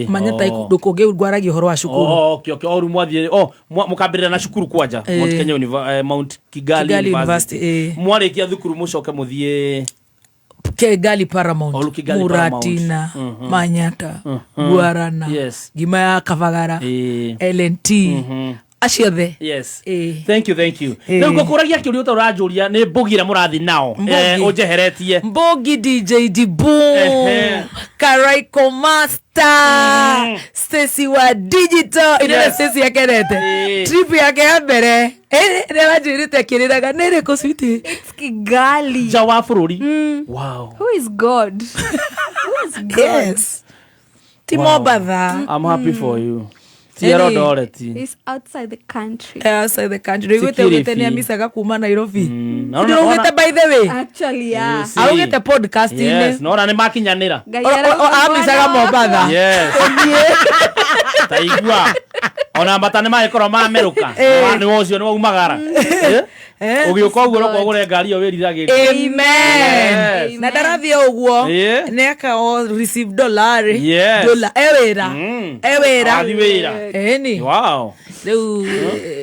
Manyata Oh. kũndũ kũngĩ ngwaragia ũhoro wa cukuru. Oh, okay. O rĩu mwathiĩ, oh, mũkambĩrĩra na cukuru kwanja. Mount Kenya Mount Kigali, Kigali University. University. Mwarĩkia thukuru mũcoke mũthiĩ Kigali Paramount, Oh, Kigali Muratina, Paramount. Manyata, Guarana, Ngima ya Kabagara, LNT, acio othe. Yes. Thank you, thank you. Rĩu ngũkũragia kĩũria ũtaũranjũria nĩ Mbogi ĩrĩa mũrathiĩ nao. Mbogi. Ũnjeheretie. Mbogi DJ Dibu, Karaiko Master, Stacy wa Digital, ĩno nĩ Stacy akenete. Trip yake ya mbere. Nĩ aranjĩrĩte akĩrĩraga nĩ ĩrĩkũ sweetie? It's Kigali. Nja wa bũrũri. Wow. Who is God? Who is God? Yes. Ti Mombatha. I'm happy for you. Ti Ĩni. Eldoret. He's outside the country. Outside the country. Rĩu Ti ugĩte Kilifi. nĩ amicaga kuma Nairobi. Na ona- Ndĩraugĩte by the way. Actually, yeah. See. Augĩte podcast-inĩ. Yes, nona nĩ makinyanĩra. Ngai Amicaga arauga Mombatha. Yes. Ta igua. Ona mbata nĩ magĩkorwo mamerũka. Nĩ ũcio nĩ waumagara. Ũgĩũka ũguo no kũgũre ngari ĩyo wĩriragĩria. Amen. Yes. Na ndarathiĩ ũguo nĩ aka o receive dollar. Yes. Dollar e wĩra. E wĩra. Arathiĩ wĩra. Ĩni. Wow. Rĩu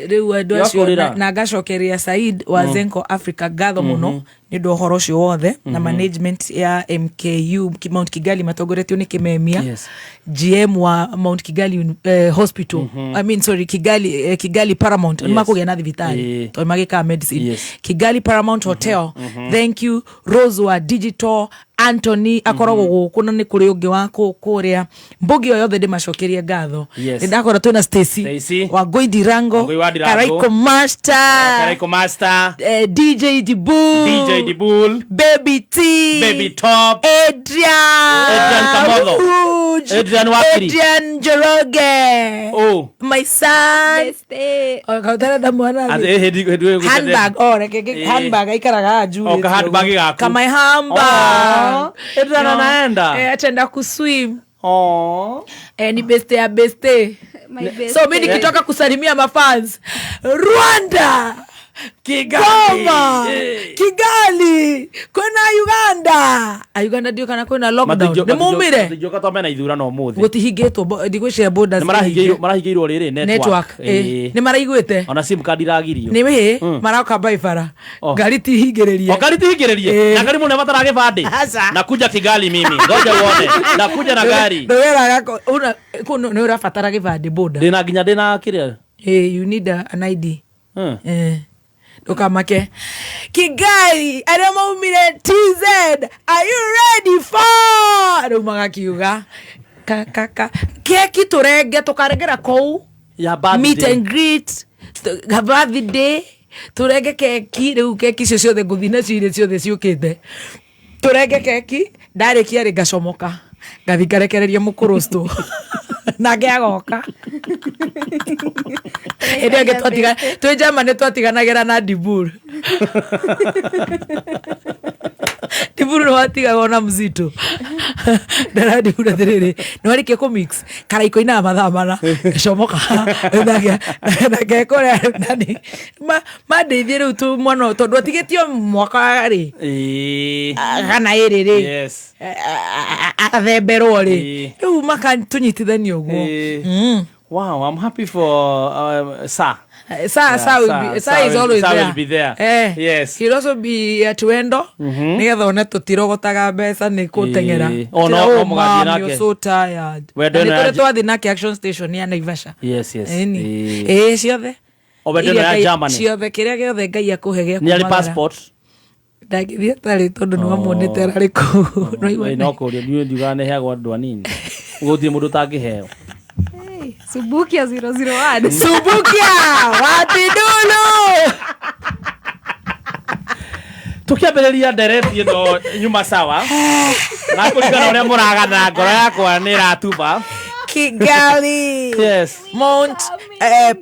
rĩu andũ acio Yakũrĩra. na ngacokeria Said wa Zenko Africa ngatho mũno nĩ ũndũ wa ũhoro ũcio wothe na management ya MKU Mount Kigali matongoretio nĩ Kimemia. Yes. GM wa Mount Kigali Hospital, I mean sorry, Kigali, Kigali Paramount. Nĩ makũgĩa na thibitarĩ tondũ magĩkaga medicine. Yes. Kigali Paramount Hotel, thank you. Rose wa Digital, Anthony akoragwo gũkũ na nĩ kũrĩ ũngĩ wa kũrĩa Mbogi o yothe ndĩmacokerie ngatho. Yes. Nĩ ndakora twĩna Stacy Stacy. wa Ngũi Ndirango, Wangũi wa Ndirango. Karaiko Master, Karaiko Master. DJ Dibu, DJ Dibul. Baby T, Baby Top. Adrian, Adrian Kamotho. Huge. Adrian Wakiri. Adrian Njoroge, Oh. my son. Bestie. Kautarenda mwana Ati, hĩndĩ ĩyo gũtete- handbag, oh, reke handbag aikaraga Oh, ka handbag gaku. kama handbag. Oh, Adrian No. anaenda. Ataenda kuswim. Oh. Ni beste ya beste. My best. So mi nikitoka kusalimia mafans Rwanda, Kigali. Goma, Kigali, kwĩna Uganda. A Uganda ndiũ kana kwĩna lockdown. Nĩ mumire? Matingĩũka tondũ mena ithurano ũmũthĩ. Gũtihingĩtwo, ndigwĩciria borders. Nĩ marahingĩirwo rĩrĩ network. network. Nĩ maraiguĩte. Ona sim card iragirio. Nĩ wĩ maroka bai bara. Ngari ti hingĩrĩrie. O ngari tihingĩrĩrie. Na ngari mũno batara gĩbandĩ. Aca. Nakuja Kigali mimi. Ngoja uone. Nakuja na gari. Ndũwĩraga kũ nĩ ũrabatara gĩbandĩ boda. Ndĩna nginya ndĩna kĩrĩa. You need an ID. Ndũkamake. Kigali arĩa maumire TZ, are you ready for? Rĩu magakiuga ka ka ka keki tũrenge tũkarengera kũu. Ya birthday. Meet and greet, birthday, tũrenge keki. Rĩu keki icio ciothe ngũthiĩ nacio iria ciothe ciũkĩte, tũrenge keki. Ndarĩkia rĩ, ngacomoka ngathi ngarekereria mũkũrũstũ nake agoka. Hĩndĩ ĩyo ĩngĩ twĩ Germany twatiganagĩra na Dibur. Ndiburu nĩ watigagwo na mzito ndarandiburu atĩrĩrĩ nĩ warĩkia kũ mix karaiko inaga mathaa mana comoka nake kũrĩa nani mandeithie rĩu tu mwana ũyũ, tondũ atigĩtio mwaka rĩ kana ĩrĩ rĩ Yes. athemberwo rĩ Ĩĩ. rĩu makatũnyitithania ũguo. Ĩĩ. Wow, I'm happy for Sir. Sir, Yeah, Sir will be, Sir is always Sir there. will be there. Yes. He'll also be at Wendo. Nigetha one tũtirogotaga mbeca nĩ kũteng'era. Ĩĩ. O, no, Tira, no mũgathiĩ mom, nake. you're so tired. Wendo Na ĩno nĩ ya tũrĩ twathiĩ nake action station ya Naivasha. Yes. Ĩni. Ĩĩ. Ĩĩ ciothe. O wendo ĩno Iria ya Ngai- Germany. Ciothe kĩrĩa gĩothe Ngai akũhe gĩa Nĩ arĩ kumagara. passport. Ndangĩthiĩ atarĩ tondũ nĩ wamuonete ararĩ kũu. No Ĩĩ, no kũria niĩ ndiugaga nĩ heagwo andũ anini. Gũtirĩ mũndũ ũtangĩheo. Subukia 001. Subukia Watidulu. Tukiambĩrĩria ndereti ĩno nyuma sawa na kũringana ũrĩa mũragana ngoro yakwa nĩ ĩratuba. Kigali. Yes. Mount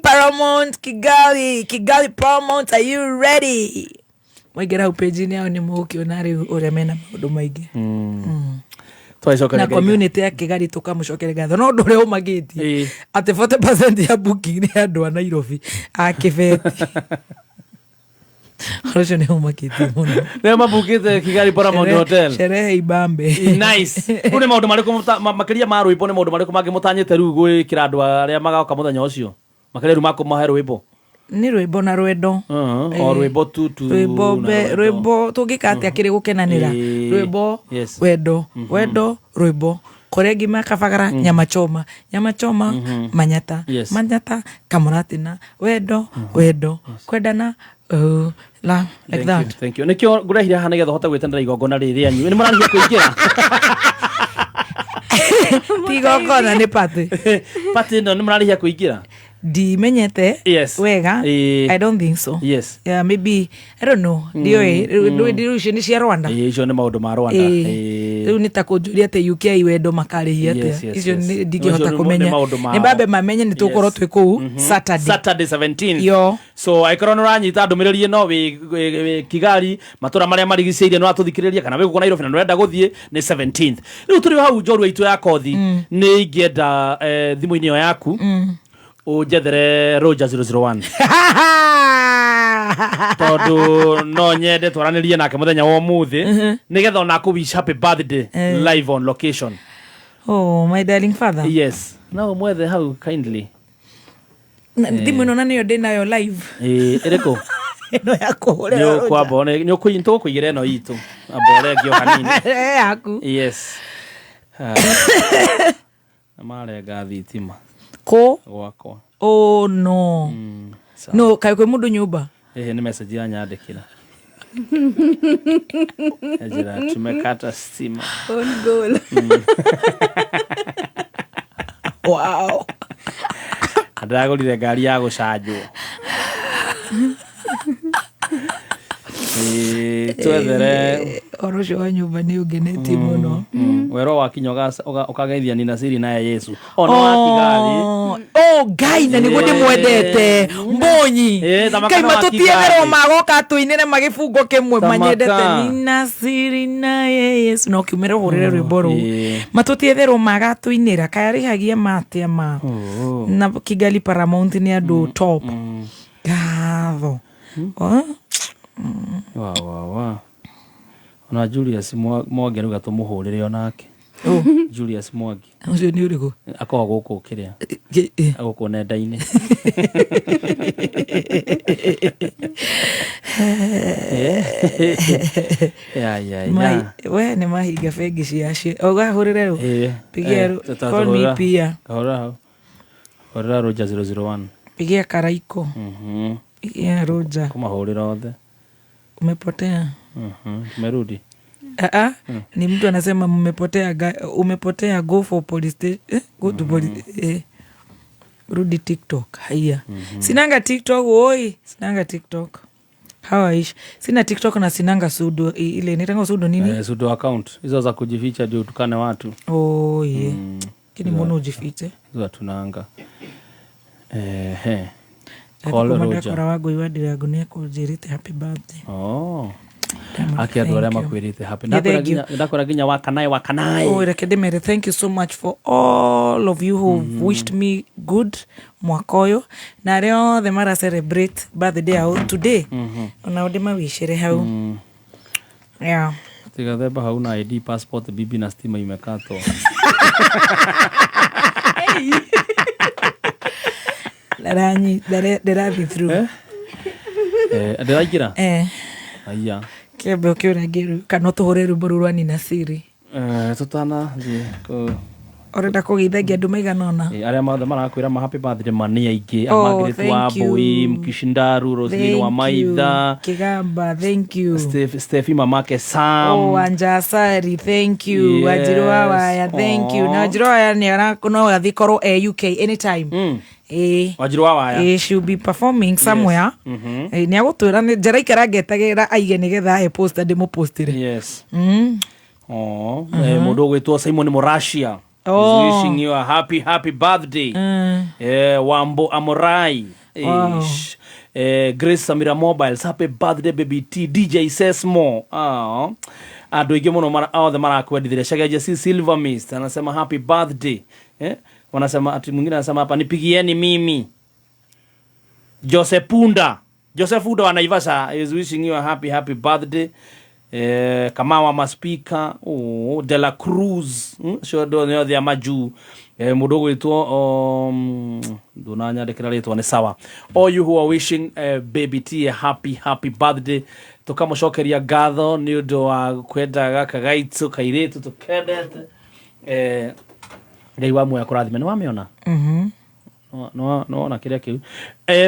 Paramount Kigali. Kigali Paramount, are you ready? Mwaingĩra hau page-inĩ yao nĩ mũgũkĩona rĩu ũrĩa mena maũndũ maingĩ. Twacokeria Na Ngai. community ya Kigali tũkamũcokeria ngatho no ũndũ ũrĩa ũmakĩtie atĩ 40% ya booking nĩ andũ a Nairobi a kĩbeti. Ũndũ ũcio nĩ ũmakĩtie mũno. Nĩo mabukĩte Kigali Paramount Hotel. Sherehe ibambe. Nice. Rĩu nĩ maũndũ marĩkũ makĩria ma rwĩmbo nĩ maũndũ marĩkũ mangĩ mũtanyĩte rĩu gwĩkĩra andũ arĩa magoka mũthenya ũcio makĩria rĩu makũmahe rwĩmbo? Nĩ rwĩmbo na rwendo. O rwĩmbo tu tu rwĩmbo na mbe rwĩmbo tũngĩka atĩa kĩrĩ gũkenanĩra Ĩĩ. rwĩmbo Yes. wendo wendo rwĩmbo kũrĩa ngima kabagara nyama choma nyama choma manyata Yes. manyata kamũratina wendo wendo kwendana la like Thank you, that. thank you. Nĩkĩo ngũrehire haha nĩgetha ũhote gwĩtanĩra igongona rĩrĩ rĩanyu. Nĩ mũrarĩhia kũingĩra? Ti igongona nĩ party. Party ĩno nĩ mũrarĩhia kũingĩra? Ndimenyete Yes. wega. Ĩĩ. I don't think so. Yes. Yeah, maybe I don't know. Ndiũĩ rĩu icio nĩ cia Rwanda. Ĩĩ, icio nĩ maũndũ ma Rwanda. Ĩĩ. Ĩĩ. Rĩu nĩ ta kũnjũria atĩ UK wendo makarĩhia atĩa. Yes, yes, Icio yes. ndingĩhota Icio nĩ kũmenya. maũndũ mao. Nĩ mambe mamenye nĩ tũgũkorwo twĩ kũu Saturday. Saturday 17th. Yo. So angĩkorwo nĩ ũranyita ndũmĩrĩri ĩno wĩ Kigali matũra marĩa marigicĩirie nĩ ũratũthikĩrĩria kana wĩ gũkũ Nairobi na nĩ ũrenda gũthiĩ nĩ 17th. Rĩu tũrĩ o hau njorua itũ ya kothi nĩ ingĩenda thimũ-inĩ ĩyo yaku ũnjethere Roger 001 tondũ no nyende twaranĩrie nake mũthenya wa ũmũthĩ nĩgetha ona akũ wish happy birthday live on location. Oh, my darling father. Yes. No ũmwethe hau kindly. Na thimũ ĩno na nĩyo ndĩ nayo live. Ĩĩ, ĩrĩkũ? Ĩno ya kũhũrĩra Nĩ Roger. ũkwamba one nĩ tũgũkũigĩra ĩno itũ amba ũrenge o hanini. Eh, yaku. Yes. Na marenga thitima Kũ? gwakwa. Oh no. No, kaĩ kwĩ mũndũ nyũmba? Ĩhĩ nĩ message yanyandĩkĩra. Njĩra tumekata stima. Own goal. Wow. Ndĩragũrire ngari ya gũcanjwo. Ĩĩ, twethere Ũhoro ũcio wa nyũmba nĩ ũngenetie mũno. Wero wakinya ũkageithia Nina Siri naye Yesu. Ona wa Kigali. Oh, Ngai na nĩguo ndĩmwendete mbonyi Ĩĩ, thamaka Ngai na wa matũtietherwo Kigali. magoka tũinĩre magĩbungo kĩmwe Thamaka. manyendete Nina Siri naye Yesu no kiumĩre ũhũrĩre rwĩmbo rũu Ĩĩ. matũtietherwo magatũinĩra kayarĩhagia matĩa ma Oh. na Kigali Paramount nĩ andũ top ngatho Oh. Wa wa wa. Ona Julius Mwangi arauga tũmũhũrĩre onake. Julius Mwangi. Ũcio nĩ ũrĩkũ? Akoragwo gũkũ kĩrĩa. Gũkũ nenda-inĩ. Ya ya ya. We nĩ mahinga bengi ciacio ũgahũrĩre rũ Ĩĩ. Pigia call me pia. Kahũrĩra hau. Hũrĩra Roger 001. Pigia Karaiko. Pigia Roger. Kũmahũrĩra othe. Umepotea. Tumerudi. Ah, ni mtu anasema mmepotea, umepotea, go for police station, go to police, rudi TikTok. Haya. Sinanga TikTok woi, sinanga TikTok. Hawaishi. Sina TikTok na sinanga sudo ile nitanga sudo nini? Sudo account hizo za kujificha ndio utukane watu. Oh yeah. Kini mbona ujifiche? Hizo tunanga. Call Roger. Kora wago iwadira gunia kujirite happy birthday. Oh. Aki andå arä a makwä happy. Ndakwä nginya wakanae wakanae. Oh, reke ndĩmere thank you so much for all of you who wished me good mwaka ũyũ na arĩa othe mara celebrate birthday yao today, onao ndĩmawicĩre hau. Yeah. Tigathemba hau na ID, passport, bibi na stima imekatwa. Ndĩrathiĩ through. Ndĩraingĩra. Eh. Aya. Kĩambe ũkĩũra kana ũtũhũre rwĩmbo rũu rwa Nina Siri. Tũtanathiĩ ũrenda kũgeithagia andũ maigana ũna. Arĩa mothe marakwĩra ma happy birthday ma nĩ aingĩ. Oh, Margaret thank you. Wambui, Mkishindaru, Roslyn wa Thank you. Maitha, Kigamba, thank you. Stephy mamake Sam. Oh, Wanja Asari, thank you. Yes. Wanjiru wa Waya, thank you. Aw. Na Wanjiru wa Waya no athiĩ korwo e UK anytime. Wanjiru wa Waya. She'll be performing somewhere. Mhm. Nĩ agũtwĩra nĩ njaraikara ngetagĩra aige nĩgetha ahe poster ndĩmũpostĩre. Yes. Oh, Mhm. mũndũ ũgwĩtwo Simon Murashia Oh. is wishing you a happy happy birthday. Wambo Amorai. Wow. Ish. Grace Samira Mobiles, happy birthday baby T. DJ Sesmo. Ah. Andũ aingĩ mũno othe marakwendithĩria. Shagaja C Silver Mist anasema happy birthday. Wanasema ati mwingine anasema hapa nipigieni mimi. Jose Punda. Jose Punda wa Naivasha is wishing you a happy happy birthday. Kamawa Maspika, oh, De La Cruz, cio andũ nĩ othe a majuu. Mũndũ ũgwĩtwo ndũnanyandĩkĩra rĩtwa nĩ sawa. All you who are wishing baby T a happy happy birthday, tũkamũcokeria ngatho nĩ ũndũ wa kwenda gaka gaitũ kairĩtu tũkendete. Ngai wa muoyo akũrathime. Nĩ wamĩona? Mhm. Nĩwona kĩrĩa kĩu?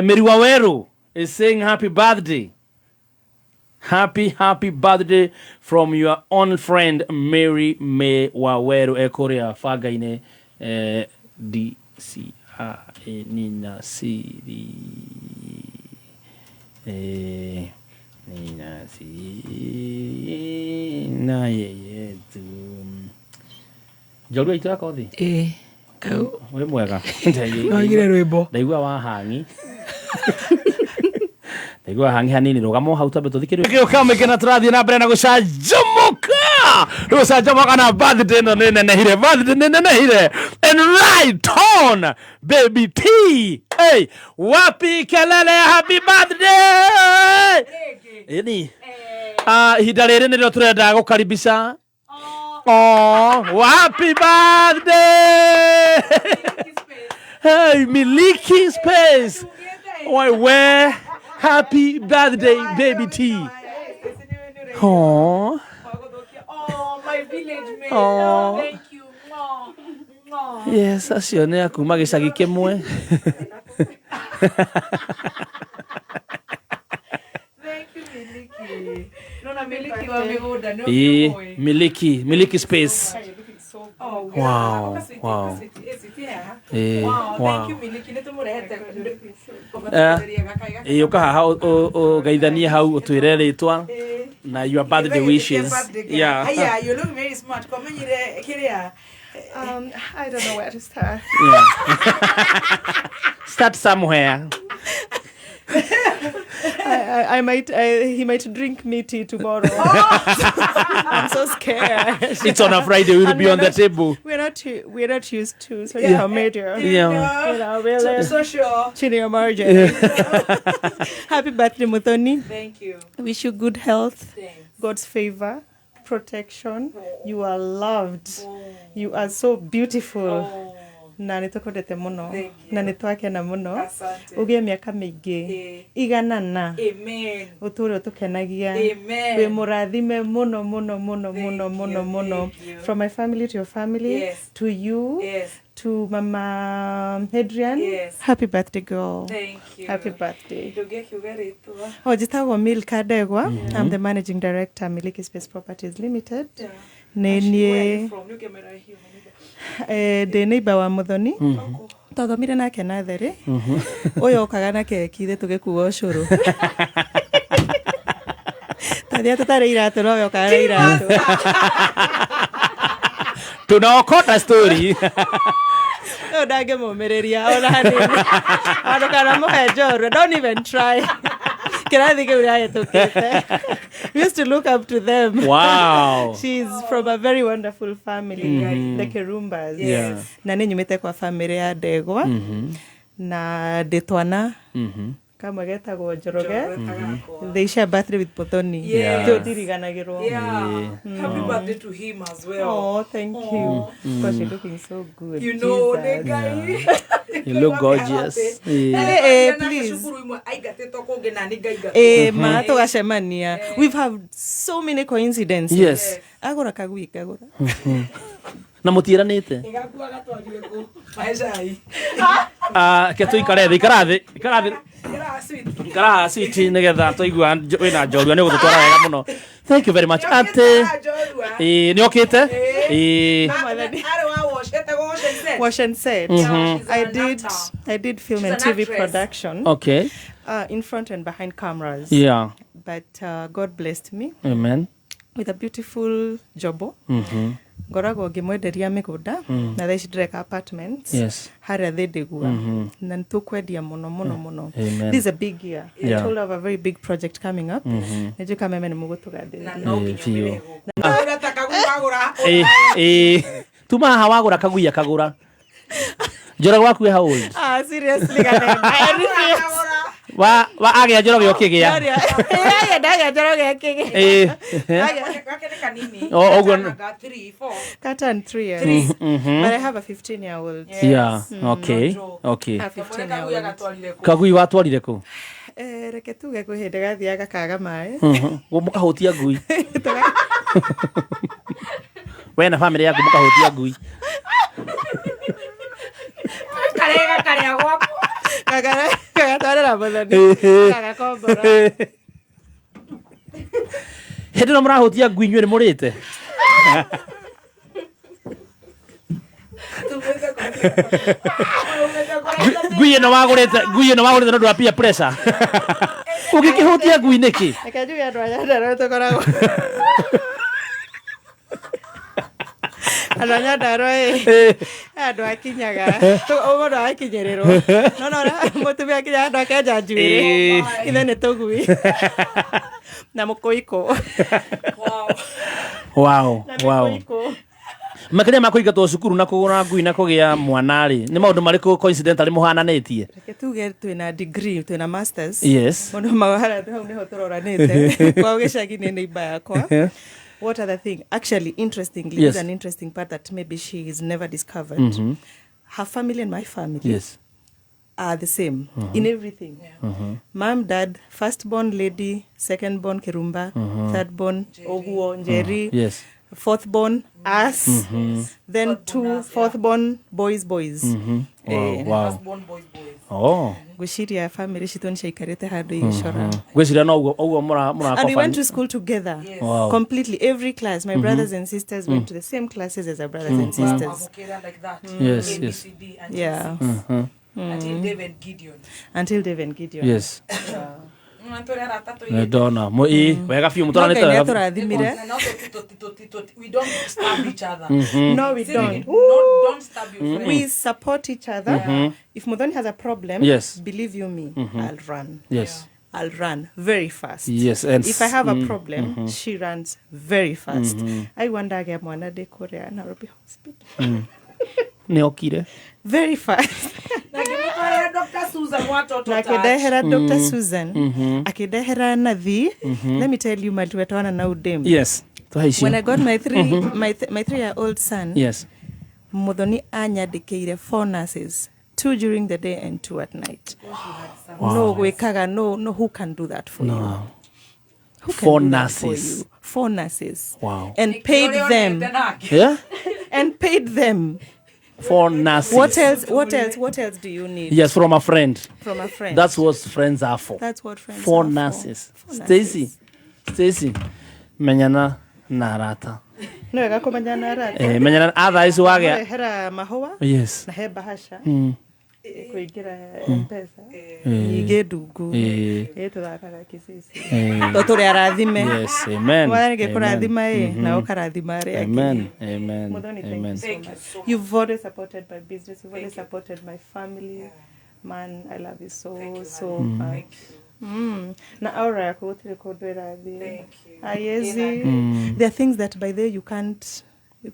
Mary Waweru is saying happy birthday. Happy, happy birthday from your own friend Mary May Waweru ekũrĩa banga-inĩ, D C A E Nina Siri, Nina Siri na yeyetu njorua itũ ya kothi. Kau. Wĩ mwega. Nĩwaigire rwĩmbo. Ndaigua wahangi. Ndaigua hangi hanini rũgamo hau twambe tũthikĩrĩrie. Gĩũka mĩkena tũrathiĩ na mbere na gũcanjamũka. Gũcanjamũka na birthday ĩno nĩ nenehire. Birthday nĩ nenehire. And right on baby T. Hey, wapi kelele ya happy birthday? Ĩni. Ihinda rĩrĩ nĩrĩo tũrenda gũkaribisha. Oh, happy birthday! Hey, Miliki Space. Why, where? Happy birthday, baby T. Oh. Oh. Yes, acio nĩ a kuma gĩcagi kĩmwe. Ĩĩ, Miliki Space. Wow, wow. Wow. Ĩĩ, ũka haha ũgeithanie hau ũtwĩre rĩtwa na your birthday wishes. Yeah. Hiya, you look very smart. Komenyire kĩrĩa. I don't know where to start. Yeah. Start somewhere. I might, he might drink me tea tomorrow. I'm so scared. It's on a Friday. We'll And be we're on the not- table. We're not used to social Yeah. media. Yeah. You know, really. Social. Chini margin. Happy birthday, Muthoni. Thank you. Wish you good health, God's favor, protection. You are loved. You are so beautiful. Na nä tå kwendete må no na nä twakena må no å gä e mä aka mä ingä iganana Amen. å tå re å tå kenagia Amen. wä må rathime må no må no må no må no må no må no from my family to your family Yes. to you Yes. to mama Adrian. Yes. Happy birthday, girl. Thank you. Happy birthday. Ndũngĩkiuga rĩtwa. Oh, njĩtagwo Milka Ndegwa. I'm the managing director Miliki Space Properties Limited. Nĩ niĩ ndĩ neighbor wa Muthoni. Twathomire nake natharĩ. Ũyũ okaga na keki ithe tũgĩkua ũcũrũ. Tathia tũtarĩ iratũ nowe okaga na iratũ. Tunaokota story. Ũyũ ndangĩmũmĩrĩria ona hanini. Ona ndũkanamũhe njorua. Don't even try. Kĩrathi kĩu nĩahĩtũkĩte. We used to look up to them. Wow. She's from a very wonderful family, the Kerumbas. Yeah. Na nĩ nyumĩte kwa family ya Ndegwa na ndĩ twana kamwe getagwo Njoroge. They share birthday with Muthoni. Yes. Kĩu ndiriganagĩrwo. Yeah. Happy birthday to him as well. Oh, thank you. Because she's looking so good. You know, Jesus. the guy. You look gorgeous. Yeah. Eh, eh, please. Cukuru imwe aingatĩtwo kũngĩ na nĩ ngaingatwo. Eh, ma tũgacemania. We've had so many coincidences. Yes. Agũra kagui kagũra. Na mũtiĩranĩte. Ĩgakua gatwarire kũ? Mahe cai. Ah, ke tũikare thĩ, ikara thĩ, ikara thĩ. Ikara sweet. Ikara haha sweet nĩgetha twaigua wĩna njorua nĩ ũgũtũtwara wega mũno. Thank you very much. Atĩ Njorua. ĩĩ nĩ okĩte? Ĩĩ. Arĩ wa wash, etagwo wash and set. Wash and set. Mhm. I did film She's and an TV actress. production. Okay. In front and behind cameras. Yeah. But God blessed me Amen. with a beautiful jobo. Ngoragwo ngĩmwenderia mĩgũnda na thaa ici ndĩreka apartments Yes. harĩa Thĩndĩgua na nĩtũkwendia mũno mũno mũno. Amen. This is a big year. I told her of a very big project coming up. Nĩnjũĩ kameme nĩ mũgũtũgathĩrĩria. Ĩĩ, biũ. Ũrĩa ta kagui wagũra. Ĩĩ, ĩĩ. Tuma haha wagũra kagui akagũra. Njoroge waku e how old? Ah, seriously, Kanema. I refuse. Wa agĩa Njoroge ũkĩgĩa. Ĩĩ, ndagĩa Njoroge akĩgĩa. Ĩĩ. Gake nĩ kanini. O, ũguo Gatanaga 3, 4. Katan 3 years. But I have a 15 year old. Yeah, okay. Okay. A 15 year old. Gatwarire kũ? Kagui watwarire kũ? Eh, reke tuge kwĩ hĩndĩ gathiaga kaga maĩ. Mũkahũtia ngui. We na family yaku mũkahũtia ngui. Karega karĩa gwaku. Gagatwarĩra Muthoni. Gagakombora. Hĩndĩ ĩno mũrahũtia ngui inyuĩ nĩ mũrĩte? Ngui ĩno wagũrĩte, ngui ĩno wagũrĩte nĩ ũndũ wa peer pressure. Ũngĩkĩhũtia ngui nĩkĩ? Reke njuge andũ a Nyandarua tũkoragwo andũ a Nyandarua ĩ andũ akinyaga mũndũ agakinyĩrĩrwo no no mũtumia akinyaga andũ akenja njuĩrĩ ithe nĩ tũgui na mũkũikũ. Wow, wow. Mũkũikũ. Makĩria ma kũingatwo cukuru na kũgũra ngui na kũgĩa mwana rĩ, nĩ maũndũ marĩkũ coincidentally mũhananĩtie? Reke tuge twĩna degree, twĩna masters. Yes. Mũndũ harĩa hau nĩho tũroranĩte kwao gĩcagi nĩ neighbor yakwa. What other thing? Actually, interestingly, Yes. is an interesting part that maybe she has never discovered. Her family and my family Yes. are the same in everything. Mom, dad, firstborn lady, secondborn Kirumba, thirdborn Oguo Njeri, Yes. fourthborn us, then two fourthborn boys. Wow, wow. Oh. Ngwĩciria family citũ nĩciaikarĩte handũ igĩcora. Ngwĩciria no ũguo ũguo mũra And we went to school together. Yes. Wow. Completely every class. My brothers and sisters went to the same classes as our brothers and sisters. Mamũkĩra like that. Yes, A, B, yes. C, D, until Yeah. six. Until Dave and Gideon. Until Dave and Gideon. Yes. Mm, tũrĩ arata tũirĩtu. Nĩ ndona. Ĩ, wega biũ No mũtwaranĩte Ngai wega biũ. nĩatũrathimire. Na no we don't stab each other. No, we See, don't. Don't stab your friend. We support each other. If Muthoni has a problem, Yes. believe you me, I'll run. Yes. I'll run very fast. Yes, and if I have a problem, she runs very fast. I wonder agĩa mwana ndĩ kũrĩa Nairobi Hospital. Nĩ okire. Very fast. Na ngĩmũtwarĩra Dr. Susan wa Toto Na Touch. akĩndehera Dr. Susan, akĩndehera Nathi. Let me tell you matuetwana na udem. Yes. Tũhe icio. When I got my three my 3-year-old son, Yes. Muthoni anyandĩkĩire 4 nurses, 2 during the day and 2 at night. Wow. No gwĩkaga no who can do that for you? Who can 4 do that for nurses. you? 4 nurses. Wow. And paid them. Yeah? And paid them. 4 nurses. What else? What else? What else do you need? Yes, from a friend. From a friend. That's what friends are for. That's what friends 4 are for. nurses. 4 Stacy. Stacy. Menyana na arata. Nĩ wega kũmenyana na arata. Eh, menyana atha ici wagĩa. Mũrehera mahũa. Yes. Na he bahasha. Kũingĩra M-Pesa. Nyingĩ ndungu. Ĩ tũthakaga kĩcici. To tũrĩ arathime. Yes, amen. Mwathani ngĩkũrathima ĩ Amen. na ũkarathima arĩa angĩ. Amen. Amen. Muthoni, thank Amen. you so much. You've always supported my business. You've always supported my family. Man, I love you so, so much. Na aura yaku gũtirĩ kũndũ ĩrathiĩ. Aiezi. There are things that by the way you can't,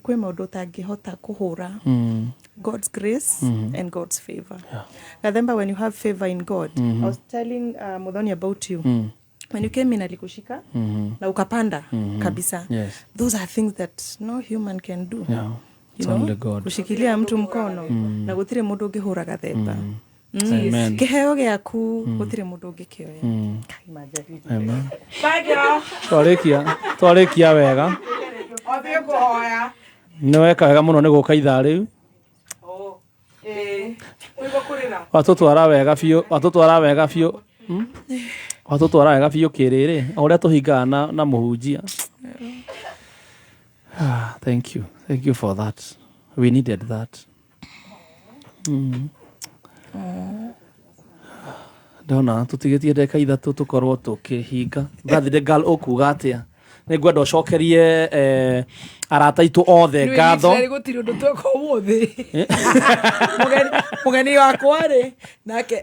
kwĩ maũndũ ũtangĩhota kũhũra. God's grace and God's favor. Gathemba, when you have favor in God, I was telling Muthoni about you. When you came in alikushika na ukapanda kabisa. Those are things that no human can do. You It's know? only God. Kushikilia mtu mkono na gũtirĩ mũndũ ũngĩhũra gathemba. Amen. Kĩheo gĩaku gũtirĩ mũndũ ũngĩkĩoya. Kai manjariri. Amen. Thank you. Twarĩkia wega. Othiĩ kũhoya. Nĩ weka wega mũno nĩ gũka ithaa rĩu. Ĩĩ. Ũigua kũrĩra. Watũtwara wega biũ, watũtwara wega biũ. Watũtwara wega biũ kĩrĩrĩ, o ũrĩa tũhingaga na mũhunjia. Ah, thank you. Thank you for that. We needed that. Ndona tũtigĩtie ndagĩka ithatũ tũkorwo tũkĩhinga. Birthday girl ũkuga atĩa? Nĩ ngwenda ũcokerie arata aitũ othe ngatho. Nĩ gũtirĩ ũndũ tweka ũmũthĩ. Mũgeni wakwa rĩ, nake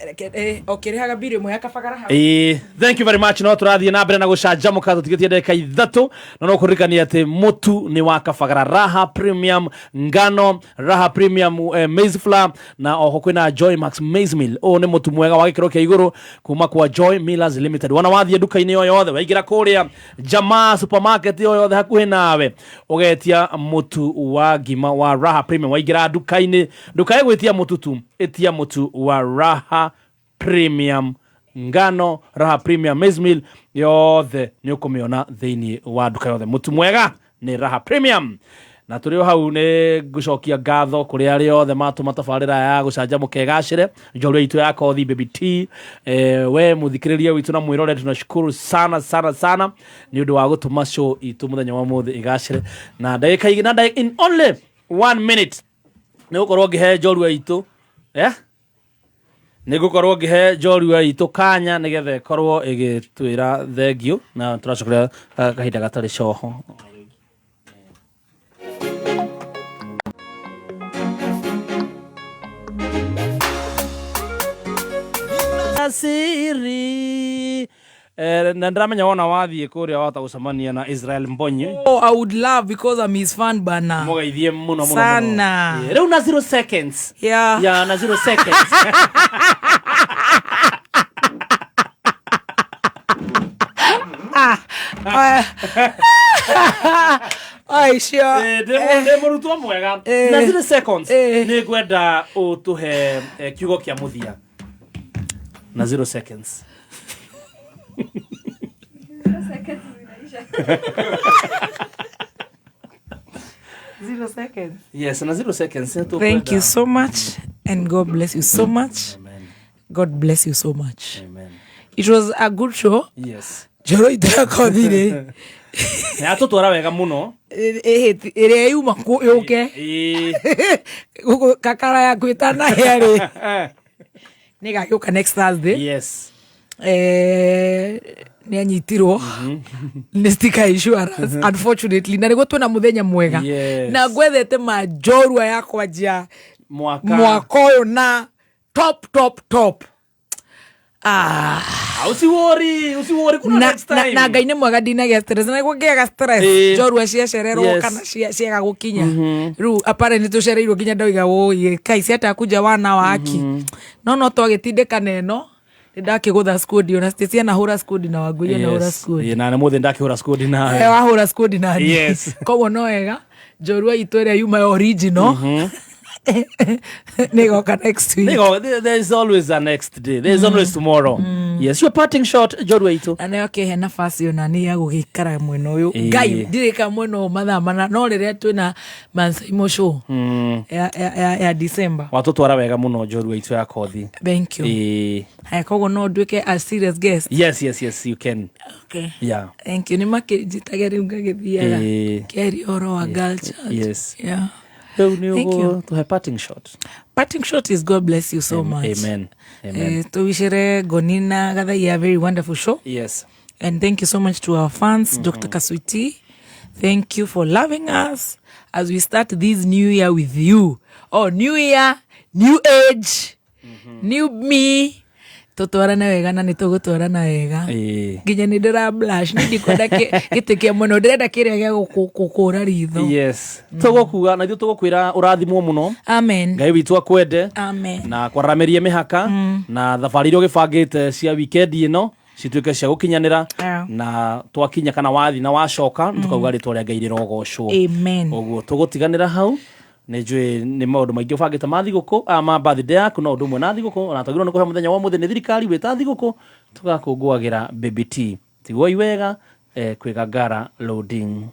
okĩrĩhaga mbirũ ĩmwe ya kabagara hau. Ĩĩ, thank you very much. No tũrathiĩ na mbere na gũcanjamũka tũtigĩtie ndagĩka ithatũ, na no kũririkania atĩ mũtu nĩ wa Kabagara, Raha Premium ngano, Raha Premium maize flour, na oho kwĩna Joy Max maize meal. Ũyũ nĩ mũtu mwega wa gĩkĩro kĩa igũrũ kuma kwa Joy Millers Limited. Wona wathiĩ nduka-inĩ o yothe, waingĩra kũrĩa Jamaa supermarket o yothe hakuhĩ nawe, ũgetia mũtu wa ngima wa Raha Premium. Waingĩra nduka-inĩ, ndukae gwĩtia mũtu tu, ĩtia mũtu wa Raha Premium ngano, Raha Premium maize meal, yothe nĩ ũkũmĩona thĩinĩ wa nduka yothe. Mũtu mwega nĩ Raha Premium. Na tũrĩ o hau nĩ ngũcokia ngatho kũrĩ arĩa othe matũma tabarĩra ya gũcanjamũka ĩgacĩre, njorua itũ ya kothi Baby T, we mũthikĩrĩria witũ na mwĩrore, tunashukuru sana sana sana nĩ ũndũ wa gũtũma show itũ mũthenya wa ũmũthĩ ĩgacĩre. Na ndagĩka igĩ, na ndagĩka, in only 1 minute nĩ gũkorwo ngĩhe njorua itũ, nĩ ngũkorwo ngĩhe njorua itũ kanya nĩgetha ĩkorwo ĩgĩtwĩra thengiũ, na tũracokeria kahinda gatarĩ coho. Siri. Na ndĩramenya wona wathiĩ kũrĩa wahota gũcemania na Israel Mbonyi. Oh, I would love because I'm his fan bana. Mũgeithie mũno, mũno, mũno. Sana. Yeah, rĩu na 0 seconds. Yeah. Yeah, na 0 seconds. Ai, sure. Ndĩ mũrutwo mwega. Na 0 seconds. Nĩ ngwenda ũtũhe kiugo kĩa mũthia. Na 0 seconds. 0 seconds zinaisha. 0 seconds. Yes, na 0 seconds. Thank you so much and God bless you so much. Amen. God bless you so much. Amen. It was a good show. Yes. Njoro itakothire. Nĩ atũtwara wega mũno. Ĩrĩa yuma yũke. Gũkũ kakara yaku ĩtanahĩa rĩ. Nĩ gagĩũka next Thursday. Yes. Nĩ anyitirwo nĩ sticker insurance unfortunately, na nĩguo twĩna mũthenya mwega. Yes. Na ngwethete manjorua ya kwanjia mwaka mwaka ũyũ na top top top. Usiwori, usiwori, kuna next time. Na Ngai nĩ mwega ndinagĩa stress, na nĩguo ngĩaga stress, njorua ciacererwo kana ciaga gũkinya. Rĩu apparently tũcereirwo nginya ndoiga wũi kai ciatakuja wana waki. No twagĩtindĩkana ĩno nĩ ndakĩgũtha squad ona Stacy anahũra squad na Wangũi anahũra squad. Ĩĩ, na nĩ mũthĩ ndakĩhũra squad nawe. Wahũra squad na niĩ. Yes. Koguo no wega njorua itũ ĩrĩa yuma original. Nĩgoka next week. Nĩgoka, there is always a next day. There is always tomorrow. Yes, your parting shot, njorua itũ. Na nĩyo kĩhe nafasi ona nĩ ya gũgĩikara mwena ũyũ. Ngai, ndirĩka mwena ũyũ mathaa mana, no rĩrĩa twĩna Mansaimo show ya December. Watũtwara wega mũno njorua itũ ya kothi. Thank you. Haya, koguo no nduĩke a serious guest. Yes, yes, yes, you can. Okay. Yeah. Thank you. Nĩ makĩnjĩtaga rĩu ngagĩthiaga. Kĩaria ũhoro wa girl child. Yes. Yeah. Rĩu nĩ Thank you. ũgũtũhe parting shot. Parting shot is God bless you so much. Amen. Amen. Tuwichere Gonina Gathaiya a very wonderful show. Yes. And thank you so much to our fans, Dr. Kasuiti. Thank you for loving us as we start this new year with you. Oh, new year, new age, new me. Tũtwarane wega na nĩ tũgũtwarana wega. Ĩĩ. Nginya nĩ ndĩra blush, nĩ ndikwenda gĩtĩ kĩa mwena, ndĩrenda kĩrĩa gĩa gũkũra ritho. Yes, tũgũkuga na ithuĩ tũgũkwĩra ũrathimwo mũno. Amen. Ngai witũ akwende. Amen. Na kwararamĩrie mĩhaka na thabarĩ iria ũgĩbangĩte cia wikendi ĩno cituĩke cia gũkinyanĩra. Na twakinya kana wathi na wacoka tũkauga rĩtwa rĩa Ngai rĩrogocwo. Amen. Ũguo tũgũtiganĩra hau. Nĩ njũĩ nĩ maũndũ maingĩ ũbangĩte ma thigũkũ, ma birthday yaku, no ũndũ ũmwe na thigũkũ ona twagĩrĩirwo nĩ kũhe mũthenya wa ũmũthĩ nĩ thirikari wĩta thigũkũ tũgakũngũagĩra. Baby T, tigwoi wega, kwĩ Gangara loading.